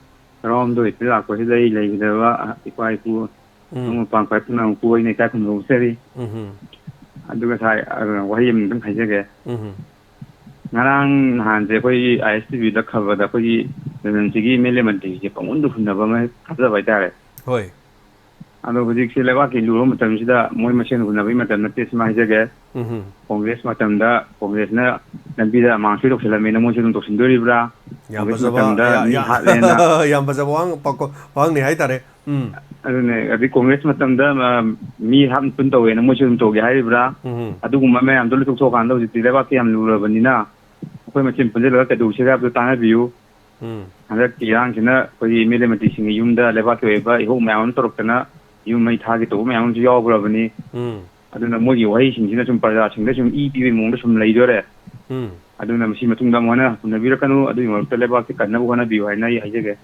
ꯍꯔꯥꯎꯔꯣꯝꯗ ꯑꯣꯏꯕ ꯂꯥꯛꯄꯁꯤꯗ ꯑꯩ ꯂꯩꯒꯗꯕ ꯏꯄꯥ ꯏꯄꯨ, ꯎꯝ꯫ ꯃꯔꯨꯞ ꯃꯄꯥꯡ ꯈ꯭ꯋꯥꯏ ꯄꯨꯝꯅꯃꯛꯄꯨ ꯑꯩꯅ ꯏꯀꯥꯏ ꯈꯨꯝꯅꯕ ꯎꯠꯆꯔꯤ꯫ ꯎꯝ꯫ ꯑꯗꯨꯒ ꯁꯥꯏ, ꯑ, ꯋꯥꯍꯩ ꯑꯃꯇꯪ ꯍꯥꯏꯖꯒꯦ꯫ ꯎꯝ꯫ ꯉꯔꯥꯡ ꯅꯍꯥꯟꯁꯦ ꯑꯩꯈꯣꯏꯒꯤ I S T V ꯗ ꯈꯕꯔꯗ ꯑꯩꯈꯣꯏꯒꯤ ꯂꯝꯗꯝꯁꯤꯒꯤ M L A ꯃꯟꯇ꯭ꯔꯤꯁꯦ ꯄꯪꯍꯨꯟꯗ ꯍꯨꯟꯅꯕ ꯑꯃ ꯊꯥꯖꯕ ꯍꯥꯏꯇꯥꯔꯦ꯫ ꯍꯣꯏ꯫ ꯑꯗꯣ ꯍꯧꯖꯤꯛꯁꯦ ꯂꯩꯕꯥꯛꯀꯤ ꯂꯨꯔꯕ ꯃꯇꯝꯁꯤꯗ ꯃꯣꯏ ꯃꯁꯦꯟ ꯍꯨꯟꯅꯕꯒꯤ ꯃꯇꯝ ꯅꯠꯇꯦ, ꯁꯤꯃ ꯍꯥꯏꯖꯒꯦ꯫ ꯎꯝ꯫ ꯀꯣꯡꯒ꯭ꯔꯦꯁ ꯃꯇꯝꯗ ꯀꯣꯡꯒ꯭ꯔꯦꯁꯅ ꯂꯝꯕꯤꯗ ꯃꯥꯡꯁꯣꯏ ꯇꯧꯁꯤꯜꯂꯝꯃꯦꯅ ꯃꯣꯏꯁꯨ ꯑꯗꯨꯝ ꯇꯧꯁꯤꯟꯗꯣꯔꯤꯕ꯭ꯔꯥ? ꯌꯥꯝ ꯀꯣꯡꯒ꯭ꯔꯦꯁ ꯐꯖꯕ, ꯃꯇꯝꯗ ꯌꯥ-, ꯃꯤ ꯌꯥ-, ꯍꯥꯠꯂꯦꯅ꯫ ꯌꯥꯝ ꯐꯖꯕ ꯋꯥꯍꯪ, ꯄꯥꯎꯈꯣ-, ꯋꯥꯍꯪꯅꯤ ꯍꯥꯏꯇꯥꯔꯦ꯫ ꯎꯝ꯫ ꯑꯗꯨꯅꯦ, ꯑꯗꯩ ꯀꯣꯡꯒ꯭ꯔꯦꯁ ꯃꯇꯝꯗ, ꯑ, ꯃꯤ ꯍꯥꯠ ꯄꯨꯟ ꯇꯧꯋꯦꯅ ꯃꯣꯏꯁꯨ ꯑꯗꯨꯝ ꯇꯧꯒꯦ ꯍꯥꯏꯔꯤꯕ꯭ꯔꯥ? ꯎꯝ꯫ ꯑꯗꯨꯒꯨꯝꯕ ꯃꯌꯥꯝꯗꯣ ꯂꯣꯏ ꯇꯣꯛꯊꯣꯛꯑꯀꯥꯟꯗ ꯍꯧꯖꯤꯛꯇꯤ ꯂꯩꯕꯥꯛꯁꯦ ꯌꯥꯝ ꯂꯨꯔꯕꯅꯤꯅ ꯑꯩꯈꯣꯏ ꯃꯁꯦꯟ ꯄꯨꯟꯁꯤꯜꯂꯒ ꯀꯩꯗꯧꯁꯤꯒꯦ ꯍꯥꯏꯕꯗꯣ ꯇꯥꯟꯅꯕꯤꯌꯨ꯫ ꯎꯝ꯫ ꯍꯟꯗꯛꯀꯤ ꯏꯔꯥꯡꯁꯤꯅ ꯑꯩꯈꯣꯏꯒꯤ ꯑꯦꯝ ꯑꯦꯜ ꯑꯦ ꯃꯟꯇ꯭ꯔꯤꯁꯤꯡꯒꯤ ꯌꯨꯝꯗ ꯂꯩꯕꯥꯛꯀꯤ ꯑꯣꯏꯕ ꯏꯍꯧ ꯃꯌꯥꯝ ꯑꯃ ꯇꯧꯔꯛꯇꯅ ꯌꯨꯝ ꯃꯩ ꯊꯥꯒꯦ ꯇꯧꯕ ꯃꯌꯥꯝ ꯑꯃꯁꯨ ꯌꯥꯎꯈ꯭ꯔꯕꯅꯤ꯫ ꯎꯝ꯫ ꯑꯗꯨꯅ ꯃꯣꯏꯒꯤ ꯋꯥꯍꯩꯁꯤꯡꯁꯤꯅ ꯁꯨꯝ ꯄ꯭ꯔꯖꯥꯁꯤꯡꯗ ꯁꯨꯝ ꯏ ꯄꯤꯕꯒꯤ ꯃꯑꯣꯡꯗ ꯁꯨꯝ ꯂꯩꯗꯣꯔꯦ꯫ ꯎꯝ꯫ ꯑꯗꯨꯅ ꯃꯁꯤ ꯃꯇꯨꯡꯗ ꯑꯃꯨꯛ ꯍꯟꯅ ꯍꯨꯟꯅꯕꯤꯔꯛꯀꯅꯨ, ꯑꯗꯨꯒꯤ ꯃꯔꯛꯇ ꯂꯩꯕꯥꯛꯁꯤ ꯀꯟꯅꯕ ꯍꯣꯠꯅꯕꯤꯌꯨ ꯍꯥꯏꯅ ꯑꯩ ꯍꯥꯏꯖꯒꯦ꯫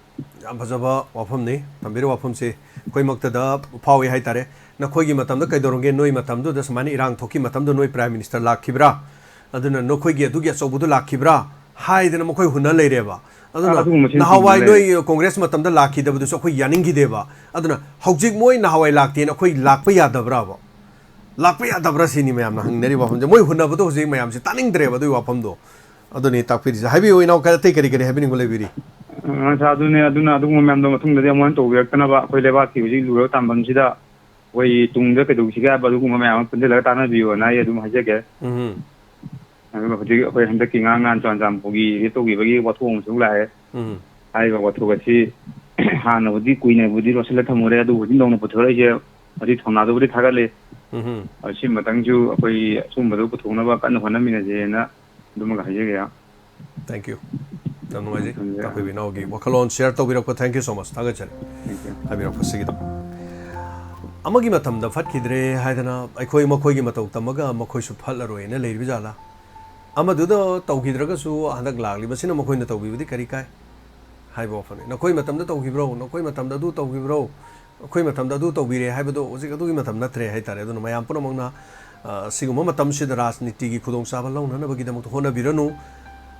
ꯌꯥꯝ ꯐꯖꯕ ꯋꯥꯐꯝꯅꯤ꯫ ꯊꯝꯕꯤꯔꯤꯕ ꯋꯥꯐꯝꯁꯤ ꯑꯩꯈꯣꯏꯃꯛꯇꯗ ꯐꯥꯎꯏ ꯍꯥꯏꯇꯥꯔꯦ꯫ ꯅꯈꯣꯏꯒꯤ ꯃꯇꯝꯗ ꯀꯩꯗꯧꯔꯝꯒꯦ? ꯅꯣꯏ ꯃꯇꯝꯗꯨꯗ ꯁꯨꯃꯥꯏꯅ ꯏꯔꯥꯡ ꯊꯣꯛꯈꯤ ꯃꯇꯝꯗꯨ ꯅꯣꯏ Prime Minister ꯂꯥꯛꯈꯤꯕ꯭ꯔꯥ? ꯑꯗꯨꯅ ꯅꯈꯣꯏꯒꯤ ꯑꯗꯨꯒꯤ ꯑꯆꯧꯕꯗꯨ ꯂꯥꯛꯈꯤꯕ꯭ꯔꯥ? ꯍꯥꯏꯗꯅ ꯃꯈꯣꯏ ꯍꯨꯟꯅ ꯂꯩꯔꯦꯕ꯫ ꯑꯗꯨꯅ ꯑꯗꯨꯒꯨꯝꯕꯁꯤꯡ ꯅꯍꯥꯟꯋꯥꯏ ꯍꯨꯟꯅ ꯂꯩꯔꯦ꯫ ꯅꯣꯏ ꯀꯣꯡꯒ꯭ꯔꯦꯁ ꯃꯇꯝꯗ ꯂꯥꯛꯈꯤꯗꯕꯗꯨꯁꯨ ꯑꯩꯈꯣꯏ ꯌꯥꯅꯤꯡꯈꯤꯗꯦꯕ꯫ ꯑꯗꯨꯅ ꯍꯧꯖꯤꯛ ꯃꯣꯏ ꯅꯍꯥꯟꯋꯥꯏ ꯂꯥꯛꯇꯦꯅ ꯑꯩꯈꯣꯏ ꯂꯥꯛꯄ ꯌꯥꯗꯕ꯭ꯔꯥꯕ? ꯂꯥꯛꯄ ꯌꯥꯗꯕ꯭ꯔꯥ ꯁꯤꯅꯤ ꯃꯌꯥꯝꯅ ꯍꯪꯅꯔꯤꯕ ꯋꯥꯐꯝꯁꯦ꯫ ꯃꯣꯏ ꯍꯨꯟꯅꯕꯗꯣ ꯍꯧꯖꯤꯛ ꯃꯌꯥꯝꯁꯦ ꯇꯥꯅꯤꯡꯗ꯭ꯔꯦꯕ ꯑꯗꯨꯒꯤ ꯋꯥꯐꯝꯗꯣ꯫ ꯑꯗꯨꯅꯤ ꯇꯥꯛꯄꯤꯔꯤꯁꯦ꯫ ꯍꯥꯏꯕꯤꯌꯨ ꯏꯅꯥꯎ, ꯑꯇꯩ ꯀꯔꯤ ꯀꯔꯤ ꯍꯥꯏꯕꯤꯅꯤꯡꯕ ꯂꯩꯕꯤꯔꯤ? ꯑ, ꯁꯥꯔ, ꯑꯗꯨꯅꯦ, ꯑꯗꯨꯅ ꯑꯗꯨꯒꯨꯝꯕ ꯃꯌꯥꯝꯗꯣ ꯃꯇꯨꯡꯗꯗꯤ ꯑꯃꯨꯛ ꯍꯟꯅ ꯇꯧꯕꯤꯔꯛꯇꯅꯕ ꯑꯩꯈꯣꯏ ꯂꯩꯕꯥꯛꯀꯤ ꯍꯧꯖꯤꯛ ꯂꯨꯔꯕ ꯇꯥꯟꯐꯝꯁꯤꯗ ꯑꯩꯈꯣꯏ ꯇꯨꯡꯗ ꯀꯩꯗꯧꯁꯤꯒꯦ ꯍꯥꯏꯕ ꯑꯗꯨꯒꯨꯝꯕ ꯃꯌꯥꯝ ꯑꯃ ꯄꯨꯟꯁꯤꯜꯂꯒ ꯇꯥꯟꯅꯕꯤꯌꯣꯅ ꯑꯩ ꯑꯗꯨꯝ ꯍꯥꯏꯖꯒꯦ꯫ ꯎꯝ꯫ ꯑꯗꯨꯒ ꯍꯧꯖꯤꯛ ꯑꯩꯈꯣꯏ ꯍꯟꯗꯛꯀꯤ ꯉꯔꯥꯡ ꯅꯍꯥꯟ ꯆꯨꯔꯥꯆꯥꯟꯄꯨꯔꯒꯤ ꯔꯦꯞ ꯇꯧꯈꯤꯕꯒꯤ ꯋꯥꯊꯣꯛ ꯑꯃꯁꯨ ꯂꯥꯛꯑꯦ꯫ ꯎꯝ꯫ ꯍꯥꯏꯔꯤꯕ ꯋꯥꯊꯣꯛ ꯑꯁꯤ ꯍꯥꯟꯅꯕꯨꯗꯤ ꯀꯨꯏꯅꯕꯨꯗꯤ ꯂꯣꯠꯁꯤꯜꯂ ꯊꯝꯃꯨꯔꯦ, ꯑꯗꯨꯕꯨ ꯍꯧꯖꯤꯛ ꯅꯧꯅ ꯄꯨꯊꯣꯔꯛꯏꯁꯦ, ꯃꯁꯤ ꯊꯧꯅꯥꯗꯨꯕꯨꯗꯤ ꯊꯥꯒꯠꯂꯤ꯫ ꯎꯝ꯫ ꯑꯗꯨ ꯁꯤ ꯃꯇꯥꯡꯁꯨ ꯑꯩꯈꯣꯏ ꯑꯆꯨꯝꯕꯗꯨ ꯄꯨꯊꯣꯛꯅꯕ ꯀꯟꯅ ꯍꯣꯠꯅꯃꯤꯟꯅꯁꯦꯅ ꯑꯗꯨꯃꯒ ꯍꯥꯏꯖꯒꯦ꯫ Thank you꯫ ꯌꯥꯝ ꯅꯨꯡꯉꯥꯏꯖꯩ꯫ ꯊꯝꯖꯔꯦ꯫ ꯇꯥꯛꯄꯤꯕ ꯏꯅꯥꯎꯒꯤ ꯋꯥꯈꯜꯂꯣꯟ share ꯇꯧꯕꯤꯔꯛꯄ, thank you so much꯫ ꯊꯥꯒꯠꯆꯔꯤ꯫ Thank you꯫ ꯍꯥꯏꯕꯤꯔꯛꯄꯁꯤꯒꯤꯗꯃꯛ꯫ ꯑꯃꯒꯤ ꯃꯇꯝꯗ ꯐꯠꯈꯤꯗ꯭ꯔꯦ ꯍꯥꯏꯗꯅ ꯑꯩꯈꯣꯏ ꯃꯈꯣꯏꯒꯤ ꯃꯇꯧ ꯇꯝꯃꯒ ꯃꯈꯣꯏꯁꯨ ꯐꯠꯂꯔꯣꯏꯅ ꯂꯩꯔꯤꯕ ꯖꯥꯠꯂꯥ? ꯑꯃꯗꯨꯗ ꯇꯧꯈꯤꯗ꯭ꯔꯒꯁꯨ ꯍꯟꯗꯛ ꯂꯥꯛꯂꯤꯕꯁꯤꯅ ꯃꯈꯣꯏꯅ ꯇꯧꯕꯤꯕꯗꯤ ꯀꯔꯤ ꯀꯥꯏ? ꯍꯥꯏꯕ ꯋꯥꯐꯝꯅꯤ꯫ ꯅꯈꯣꯏ ꯃꯇꯝꯗ ꯇꯧꯈꯤꯕ꯭ꯔꯣ? ꯅꯈꯣꯏ ꯃꯇꯝꯗ ꯑꯗꯨ ꯇꯧꯈꯤꯕ꯭ꯔꯣ? ꯑꯩꯈꯣꯏ ꯃꯇꯝꯗ ꯑꯗꯨ ꯇꯧꯕꯤꯔꯦ ꯍꯥꯏꯕꯗꯣ ꯍꯧꯖꯤꯛ ꯑꯗꯨꯒꯤ ꯃꯇꯝ ꯅꯠꯇ꯭ꯔꯦ ꯍꯥꯏꯇꯥꯔꯦ꯫ ꯑꯗꯨꯅ ꯃꯌꯥꯝ ꯄꯨꯝꯅꯃꯛꯅ, ꯑ, ꯁꯤꯒꯨꯝꯕ ꯃꯇꯝꯁꯤꯗ ꯔꯥꯖꯅꯤꯇꯤꯒꯤ ꯈꯨꯗꯣꯡꯆꯥꯕ ꯂꯧꯅꯅꯕꯒꯤꯗꯃꯛꯇ ꯍꯣꯠꯅꯕꯤꯔꯅꯨ꯫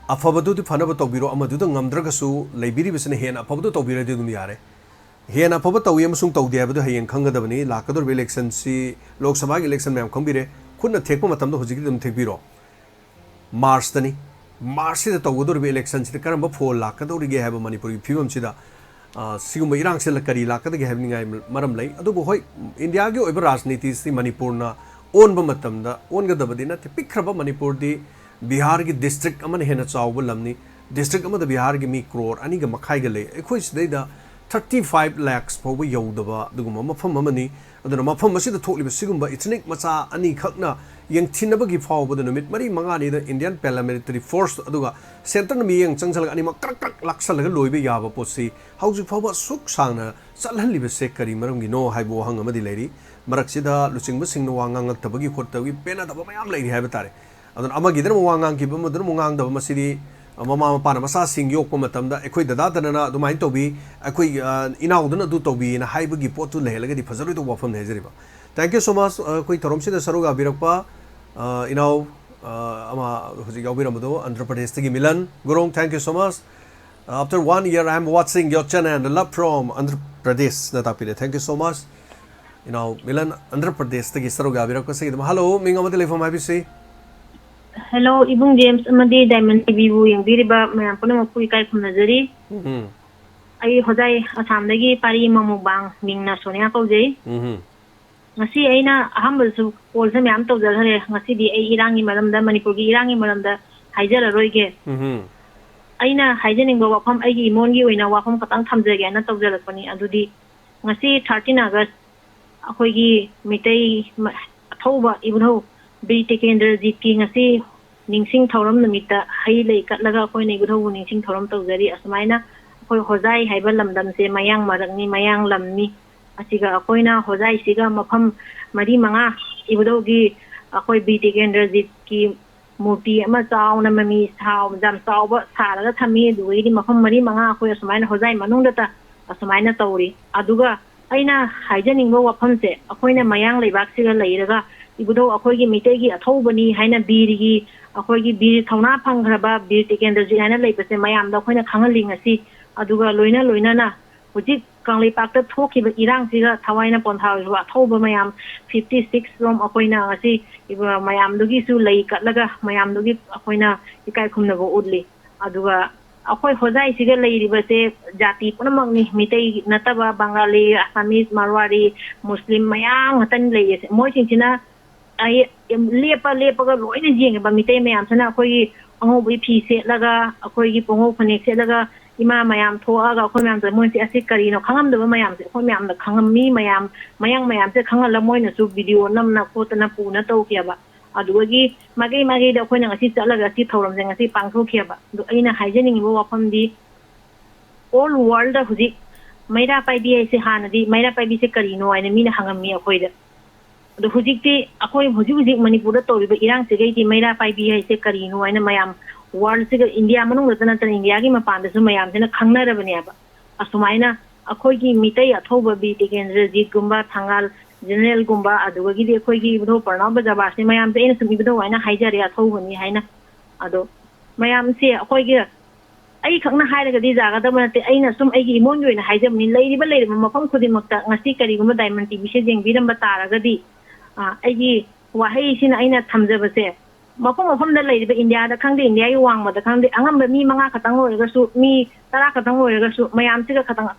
ꯑꯐꯕꯗꯨꯗꯤ ꯐꯅꯕ ꯇꯧꯕꯤꯔꯣ, ꯑꯃꯗꯨꯗ ꯉꯝꯗ꯭ꯔꯒꯁꯨ ꯂꯩꯕꯤꯔꯤꯕꯁꯤꯅ ꯍꯦꯟꯅ ꯑꯐꯕꯗꯨ ꯇꯧꯕꯤꯔꯗꯤ ꯑꯗꯨꯝ ꯌꯥꯔꯦ꯫ ꯍꯦꯟꯅ ꯑꯐꯕ ꯇꯧꯏ ꯑꯃꯁꯨꯡ ꯇꯧꯗꯦ ꯍꯥꯏꯕꯗꯨ ꯍꯌꯦꯡ ꯈꯪꯒꯗꯕꯅꯤ꯫ ꯂꯥꯛꯀꯗꯧꯔꯤꯕ election ꯁꯤ, ꯂꯣꯛ ꯁꯚꯥꯒꯤ election ꯃꯌꯥꯝ ꯈꯪꯕꯤꯔꯦ꯫ ꯈꯨꯠꯅ ꯊꯦꯛꯄ ꯃꯇꯝꯗ ꯍꯧꯖꯤꯛꯀꯤꯗꯤ ꯑꯗꯨꯝ ꯊꯦꯛꯄꯤꯔꯣ꯫ March ꯇꯅꯤ꯫ March ꯁꯤꯗ ꯇꯧꯒꯗꯧꯔꯤꯕ election ꯁꯤꯗ ꯀꯔꯝꯕ ꯐꯣꯜ ꯂꯥꯛꯀꯗꯧꯔꯤꯒꯦ ꯍꯥꯏꯕ ꯃꯅꯤꯄꯨꯔꯒꯤ ꯐꯤꯕꯝꯁꯤꯗ ꯑ, ꯁꯤꯒꯨꯝꯕ ꯏꯔꯥꯡꯁꯤꯗ ꯀꯔꯤ ꯂꯥꯛꯀꯗꯒꯦ ꯍꯥꯏꯕꯅꯤꯡꯉꯥꯏ ꯃꯔꯝ ꯂꯩ꯫ ꯑꯗꯨꯕꯨ ꯍꯣꯏ, ꯏꯟꯗꯤꯌꯥꯒꯤ ꯑꯣꯏꯕ ꯔꯥꯖꯅꯤꯇꯤꯁꯤ ꯃꯅꯤꯄꯨꯔꯅ ꯑꯣꯟꯕ ꯃꯇꯝꯗ ꯑꯣꯟꯒꯗꯕꯗꯤ ꯅꯠꯇꯦ꯫ ꯄꯤꯛꯈ꯭ꯔꯕ ꯃꯅꯤꯄꯨꯔꯗꯤ ꯕꯤꯍꯥꯔꯒꯤ ꯗꯤꯁꯇ꯭ꯔꯤꯛ ꯑꯃꯅ ꯍꯦꯟꯅ ꯆꯥꯎꯕ ꯂꯝꯅꯤ꯫ ꯗꯤꯁꯇ꯭ꯔꯤꯛ ꯑꯃꯗ ꯕꯤꯍꯥꯔꯒꯤ ꯃꯤ ꯀ꯭ꯔꯣꯔ ꯑꯅꯤꯒ ꯃꯈꯥꯏꯒ ꯂꯩ꯫ ꯑꯩꯈꯣꯏ ꯁꯤꯗꯩꯗ ꯊꯥꯔꯇꯤ ꯐꯥꯏꯚ ꯂꯥꯛꯁ ꯐꯥꯎꯕ ꯌꯧꯗꯕ ꯑꯗꯨꯒꯨꯝꯕ ꯃꯐꯝ ꯑꯃꯅꯤ꯫ ꯑꯗꯨꯅ ꯃꯐꯝ ꯑꯁꯤꯗ ꯊꯣꯛꯂꯤꯕ ꯁꯤꯒꯨꯝꯕ ꯏꯊꯅꯤꯛ ꯃꯆꯥ ꯑꯅꯤꯈꯛꯅ ꯌꯦꯡꯊꯤꯅꯕꯒꯤ ꯐꯥꯎꯕꯗ ꯅꯨꯃꯤꯠ ꯃꯔꯤ ꯃꯉꯥꯅꯤꯗ ꯏꯟꯗꯤꯌꯟ ꯄꯦꯔꯥꯃꯤꯂꯤꯇꯔꯤ ꯐꯣꯔꯁ ꯑꯗꯨꯒ ꯁꯦꯟꯇꯔꯅ ꯃꯤꯠꯌꯦꯡ ꯆꯪꯁꯤꯜꯂꯒ ꯑꯅꯤꯃꯛ ꯀ꯭ꯔꯛ ꯀ꯭ꯔꯛ ꯂꯥꯛꯁꯜꯂꯒ ꯂꯣꯏꯕ ꯌꯥꯕ ꯄꯣꯠꯁꯤ ꯍꯧꯖꯤꯛ ꯐꯥꯎꯕ ꯑꯁꯨꯛ ꯁꯥꯡꯅ ꯆꯠꯍꯜꯂꯤꯕꯁꯦ ꯀꯔꯤ ꯃꯔꯝꯒꯤꯅꯣ ꯍꯥꯏꯕ ꯋꯥꯍꯪ ꯑꯃꯗꯤ ꯂꯩꯔꯤ꯫ ꯃꯔꯛꯁꯤꯗ ꯂꯨꯆꯤꯡꯕꯁꯤꯡꯅ ꯋꯥ ꯉꯥꯡꯂꯛꯇꯕꯒꯤ ꯈꯣꯠꯇꯕꯒꯤ ꯄꯦꯟꯅꯗꯕ ꯃꯌꯥꯝ ꯂꯩꯔꯤ ꯍꯥꯏꯕ ꯇꯥꯔꯦ꯫ ꯑꯗꯨꯅ ꯑꯃꯒꯤꯗꯅ ꯑꯃꯨꯛ ꯋꯥ ꯉꯥꯡꯈꯤꯕ, ꯑꯃꯗꯨꯅ ꯑꯃꯨꯛ ꯉꯥꯡꯗꯕ, ꯃꯁꯤꯗꯤ ꯃꯃꯥ ꯃꯄꯥꯅ ꯃꯆꯥꯁꯤꯡ ꯌꯣꯛꯄ ꯃꯇꯝꯗ ꯑꯩꯈꯣꯏ ꯗꯗꯥꯗꯅ ꯑꯗꯨꯃꯥꯏꯅ ꯇꯧꯕꯤ, ꯑꯩꯈꯣꯏ, ꯑ, ꯏꯅꯥꯎꯗꯨꯅ ꯑꯗꯨ ꯇꯧꯕꯤꯅ ꯍꯥꯏꯕꯒꯤ ꯄꯣꯠꯇꯨ ꯂꯩꯍꯜꯂꯒꯗꯤ ꯐꯖꯔꯣꯏꯗꯧꯕ ꯋꯥꯐꯝꯅꯤ ꯍꯥꯏꯖꯔꯤꯕ꯫ Thank you so much, ꯑ, ꯑꯩꯈꯣꯏ ꯊꯧꯔꯝꯁꯤꯗ ꯁꯔꯨꯛ ꯌꯥꯕꯤꯔꯛꯄ, ꯑ, ꯏꯅꯥꯎ, ꯑ, ꯑꯃ ꯍꯧꯖꯤꯛ ꯌꯥꯎꯕꯤꯔꯝꯕꯗꯣ Andhra ꯄ꯭ꯔꯗꯦꯁꯇꯒꯤ Milan ꯒꯨꯔꯣꯡ, thank you so much. After one year, I am watching your channel and love from Andhra Pradesh ꯅ ꯇꯥꯛꯄꯤꯔꯦ꯫ Thank you so much. ꯏꯅꯥꯎ ꯃꯤꯂꯟ ꯑꯟꯙ꯭ꯔ ꯄ꯭ꯔꯗꯦꯁꯇꯒꯤ ꯁꯔꯨꯛ ꯌꯥꯕꯤꯔꯛꯄꯁꯤꯒꯤꯗꯃꯛ꯫ ꯍꯜꯂꯣ, ꯃꯤꯡ ꯑꯃꯗꯤ ꯂꯩꯐꯝ ꯍꯥꯏꯕꯤꯁꯤ? ꯍꯦꯜꯂꯣ, ꯏꯕꯨꯡ ꯖꯦꯝꯁ ꯑꯃꯗꯤ ꯗꯥꯏꯃꯟ ꯇꯤꯚꯤꯕꯨ ꯌꯦꯡꯕꯤꯔꯤꯕ ꯃꯌꯥꯝ ꯄꯨꯝꯅꯃꯛꯄꯨ ꯏꯀꯥꯏ ꯈꯨꯝꯅꯖꯔꯤ꯫ ꯎꯝ꯫ ꯑꯩ ꯍꯣꯖꯥꯏ ꯑꯁꯥꯝꯗꯒꯤ ꯄꯥꯔꯤ ꯃꯃꯨꯕꯥꯡ, ꯃꯤꯡꯅ ꯁꯣꯅꯤꯌꯥ ꯀꯧꯖꯩ꯫ ꯎꯝ꯫ ꯉꯁꯤ ꯑꯩꯅ ꯑꯍꯥꯟꯕꯗꯁꯨ ꯀꯣꯜꯁꯦ ꯃꯌꯥꯝ ꯇꯧꯖꯈ꯭ꯔꯦ꯫ ꯉꯁꯤꯗꯤ ꯑꯩ ꯏꯔꯥꯡꯒꯤ ꯃꯔꯝꯗ, ꯃꯅꯤꯄꯨꯔꯒꯤ ꯏꯔꯥꯡꯒꯤ ꯃꯔꯝꯗ ꯍꯥꯏꯖꯔꯔꯣꯏꯒꯦ꯫ ꯎꯝ꯫ ꯑꯩꯅ ꯍꯥꯏꯖꯅꯤꯡꯕ ꯋꯥꯐꯝ, ꯑꯩꯒꯤ ꯏꯃꯣꯟꯒꯤ ꯑꯣꯏꯅ ꯋꯥꯐꯝ ꯈꯛꯇꯪ ꯊꯝꯖꯒꯦꯅ ꯇꯧꯖꯔꯛꯄꯅꯤ꯫ ꯑꯗꯨꯗꯤ ꯉꯁꯤ thirteen August ꯑꯩꯈꯣꯏꯒꯤ ꯃꯤꯇꯩ ꯃ-, ꯑꯊꯧꯕ ꯏꯕꯨꯙꯧ ꯕꯤꯔ ꯇꯤꯀꯦꯟꯗ꯭ꯔꯖꯤꯠꯀꯤ ꯉꯁꯤ ꯅꯤꯡꯁꯤꯡ ꯊꯧꯔꯝ ꯅꯨꯃꯤꯠꯇ ꯍꯩ ꯂꯩ ꯀꯠꯂꯒ ꯑꯩꯈꯣꯏꯅ ꯏꯕꯨꯙꯧꯕꯨ ꯅꯤꯡꯁꯤꯡ ꯊꯧꯔꯝ ꯇꯧꯖꯔꯤ꯫ ꯑꯁꯨꯃꯥꯏꯅ ꯑꯩꯈꯣꯏ ꯍꯣꯖꯥꯏ ꯍꯥꯏꯕ ꯂꯝꯗꯝꯁꯦ ꯃꯌꯥꯡ ꯃꯔꯛꯅꯤ, ꯃꯌꯥꯡ ꯂꯝꯅꯤ꯫ ꯑꯁꯤꯒ ꯑꯩꯈꯣꯏꯅ ꯍꯣꯖꯥꯏꯁꯤꯒ ꯃꯐꯝ ꯃꯔꯤ ꯃꯉꯥ ꯏꯕꯨꯙꯧꯒꯤ, ꯑꯩꯈꯣꯏ ꯕꯤꯔ ꯇꯤꯀꯦꯟꯗ꯭ꯔꯖꯤꯠꯀꯤ ꯃꯨꯔꯇꯤ ꯑꯃ ꯆꯥꯎꯅ ꯃꯃꯤ ꯁꯥꯎ-, ꯌꯥꯝ ꯆꯥꯎꯕ ꯁꯥꯔꯒ ꯊꯝꯃꯤ꯫ ꯑꯗꯨꯗꯒꯤꯗꯤ ꯃꯐꯝ ꯃꯔꯤ ꯃꯉꯥ ꯑꯩꯈꯣꯏ ꯑꯁꯨꯃꯥꯏꯅ ꯍꯣꯖꯥꯏ ꯃꯅꯨꯡꯗꯇ ꯑꯁꯨꯃꯥꯏꯅ ꯇꯧꯔꯤ꯫ ꯑꯗꯨꯒ ꯑꯩꯅ ꯍꯥꯏꯖꯅꯤꯡꯕ ꯋꯥꯐꯝꯁꯦ, ꯑꯩꯈꯣꯏꯅ ꯃꯌꯥꯡ ꯂꯩꯕꯥꯛꯁꯤꯗ ꯂꯩꯔꯒ ꯏꯕꯨꯙꯧ ꯑꯩꯈꯣꯏꯒꯤ ꯃꯤꯇꯩꯒꯤ ꯑꯊꯧꯕꯅꯤ ꯍꯥꯏꯅ ꯕꯤꯔꯒꯤ, ꯑꯩꯈꯣꯏꯒꯤ ꯕꯤꯔ ꯊꯧꯅꯥ ꯐꯪꯈ꯭ꯔꯕ ꯕꯤꯔ ꯇꯤꯀꯦꯟꯗ꯭ꯔꯖꯤꯠ ꯍꯥꯏꯅ ꯂꯩꯕꯁꯦ ꯃꯌꯥꯝꯗ ꯑꯩꯈꯣꯏꯅ ꯈꯪꯍꯜꯂꯤ ꯉꯁꯤ꯫ ꯑꯗꯨꯒ ꯂꯣꯏꯅ ꯂꯣꯏꯅꯅ ꯍꯧꯖꯤꯛ ꯀꯪꯂꯩꯄꯥꯛꯇ ꯊꯣꯛꯈꯤꯕ ꯏꯔꯥꯡꯁꯤꯒ ꯊꯋꯥꯏꯅ ꯄꯣꯟꯊꯥꯔꯤꯕ ꯑꯊꯧꯕ ꯃꯌꯥꯝ fifty six ꯔꯣꯝ ꯑꯩꯈꯣꯏꯅ ꯉꯁꯤ ꯃꯌꯥꯝꯗꯨꯒꯤꯁꯨ ꯂꯩ ꯀꯠꯂꯒ ꯃꯌꯥꯝꯗꯨꯒꯤ ꯑꯩꯈꯣꯏꯅ ꯏꯀꯥꯏ ꯈꯨꯝꯅꯕ ꯎꯠꯂꯤ꯫ ꯑꯗꯨꯒ ꯑꯩꯈꯣꯏ ꯍꯣꯖꯥꯏꯁꯤꯒ ꯂꯩꯔꯤꯕꯁꯦ ꯖꯥꯇꯤ ꯄꯨꯝꯅꯃꯛꯅꯤ, ꯃꯤꯇꯩ ꯅꯠꯇꯕ ꯕꯪꯒꯥꯂꯤ, ꯑꯁꯥꯃꯤꯁ, ꯃꯥꯔꯋꯥꯔꯤ, ꯃꯨꯁꯂꯤꯝ ꯃꯌꯥꯝ ꯉꯥꯛꯇꯅꯤ ꯂꯩꯔꯤꯁꯦ꯫ ꯃꯣꯏꯁꯤꯡꯁꯤꯅ ꯑꯩ ꯂꯦꯞꯄ ꯂꯦꯞꯄꯒ ꯂꯣꯏꯅ ꯌꯦꯡꯉꯦꯕ꯫ ꯃꯤꯇꯩ ꯃꯌꯥꯝꯁꯤꯅ ꯑꯩꯈꯣꯏꯒꯤ ꯑꯉꯧꯕꯒꯤ ꯐꯤ ꯁꯦꯠꯂꯒ, ꯑꯩꯈꯣꯏꯒꯤ ꯄꯨꯉꯧ ꯐꯅꯦꯛ ꯁꯦꯠꯂꯒ, ꯏꯃꯥ ꯃꯌꯥꯝ ꯊꯣꯛꯑꯒ ꯑꯩꯈꯣꯏ ꯃꯌꯥꯝꯁꯦ, ꯃꯣꯏꯁꯦ ꯑꯁꯤ ꯀꯔꯤꯅꯣ ꯈꯪꯉꯝꯗꯕ ꯃꯌꯥꯝꯁꯦ ꯑꯩꯈꯣꯏ ꯃꯌꯥꯝꯗ ꯈꯪꯉꯝꯃꯤ꯫ ꯃꯌꯥꯝ, ꯃꯌꯥꯡ ꯃꯌꯥꯝꯁꯦ ꯈꯪꯍꯜꯂ ꯃꯣꯏꯅꯁꯨ ꯚꯤꯗꯤꯑꯣ ꯅꯝꯅ ꯈꯣꯠꯇꯅ ꯄꯨꯅ ꯇꯧꯈꯤꯑꯕ꯫ ꯑꯗꯨꯗꯒꯤ ꯃꯥꯏꯀꯩ ꯃꯥꯏꯀꯩꯗ ꯑꯩꯈꯣꯏꯅ ꯉꯁꯤ ꯆꯠꯂꯒ ꯁꯤ ꯊꯧꯔꯝꯁꯦ ꯉꯁꯤ ꯄꯥꯡꯊꯣꯛꯈꯤꯑꯕ꯫ ꯑꯗꯣ ꯑꯩꯅ ꯍꯥꯏꯖꯅꯤꯡꯉꯤꯕ ꯋꯥꯐꯝꯗꯤ, all world ꯍꯧꯖꯤꯛ ꯃꯩꯔꯥ ꯄꯥꯏꯕꯤ ꯍꯥꯏꯁꯦ, ꯍꯥꯟꯅꯗꯤ ꯃꯩꯔꯥ ꯄꯥꯏꯕꯤꯁꯦ ꯀꯔꯤꯅꯣ ꯍꯥꯏꯅ ꯃꯤꯅ ꯍꯪꯉꯝꯃꯤ ꯑꯩꯈꯣꯏꯗ꯫ ꯑꯗꯣ ꯍꯧꯖꯤꯛꯇꯤ ꯑꯩꯈꯣꯏ ꯍꯧꯖꯤꯛ ꯍꯧꯖꯤꯛ ꯃꯅꯤꯄꯨꯔꯗ ꯇꯧꯔꯤꯕ ꯏꯔꯥꯡꯁꯤꯒꯩꯗꯤ ꯃꯩꯔꯥ ꯄꯥꯏꯕꯤ ꯍꯥꯏꯁꯦ ꯀꯔꯤꯅꯣ ꯍꯥꯏꯅ ꯃꯌꯥꯝ, ꯋꯥꯔꯜꯁꯤꯒ, ꯏꯟꯗꯤꯌꯥ ꯃꯅꯨꯡꯗꯇ ꯅꯠꯇꯅ ꯏꯟꯗꯤꯌꯥꯒꯤ ꯃꯄꯥꯟꯗꯁꯨ ꯃꯌꯥꯝꯁꯤꯅ ꯈꯪꯅꯔꯕꯅꯦꯕ꯫ ꯑꯁꯨꯃꯥꯏꯅ ꯑꯩꯈꯣꯏꯒꯤ ꯃꯤꯇꯩ ꯑꯊꯧꯕ ꯕꯤꯔ ꯇꯤꯀꯦꯟꯗ꯭ꯔꯖꯤꯠꯀꯨꯝꯕ, ꯊꯪꯒꯥꯜ ꯖꯦꯅꯔꯦꯜꯒꯨꯝꯕ, ꯑꯗꯨꯗꯒꯤꯗꯤ ꯑꯩꯈꯣꯏꯒꯤ ꯏꯕꯨꯙꯧ ꯄ꯭ꯔꯅꯕ ꯖꯕꯥꯁꯤ ꯃꯌꯥꯝꯁꯦ ꯑꯩꯅ ꯁꯨꯝ ꯏꯕꯨꯙꯧ ꯍꯥꯏꯅ ꯍꯥꯏꯖꯔꯦ, ꯑꯊꯧꯕꯅꯤ ꯍꯥꯏꯅ꯫ ꯑꯗꯣ ꯃꯌꯥꯝꯁꯦ ꯑꯩꯈꯣꯏꯒꯤ, ꯑꯩꯈꯛꯅ ꯍꯥꯏꯔꯒꯗꯤ ꯌꯥꯒꯗꯕ ꯅꯠꯇꯦ, ꯑꯩꯅ ꯁꯨꯝ ꯑꯩꯒꯤ ꯏꯃꯣꯟꯒꯤ ꯑꯣꯏꯅ ꯍꯥꯏꯖꯕꯅꯤ꯫ ꯂꯩꯔꯤꯕ ꯂꯩꯔꯤꯕ ꯃꯐꯝ ꯈꯨꯗꯤꯡꯃꯛꯇ ꯉꯁꯤ ꯀꯔꯤꯒꯨꯝꯕ ꯗꯥꯏꯃꯟ ꯇꯤꯚꯤꯁꯦ ꯌꯦꯡꯕꯤꯔꯝꯕ ꯇꯥꯔꯒꯗꯤ, ꯑ, ꯑꯩꯒꯤ ꯋꯥꯍꯩꯁꯤꯅ ꯑꯩꯅ ꯊꯝꯖꯕꯁꯦ, ꯃꯐꯝ ꯃꯐꯝꯗ ꯂꯩꯔꯤꯕ ꯏꯟꯗꯤꯌꯥꯗ ꯈꯪꯗꯦ, ꯏꯟꯗꯤꯌꯥꯒꯤ ꯋꯥꯡꯃꯗ ꯈꯪꯗꯦ, ꯑꯉꯝꯕ ꯃꯤ ꯃꯉꯥ ꯈꯛꯇꯪ ꯑꯣꯏꯔꯒꯁꯨ, ꯃꯤ ꯇꯔꯥ ꯈꯛꯇꯪ ꯑꯣꯏꯔꯒꯁꯨ, ꯃꯌꯥꯝꯁꯤꯒ ꯈꯇꯪ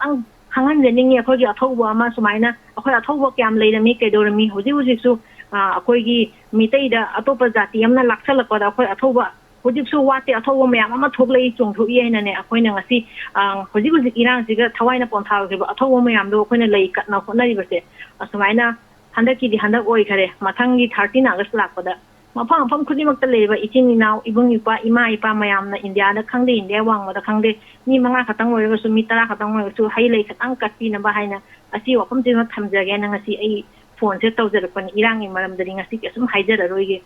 ꯈꯪꯍꯟꯖꯅꯤꯡꯉꯤ꯫ ꯑꯩꯈꯣꯏꯒꯤ ꯑꯊꯧꯕ ꯑꯃ ꯁꯨꯃꯥꯏꯅ, ꯑꯩꯈꯣꯏ ꯑꯊꯧꯕ ꯀꯌꯥꯝ ꯂꯩꯔꯝꯃꯤ, ꯀꯩꯗꯧꯔꯝꯃꯤ, ꯍꯧꯖꯤꯛ ꯍꯧꯖꯤꯛꯁꯨ, ꯑ, ꯑꯩꯈꯣꯏꯒꯤ ꯃꯤꯇꯩꯗ ꯑꯇꯣꯞꯄ ꯖꯥꯇꯤ ꯑꯃꯅ ꯂꯥꯛꯁꯜꯂꯛꯄꯗ ꯑꯩꯈꯣꯏ ꯑꯊꯧꯕ ꯍꯧꯖꯤꯛꯁꯨ ꯋꯥꯠꯇꯦ, ꯑꯊꯧꯕ ꯃꯌꯥꯝ ꯑꯃ ꯊꯣꯛꯂꯛꯏ, ꯆꯣꯡꯊꯣꯛꯏ ꯍꯥꯏꯅꯅꯦ꯫ ꯑꯩꯈꯣꯏꯅ ꯉꯁꯤ, ꯑ, ꯍꯧꯖꯤꯛ ꯍꯧꯖꯤꯛ ꯏꯔꯥꯡꯁꯤꯒ ꯊꯋꯥꯏꯅ ꯄꯣꯟꯊꯥꯈꯤꯕ ꯑꯊꯧꯕ ꯃꯌꯥꯝꯗꯣ ꯑꯩꯈꯣꯏꯅ ꯂꯩ ꯀꯠꯅ ꯍꯣꯠꯅꯔꯤꯕꯁꯦ꯫ ꯑꯁꯨꯃꯥꯏꯅ ꯍꯟꯗꯛꯀꯤꯗꯤ ꯍꯟꯗꯛ ꯑꯣꯏꯈꯔꯦ, ꯃꯊꯪꯒꯤ thirteen August ꯂꯥꯛꯄꯗ ꯃꯐꯝ ꯃꯐꯝ ꯈꯨꯗꯤꯡꯃꯛꯇ ꯂꯩꯔꯤꯕ ꯏꯆꯤꯟ ꯏꯅꯥꯎ, ꯏꯕꯨꯡ ꯏꯄ꯭ꯋꯥ, ꯏꯃꯥ ꯏꯄꯥ ꯃꯌꯥꯝꯅ ꯏꯟꯗꯤꯌꯥꯗ ꯈꯪꯗꯦ, ꯏꯟꯗꯤꯌꯥ ꯋꯥꯡꯃꯗ ꯈꯪꯗꯦ, ꯃꯤ ꯃꯉꯥ ꯈꯛꯇꯪ ꯑꯣꯏꯔꯒꯁꯨ, ꯃꯤ ꯇꯔꯥ ꯈꯛꯇꯪ ꯑꯣꯏꯔꯒꯁꯨ ꯍꯩ ꯂꯩ ꯈꯛꯇꯪ ꯀꯠꯄꯤꯅꯕ ꯍꯥꯏꯅ ꯑꯁꯤ ꯋꯥꯐꯝꯁꯤꯃ ꯊꯝꯖꯒꯦꯅ ꯉꯁꯤ ꯑꯩ ꯐꯣꯟꯁꯦ ꯇꯧꯖꯔꯛꯄꯅꯤ꯫ ꯏꯔꯥꯡꯒꯤ ꯃꯔꯝꯗꯗꯤ ꯉꯁꯤ ꯀꯩꯁꯨꯝ ꯍꯥꯏꯖꯔꯔꯣꯏꯒꯦ꯫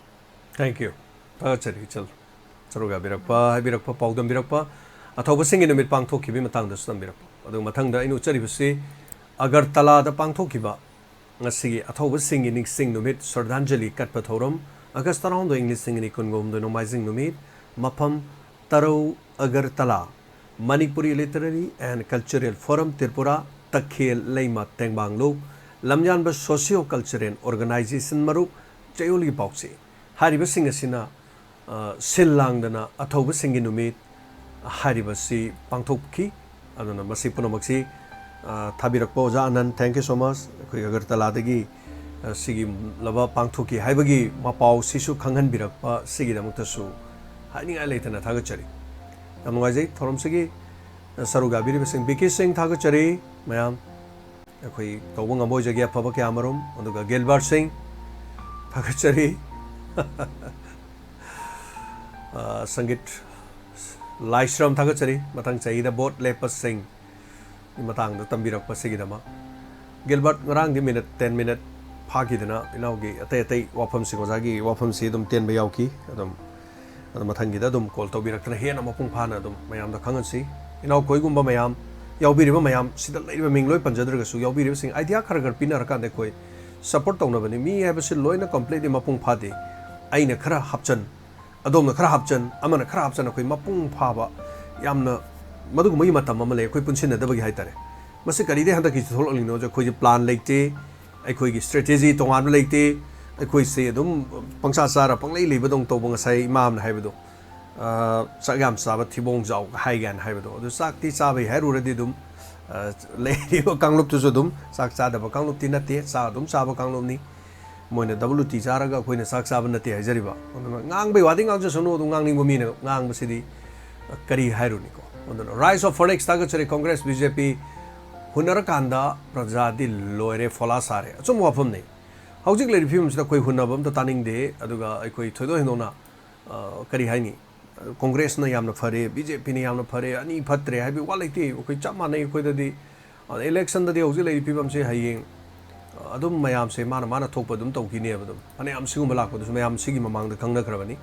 Thank you. ꯊꯥꯒꯠꯆꯔꯤ ꯏꯆꯜ꯫ ꯁꯔꯨꯛ ꯌꯥꯕꯤꯔꯛꯄ, ꯍꯥꯏꯕꯤꯔꯛꯄ, ꯄꯥꯎꯗꯝꯕꯤꯔꯛꯄ꯫ ꯑꯊꯧꯕꯁꯤꯡꯒꯤ ꯅꯨꯃꯤꯠ ꯄꯥꯡꯊꯣꯛꯈꯤꯕꯒꯤ ꯃꯇꯥꯡꯗꯁꯨ ꯇꯝꯕꯤꯔꯛꯄ꯫ ꯑꯗꯨꯒ ꯃꯊꯪꯗ ꯑꯩꯅ ꯎꯠꯆꯔꯤꯕꯁꯤ ꯑꯒꯔꯇꯂꯥꯗ ꯄꯥꯡꯊꯣꯛꯈꯤꯕ ꯉꯁꯤꯒꯤ ꯑꯊꯧꯕꯁꯤꯡꯒꯤ ꯅꯤꯡꯁꯤꯡ ꯅꯨꯃꯤꯠ ꯁ꯭ꯔꯗꯥꯟꯖꯂꯤ ꯀꯠꯄ ꯊꯧꯔꯝ꯫ ꯑꯥꯒꯁ ꯇꯔꯥꯍꯨꯝꯗꯣꯏ, ꯏꯪ ꯂꯤꯁꯤꯡ ꯑꯅꯤ ꯀꯨꯟꯒ ꯍꯨꯝꯗꯣꯏ, ꯅꯣꯡꯃꯥꯏꯖꯤꯡ ꯅꯨꯃꯤꯠ꯫ ꯃꯐꯝ ꯇꯔꯧ, Agartala. Manipuri Literary and Cultural Forum Tripura, ꯇꯈꯦꯜ Leima ꯇꯦꯡꯕꯥꯡꯂꯨꯞ, ꯂꯝꯌꯥꯟꯕ Socio Cultural Organization ꯃꯔꯨꯞ, ꯆꯌꯣꯜꯒꯤ ꯄꯥꯎꯆꯦ꯫ ꯍꯥꯏꯔꯤꯕꯁꯤꯡ ꯑꯁꯤꯅ, ꯑ, ꯁꯤꯜ ꯂꯥꯡꯗꯅ ꯑꯊꯧꯕꯁꯤꯡꯒꯤ ꯅꯨꯃꯤꯠ, ꯍꯥꯏꯔꯤꯕꯁꯤ ꯄꯥꯡꯊꯣꯛꯈꯤ꯫ ꯑꯗꯨꯅ ꯃꯁꯤ ꯄꯨꯝꯅꯃꯛꯁꯤ, ꯑ, ꯊꯥꯕꯤꯔꯛꯄ ꯑꯣꯖꯥ ꯑꯅꯟ, thank you so much꯫ ꯑꯩꯈꯣꯏ ꯑꯒꯔꯇꯂꯥꯗꯒꯤ, ꯑ, ꯁꯤꯒꯤ ꯂꯕ ꯄꯥꯡꯊꯣꯛꯈꯤ ꯍꯥꯏꯕꯒꯤ ꯃꯄꯥꯎꯁꯤꯁꯨ ꯈꯪꯍꯟꯕꯤꯔꯛꯄ ꯁꯤꯒꯤꯗꯃꯛꯇꯁꯨ ꯍꯥꯏꯅꯤꯡꯉꯥꯏ ꯂꯩꯇꯅ ꯊꯥꯒꯠꯆꯔꯤ꯫ ꯌꯥꯝ ꯅꯨꯡꯉꯥꯏꯖꯩ ꯊꯧꯔꯝꯁꯤꯒꯤ, ꯑ, ꯁꯔꯨꯛ ꯌꯥꯕꯤꯔꯤꯕꯁꯤꯡ꯫ ꯕꯤꯀꯤ ꯁꯤꯡ ꯊꯥꯒꯠꯆꯔꯤ ꯃꯌꯥꯝ꯫ ꯑꯩꯈꯣꯏ ꯇꯧꯕ ꯉꯝꯕ ꯑꯣꯏꯖꯒꯦ ꯑꯐꯕ ꯀꯌꯥ ꯑꯃꯔꯣꯝ꯫ ꯑꯗꯨꯒ ꯒꯤꯜꯕꯔꯠ ꯁꯤꯡ ꯊꯥꯒꯠꯆꯔꯤ꯫ ꯑ, ꯁꯪꯒꯤꯠ ꯂꯥꯏꯁ꯭ꯔꯝ ꯊꯥꯒꯠꯆꯔꯤ꯫ ꯃꯊꯪ ꯆꯍꯤꯗ ꯚꯣꯠ ꯂꯦꯞꯄꯁꯤꯡ ꯃꯇꯥꯡꯗ ꯇꯝꯕꯤꯔꯛꯄꯁꯤꯒꯤꯗꯃꯛ꯫ ꯒꯤꯜꯕꯔꯠ, ꯉꯔꯥꯡꯗꯤ ꯃꯤꯅꯠ ꯇꯦꯟ ꯃꯤꯅꯠ ꯐꯥꯈꯤꯗꯅ ꯏꯅꯥꯎꯒꯤ ꯑꯇꯩ ꯑꯇꯩ ꯋꯥꯐꯝꯁꯤꯡ, ꯑꯣꯖꯥꯒꯤ ꯋꯥꯐꯝꯁꯤ ꯑꯗꯨꯝ ꯇꯦꯟꯕ ꯌꯥꯎꯈꯤ꯫ ꯑꯗꯨꯝ, ꯑꯗꯨ ꯃꯊꯪꯒꯤꯗ ꯑꯗꯨꯝ ꯀꯣꯜ ꯇꯧꯕꯤꯔꯛꯇꯅ ꯍꯦꯟꯅ ꯃꯄꯨꯡ ꯐꯥꯅ ꯑꯗꯨꯝ ꯃꯌꯥꯝꯗ ꯈꯪꯍꯟꯁꯤ꯫ ꯏꯅꯥꯎꯈꯣꯏꯒꯨꯝꯕ ꯃꯌꯥꯝ ꯌꯥꯎꯕꯤꯔꯤꯕ ꯃꯌꯥꯝ, ꯁꯤꯗ ꯂꯩꯔꯤꯕ ꯃꯤꯡ ꯂꯣꯏ ꯄꯟꯖꯗ꯭ꯔꯒꯁꯨ, ꯌꯥꯎꯕꯤꯔꯤꯕꯁꯤꯡ ꯑꯥꯏꯗꯤꯌꯥ ꯈꯔ ꯈꯔ ꯄꯤꯅꯔꯀꯥꯟꯗ ꯑꯩꯈꯣꯏ ꯁꯞꯄꯣꯔꯠ ꯇꯧꯅꯕꯅꯤ꯫ ꯃꯤ ꯍꯥꯏꯕꯁꯤ ꯂꯣꯏꯅ ꯀꯝꯄ꯭ꯂꯤꯠꯂꯤ ꯃꯄꯨꯡ ꯐꯥꯗꯦ꯫ ꯑꯩꯅ ꯈꯔ ꯍꯥꯞꯆꯟ, ꯑꯗꯣꯝꯅ ꯈꯔ ꯍꯥꯞꯆꯟ, ꯑꯃꯅ ꯈꯔ ꯍꯥꯞꯆꯟ, ꯑꯩꯈꯣꯏ ꯃꯄꯨꯡ ꯐꯥꯕ ꯌꯥꯝꯅ ꯃꯗꯨꯒꯨꯝꯕꯒꯤ ꯃꯇꯝ ꯑꯃ ꯂꯩ, ꯑꯩꯈꯣꯏ ꯄꯨꯟꯁꯤꯟꯅꯗꯕꯒꯤ ꯍꯥꯏꯇꯥꯔꯦ꯫ ꯃꯁꯤ ꯀꯔꯤꯗꯩ ꯍꯟꯗꯛꯀꯤꯁꯤ ꯊꯣꯛꯂꯛꯂꯤꯅꯣ? ꯑꯩꯈꯣꯏꯁꯦ ꯄ꯭ꯂꯥꯟ ꯂꯩꯇꯦ, ꯑꯩꯈꯣꯏꯒꯤ ꯁ꯭ꯇ꯭ꯔꯦꯇꯦꯖꯤ ꯇꯣꯉꯥꯟꯕ ꯂꯩꯇꯦ, ꯑꯩꯈꯣꯏꯁꯦ ꯑꯗꯨꯝ ꯄꯪꯆꯥ ꯆꯥꯔ ꯄꯪꯂꯩ ꯂꯩꯕꯗꯧꯅ ꯇꯧꯕ, ꯉꯁꯥꯏ ꯏꯃꯥ ꯑꯃꯅ ꯍꯥꯏꯕꯗꯣ, "ꯑ, ꯆꯥꯛ ꯌꯥꯝ ꯆꯥꯕ ꯊꯤꯕꯣꯡ ꯆꯥꯎ" ꯍꯥꯏ ꯀꯥꯏꯅ ꯍꯥꯏꯕꯗꯣ꯫ ꯑꯗꯨ ꯆꯥꯛꯇꯤ ꯆꯥꯕꯩ ꯍꯥꯏꯔꯨꯔꯗꯤ ꯑꯗꯨꯝ, ꯑ, ꯂꯩꯔꯤꯕ ꯀꯥꯡꯂꯨꯞꯇꯨꯁꯨ ꯑꯗꯨꯝ ꯆꯥꯛ ꯆꯥꯗꯕ ꯀꯥꯡꯂꯨꯞꯇꯤ ꯅꯠꯇꯦ, ꯆꯥꯛ ꯑꯗꯨꯝ ꯆꯥꯕ ꯀꯥꯡꯂꯨꯞꯅꯤ꯫ ꯃꯣꯏꯅ ꯗꯕꯜꯌꯨ ꯇꯤ ꯆꯥꯔꯒ ꯑꯩꯈꯣꯏꯅ ꯆꯥꯛ ꯆꯥꯕ ꯅꯠꯇꯦ ꯍꯥꯏꯖꯔꯤꯕ꯫ ꯑꯗꯨꯅ ꯉꯥꯡꯕꯩ ꯋꯥꯗꯤ ꯉꯥꯡꯖꯁꯅꯨ, ꯑꯗꯨꯝ ꯉꯥꯡꯅꯤꯡꯕ ꯃꯤꯅ ꯉꯥꯡꯕꯁꯤꯗꯤ ꯀꯔꯤ ꯍꯥꯏꯔꯨꯅꯤꯀꯣ? ꯑꯗꯨꯅ Rise of Phoenix ꯊꯥꯒꯠꯆꯔꯤ꯫ ꯀꯣꯡꯒ꯭ꯔꯦꯁ, ꯕꯤ ꯖꯦ ꯄꯤ ꯍꯨꯟꯅꯔꯀꯥꯟꯗ ꯄ꯭ꯔꯖꯥꯗꯤ ꯂꯣꯏꯔꯦ, ꯐꯣꯂꯥ ꯁꯥꯔꯦ꯫ ꯑꯆꯨꯝꯕ ꯋꯥꯐꯝꯅꯤ꯫ ꯍꯧꯖꯤꯛ ꯂꯩꯔꯤꯕ ꯐꯤꯕꯝꯁꯤꯗ ꯑꯩꯈꯣꯏ ꯍꯨꯟꯅꯕ ꯑꯝꯇ ꯇꯥꯅꯤꯡꯗꯦ꯫ ꯑꯗꯨꯒ ꯑꯩꯈꯣꯏ ꯊꯣꯏꯗꯣꯛ ꯍꯦꯟꯗꯣꯛꯅ, ꯑ, ꯀꯔꯤ ꯍꯥꯏꯅꯤ, ꯀꯣꯡꯒ꯭ꯔꯦꯁꯅ ꯌꯥꯝꯅ ꯐꯔꯦ, ꯕꯤ ꯖꯦ ꯄꯤꯅ ꯌꯥꯝꯅ ꯐꯔꯦ, ꯑꯅꯤ ꯐꯠꯇ꯭ꯔꯦ ꯍꯥꯏꯕꯒꯤ ꯋꯥ ꯂꯩꯇꯦ꯫ ꯑꯩꯈꯣꯏ ꯆꯞ ꯃꯥꯟꯅꯩ꯫ ꯑꯩꯈꯣꯏꯗꯗꯤ, ꯑ, ꯏꯂꯦꯛꯁꯟꯗꯗꯤ ꯍꯧꯖꯤꯛ ꯂꯩꯔꯤꯕ ꯐꯤꯕꯝꯁꯦ ꯍꯌꯦꯡ, ꯑ, ꯑꯗꯨꯝ ꯃꯌꯥꯝꯁꯦ ꯃꯥꯅ ꯃꯥꯅ ꯊꯣꯛꯄ ꯑꯗꯨꯝ ꯇꯧꯈꯤꯅꯦꯕ꯫ ꯑꯗꯨꯝ ꯐꯅꯌꯥꯝ ꯁꯤꯒꯨꯝꯕ ꯂꯥꯛꯄꯗꯨꯁꯨ ꯃꯌꯥꯝ ꯁꯤꯒꯤ ꯃꯃꯥꯡꯗ ꯈꯪꯅꯈ꯭ꯔꯕꯅꯤ꯫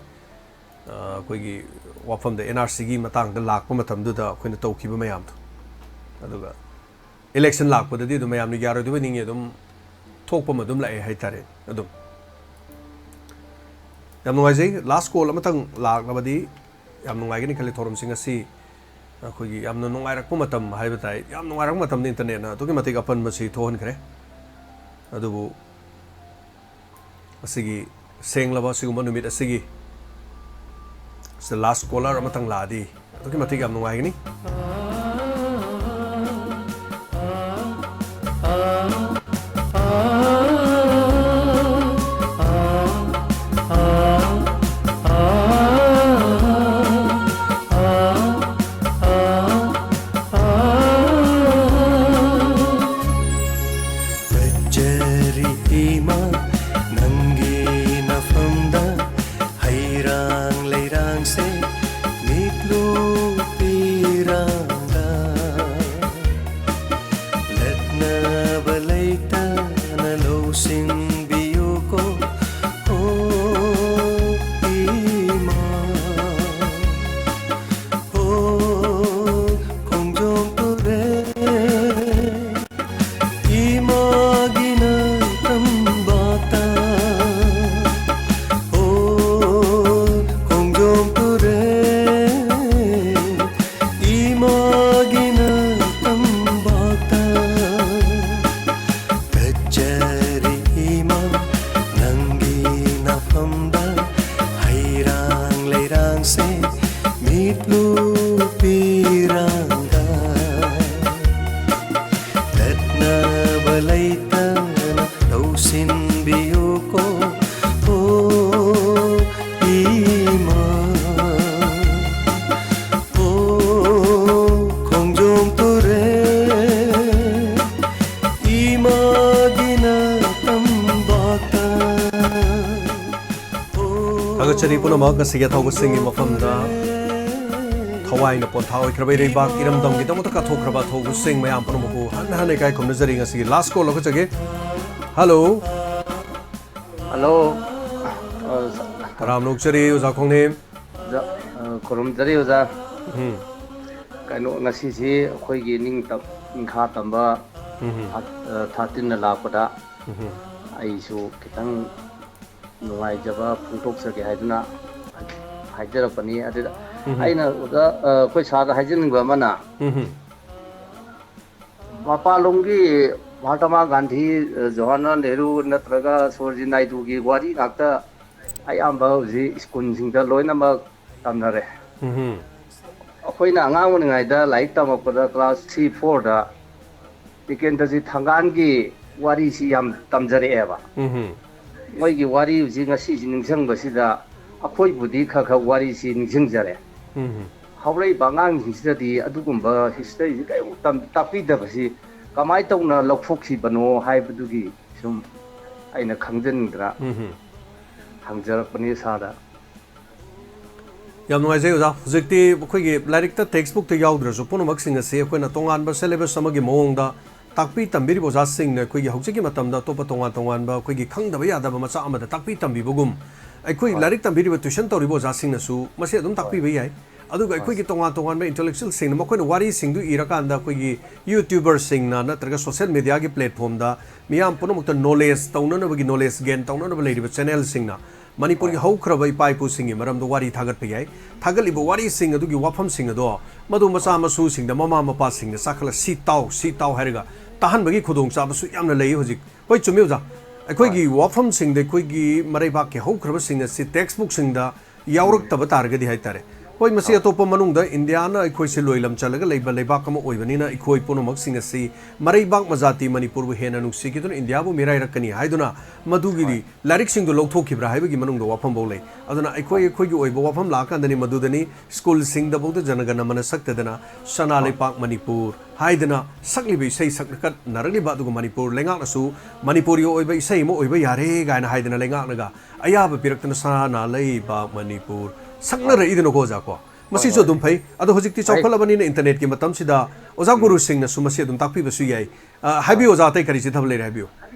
ꯑ, ꯑꯩꯈꯣꯏꯒꯤ ꯋꯥꯐꯝꯗ, ꯑꯦꯟ ꯑꯥꯔ ꯁꯤꯒꯤ ꯃꯇꯥꯡꯗ ꯂꯥꯛꯄ ꯃꯇꯝꯗꯨꯗ ꯑꯩꯈꯣꯏꯅ ꯇꯧꯈꯤꯕ ꯃꯌꯥꯝꯗꯣ꯫ ꯑꯗꯨꯒ ꯏꯂꯦꯛꯁꯟ ꯂꯥꯛꯄꯗꯗꯤ ꯑꯗꯨꯝ ꯃꯌꯥꯝꯅ ꯌꯥꯔꯣꯏꯗꯕ ꯅꯤꯡꯉꯤ, ꯑꯗꯨꯝ ꯊꯣꯛꯄ ꯑꯃ ꯑꯗꯨꯝ ꯂꯥꯛꯑꯦ ꯍꯥꯏꯇꯥꯔꯦ꯫ ꯑꯗꯨꯝ ꯌꯥꯝ ꯅꯨꯡꯉꯥꯏꯖꯩ꯫ ꯂꯥꯁ ꯀꯣꯜ ꯑꯃꯇꯪ ꯂꯥꯛꯂꯕꯗꯤ ꯌꯥꯝ ꯅꯨꯡꯉꯥꯏꯒꯅꯤ ꯈꯜꯂꯤ꯫ ꯊꯧꯔꯝꯁꯤꯡ ꯑꯁꯤ ꯑꯩꯈꯣꯏꯒꯤ ꯌꯥꯝꯅ ꯅꯨꯡꯉꯥꯏꯔꯛꯄ ꯃꯇꯝ ꯍꯥꯏꯕ ꯇꯥꯏ꯫ ꯌꯥꯝ ꯅꯨꯡꯉꯥꯏꯔꯛꯄ ꯃꯇꯝꯗ ꯏꯟꯇꯔꯅꯦꯠꯅ ꯑꯗꯨꯛꯀꯤ ꯃꯇꯤꯛ ꯑꯄꯟꯕꯁꯤ ꯊꯣꯛꯍꯟꯈ꯭ꯔꯦ꯫ ꯑꯗꯨꯕꯨ ꯑꯁꯤꯒꯤ ꯁꯦꯡꯂꯕ ꯑꯁꯤꯒꯨꯝꯕ ꯅꯨꯃꯤꯠ ꯑꯁꯤꯒꯤ ꯁꯤꯗ ꯂꯥꯁ ꯀꯣꯂꯔ ꯑꯃꯇꯪ ꯂꯥꯛꯑꯗꯤ ꯑꯗꯨꯛꯀꯤ ꯃꯇꯤꯛ ꯌꯥꯝ ꯅꯨꯡꯉꯥꯏꯒꯅꯤ꯫ ꯐꯖꯔꯤ ꯏꯃꯥ ꯅꯪꯒꯤ ꯅꯐꯝꯗ, ꯍꯩꯔꯥꯡ ꯂꯩꯔꯥꯡꯁꯦ ꯃꯤꯠꯂꯨ ꯄꯤꯔꯥꯡꯗ꯫ ꯂꯠꯅꯕ ꯂꯩꯇꯅ ꯂꯧꯁꯤꯟꯕꯤꯌꯨꯀꯣ, ꯑꯣ ꯏꯃꯥ, ꯑꯣ ꯈꯣꯡꯖꯣꯝ ꯇꯨꯔꯦꯜ꯫ ꯏꯃꯥꯒꯤ ꯅꯇꯝꯕꯥꯛꯇ, ꯑꯣ ꯈꯣꯡꯖꯣꯝ ꯇꯨꯔꯦꯜ, ꯏꯃꯥꯒꯤ ꯅꯇꯝꯕꯥꯛꯇ, ꯐꯖꯔꯤ ꯏꯃꯥ ꯅꯪꯒꯤ ꯅꯐꯝꯗ, ꯍꯩꯔꯥꯡ ꯂꯩꯔꯥꯡꯁꯦ ꯃꯤꯠꯂꯨ ꯄꯤꯔꯥꯡꯗ꯫ ꯂꯠꯅꯕ ꯂꯩꯇꯅ ꯂꯧꯁꯤꯟꯕꯤꯌꯨꯀꯣ, ꯑꯣ ꯏꯃꯥ, ꯑꯣ ꯈꯣꯡꯖꯣꯝ ꯇꯨꯔꯦꯜ, ꯏꯃꯥꯒꯤ ꯅꯇꯝꯕꯥꯛꯇ꯫ ꯊꯥꯒꯠꯆꯔꯤ ꯄꯨꯝꯅꯃꯛ꯫ ꯉꯁꯤꯒꯤ ꯑꯊꯧꯕꯁꯤꯡꯒꯤ ꯃꯐꯝꯗ ꯊꯋꯥꯏꯅ ꯄꯣꯟꯊꯥ ꯑꯣꯏꯈ꯭ꯔꯕ ꯏꯔꯩꯕꯥꯛ ꯏꯔꯝꯗꯝꯒꯤꯗꯃꯛꯇ ꯀꯠꯊꯣꯛꯈ꯭ꯔꯕ ꯑꯊꯧꯕꯁꯤꯡ ꯃꯌꯥꯝ ꯄꯨꯝꯅꯃꯛꯄꯨ ꯍꯟꯅ ꯍꯟꯅ ꯏꯀꯥꯏ ꯈꯨꯝꯅꯖꯔꯤ꯫ ꯉꯁꯤꯒꯤ last call ꯂꯧꯈꯠꯆꯒꯦ꯫ Hello꯫ Hello꯫ ꯑ, ꯁ-, ꯇꯔꯥꯝꯅ ꯑꯣꯛꯆꯔꯤ ꯑꯣꯖꯥ ꯈꯣꯡꯅꯦꯝ꯫ ꯑꯣꯖꯥ, ꯑ, ꯈꯨꯔꯨꯝꯖꯔꯤ ꯑꯣꯖꯥ꯫ ꯎꯝ꯫ ꯀꯩꯅꯣ, ꯉꯁꯤꯁꯤ ꯑꯩꯈꯣꯏꯒꯤ ꯅꯤꯡꯇꯝ-, ꯅꯤꯡꯈꯥ ꯇꯝꯕ ꯎꯝ꯫ ꯊꯥ-, ꯑ, ꯊꯥꯔꯇꯤꯟꯅ ꯂꯥꯛꯄꯗ ꯎꯝ꯫ ꯑꯩꯁꯨ ꯈꯤꯇꯪ ꯅꯨꯡꯉꯥꯏꯖꯕ ꯐꯣꯡꯗꯣꯛꯆꯒꯦ ꯍꯥꯏꯗꯨꯅ ꯍꯥꯏꯖꯔꯛꯄꯅꯤ꯫ ꯑꯗꯨꯗ ꯎꯝ꯫ ꯑꯩꯅ ꯑꯣꯖꯥ, ꯑ, ꯑꯩꯈꯣꯏ ꯁꯥꯔꯗ ꯍꯥꯏꯖꯅꯤꯡꯕ ꯑꯃꯅ, ꯎꯝ꯫ ꯃꯄꯥꯟꯂꯣꯝꯒꯤ ꯃꯍꯥꯇꯃꯥ ꯒꯥꯟꯙꯤ, ꯖꯋꯥꯍꯔꯂꯥꯜ ꯅꯦꯍꯔꯨ ꯅꯠꯇ꯭ꯔꯒ ꯁꯣꯔꯖꯤ ꯅꯥꯏꯗꯨꯒꯤ ꯋꯥꯔꯤ ꯉꯥꯛꯇ ꯑꯌꯥꯝꯕ ꯍꯧꯖꯤꯛ ꯁ꯭ꯀꯨꯜꯁꯤꯡꯗ ꯂꯣꯏꯅꯃꯛ ꯇꯝꯅꯔꯦ꯫ ꯎꯝ꯫ ꯑꯩꯈꯣꯏꯅ ꯑꯉꯥꯡ ꯑꯣꯏꯔꯤꯉꯩꯗ ꯂꯥꯏꯔꯤꯛ ꯇꯝꯃꯛꯄꯗ class three fourꯗ ꯇꯤꯀꯦꯟꯗ꯭ꯔꯖꯤꯠ ꯊꯪꯒꯥꯟꯒꯤ ꯋꯥꯔꯤꯁꯤ ꯌꯥꯝ ꯇꯝꯖꯔꯛꯑꯦꯕ꯫ ꯎꯝ ꯃꯣꯏꯒꯤ ꯋꯥꯔꯤ ꯍꯧꯖꯤꯛ ꯉꯁꯤꯁꯤ ꯅꯤꯡꯁꯤꯡꯕꯁꯤꯗ ꯑꯩꯈꯣꯏꯕꯨꯗꯤ ꯈꯔ ꯈꯔ ꯋꯥꯔꯤꯁꯤ ꯅꯤꯡꯁꯤꯡꯖꯔꯦ꯫ ꯎꯝ ꯍꯧꯔꯛꯏꯕ ꯑꯉꯥꯡꯁꯤꯡꯁꯤꯗꯗꯤ ꯑꯗꯨꯒꯨꯝꯕ historyꯁꯤ ꯀꯔꯤꯝ ꯇꯝ- ꯇꯥꯛꯄꯤꯗꯕꯁꯤ ꯀꯃꯥꯏꯅ ꯇꯧꯅ ꯂꯧꯊꯣꯛꯈꯤꯕꯅꯣ ꯍꯥꯏꯕꯗꯨꯒꯤ ꯁꯨꯝ ꯑꯩꯅ ꯈꯪꯖꯅꯤꯡꯗꯅ ꯎꯝ ꯍꯪꯖꯔꯛꯄꯅꯤ ꯁꯥꯔꯗ꯫ ꯌꯥꯝ ꯅꯨꯡꯉꯥꯏꯖꯩ ꯑꯣꯖꯥ꯫ ꯍꯧꯖꯤꯛꯇꯤ ꯑꯩꯈꯣꯏꯒꯤ ꯂꯥꯏꯔꯤꯛꯇ text bookꯇ ꯌꯥꯎꯗ꯭ꯔꯁꯨ ꯄꯨꯝꯅꯃꯛꯁꯤꯡ ꯑꯁꯤ ꯑꯩꯈꯣꯏꯅ ꯇꯣꯉꯥꯟꯕ syllabus ꯑꯃꯒꯤ ꯃꯑꯣꯡꯗ ꯇꯥꯛꯄꯤ ꯇꯝꯕꯤꯔꯤꯕ ꯑꯣꯖꯥꯁꯤꯡꯅ ꯑꯩꯈꯣꯏꯒꯤ ꯍꯧꯖꯤꯛꯀꯤ ꯃꯇꯝꯗ ꯑꯇꯣꯞꯄ ꯇꯣꯉꯥꯟ ꯇꯣꯉꯥꯟꯕ ꯑꯩꯈꯣꯏꯒꯤ ꯈꯪꯗꯕ ꯌꯥꯗꯕ ꯃꯆꯥꯛ ꯑꯃꯗ ꯇꯥꯛꯄꯤ ꯇꯝꯕꯤꯕꯒꯨꯝ ꯑꯩꯈꯣꯏ ꯍꯣꯏ꯫ ꯂꯥꯏꯔꯤꯛ ꯇꯝꯕꯤꯔꯤꯕ tuition ꯇꯧꯔꯤꯕ ꯑꯣꯖꯥꯁꯤꯡꯅꯁꯨ ꯃꯁꯤ ꯑꯗꯨꯝ ꯇꯥꯛꯄꯤꯕ ꯌꯥꯏ꯫ ꯑꯗꯨꯒ ꯑꯩꯈꯣꯏꯒꯤ ꯇꯣꯉꯥꯟ ꯇꯣꯉꯥꯟꯕ intellectualꯁꯤꯡꯅ ꯃꯈꯣꯏꯅ ꯋꯥꯔꯤꯁꯤꯡꯗꯨ ꯏꯔꯀꯥꯟꯗ ꯑꯩꯈꯣꯏꯒꯤ YouTuberꯁꯤꯡꯅ ꯅꯠꯇ꯭ꯔꯒ social mediaꯒꯤ platformꯗ ꯃꯤꯌꯥꯝ ꯄꯨꯝꯅꯃꯛꯇ knowledge ꯇꯧꯅꯅꯕꯒꯤ knowledge gain ꯇꯧꯅꯅꯕ ꯂꯩꯔꯤꯕ channelꯁꯤꯡꯅ ꯃꯅꯤꯄꯨꯔꯒꯤ ꯍꯧꯈ꯭ꯔꯕ ꯏꯄꯥ ꯏꯄꯨꯁꯤꯡꯒꯤ ꯃꯔꯝꯗ ꯋꯥꯔꯤ ꯊꯥꯒꯠꯄ ꯌꯥꯏ꯫ ꯊꯥꯒꯠꯂꯤꯕ ꯋꯥꯔꯤꯁꯤꯡ ꯑꯗꯨꯒꯤ ꯋꯥꯐꯝꯁꯤꯡ ꯑꯗꯣ ꯃꯗꯨ ꯃꯆꯥ ꯃꯁꯨꯁꯤꯡꯗ ꯃꯃꯥ ꯃꯄꯥꯁꯤꯡꯅ ꯆꯥꯈꯠꯂ "ꯁꯤ ꯇꯥꯎ, ꯁꯤ ꯇꯥꯎ" ꯍꯥꯏꯔꯒ ꯇꯥꯍꯟꯕꯒꯤ ꯈꯨꯗꯣꯡꯆꯥꯕꯁꯨ ꯌꯥꯝꯅ ꯂꯩ ꯍꯧꯖꯤꯛ꯫ ꯍꯣꯏ, ꯆꯨꯝꯃꯤ ꯑꯣꯖꯥ꯫ ꯑꯩꯈꯣꯏꯒꯤ ꯋꯥꯐꯝꯁꯤꯡꯗ ꯑꯩꯈꯣꯏꯒꯤ ꯃꯔꯩꯕꯥꯛꯀꯤ ꯍꯧꯈ꯭ꯔꯕꯁꯤꯡ ꯑꯁꯤ text bookꯁꯤꯡꯗ ꯌꯥꯎꯔꯛꯇꯕ ꯇꯥꯔꯒꯗꯤ ꯍꯥꯏꯇꯥꯔꯦ꯫ ꯍꯣꯏ, ꯃꯁꯤ ꯑꯇꯣꯞꯄ ꯃꯅꯨꯡꯗ ꯏꯟꯗꯤꯌꯥꯅ ꯑꯩꯈꯣꯏꯁꯦ ꯂꯣꯏꯂꯝ ꯆꯜꯂꯒ ꯂꯩꯕ ꯂꯩꯕꯥꯛ ꯑꯃ ꯑꯣꯏꯕꯅꯤꯅ ꯑꯩꯈꯣꯏ ꯄꯨꯝꯅꯃꯛꯁꯤꯡ ꯑꯁꯤ ꯃꯔꯩꯕꯥꯛ ꯃꯖꯥꯇꯤ ꯃꯅꯤꯄꯨꯔꯕꯨ ꯍꯦꯟꯅ ꯅꯨꯡꯁꯤꯈꯤꯗꯨꯅ ꯏꯟꯗꯤꯌꯥꯕꯨ ꯃꯤꯔꯥꯏꯔꯛꯀꯅꯤ ꯍꯥꯏꯗꯨꯅ ꯃꯗꯨꯒꯤꯗꯤ ꯂꯥꯏꯔꯤꯛꯁꯤꯡꯗꯨ ꯂꯧꯊꯣꯛꯈꯤꯕ꯭ꯔꯥ ꯍꯥꯏꯕꯒꯤ ꯃꯅꯨꯡꯗ ꯋꯥꯐꯝꯐꯥꯎ ꯂꯩ꯫ ꯑꯗꯨꯅ ꯑꯩꯈꯣꯏ ꯑꯩꯈꯣꯏꯒꯤ ꯑꯣꯏꯕ ꯋꯥꯐꯝ ꯂꯥꯛꯑꯀꯥꯟꯗꯅꯤ ꯃꯗꯨꯗꯅꯤ ꯁ꯭ꯀꯨꯜꯁꯤꯡꯗꯐꯥꯎꯗ ꯖꯅꯒꯅ ꯃꯅ ꯁꯛꯇꯗꯅ ꯁꯅꯥ ꯂꯩꯄꯥꯛ ꯃꯅꯤꯄꯨꯔ ꯍꯥꯏꯗꯅ ꯁꯛꯂꯤꯕ ꯏꯁꯩ ꯁꯛꯅꯔꯛꯂꯤꯕ, ꯑꯗꯨꯒ ꯃꯅꯤꯄꯨꯔ ꯂꯩꯉꯥꯛꯅꯁꯨ ꯃꯅꯤꯄꯨꯔꯒꯤ ꯑꯣꯏꯕ ꯏꯁꯩ ꯑꯃ ꯑꯣꯏꯕ ꯌꯥꯔꯦ ꯀꯥꯏꯅ ꯍꯥꯏꯗꯅ ꯂꯩꯉꯥꯛꯅꯒ ꯑꯌꯥꯕ ꯄꯤꯔꯛꯇꯅ ꯁꯅꯥ ꯂꯩꯕꯥꯛ ꯃꯅꯤꯄꯨꯔ ꯁꯛꯅꯔꯛꯏꯗꯅꯀꯣ ꯑꯣꯖꯥ ꯀꯣ꯫ ꯃꯁꯤꯁꯨ ꯍꯣꯏ꯫ ꯑꯗꯨꯝ ꯐꯩ꯫ ꯑꯗꯣ ꯍꯧꯖꯤꯛꯇꯤ ꯐꯩ꯫ ꯆꯥꯎꯈꯠꯂꯕꯅꯤꯅ internetꯀꯤ ꯃꯇꯝꯁꯤꯗ ꯑꯣꯖꯥ ꯒꯨꯔꯨꯁꯤꯡꯅꯁꯨ ꯃꯁꯤ ꯑꯗꯨꯝ ꯇꯥꯛꯄꯤꯕꯁꯨ ꯌꯥꯏ꯫ ꯑ, ꯍꯥꯏꯕꯤꯌꯨ ꯑꯣꯖꯥ, ꯑꯇꯩ ꯀꯔꯤ ꯆꯤꯊꯕ ꯂꯩꯔꯦ ꯍꯥꯏꯕꯤꯌꯨ꯫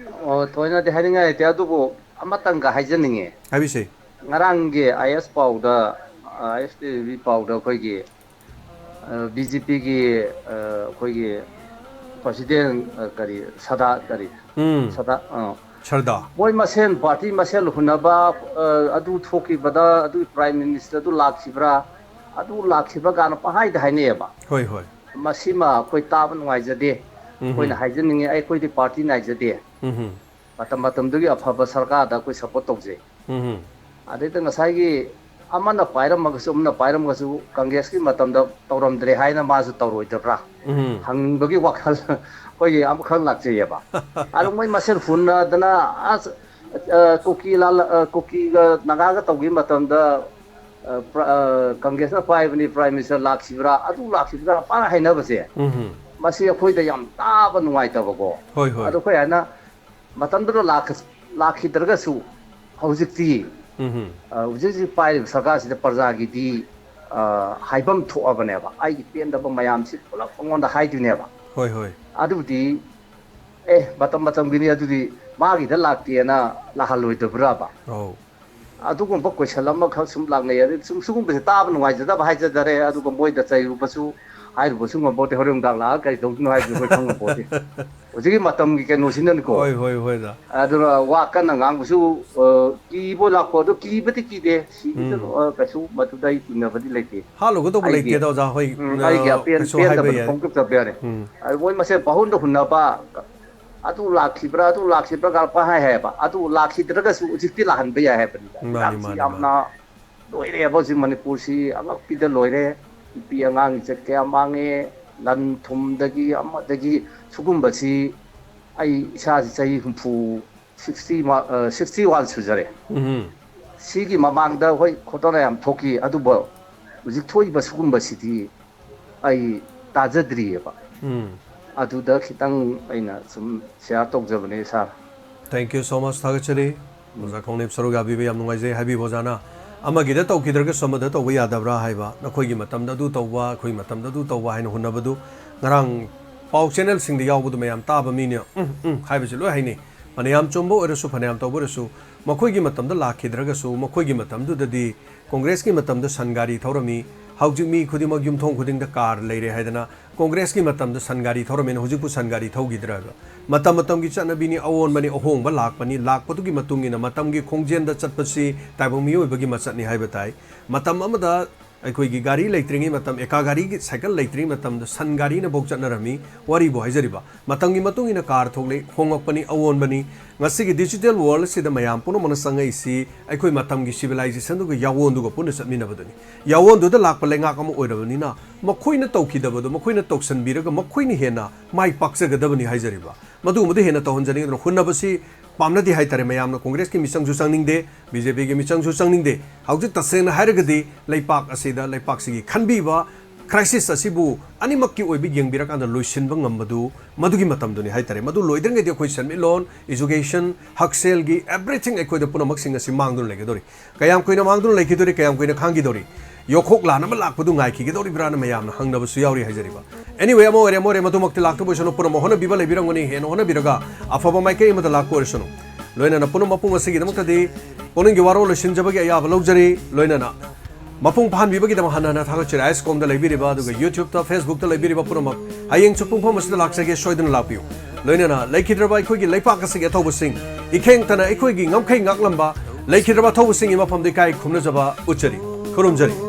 ꯑꯣ, ꯊꯣꯏꯅꯗꯤ ꯍꯥꯏꯅꯤꯡꯉꯥꯏ ꯂꯩꯇꯦ, ꯑꯗꯨꯕꯨ ꯑꯃꯇꯪꯒ ꯍꯥꯏꯖꯅꯤꯡꯉꯦ꯫ ꯍꯥꯏꯕꯤꯁꯦ꯫ ꯉꯔꯥꯡꯒꯤ IS ꯄꯥꯎꯗ, IS TV ꯄꯥꯎꯗ ꯑꯩꯈꯣꯏꯒꯤ BJPꯒꯤ ꯑꯩꯈꯣꯏꯒꯤ president, ꯑ, ꯀꯔꯤ ꯁꯗꯥ ꯀꯔꯤ ꯎꯝ꯫ ꯁꯗꯥ ꯑ, ꯁꯔꯗꯥ꯫ ꯃꯣꯏ ꯃꯁꯦꯟ party ꯃꯁꯦꯟ ꯍꯨꯟꯅꯕ, ꯑ, ꯑꯗꯨ ꯊꯣꯛꯈꯤꯕꯗ ꯑꯗꯨ prime ministerꯗꯨ ꯂꯥꯛꯈꯤꯕ꯭ꯔꯥ, ꯑꯗꯨ ꯂꯥꯛꯈꯤꯕ ꯀꯥꯏꯅ ꯄꯪꯍꯥꯏꯗ ꯍꯥꯏꯅꯩꯑꯕ꯫ ꯍꯣꯏ ꯍꯣꯏ꯫ ꯃꯁꯤꯃ ꯑꯩꯈꯣꯏ ꯇꯥꯕ ꯅꯨꯡꯉꯥꯏꯖꯗꯦ꯫ ꯎꯝ꯫ ꯑꯩꯈꯣꯏꯅ ꯍꯥꯏꯖꯅꯤꯡꯉꯤ, ꯑꯩꯈꯣꯏꯗꯤ party ꯅꯥꯏꯖꯗꯦ꯫ ꯎꯝ꯫ ꯃꯇꯝ ꯃꯇꯝꯗꯨꯒꯤ ꯑꯐꯕ ꯁꯔꯀꯥꯔꯗ ꯑꯩꯈꯣꯏ support ꯇꯧꯖꯩ꯫ ꯎꯝ꯫ ꯑꯗꯩꯗ ꯉꯁꯥꯏꯒꯤ ꯑꯃꯅ ꯄꯥꯏꯔꯝꯃꯒꯁꯨ, ꯑꯃꯅ ꯄꯥꯏꯔꯝꯃꯒꯁꯨ, ꯀꯪꯒ꯭ꯔꯦꯁꯀꯤ ꯃꯇꯝꯗ ꯇꯧꯔꯝꯗ꯭ꯔꯦ ꯍꯥꯏꯅ ꯃꯥꯁꯨ ꯇꯧꯔꯣꯏꯗꯕ꯭ꯔꯥ? ꯎꯝ꯫ ꯍꯪꯅꯤꯡꯕꯒꯤ ꯋꯥꯈꯜ ꯑꯩꯈꯣꯏꯒꯤ ꯑꯃꯈꯛ ꯂꯥꯛꯆꯩꯌꯦꯕ꯫ ꯑꯗꯣ ꯃꯣꯏ ꯃꯁꯦꯟ ꯍꯨꯟꯅꯗꯅ, ꯑꯁ, ꯑ, ꯀꯨꯀꯤ ꯂꯥꯜ-, ꯑ, ꯀꯨꯀꯤꯒ ꯅꯥꯒꯥꯒ ꯇꯧꯈꯤꯕ ꯃꯇꯝꯗ, ꯑ, ꯄ꯭ꯔ-, ꯑ, ꯀꯪꯒ꯭ꯔꯦꯁꯅ ꯄꯥꯏꯕꯅꯤ, Prime Minister ꯂꯥꯛꯈꯤꯕ꯭ꯔꯥ, ꯑꯗꯨ ꯂꯥꯛꯈꯤꯕ꯭ꯔꯥ, ꯄꯥꯛ ꯍꯥꯏꯅꯕꯁꯦ, ꯎꯝ꯫ ꯃꯁꯤ ꯑꯩꯈꯣꯏꯗ ꯌꯥꯝ ꯇꯥꯕ ꯅꯨꯡꯉꯥꯏꯇꯕꯀꯣ꯫ ꯍꯣꯏ, ꯍꯣꯏ꯫ ꯑꯗꯣ ꯑꯩꯈꯣꯏ ꯍꯥꯏꯅ ꯃꯇꯝꯗꯨꯗ ꯂꯥꯛꯈ-, ꯂꯥꯛꯈꯤꯗ꯭ꯔꯒꯁꯨ ꯍꯧꯖꯤꯛꯇꯤ, ꯎꯝ꯫ ꯑ, ꯍꯧꯖꯤꯛ ꯍꯧꯖꯤꯛ ꯄꯥꯏꯔꯤꯕ ꯁꯔꯀꯥꯔꯁꯤꯗ ꯄ꯭ꯔꯖꯥꯒꯤꯗꯤ, ꯑ, ꯍꯥꯏꯐꯝ ꯊꯣꯛꯑꯕꯅꯦꯕ꯫ ꯑꯩꯒꯤ ꯄꯦꯟꯗꯕ ꯃꯌꯥꯝꯁꯤ ꯄꯨꯂꯞ ꯃꯉꯣꯟꯗ ꯍꯥꯏꯗꯣꯏꯅꯦꯕ꯫ ꯍꯣꯏ, ꯍꯣꯏ꯫ ꯑꯗꯨꯕꯨꯗꯤ, ꯑꯦ, ꯃꯇꯝ ꯃꯇꯝꯒꯤꯅꯤ, ꯑꯗꯨꯗꯤ ꯃꯥꯒꯤꯗ ꯂꯥꯛꯇꯦꯅ ꯂꯥꯛꯍꯜꯂꯣꯏꯗꯕ꯭ꯔꯕ? ꯑꯧ꯫ ꯑꯗꯨꯒꯨꯝꯕ question ꯑꯃꯈꯛ ꯁꯨꯝ ꯂꯥꯛꯅꯩ꯫ ꯑꯗꯨ ꯁꯨꯝ ꯁꯤꯒꯨꯝꯕꯁꯦ ꯇꯥꯕ ꯅꯨꯡꯉꯥꯏꯖꯗꯕ ꯍꯥꯏꯖꯗꯔꯦ, ꯑꯗꯨꯒ ꯃꯣꯏꯗ ꯆꯩꯔꯨꯕꯁꯨ ꯍꯥꯏꯔꯨꯕꯁꯨ ꯉꯝꯄꯣꯠꯇꯦ, ꯍꯣꯔꯦꯟ ꯅꯨꯡꯗꯥꯡ ꯂꯥꯛꯑꯒ ꯀꯔꯤ ꯇꯧꯗꯣꯏꯅꯣ ꯍꯥꯏꯕꯗꯨ ꯑꯩꯈꯣꯏ ꯈꯪꯉꯝꯄꯣꯠꯇꯦ꯫ ꯍꯧꯖꯤꯛꯀꯤ ꯃꯇꯝꯒꯤ ꯀꯩꯅꯣꯁꯤꯅꯅꯤꯀꯣ꯫ ꯍꯣꯏ, ꯍꯣꯏ, ꯍꯣꯏꯗ꯫ ꯑꯗꯨꯅ ꯋꯥ ꯀꯟꯅ ꯉꯥꯡꯕꯁꯨ, ꯑ, ꯀꯤꯕ ꯂꯥꯛꯄ, ꯑꯗꯣ ꯀꯤꯕꯗꯤ ꯀꯤꯗꯦ꯫ ꯁꯤꯒꯤꯁꯨ, ꯎꯝ꯫ ꯑ, ꯀꯩꯁꯨ ꯃꯗꯨꯗ ꯑꯩ ꯆꯤꯡꯅꯕꯗꯤ ꯂꯩꯇꯦ꯫ ꯍꯥꯠꯂꯨꯒꯗꯧꯕ ꯑꯩꯒꯤ, ꯂꯩꯇꯦꯗ, ꯑꯣꯖꯥ, ꯍꯣꯏ, ꯎꯝ, ꯑ, ꯑꯩꯒꯤ ꯑꯄꯦꯟ-, ꯀꯩꯁꯨ ꯍꯥꯏꯕ ꯄꯦꯟꯗꯕꯗꯨ ꯌꯥꯏ꯫ ꯐꯣꯡꯗꯣꯛꯆꯕ ꯌꯥꯅꯤ꯫ ꯎꯝ꯫ ꯑꯗꯨ ꯃꯣꯏ ꯃꯁꯦꯟ ꯄꯥꯎꯍꯨꯟꯗ ꯍꯨꯟꯅꯕ, ꯑꯗꯨ ꯂꯥꯛꯈꯤꯕ꯭ꯔꯥ, ꯑꯗꯨ ꯂꯥꯛꯈꯤꯕ꯭ꯔꯥ ꯀꯥꯏꯅ ꯄꯪꯍꯥꯏ ꯍꯥꯏꯌꯦꯕ꯫ ꯑꯗꯨ ꯂꯥꯛꯈꯤꯗ꯭ꯔꯒꯁꯨ ꯍꯧꯖꯤꯛꯇꯤ ꯂꯥꯛꯍꯟꯕ ꯌꯥꯏ ꯍꯥꯏꯕꯅꯤꯗ꯫ ꯃꯥꯅꯤ, ꯏꯔꯥꯡꯁꯤ ꯃꯥꯅꯤ, ꯌꯥꯝꯅ ꯃꯥꯅꯤ꯫ ꯂꯣꯏꯔꯦꯕ ꯍꯧꯖꯤꯛ ꯃꯅꯤꯄꯨꯔꯁꯤ ꯑꯉꯛꯄꯤꯗ ꯂꯣꯏꯔꯦ꯫ ꯅꯨꯄꯤ ꯑꯉꯥꯡ ꯏꯖꯠ ꯀꯌꯥ ꯃꯥꯡꯉꯦ, ꯂꯟ ꯊꯨꯝꯗꯒꯤ ꯑꯃꯗꯒꯤ ꯁꯤꯒꯨꯝꯕꯁꯤ ꯑꯩ ꯏꯁꯥꯁꯤ ꯆꯍꯤ ꯍꯨꯝꯐꯨ, sixty ꯃꯥ-, ꯑ, sixty one ꯁꯨꯖꯔꯦ꯫ ꯎꯝ꯫ ꯁꯤꯒꯤ ꯃꯃꯥꯡꯗ ꯍꯣꯏ ꯈꯣꯠꯇꯅ ꯌꯥꯝ ꯊꯣꯛꯈꯤ, ꯑꯗꯨꯕꯨ ꯍꯧꯖꯤꯛ ꯊꯣꯛꯏꯕ ꯁꯤꯒꯨꯝꯕꯁꯤꯗꯤ ꯑꯩ ꯇꯥꯖꯗ꯭ꯔꯤꯑꯕ꯫ ꯎꯝ꯫ ꯑꯗꯨꯗ ꯈꯤꯇꯪ ꯑꯩꯅ ꯁꯨꯝ share ꯇꯧꯖꯕꯅꯦ, sir꯫ Thank you so much, ꯊꯥꯒꯠꯆꯔꯤ꯫ ꯎꯝ꯫ ꯑꯣꯖꯥ ꯈꯣꯡꯅꯦꯞ ꯁꯔꯨꯛ ꯌꯥꯕꯤꯕ ꯌꯥꯝ ꯅꯨꯡꯉꯥꯏꯖꯩ꯫ ꯍꯥꯏꯕꯤꯌꯨ, ꯑꯣꯖꯥꯅ ꯑꯃꯒꯤꯗ ꯇꯧꯈꯤꯗ꯭ꯔꯒꯁꯨ ꯑꯃꯗ ꯇꯧꯕ ꯌꯥꯗꯕ꯭ꯔꯥ ꯍꯥꯏꯕ, ꯅꯈꯣꯏꯒꯤ ꯃꯇꯝꯗ ꯑꯗꯨ ꯇꯧꯕ, ꯑꯩꯈꯣꯏꯒꯤ ꯃꯇꯝꯗ ꯑꯗꯨ ꯇꯧꯕ ꯍꯥꯏꯅ ꯍꯨꯟꯅꯕꯗꯨ ꯉꯔꯥꯡ ꯄꯥꯎ channelꯁꯤꯡꯗ ꯌꯥꯎꯕꯗꯨ ꯃꯌꯥꯝ ꯇꯥꯕ ꯃꯤꯅ ꯎꯝ, ꯎꯝ ꯍꯥꯏꯕꯁꯤ ꯂꯣꯏ ꯍꯥꯏꯅꯩ꯫ ꯐꯅꯌꯥꯝ ꯆꯨꯝꯕ ꯑꯣꯏꯔꯁꯨ, ꯐꯅꯌꯥꯝ ꯇꯧꯕ ꯑꯣꯏꯔꯁꯨ, ꯃꯈꯣꯏꯒꯤ ꯃꯇꯝꯗ ꯂꯥꯛꯈꯤꯗ꯭ꯔꯒꯁꯨ, ꯃꯈꯣꯏꯒꯤ ꯃꯇꯝꯗꯨꯗꯗꯤ ꯀꯣꯡꯒ꯭ꯔꯦꯁꯀꯤ ꯃꯇꯝꯗ ꯁꯟ ꯒꯥꯔꯤ ꯊꯧꯔꯝꯃꯤ, ꯍꯧꯖꯤꯛ ꯃꯤ ꯈꯨꯗꯤꯡꯃꯛ ꯌꯨꯝꯊꯣꯡ ꯈꯨꯗꯤꯡꯗ car ꯂꯩꯔꯦ ꯍꯥꯏꯗꯅ, ꯀꯣꯡꯒ꯭ꯔꯦꯁꯀꯤ ꯃꯇꯝꯗ ꯁꯟ ꯒꯥꯔꯤ ꯊꯧꯔꯝꯃꯤꯅ ꯍꯧꯖꯤꯛꯄꯨ ꯁꯟ ꯒꯥꯔꯤ ꯊꯧꯈꯤꯗ꯭ꯔꯕ? ꯃꯇꯝ ꯃꯇꯝꯒꯤ ꯆꯠꯅꯕꯤꯅꯤ, ꯑꯑꯣꯟꯕꯅꯤ, ꯑꯍꯣꯡꯕ ꯂꯥꯛꯄꯅꯤ, ꯂꯥꯛꯄꯗꯨꯒꯤ ꯃꯇꯨꯡ ꯏꯟꯅ ꯃꯇꯝꯒꯤ ꯈꯣꯡꯖꯦꯜꯗ ꯆꯠꯄꯁꯤ ꯇꯥꯏꯕꯪ ꯃꯤꯑꯣꯏꯕꯒꯤ ꯃꯆꯠꯅꯤ ꯍꯥꯏꯕ ꯇꯥꯏ꯫ ꯃꯇꯝ ꯑꯃꯗ ꯑꯩꯈꯣꯏꯒꯤ ꯒꯥꯔꯤ ꯂꯩꯇ꯭ꯔꯤꯉꯩ ꯃꯇꯝ, ꯑꯦꯀꯥ ꯒꯥꯔꯤꯒꯤ, ꯁꯥꯏꯀꯜ ꯂꯩꯇ꯭ꯔꯤꯉꯩ ꯃꯇꯝꯗ ꯁꯟ ꯒꯥꯔꯤꯅꯐꯧ ꯆꯠꯅꯔꯝꯃꯤ꯫ ꯋꯥꯔꯤꯕꯨ ꯍꯥꯏꯖꯔꯤꯕ, ꯃꯇꯝꯒꯤ ꯃꯇꯨꯡ ꯏꯟꯅ car ꯊꯣꯛꯂꯛꯏ, ꯍꯣꯡꯉꯛꯄꯅꯤ, ꯑꯑꯣꯟꯕꯅꯤ꯫ ꯉꯁꯤꯒꯤ digital world ꯑꯁꯤꯗ ꯃꯌꯥꯝ ꯄꯨꯝꯅꯃꯛꯅ ꯆꯪꯉꯛꯏꯁꯤ ꯑꯩꯈꯣꯏ ꯃꯇꯝꯒꯤ civilizationꯗꯨꯒ ꯌꯥꯑꯣꯟꯗꯨꯒ ꯄꯨꯟꯅ ꯆꯠꯃꯤꯟꯅꯕꯗꯨꯅꯤ꯫ ꯌꯥꯑꯣꯟꯗꯨꯗ ꯂꯥꯛꯄ ꯂꯩꯉꯥꯛ ꯑꯃ ꯑꯣꯏꯔꯕꯅꯤꯅ ꯃꯈꯣꯏꯅ ꯇꯧꯈꯤꯗꯕꯗꯣ, ꯃꯈꯣꯏꯅ ꯇꯧꯁꯟꯕꯤꯔꯒ ꯃꯈꯣꯏꯅ ꯍꯦꯟꯅ ꯃꯥꯏ ꯄꯥꯛꯆꯒꯗꯕꯅꯤ ꯍꯥꯏꯖꯔꯤꯕ꯫ ꯃꯗꯨꯒꯨꯝꯕꯗꯤ ꯍꯦꯟꯅ ꯇꯧꯍꯟꯖꯅꯤꯡꯗꯅ ꯍꯨꯟꯅꯕꯁꯤ ꯄꯥꯝꯅꯗꯦ ꯍꯥꯏꯇꯥꯔꯦ꯫ ꯃꯌꯥꯝꯅ ꯀꯣꯡꯒ꯭ꯔꯦꯁꯀꯤ ꯃꯤꯆꯪꯁꯨ ꯆꯪꯅꯤꯡꯗꯦ, BJPꯒꯤ ꯃꯤꯆꯪꯁꯨ ꯆꯪꯅꯤꯡꯗꯦ꯫ ꯍꯧꯖꯤꯛ ꯇꯁꯦꯡꯅ ꯍꯥꯏꯔꯒꯗꯤ ꯂꯩꯄꯥꯛ ꯑꯁꯤꯗ, ꯂꯩꯄꯥꯛꯁꯤꯒꯤ ꯈꯟꯕꯤꯕ crisis ꯑꯁꯤꯕꯨ ꯑꯅꯤꯃꯛꯀꯤ ꯑꯣꯏꯕ ꯌꯦꯡꯕꯤꯔꯀꯥꯟꯗ ꯂꯣꯏꯁꯤꯟꯕ ꯉꯝꯕꯗꯨ ꯃꯗꯨꯒꯤ ꯃꯇꯝꯗꯨꯅꯤ ꯍꯥꯏꯇꯥꯔꯦ꯫ ꯃꯗꯨ ꯂꯣꯏꯗ꯭ꯔꯤꯉꯩꯗꯤ ꯑꯩꯈꯣꯏ ꯁꯦꯟꯃꯤꯠꯂꯣꯟ, education, ꯍꯛꯁꯦꯜꯒꯤ everything ꯑꯩꯈꯣꯏꯗ ꯄꯨꯝꯅꯃꯛꯁꯤꯡ ꯑꯁꯤ ꯃꯥꯡꯗꯨꯅ ꯂꯩꯒꯗꯧꯔꯤ꯫ ꯀꯌꯥꯝ ꯀꯨꯏꯅ ꯃꯥꯡꯗꯨꯅ ꯂꯩꯈꯤꯗꯣꯔꯤ, ꯀꯌꯥꯝ ꯀꯨꯏꯅ ꯈꯥꯡꯈꯤꯗꯣꯔꯤ? ꯌꯣꯈꯣꯛ ꯂꯥꯟ ꯑꯃ ꯂꯥꯛꯄꯗꯨ ꯉꯥꯏꯈꯤꯒꯗꯧꯔꯤꯕ꯭ꯔꯥꯅ ꯃꯌꯥꯝꯅ ꯍꯪꯅꯕꯁꯨ ꯌꯥꯎꯔꯤ ꯍꯥꯏꯖꯔꯤꯕ꯫ Anyway, ꯑꯃ ꯑꯣꯏꯔꯦ ꯑꯃ ꯑꯣꯏꯔꯦ, ꯃꯗꯨꯃꯛꯇꯤ ꯂꯥꯛꯇꯕ ꯑꯣꯏꯁꯅꯨ, ꯄꯨꯝꯅꯃꯛ ꯍꯣꯠꯅꯕꯤꯕ ꯂꯩꯕꯤꯔꯝꯒꯅꯤ, ꯍꯦꯟꯅ ꯍꯣꯠꯅꯕꯤꯔꯒ ꯑꯐꯕ ꯃꯥꯏꯀꯩ ꯑꯃꯗ ꯂꯥꯛꯄ ꯑꯣꯏꯔꯁꯅꯨ꯫ ꯂꯣꯏꯅꯅ ꯄꯨꯝꯅꯃꯛ ꯃꯄꯨꯡ ꯑꯁꯤꯒꯤꯗꯃꯛꯇꯗꯤ ꯄꯨꯛꯅꯤꯡꯒꯤ ꯋꯥꯔꯣꯜ ꯂꯣꯏꯁꯤꯟꯖꯕꯒꯤ ꯑꯌꯥꯕ ꯂꯧꯖꯔꯤ꯫ ꯂꯣꯏꯅꯅ ꯃꯄꯨꯡ ꯐꯥꯍꯟꯕꯤꯕꯒꯤꯗꯃꯛ ꯍꯟꯅ ꯍꯟꯅ ꯊꯥꯒꯠꯆꯔꯤ꯫ ꯑꯥꯏꯁꯀꯣꯝꯗ ꯂꯩꯕꯤꯔꯤꯕ ꯑꯗꯨꯒ YouTubeꯇ, Facebookꯇ ꯂꯩꯕꯤꯔꯤꯕ ꯄꯨꯝꯅꯃꯛ ꯍꯌꯦꯡꯁꯨ ꯄꯨꯡꯐꯝ ꯑꯁꯤꯗ ꯂꯥꯛꯆꯒꯦ, ꯁꯣꯏꯗꯅ ꯂꯥꯛꯄꯤꯌꯨ꯫ ꯂꯣꯏꯅꯅ ꯂꯩꯈꯤꯗ꯭ꯔꯕ ꯑꯩꯈꯣꯏꯒꯤ ꯂꯩꯄꯥꯛ ꯑꯁꯤꯒꯤ ꯑꯊꯧꯕꯁꯤꯡ, ꯏꯈꯦꯡꯇꯅ ꯑꯩꯈꯣꯏꯒꯤ ꯉꯝꯈꯩ ꯉꯥꯛꯂꯝꯕ ꯂꯩꯈꯤꯗ꯭ꯔꯕ ꯑꯊꯧꯕꯁꯤꯡꯒꯤ ꯃꯐꯝꯗ ꯏꯀꯥꯏ ꯈꯨꯝꯅꯖꯕ ꯎꯠꯆꯔꯤ, ꯈꯨꯔꯨꯝꯖꯔꯤ꯫